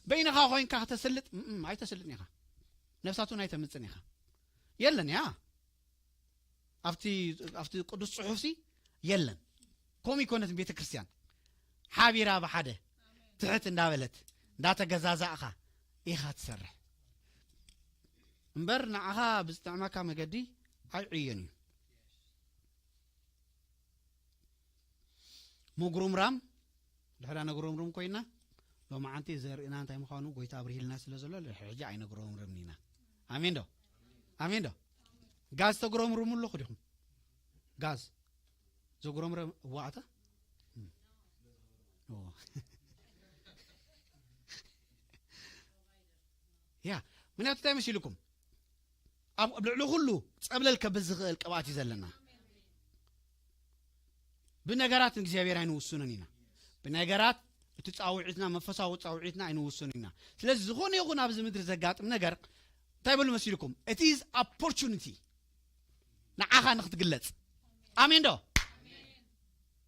በይንኻ ኮይንካ ከተስልጥ፣ እም፣ ኣይተስልጥን ኢኻ። ነፍሳት እውን ኣይተምጽን ኢኻ። የለን እያ። ኣብቲ፣ ኣብቲ ቅዱስ ጽሑፍሲ የለን። ከምኡ ይኮነት ቤተ ክርስቲያን። ሓቢራ ብሓደ ትሕት እንዳበለት፣ እንዳተገዛዛእኻ ኢኻ ትሰርሕ። እምበር ንዓኻ ብዝጥዕመካ መገዲ ኣይዕዮን እዩ። ምጉርምራም፣ ድሕራ ነጉረምርም ኮይና፣ ሎማዓንቲ ዘርእና እንታይ ምዃኑ ጎይታ ኣብርሂልና ስለ ዘሎ፣ ድሕሪ ሕጂ ኣይነጉረምርምን ኢና። ኣሜን ዶ? ኣሜን ዶ? ጋዝ ተጉረምርሙ ኣለኹ ዲኹም? ጋዝ ዘጉረምረም፣ እዋ፣ ኣታ? እም። ኦ። ያ፣ ምክንያቱ እንታይ መሲልኩም? ኣብ፣ ኣብ ልዕሊ ኩሉ ጸብለል ከብል ዝኽእል ቅብኣት እዩ ዘለና። ብነገራት ንእግዚኣብሔር ኣይንውስኖን ኢና። ብነገራት እቲ ጻውዒትና፣ መንፈሳዊ ጻውዒትና ኣይንውስኖን ኢና። ስለዚ ዝኾነ ይኹን ኣብዚ ምድሪ ዘጋጥም ነገር እንታይ በሉ መሲልኩም? It is opportunity። ንዓኻ ንኽትግለጽ። ኣሜን ዶ?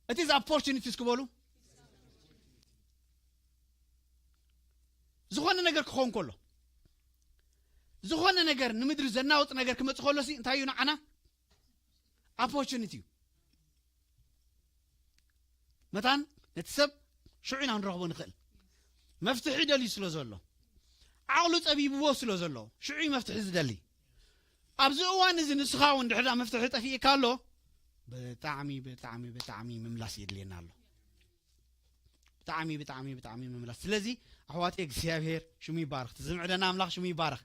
It is opportunity እስኪ በሉ። ዝኾነ ነገር ክኸውን ከሎ፣ ዝኾነ ነገር ንምድሪ ዘናውጥ ነገር ክመጽእ ከሎ ሲ እንታይ እዩ ንዓና? Opportunity እዩ። መታን ነቲ ሰብ ሽዑ ኢና ክንረኽቦ ንኽእል። መፍትሒ ደልዩ ስለ ዘሎ፣ ዓቕሉ ጸቢብዎ ስለ ዘሎ፣ ሽዑ እዩ መፍትሒ ዝደሊ። ኣብዚ እዋን እዚ ንስኻ እውን ድሕር መፍትሒ ጠፊእካ ኣሎ፣ ብጣዕሚ፣ ብጣዕሚ፣ ብጣዕሚ ምምላስ የድልየና ኣሎ። ብጣዕሚ፣ ብጣዕሚ፣ ብጣዕሚ ምምላስ። ስለዚ ኣሕዋተይ እግዚኣብሔር ሽሙ ይባረኽ። እቲ ዝምዕደና ኣምላኽ ሽሙ ይባረኽ።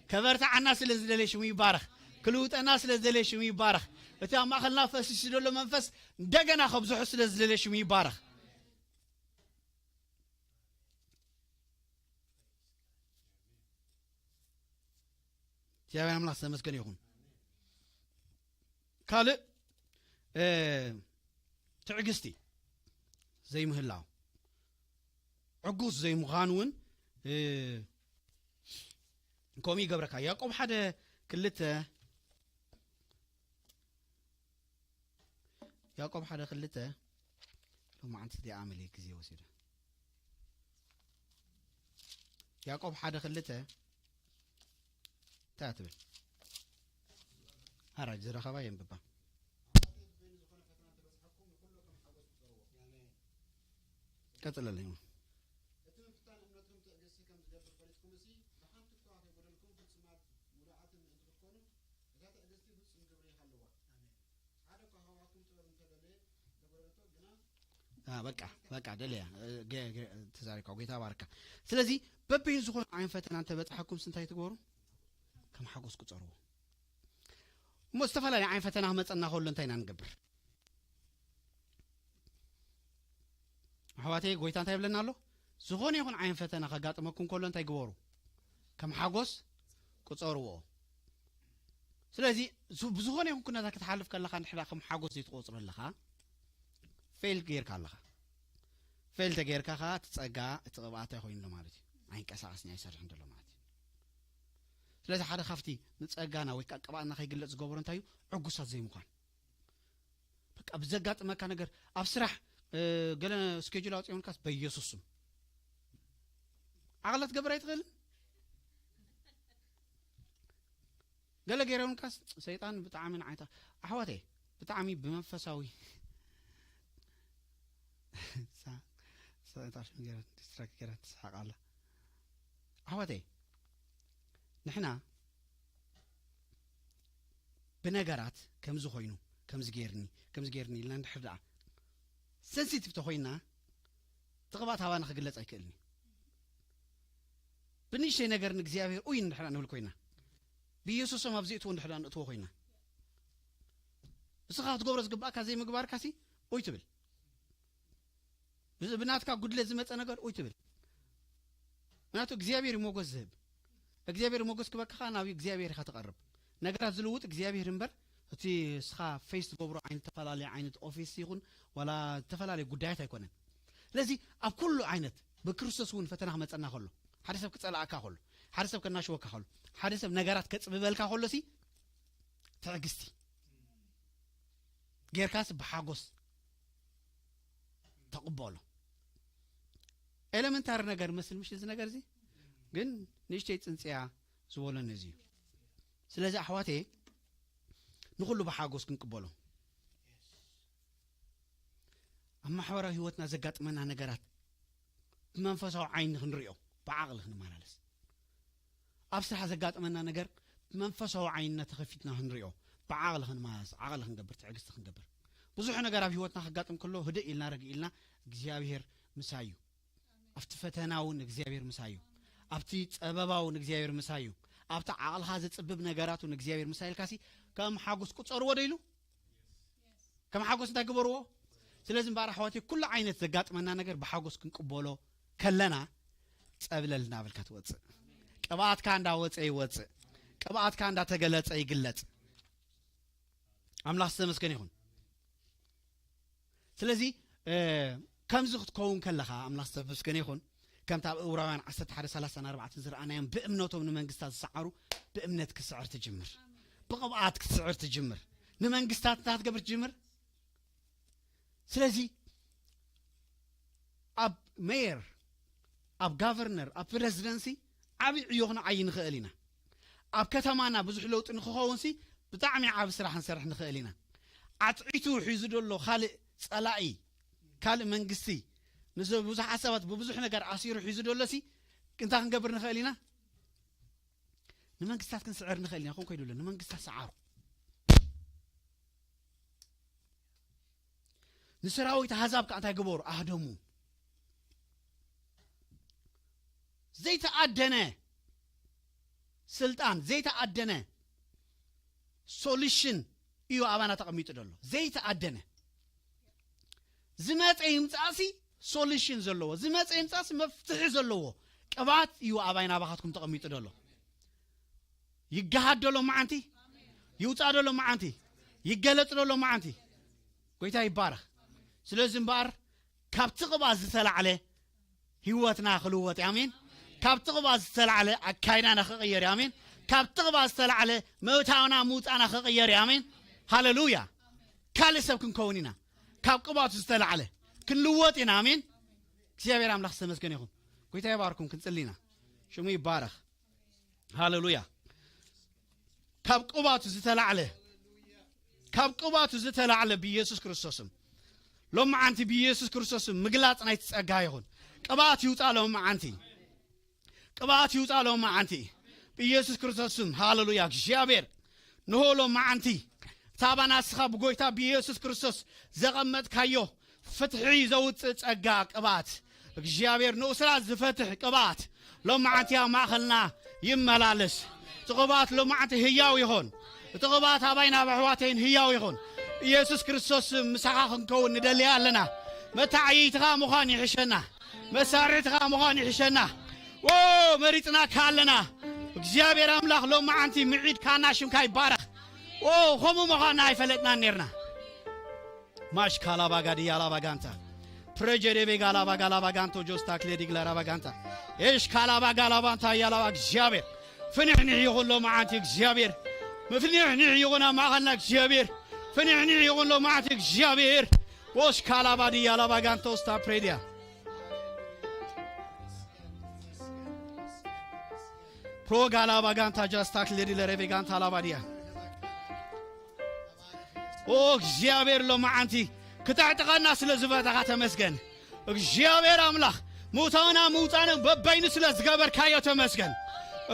ከበርትዓና ስለ ዝደለየ ሽሙ ይባረኽ። ክልውጠና ስለ ዝደለየ ሽሙ ይባረኽ። እቲ ኣብ ማእኸልና ፈሲሱ ዘሎ መንፈስ እንደገና ከብዝሖ ስለ ዝደለየ ሽሙ ይባረኽ። እግዚኣብሔር ኣምላኽ ዝተመስገነ ይኹን። ካልእ፣ እ፣ ትዕግስቲ ዘይምህላው፣ ዕጉስ ዘይምዃን እውን፣ እ፣ ከምኡ ይገብረካ። ያዕቆብ ሓደ ክልተ፣ ያዕቆብ ሓደ ክልተ፣ ሎማዓንቲ እዚኣ መሊእ ግዜ ወሲደ። ያዕቆብ ሓደ ክልተ እንታይ ትብል? ሓራጅ ዝረኸባ የንብባ። ቀጽለለይ። እቲ ምፍታን እምነትኩም ትዕግስቲ ከም ዝገብር ፈሊጥኩምሲ፣ ብሓንቲ እኳ ከይጎደልኩም ፍጹማት ምሉኣትን ምእንቲ ክትኮኑ፣ እታ ትዕግስቲ ፍጹም ግብሪ ይሃልዋ። ኣሜን። ሓደ እኳ ካብኣኩም ጥበብ እንተደለየ፣ እንተጎደለቶ ግና አ፣ በቃ፣ በቃ፣ ደለያ፣ እ፣ ገ-፣ ገ-፣ ተዛሪብካ፣ ጎይታ ባርካ። ስለዚ፣ በበይኑ ዝኾነ ዓይነት ፈተና እንተበጽሓኩም፣ እንታይ ትግበሩ? ከም ሓጎስ ቁጸርዎ። እሞ ዝተፈላለየ ዓይነት ፈተና ክመጸና ከሎ እንታይ ኢና ንገብር? ኣሕዋተይ፣ ጎይታ እንታይ ይብለና ኣሎ? ዝኾነ ይኹን ዓይነት ፈተና ከጋጥመኩም ከሎ እንታይ ግበሩ? ከም ሓጎስ ቁጸርዎ። ስለዚ፣ ዙ-፣ ብዝኾነ ይኹን ኩነታት ክትሓልፍ ከለኻ፣ እንድሕር ከም ሓጎስ ዘይትቆጽሮ ኣለኻ፣ ፌል ጌርካ ኣለኻ። ፌል ተጌርካ ኸኣ፣ እቲ ጸጋ፣ እቲ ቅብኣት እንታይ ኮይኑ ኣሎ ማለት እዩ? ኣይንቀሳቐስን፣ ኣይሰርሕን ዘሎ ማለት እዩ። ስለዚ፣ ሓደ ካብቲ ንጸጋና ወይ ከኣ ቅብኣትና ከይግለጽ ዝገብሮ እንታይ እዩ? ዕጉሳት ዘይምዃን። በቃ፣ ብዘጋጥመካ ነገር፣ ኣብ ስራሕ፣ እ፣ ገለ ስኬጁል ኣውጺኦምልካስ፣ በኢየሱስ ስም ዓቕሊ ክትገብር ኣይትኽእልን። ገለ ገይረውንካስ ሰይጣን ብጣዕሚ ንዓይታ ኣሕዋተይ ብጣዕሚ ብመንፈሳዊ ሳ-፣ ሰይጣን ሽም ገይራ ዲስትራክት ገይራ ትስሓቕ ኣላ። ኣሕዋተይ ንሕና ብነገራት ከምዚ ኮይኑ፣ ከምዚ ገይርኒ፣ ከምዚ ገይርኒ ኢልና እንድሕር ደኣ ሰንሲቲቭ ተኾይንና፣ እቲ ቅብኣት ኣባና ክግለጽ ኣይክእልን እዩ። ብንእሽተይ ነገር ንእግዚኣብሔር ኡይ እንድሕር ንብል ኮይና፣ ብኢየሱስም ኣብዚ እትዎ እንድሕር ንእትዎ ኮይና፣ እስኻ ክትገብሮ ዝግባእካ ዘይምግባርካሲ ኡይ ትብል። ብዚ ብናትካ ጉድለት ዝመጸ ነገር ኡይ ትብል። ምክንያቱ እግዚኣብሔር እዩ ሞገስ ዝህብ። እግዚኣብሔር ሞገስ ክበካ ከኣ ናብ እግዚኣብሔር ኢኻ ትቐርብ። ነገራት ዝልውጥ እግዚኣብሔር እምበር፣ እቲ እስኻ ፌስ ትገብሮ ዓይነት፣ ተፈላለየ ዓይነት ኦፊስ ይኹን ዋላ ዝተፈላለየ ጉዳያት ኣይኮነን። ስለዚ ኣብ ኩሉ ዓይነት ብክርስቶስ እውን ፈተና ክመጸና ከሎ፣ ሓደ ሰብ ክጸላእካ ከሎ፣ ሓደ ሰብ ከናሽወካ ከሎ፣ ሓደ ሰብ ነገራት ከጽብበልካ ከሎ ሲ ትዕግስቲ ጌርካስ ብሓጎስ ተቕበሎ። ኤለመንታሪ ነገር መስል ምሽ እዚ ነገር እዚ ግን ንእሽተይ ጽንጽያ ዝበሎ ነዚ እዩ። ስለዚ ኣሕዋቴ ንኹሉ ብሓጎስ ክንቅበሎ፣ ኣብ ማሕበራዊ ህይወትና ዘጋጥመና ነገራት ብመንፈሳዊ ዓይኒ ክንሪኦ፣ ብዓቕሊ ክንመላለስ፣ ኣብ ስራሕ ዘጋጥመና ነገር ብመንፈሳዊ ዓይንና ተኸፊትና ክንሪኦ፣ ብዓቕሊ ክንመላለስ፣ ዓቕሊ ክንገብር፣ ትዕግስቲ ክንገብር። ብዙሕ ነገር ኣብ ህይወትና ከጋጥም ከሎ ህድእ ኢልና ረግእ ኢልና እግዚኣብሔር ምሳይ እዩ። ኣብቲ ፈተና እውን እግዚኣብሔር ምሳይ እዩ። ኣብቲ ጸበባ እውን እግዚኣብሔር ምሳይ እዩ። ኣብቲ ዓቕልኻ ዘጽብብ ነገራት እውን እግዚኣብሔር ምሳይ ኢልካሲ ከም ሓጎስ ቁጸርዎ ዶ ኢሉ? ከም ሓጎስ እንታይ ግበርዎ? ስለዚ እምበኣር ኣሕዋተይ ኩሉ ዓይነት ዘጋጥመና ነገር ብሓጎስ ክንቅበሎ ከለና ጸብለል እናበልካ ትወጽእ። ቅብኣትካ እንዳወጸ ይወጽእ። ቅብኣትካ እንዳተገለጸ ይግለጽ። ኣምላኽ ዝተመስገነ ይኹን። ስለዚ ከምዚ ክትከውን ከለኻ ኣምላኽ ዝተመስገነ ይኹን። ከምቲ ኣብ ዕብራውያን ዓሰርተ ሓደ ሰላሳን ኣርባዕተን ዝረኣናዮም ብእምነቶም ንመንግስታት ዝሰዓሩ ብእምነት ክትስዕር ትጅምር። ብቕብኣት ክትስዕር ትጅምር። ንመንግስታት እንታይ ክትገብር ትጅምር? ስለዚ ኣብ ሜየር፣ ኣብ ጋቨርነር፣ ኣብ ፕረዚደንሲ ዓብዪ ዕዮ ክንዓይ ንኽእል ኢና። ኣብ ከተማና ብዙሕ ለውጢ ንክኸውን ሲ ብጣዕሚ ዓቢ ስራሕ ክንሰርሕ ንኽእል ኢና። ዓትዒቱ ሒዙ ዘሎ ካልእ ጸላኢ፣ ካልእ መንግስቲ፣ ንዚ ብዙሓት ሰባት ብብዙሕ ነገር ኣሲሩ ሒዙ ዘሎ ሲ እንታይ ክንገብር ንኽእል ኢና? ንመንግስታት ክንስዕር ንኽእል ኢና። ኮን ኮይዱ ኣሎ ንመንግስታት ሰዓሩ። ንሰራዊት ኣህዛብ ከኣ እንታይ ግበሩ? ኣህደሙ። ዘይተኣደነ ስልጣን፣ ዘይተኣደነ ሶሉሽን እዩ ኣባና ተቐሚጡ ዘሎ። ዘይተኣደነ ዝመጸ ይምጻእሲ ሶሉሽን ዘለዎ፣ ዝመጸ ይምጻእሲ መፍትሒ ዘለዎ ቅብኣት እዩ ኣባይ ናባኻትኩም ተቐሚጡ ዘሎ። ይገሃድ ዶ ሎማዓንቲ? ይውጻእ ዶ ሎማዓንቲ? ይገለጽ ዶ ሎማዓንቲ? ጎይታ ይባረኽ። ስለዚ እምበኣር ካብቲ ቅብኣት ዝተላዕለ ህይወትና ክልወጥ እዩ። ኣሜን። ካብቲ ቅብኣት ዝተላዕለ ኣካይዳና ክቕየር እዩ። ኣሜን። ካብቲ ቅብኣት ዝተላዕለ ምእታውና ምውጻእና ክቕየር እዩ። ኣሜን። ሃሌሉያ። ካልእ ሰብ ክንከውን ኢና። ካብ ቅብኣቱ ዝተላዕለ ክንልወጥ ኢና። ኣሜን። እግዚኣብሔር ኣምላኽ ዝተመስገነ ይኹን። ጎይታ ይባርኩም። ክንጽሊ ኢና። ሽሙ ይባረኽ። ሃሌሉያ። ካብ ቅባቱ ዝተላዕለ፣ ካብ ቅባቱ ዝተላዕለ ብኢየሱስ ክርስቶስም ሎማዓንቲ ብኢየሱስ ክርስቶስም ምግላጽ ናይቲ ጸጋ ይኹን። ቅባት ይውጻእ ሎማዓንቲ። ቅባት ይውጻእ ሎማዓንቲ ብኢየሱስ ክርስቶስም። ሃሌሉያ። እግዚኣብሔር ንሆ ሎማዓንቲ እታ ኣባና እስኻ ብጎይታ ብኢየሱስ ክርስቶስ ዘቐመጥካዮ ፍትሒ ዘውጽእ ጸጋ ቅብኣት እግዚኣብሔር ንእስራት ዝፈትሕ ቅብኣት ሎማዓንቲ ኣብ ማእኸልና ይመላለስ። እቲ ቅብኣት ሎማዓንቲ ህያው ይኹን። እቲ ቅብኣት ኣባይን ኣብ ኣሕዋተይን ህያው ይኹን። ኢየሱስ ክርስቶስ ምሳኻ ክንከውን ንደልያ ኣለና። መታዓይይትኻ ምዃን ይሕሸና። መሳርሕትኻ ምዃን ይሕሸና። ዎ መሪጽናካ ኣለና። እግዚኣብሔር ኣምላኽ ሎማዓንቲ ምዒድካና ሽምካ ይባረኽ። ዎ ከምኡ ምዃንና ኣይፈለጥናን ኔርና። ማሽ ካላባጋዲ ያላባጋንታ ፕረጀደቤ ጋላባ ጋላባጋንቶ ጆስታ ክሌዲ ግላራባጋንታ ኤሽ ካላባ ጋላባንታ ያላባ እግዚኣብሔር ፍንሕንሕ ይኹን ሎማዓንቲ እግዚኣብሔር ምፍንሕንሕ ይኹን ኣብ ማእኸልና እግዚኣብሔር ፍንሕንሕ ይኹን ሎማዓንቲ እግዚኣብሔር ዎሽ ካላባዲ ያላባጋንቶ ስታ ፕሬድያ ፕሮጋላባጋንታ ጃስታ ክሌዲ ለሬቤጋንታ ላባድያ ኦ እግዚኣብሔር ሎማዓንቲ ክተዕጥቀና ስለ ዝበታኻ ተመስገን እግዚኣብሔር ኣምላኽ ሙታና ምውፃነ በበይኑ ስለ ዝገበርካዮ ተመስገን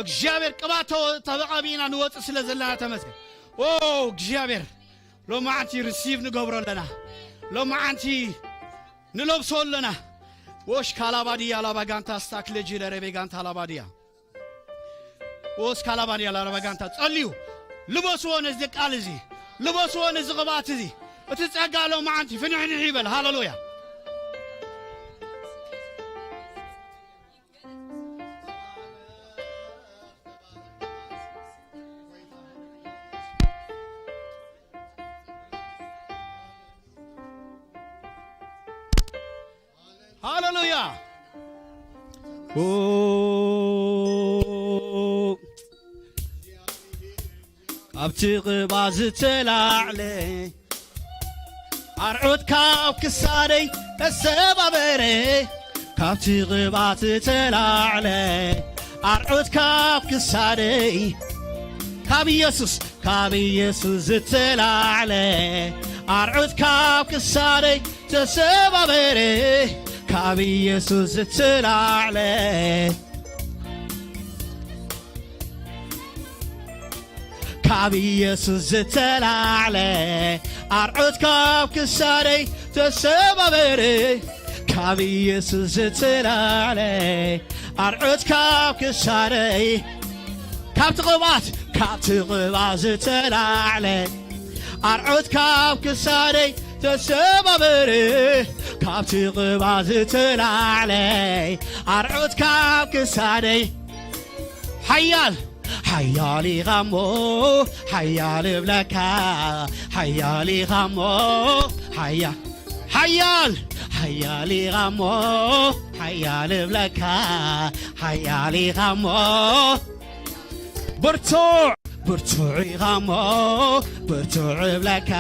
እግዚኣብሔር ቅባት ተቐቢእና ንወፅእ ስለ ዘለና ተመስገን ኦ እግዚኣብሔር ሎማዓንቲ ርሲቭ ንገብሮ ኣለና ሎማዓንቲ ንለብሶ ኣለና ወሽ ካላባድያ ላባጋንታ ስታክለጂ ለረቤጋንታ ላባድያ ኦስ ካላባን ያላ ረባ ጋንታ ጸልዩ። ልበስዎ ነዚ ቃል እዚ። ልበስዎ ነዚ ቅብኣት እዚ። እቲ ጸጋ ሎማዓንቲ ፍንሕንሕ ይበል። ሃሌሉያ። ሃሌሉያ። ኦ፣ ካብቲ ቅባ ዝተላዕለ ኣርዑት ካብ ክሳደይ ተሰባበረ። ካብቲ ቅባ ዝተላዕለ ኣርዑት ካብ ክሳደይ ካብ ኢየሱስ ካብ ኢየሱስ ዝተላዕለ ኣርዑት ካብ ክሳደይ ተሰባበረ ካብ ኢየሱስ ዝተላዕለ ካብ ኢየሱስ ዝተላዕለ ኣርዑት ካብ ክሳደይ ተሰባበረ ካብ ኢየሱስ ዝተላዕለ ኣርዑት ካብ ክሳደይ ካብቲ ቅብኣት ካብቲ ቅብኣት ዝተላዕለ ኣርዑት ካብ ክሳደይ ተሰባበረ ካብቲ ቅብኣት ዝተላዕለ ኣርዑት ካብ ክሳደይ ሓያል ሓያል ኢኻ እሞ ሓያል እብለካ ሓያል ኢኻ እሞ ሓያል ሓያል ሓያል ኢኻ እሞ ሓያል እብለካ ሓያል ኢኻ እሞ ብርቱዕ ብርቱዕ ኢኻ እሞ ብርቱዕ እብለካ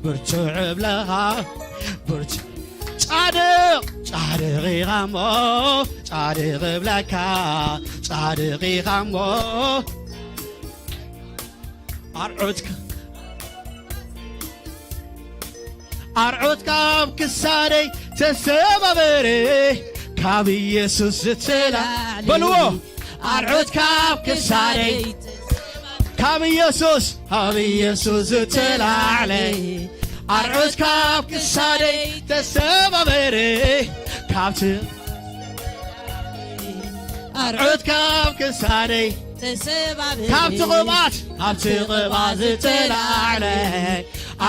ብርቱዕ እብለኻ ብርቱዕ ጻድቕ ጻድቕ ኢኻ እሞ ጻድቕ እብለካ ጻድቕ ኢኻ እሞ ኣርዑት ኣርዑት ካብ ክሳደይ ተሰባበረ ካብ ኢየሱስ ዝተላ በልዎ ኣርዑት ካብ ክሳደይ ካብ ኢየሱስ ካብ ኢየሱስ ዝተላዕለ ኣርዑት ካብ ክሳደይ ተሰባበረ ካብቲ ኣርዑት ካብ ክሳደይ ተሰባበረ ካብቲ ቅብኣት ካብቲ ቅብኣት ዝተላዕለ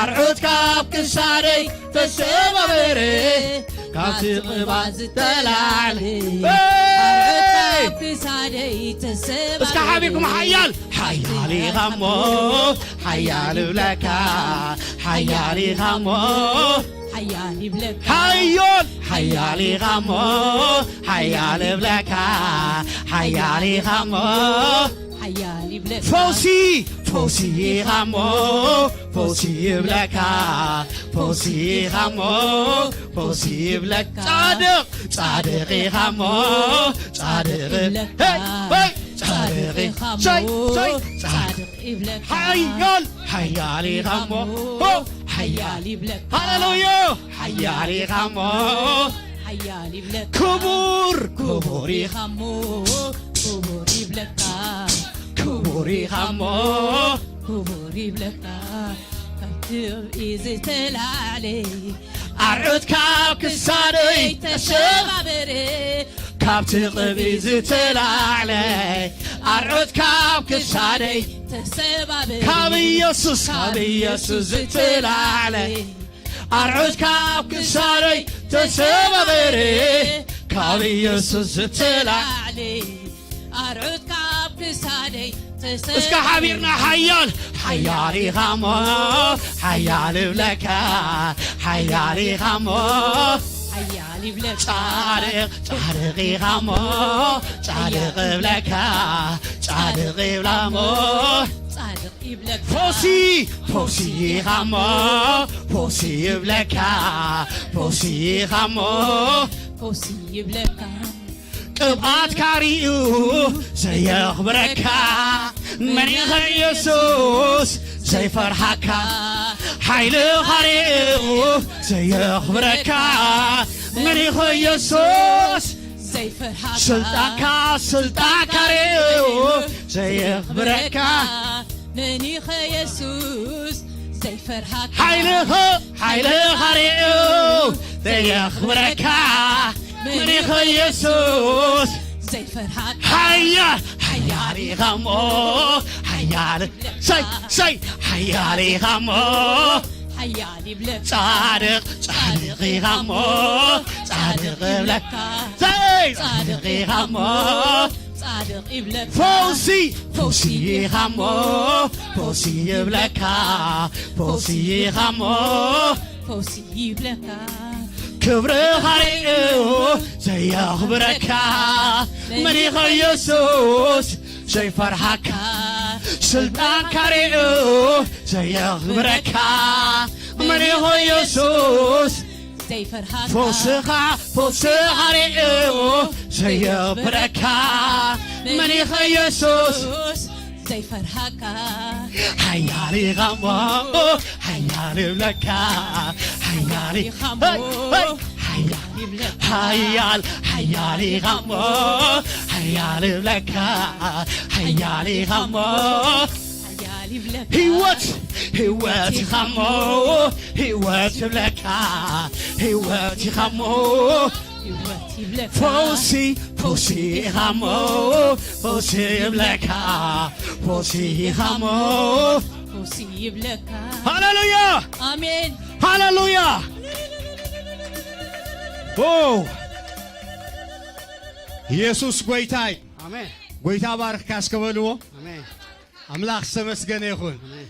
ኣርዑት ካብ ክሳደይ ተሰባበረ ካብቲ ቅብኣት ዝተላዕለ ኣርዑት ካብ ክሳደይ ተሰባበረ እስካ ሓቢርኩም ሓያል ሓያል ኢኻ እሞ ሓያል እብለካ ሓያል ኢኻ እሞ ሓያል ይብለካ ሓያል ሓያል ኢኻ እሞ ሓያል እብለካ ሓያል ኢኻ እሞ ሓያል ይብለካ ፈውሲ ፈውሲ ኢኻ እሞ ፈውሲ ይብለካ ፈውሲ ኢኻ እሞ ፈውሲ ይብለካ ጻድቕ ጻድቕ ኢኻ እሞ ጻድቕ ይብለካ ሄይ ሄይ ጻድቕ ጻድቕ ኢኻ እሞ ሸይ ሸይ ጻድቕ ይብለካ ሓያል ሓያል ኢኻ እሞ ሆ ሓያል ይብለካ ሃሌሉያ ሓያል ኢኻ እሞ ሓያል ይብለካ ክቡር ክቡር ኢኻ እሞ ክቡር ይብለካ ክቡር ኢኻ እሞ ክቡር ይብለካ ካብቲ ርእይ ዝተላዕለ ኣርዑት ካብ ክሳደይ ተሰባበረ ካብቲ ቅቢ ዝተላዕለ ኣርዑት ካብ ክሳደይ ተሰባበረ ካብ ኢየሱስ ካብ ኢየሱስ ዝተላዕለ ኣርዑት ካብ ክሳደይ ተሰባበረ ካብ ኢየሱስ ዝተላዕለ ኣርዑት ካብ ክሳደይ እስካ ሓቢርና ሓያል ሓያል ኢኻ እሞ ሓያል እብለካ ሓያል ኢኻ እሞ ሓያል ይብለካ ጻድቕ ጻድቕ ኢኻ እሞ ጻድቕ እብለካ ጻድቕ ይብላ እሞ ጻድቕ ይብለካ ፈውሲ ፈውሲ ኢኻ እሞ ፈውሲ ይብለካ ፈውሲ ኢኻ እሞ ፈውሲ ይብለካ ቅብኣትካ ሪኡ ዘየኽብረካ መን ኢኸ ኢየሱስ ዘይፈርሃካ ሓይልኻ ሪኡ ዘየኽብረካ መን ኢኸ ኢየሱስ ዘይፈርሃካ ስልጣንካ ስልጣንካ ሪኡ ዘየኽብረካ መን ኢኸ ኢየሱስ ዘይፈርሃካ ሓይልኻ ሓይልኻ ሪኡ ዘየኽብረካ መን ኢኸ ኢየሱስ ዘይፈርሃካ ሓያል ሓያል ኢኻ እሞ ሓያል፣ ሰይ ሰይ፣ ሓያል ኢኻ እሞ ሓያል ይብለካ። ጻድቕ ጻድቕ ኢኻ እሞ ጻድቕ ይብለካ። ሰይ ጻድቕ ኢኻ እሞ ጻድቕ ይብለካ። ፈውሲ ፈውሲ ኢኻ እሞ ፈውሲ ይብለካ። ፈውሲ ኢኻ እሞ ፈውሲ ይብለካ። ክብርኻ ርእዩ ዘየኽብረካ መን ኢኻ ኢየሱስ ዘይፈርሃካ? ስልጣንካ ርእዩ ዘየኽብረካ መን ኢኻ ኢየሱስ ዘይፈርሃካ? ፈውስኻ ፈውስኻ ርእዩ ዘየኽብረካ መን ኢኻ ኢየሱስ ዘይፈርሃካ? ሓያል ኢኻ እሞ ሓያል ይብለካ። ሓያል ኢ- ኢኻ እሞ ሄይ፣ ሄይ፣ ሓያል ይብለካ። ሓያል ሓያል ኢኻ እሞ ሓያል ይብለካ። ሓያል ኢኻ እሞ ሓያል ይብለካ። ህይወት ህይወት ኢኻ እሞ ህይወት ይብለካ። ህይወት ኢኻ እሞ ህይወት ይብለካ። ፈውሲ ፈውሲ ኢኻ እሞ ፈውሲ ይብለካ። ፈውሲ ኢኻ እሞ ፈውሲ ይብለካ። ሃሌሉያ። ኣሜን። ሃሌሉያ። ኦ፣ ኢየሱስ ጎይታይ። ኣሜን። ጎይታ ባርኽካ እስከ በልዎ። ኣሜን። ኣምላኽ ዝተመስገነ ይኹን። ኣሜን።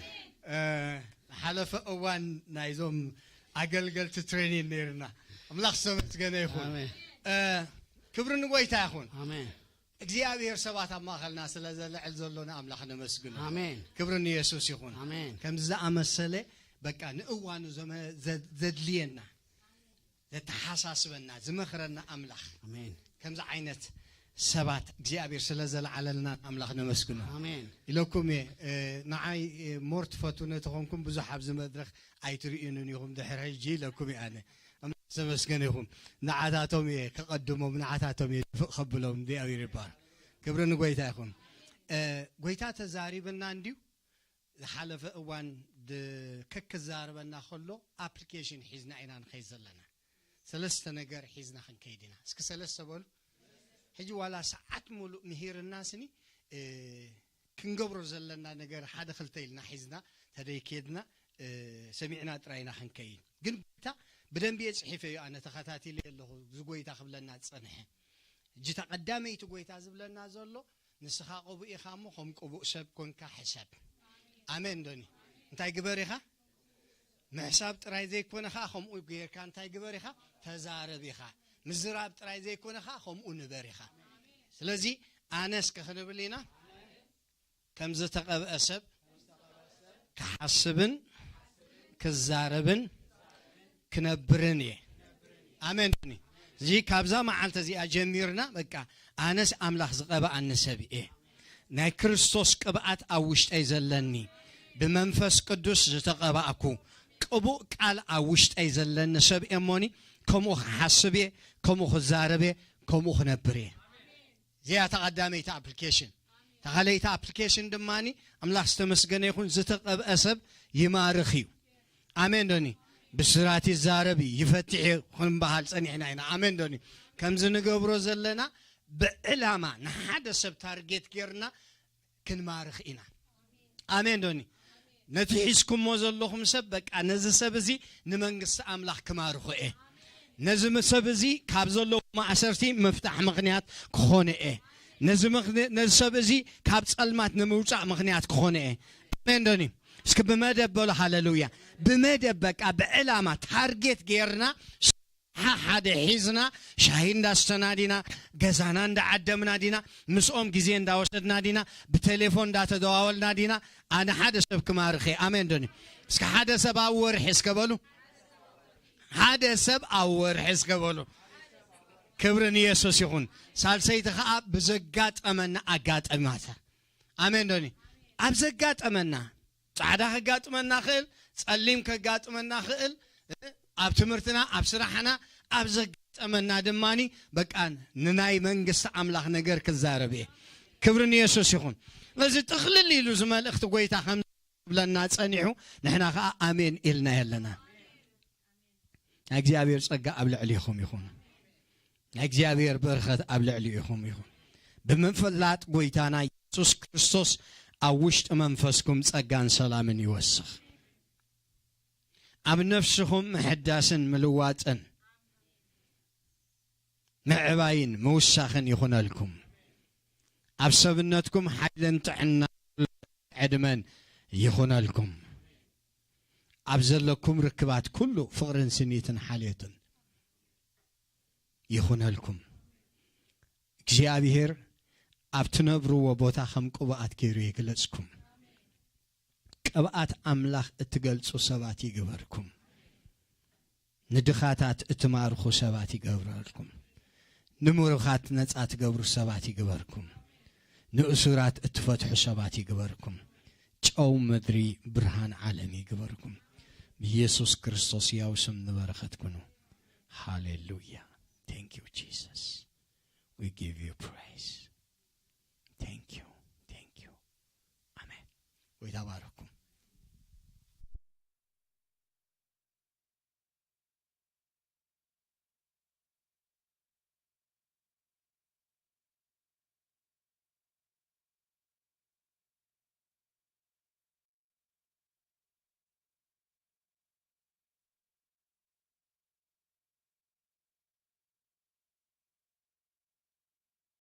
እ፣ ሓለፈ እዋን ናይዞም ኣገልገልቲ ትሬኒን ነይርና። ኣምላኽ ዝተመስገነ ይኹን። ኣሜን። እ፣ ክብሪ ንጎይታ ይኹን። ኣሜን። እግዚኣብሔር ሰባት ኣብ ማእኸልና ስለ ዘልዕል ዘሎ ንኣምላኽ ነመስግኖ። ኣሜን። ክብሪ ንየሱስ ይኹን። ኣሜን። ከምዚ ዝኣመሰለ በቃ ንእዋኑ ዘመ-፣ ዘ-፣ ዘድልየና፣ ዘተሓሳስበና፣ ዝመኽረና ኣምላኽ። ኣሜን። ከምዚ ዓይነት ሰባት እግዚኣብሔር ስለ ዘልዓለልና ንኣምላኽ ነመስግኖ። ኣሜን። ኢለኩም እየ፣ እ፣ ንዓይ፣ እ፣ ሞር ትፈትውኒ ተኾንኩም ብዙሕ ኣብዚ መድረኽ ኣይትርእዩንን ኢኹም ድሕሪ ሕጂ ኢለኩም እየ ኣነ። ኣምላኽ ዝተመስገነ ይኹን። ንዓታቶም እየ ከቐድሞም፣ ንዓታቶም እየ ድፍእ ከብሎም። እግዚኣብሔር ይባረክ። ክብሪ ንጎይታ ይኹን። እ፣ ጎይታ ተዛሪብና እንድዩ። ዝሓለፈ እዋን ድ-፣ ከክዛረበና ከሎ ኣፕሊኬሽን ሒዝና ኢና ንኸይድ ዘለና። ሰለስተ ነገር ሒዝና ክንከይድ ኢና። እስኪ ሰለስተ በሉ። ሕጂ ዋላ ሰዓት ሙሉእ ምሂርና ስኒ፣ እ፣ ክንገብሮ ዘለና ነገር ሓደ ክልተ ኢልና ሒዝና ተደይ ኬድና፣ እ፣ ሰሚዕና ጥራይ ኢና ክንከይድ። ግን ጎይታ ብደንቢ እየ ጽሒፈዮ፣ ኣነ ተኸታቲለ ኣለኹ። እዚ ጎይታ ክብለና ዝጸንሐ። ሕጂ እታ ቀዳመይቲ ጎይታ ዝብለና ዘሎ፣ ንስኻ ቅቡእ ኢኻ እሞ ከም ቅቡእ ሰብ ኮንካ ሕሰብ። ኣሜን ዶኒ? እንታይ ግበር ኢኻ? ምሕሳብ ጥራይ ዘይኮነ ኸዓ ከምኡ ጌርካ እንታይ ግበር ኢኻ? ተዛረብ ኢኻ። ምዝራብ ጥራይ ዘይኮነ ኸዓ ከምኡ ንበር ኢኻ። ስለዚ ኣነ እስከ ክንብል ኢና፣ ከም ዝተቐብአ ሰብ ክሓስብን ክዛረብን ክነብርን እየ። ኣሜን። እዚ ካብዛ መዓልቲ እዚኣ ጀሚርና በቃ ኣነስ ኣምላኽ ዝቐብኣኒ ሰብ እየ። ናይ ክርስቶስ ቅብኣት ኣብ ውሽጠይ ዘለኒ፣ ብመንፈስ ቅዱስ ዝተቐባእኩ፣ ቅቡእ ቃል ኣብ ውሽጠይ ዘለኒ ሰብ እየ እሞኒ፣ ከምኡ ክሓስብ እየ፣ ከምኡ ክዛረብ እየ፣ ከምኡ ክነብር እየ። እዚኣ እታ ቀዳመይቲ ኣፕሊኬሽን። እታ ካልኣይቲ ኣፕሊኬሽን ድማ ኣምላኽ ዝተመስገነ ይኹን፣ ዝተቐብአ ሰብ ይማርኽ እዩ። ኣሜን ዶኒ? ብስራት ይዛረብ እዩ፣ ይፈትሕ እዩ ክንበሃል ጸኒሕና ኢና። ኣሜን ዶኒ? ከምዚ ንገብሮ ዘለና ብዕላማ ንሓደ ሰብ ታርጌት ጌርና ክንማርኽ ኢና። ኣሜን ዶኒ? ነቲ ሒዝኩሞ ዘለኹም ሰብ፣ በቃ ነዚ ሰብ እዚ ንመንግስቲ ኣምላኽ ክማርኾ እየ። ነዚ ም-፣ ሰብ እዚ ካብ ዘለዎ ማእሰርቲ ምፍታሕ ምኽንያት ክኾነ እየ። ነዚ ምኽን-፣ ነዚ ሰብ እዚ ካብ ጸልማት ንምውጻእ ምኽንያት ክኾነ እየ። ኣሜን ዶኒ? እስኪ ብመደብ በሉ፣ ሃሌሉያ። ብመደብ በቃ ብዕላማ ታርጌት ጌርና ሓደ ሒዝና ሻሂ እንዳስተና ዲና፣ ገዛና እንዳዓደምና ዲና፣ ምስኦም ግዜ እንዳወሰድና ዲና፣ ብቴሌፎን እንዳተደዋወልና ዲና፣ ኣነ ሓደ ሰብ ክማርኽ እየ። ኣሜን ዶኒ? እስኪ ሓደ ሰብ ኣብ ወርሒ እስከ በሉ። ሓደ ሰብ ኣብ ወርሒ እስከ በሉ። ክብሪ ንየሱስ ይኹን። ሳልሰይቲ ኸዓ ብዘጋጠመና ኣጋጠማታ። ኣሜን ዶኒ? ኣብ ዘጋጠመና፣ ጻዕዳ ከጋጥመና ኽእል፣ ጸሊም ከጋጥመና ኽእል፣ ኣብ ትምህርትና፣ ኣብ ስራሕና፣ ኣብ ዘጋጠመና ድማኒ በቃ ንናይ መንግስቲ ኣምላኽ ነገር ክዛረብ እየ። ክብሪ ንየሱስ ይኹን። ስለዚ ጥቕልል ኢሉ እዚ መልእኽቲ ጎይታ ከም ዝብለና ጸኒሑ፣ ንሕና ኸዓ ኣሜን ኢልና ኣለና። ናይ እግዚኣብሔር ጸጋ ኣብ ልዕሌኹም ይኹን። ናይ እግዚኣብሔር በረኸት ኣብ ልዕሌኹም ይኹን። ብምፍላጥ ጎይታና የሱስ የሱስ ክርስቶስ ኣብ ውሽጢ መንፈስኩም ጸጋን ሰላምን ይወስኽ። ኣብ ነፍስኹም ምሕዳስን ምልዋጥን ምዕባይን ምውሳኽን ይኹነልኩም። ኣብ ሰብነትኩም ሓይልን ጥዕና ዕድመን ይኹነልኩም። ኣብ ዘለኩም ርክባት ኩሉ ፍቕርን ስኒትን ሓልዮትን ይኹነልኩም። እግዚኣብሔር ኣብ ትነብርዎ ቦታ ከም ቅብኣት ገይሩ ይግለጽኩም። ቅብኣት ኣምላኽ እትገልጹ ሰባት ይግበርኩም። ንድኻታት እትማርኹ ሰባት ይገብረልኩም። ንምሩኻት ነጻ ትገብሩ ሰባት ይግበርኩም። ንእሱራት እትፈትሑ ሰባት ይግበርኩም። ጨው ምድሪ፣ ብርሃን ዓለም ይግበርኩም። ብኢየሱስ ክርስቶስ ያው ስም ንበረኸት ኩኑ። ሃሌሉያ። Thank you Jesus. We give you praise. Thank you. Thank you. ኣሜን። ጎይታ ባርኩም።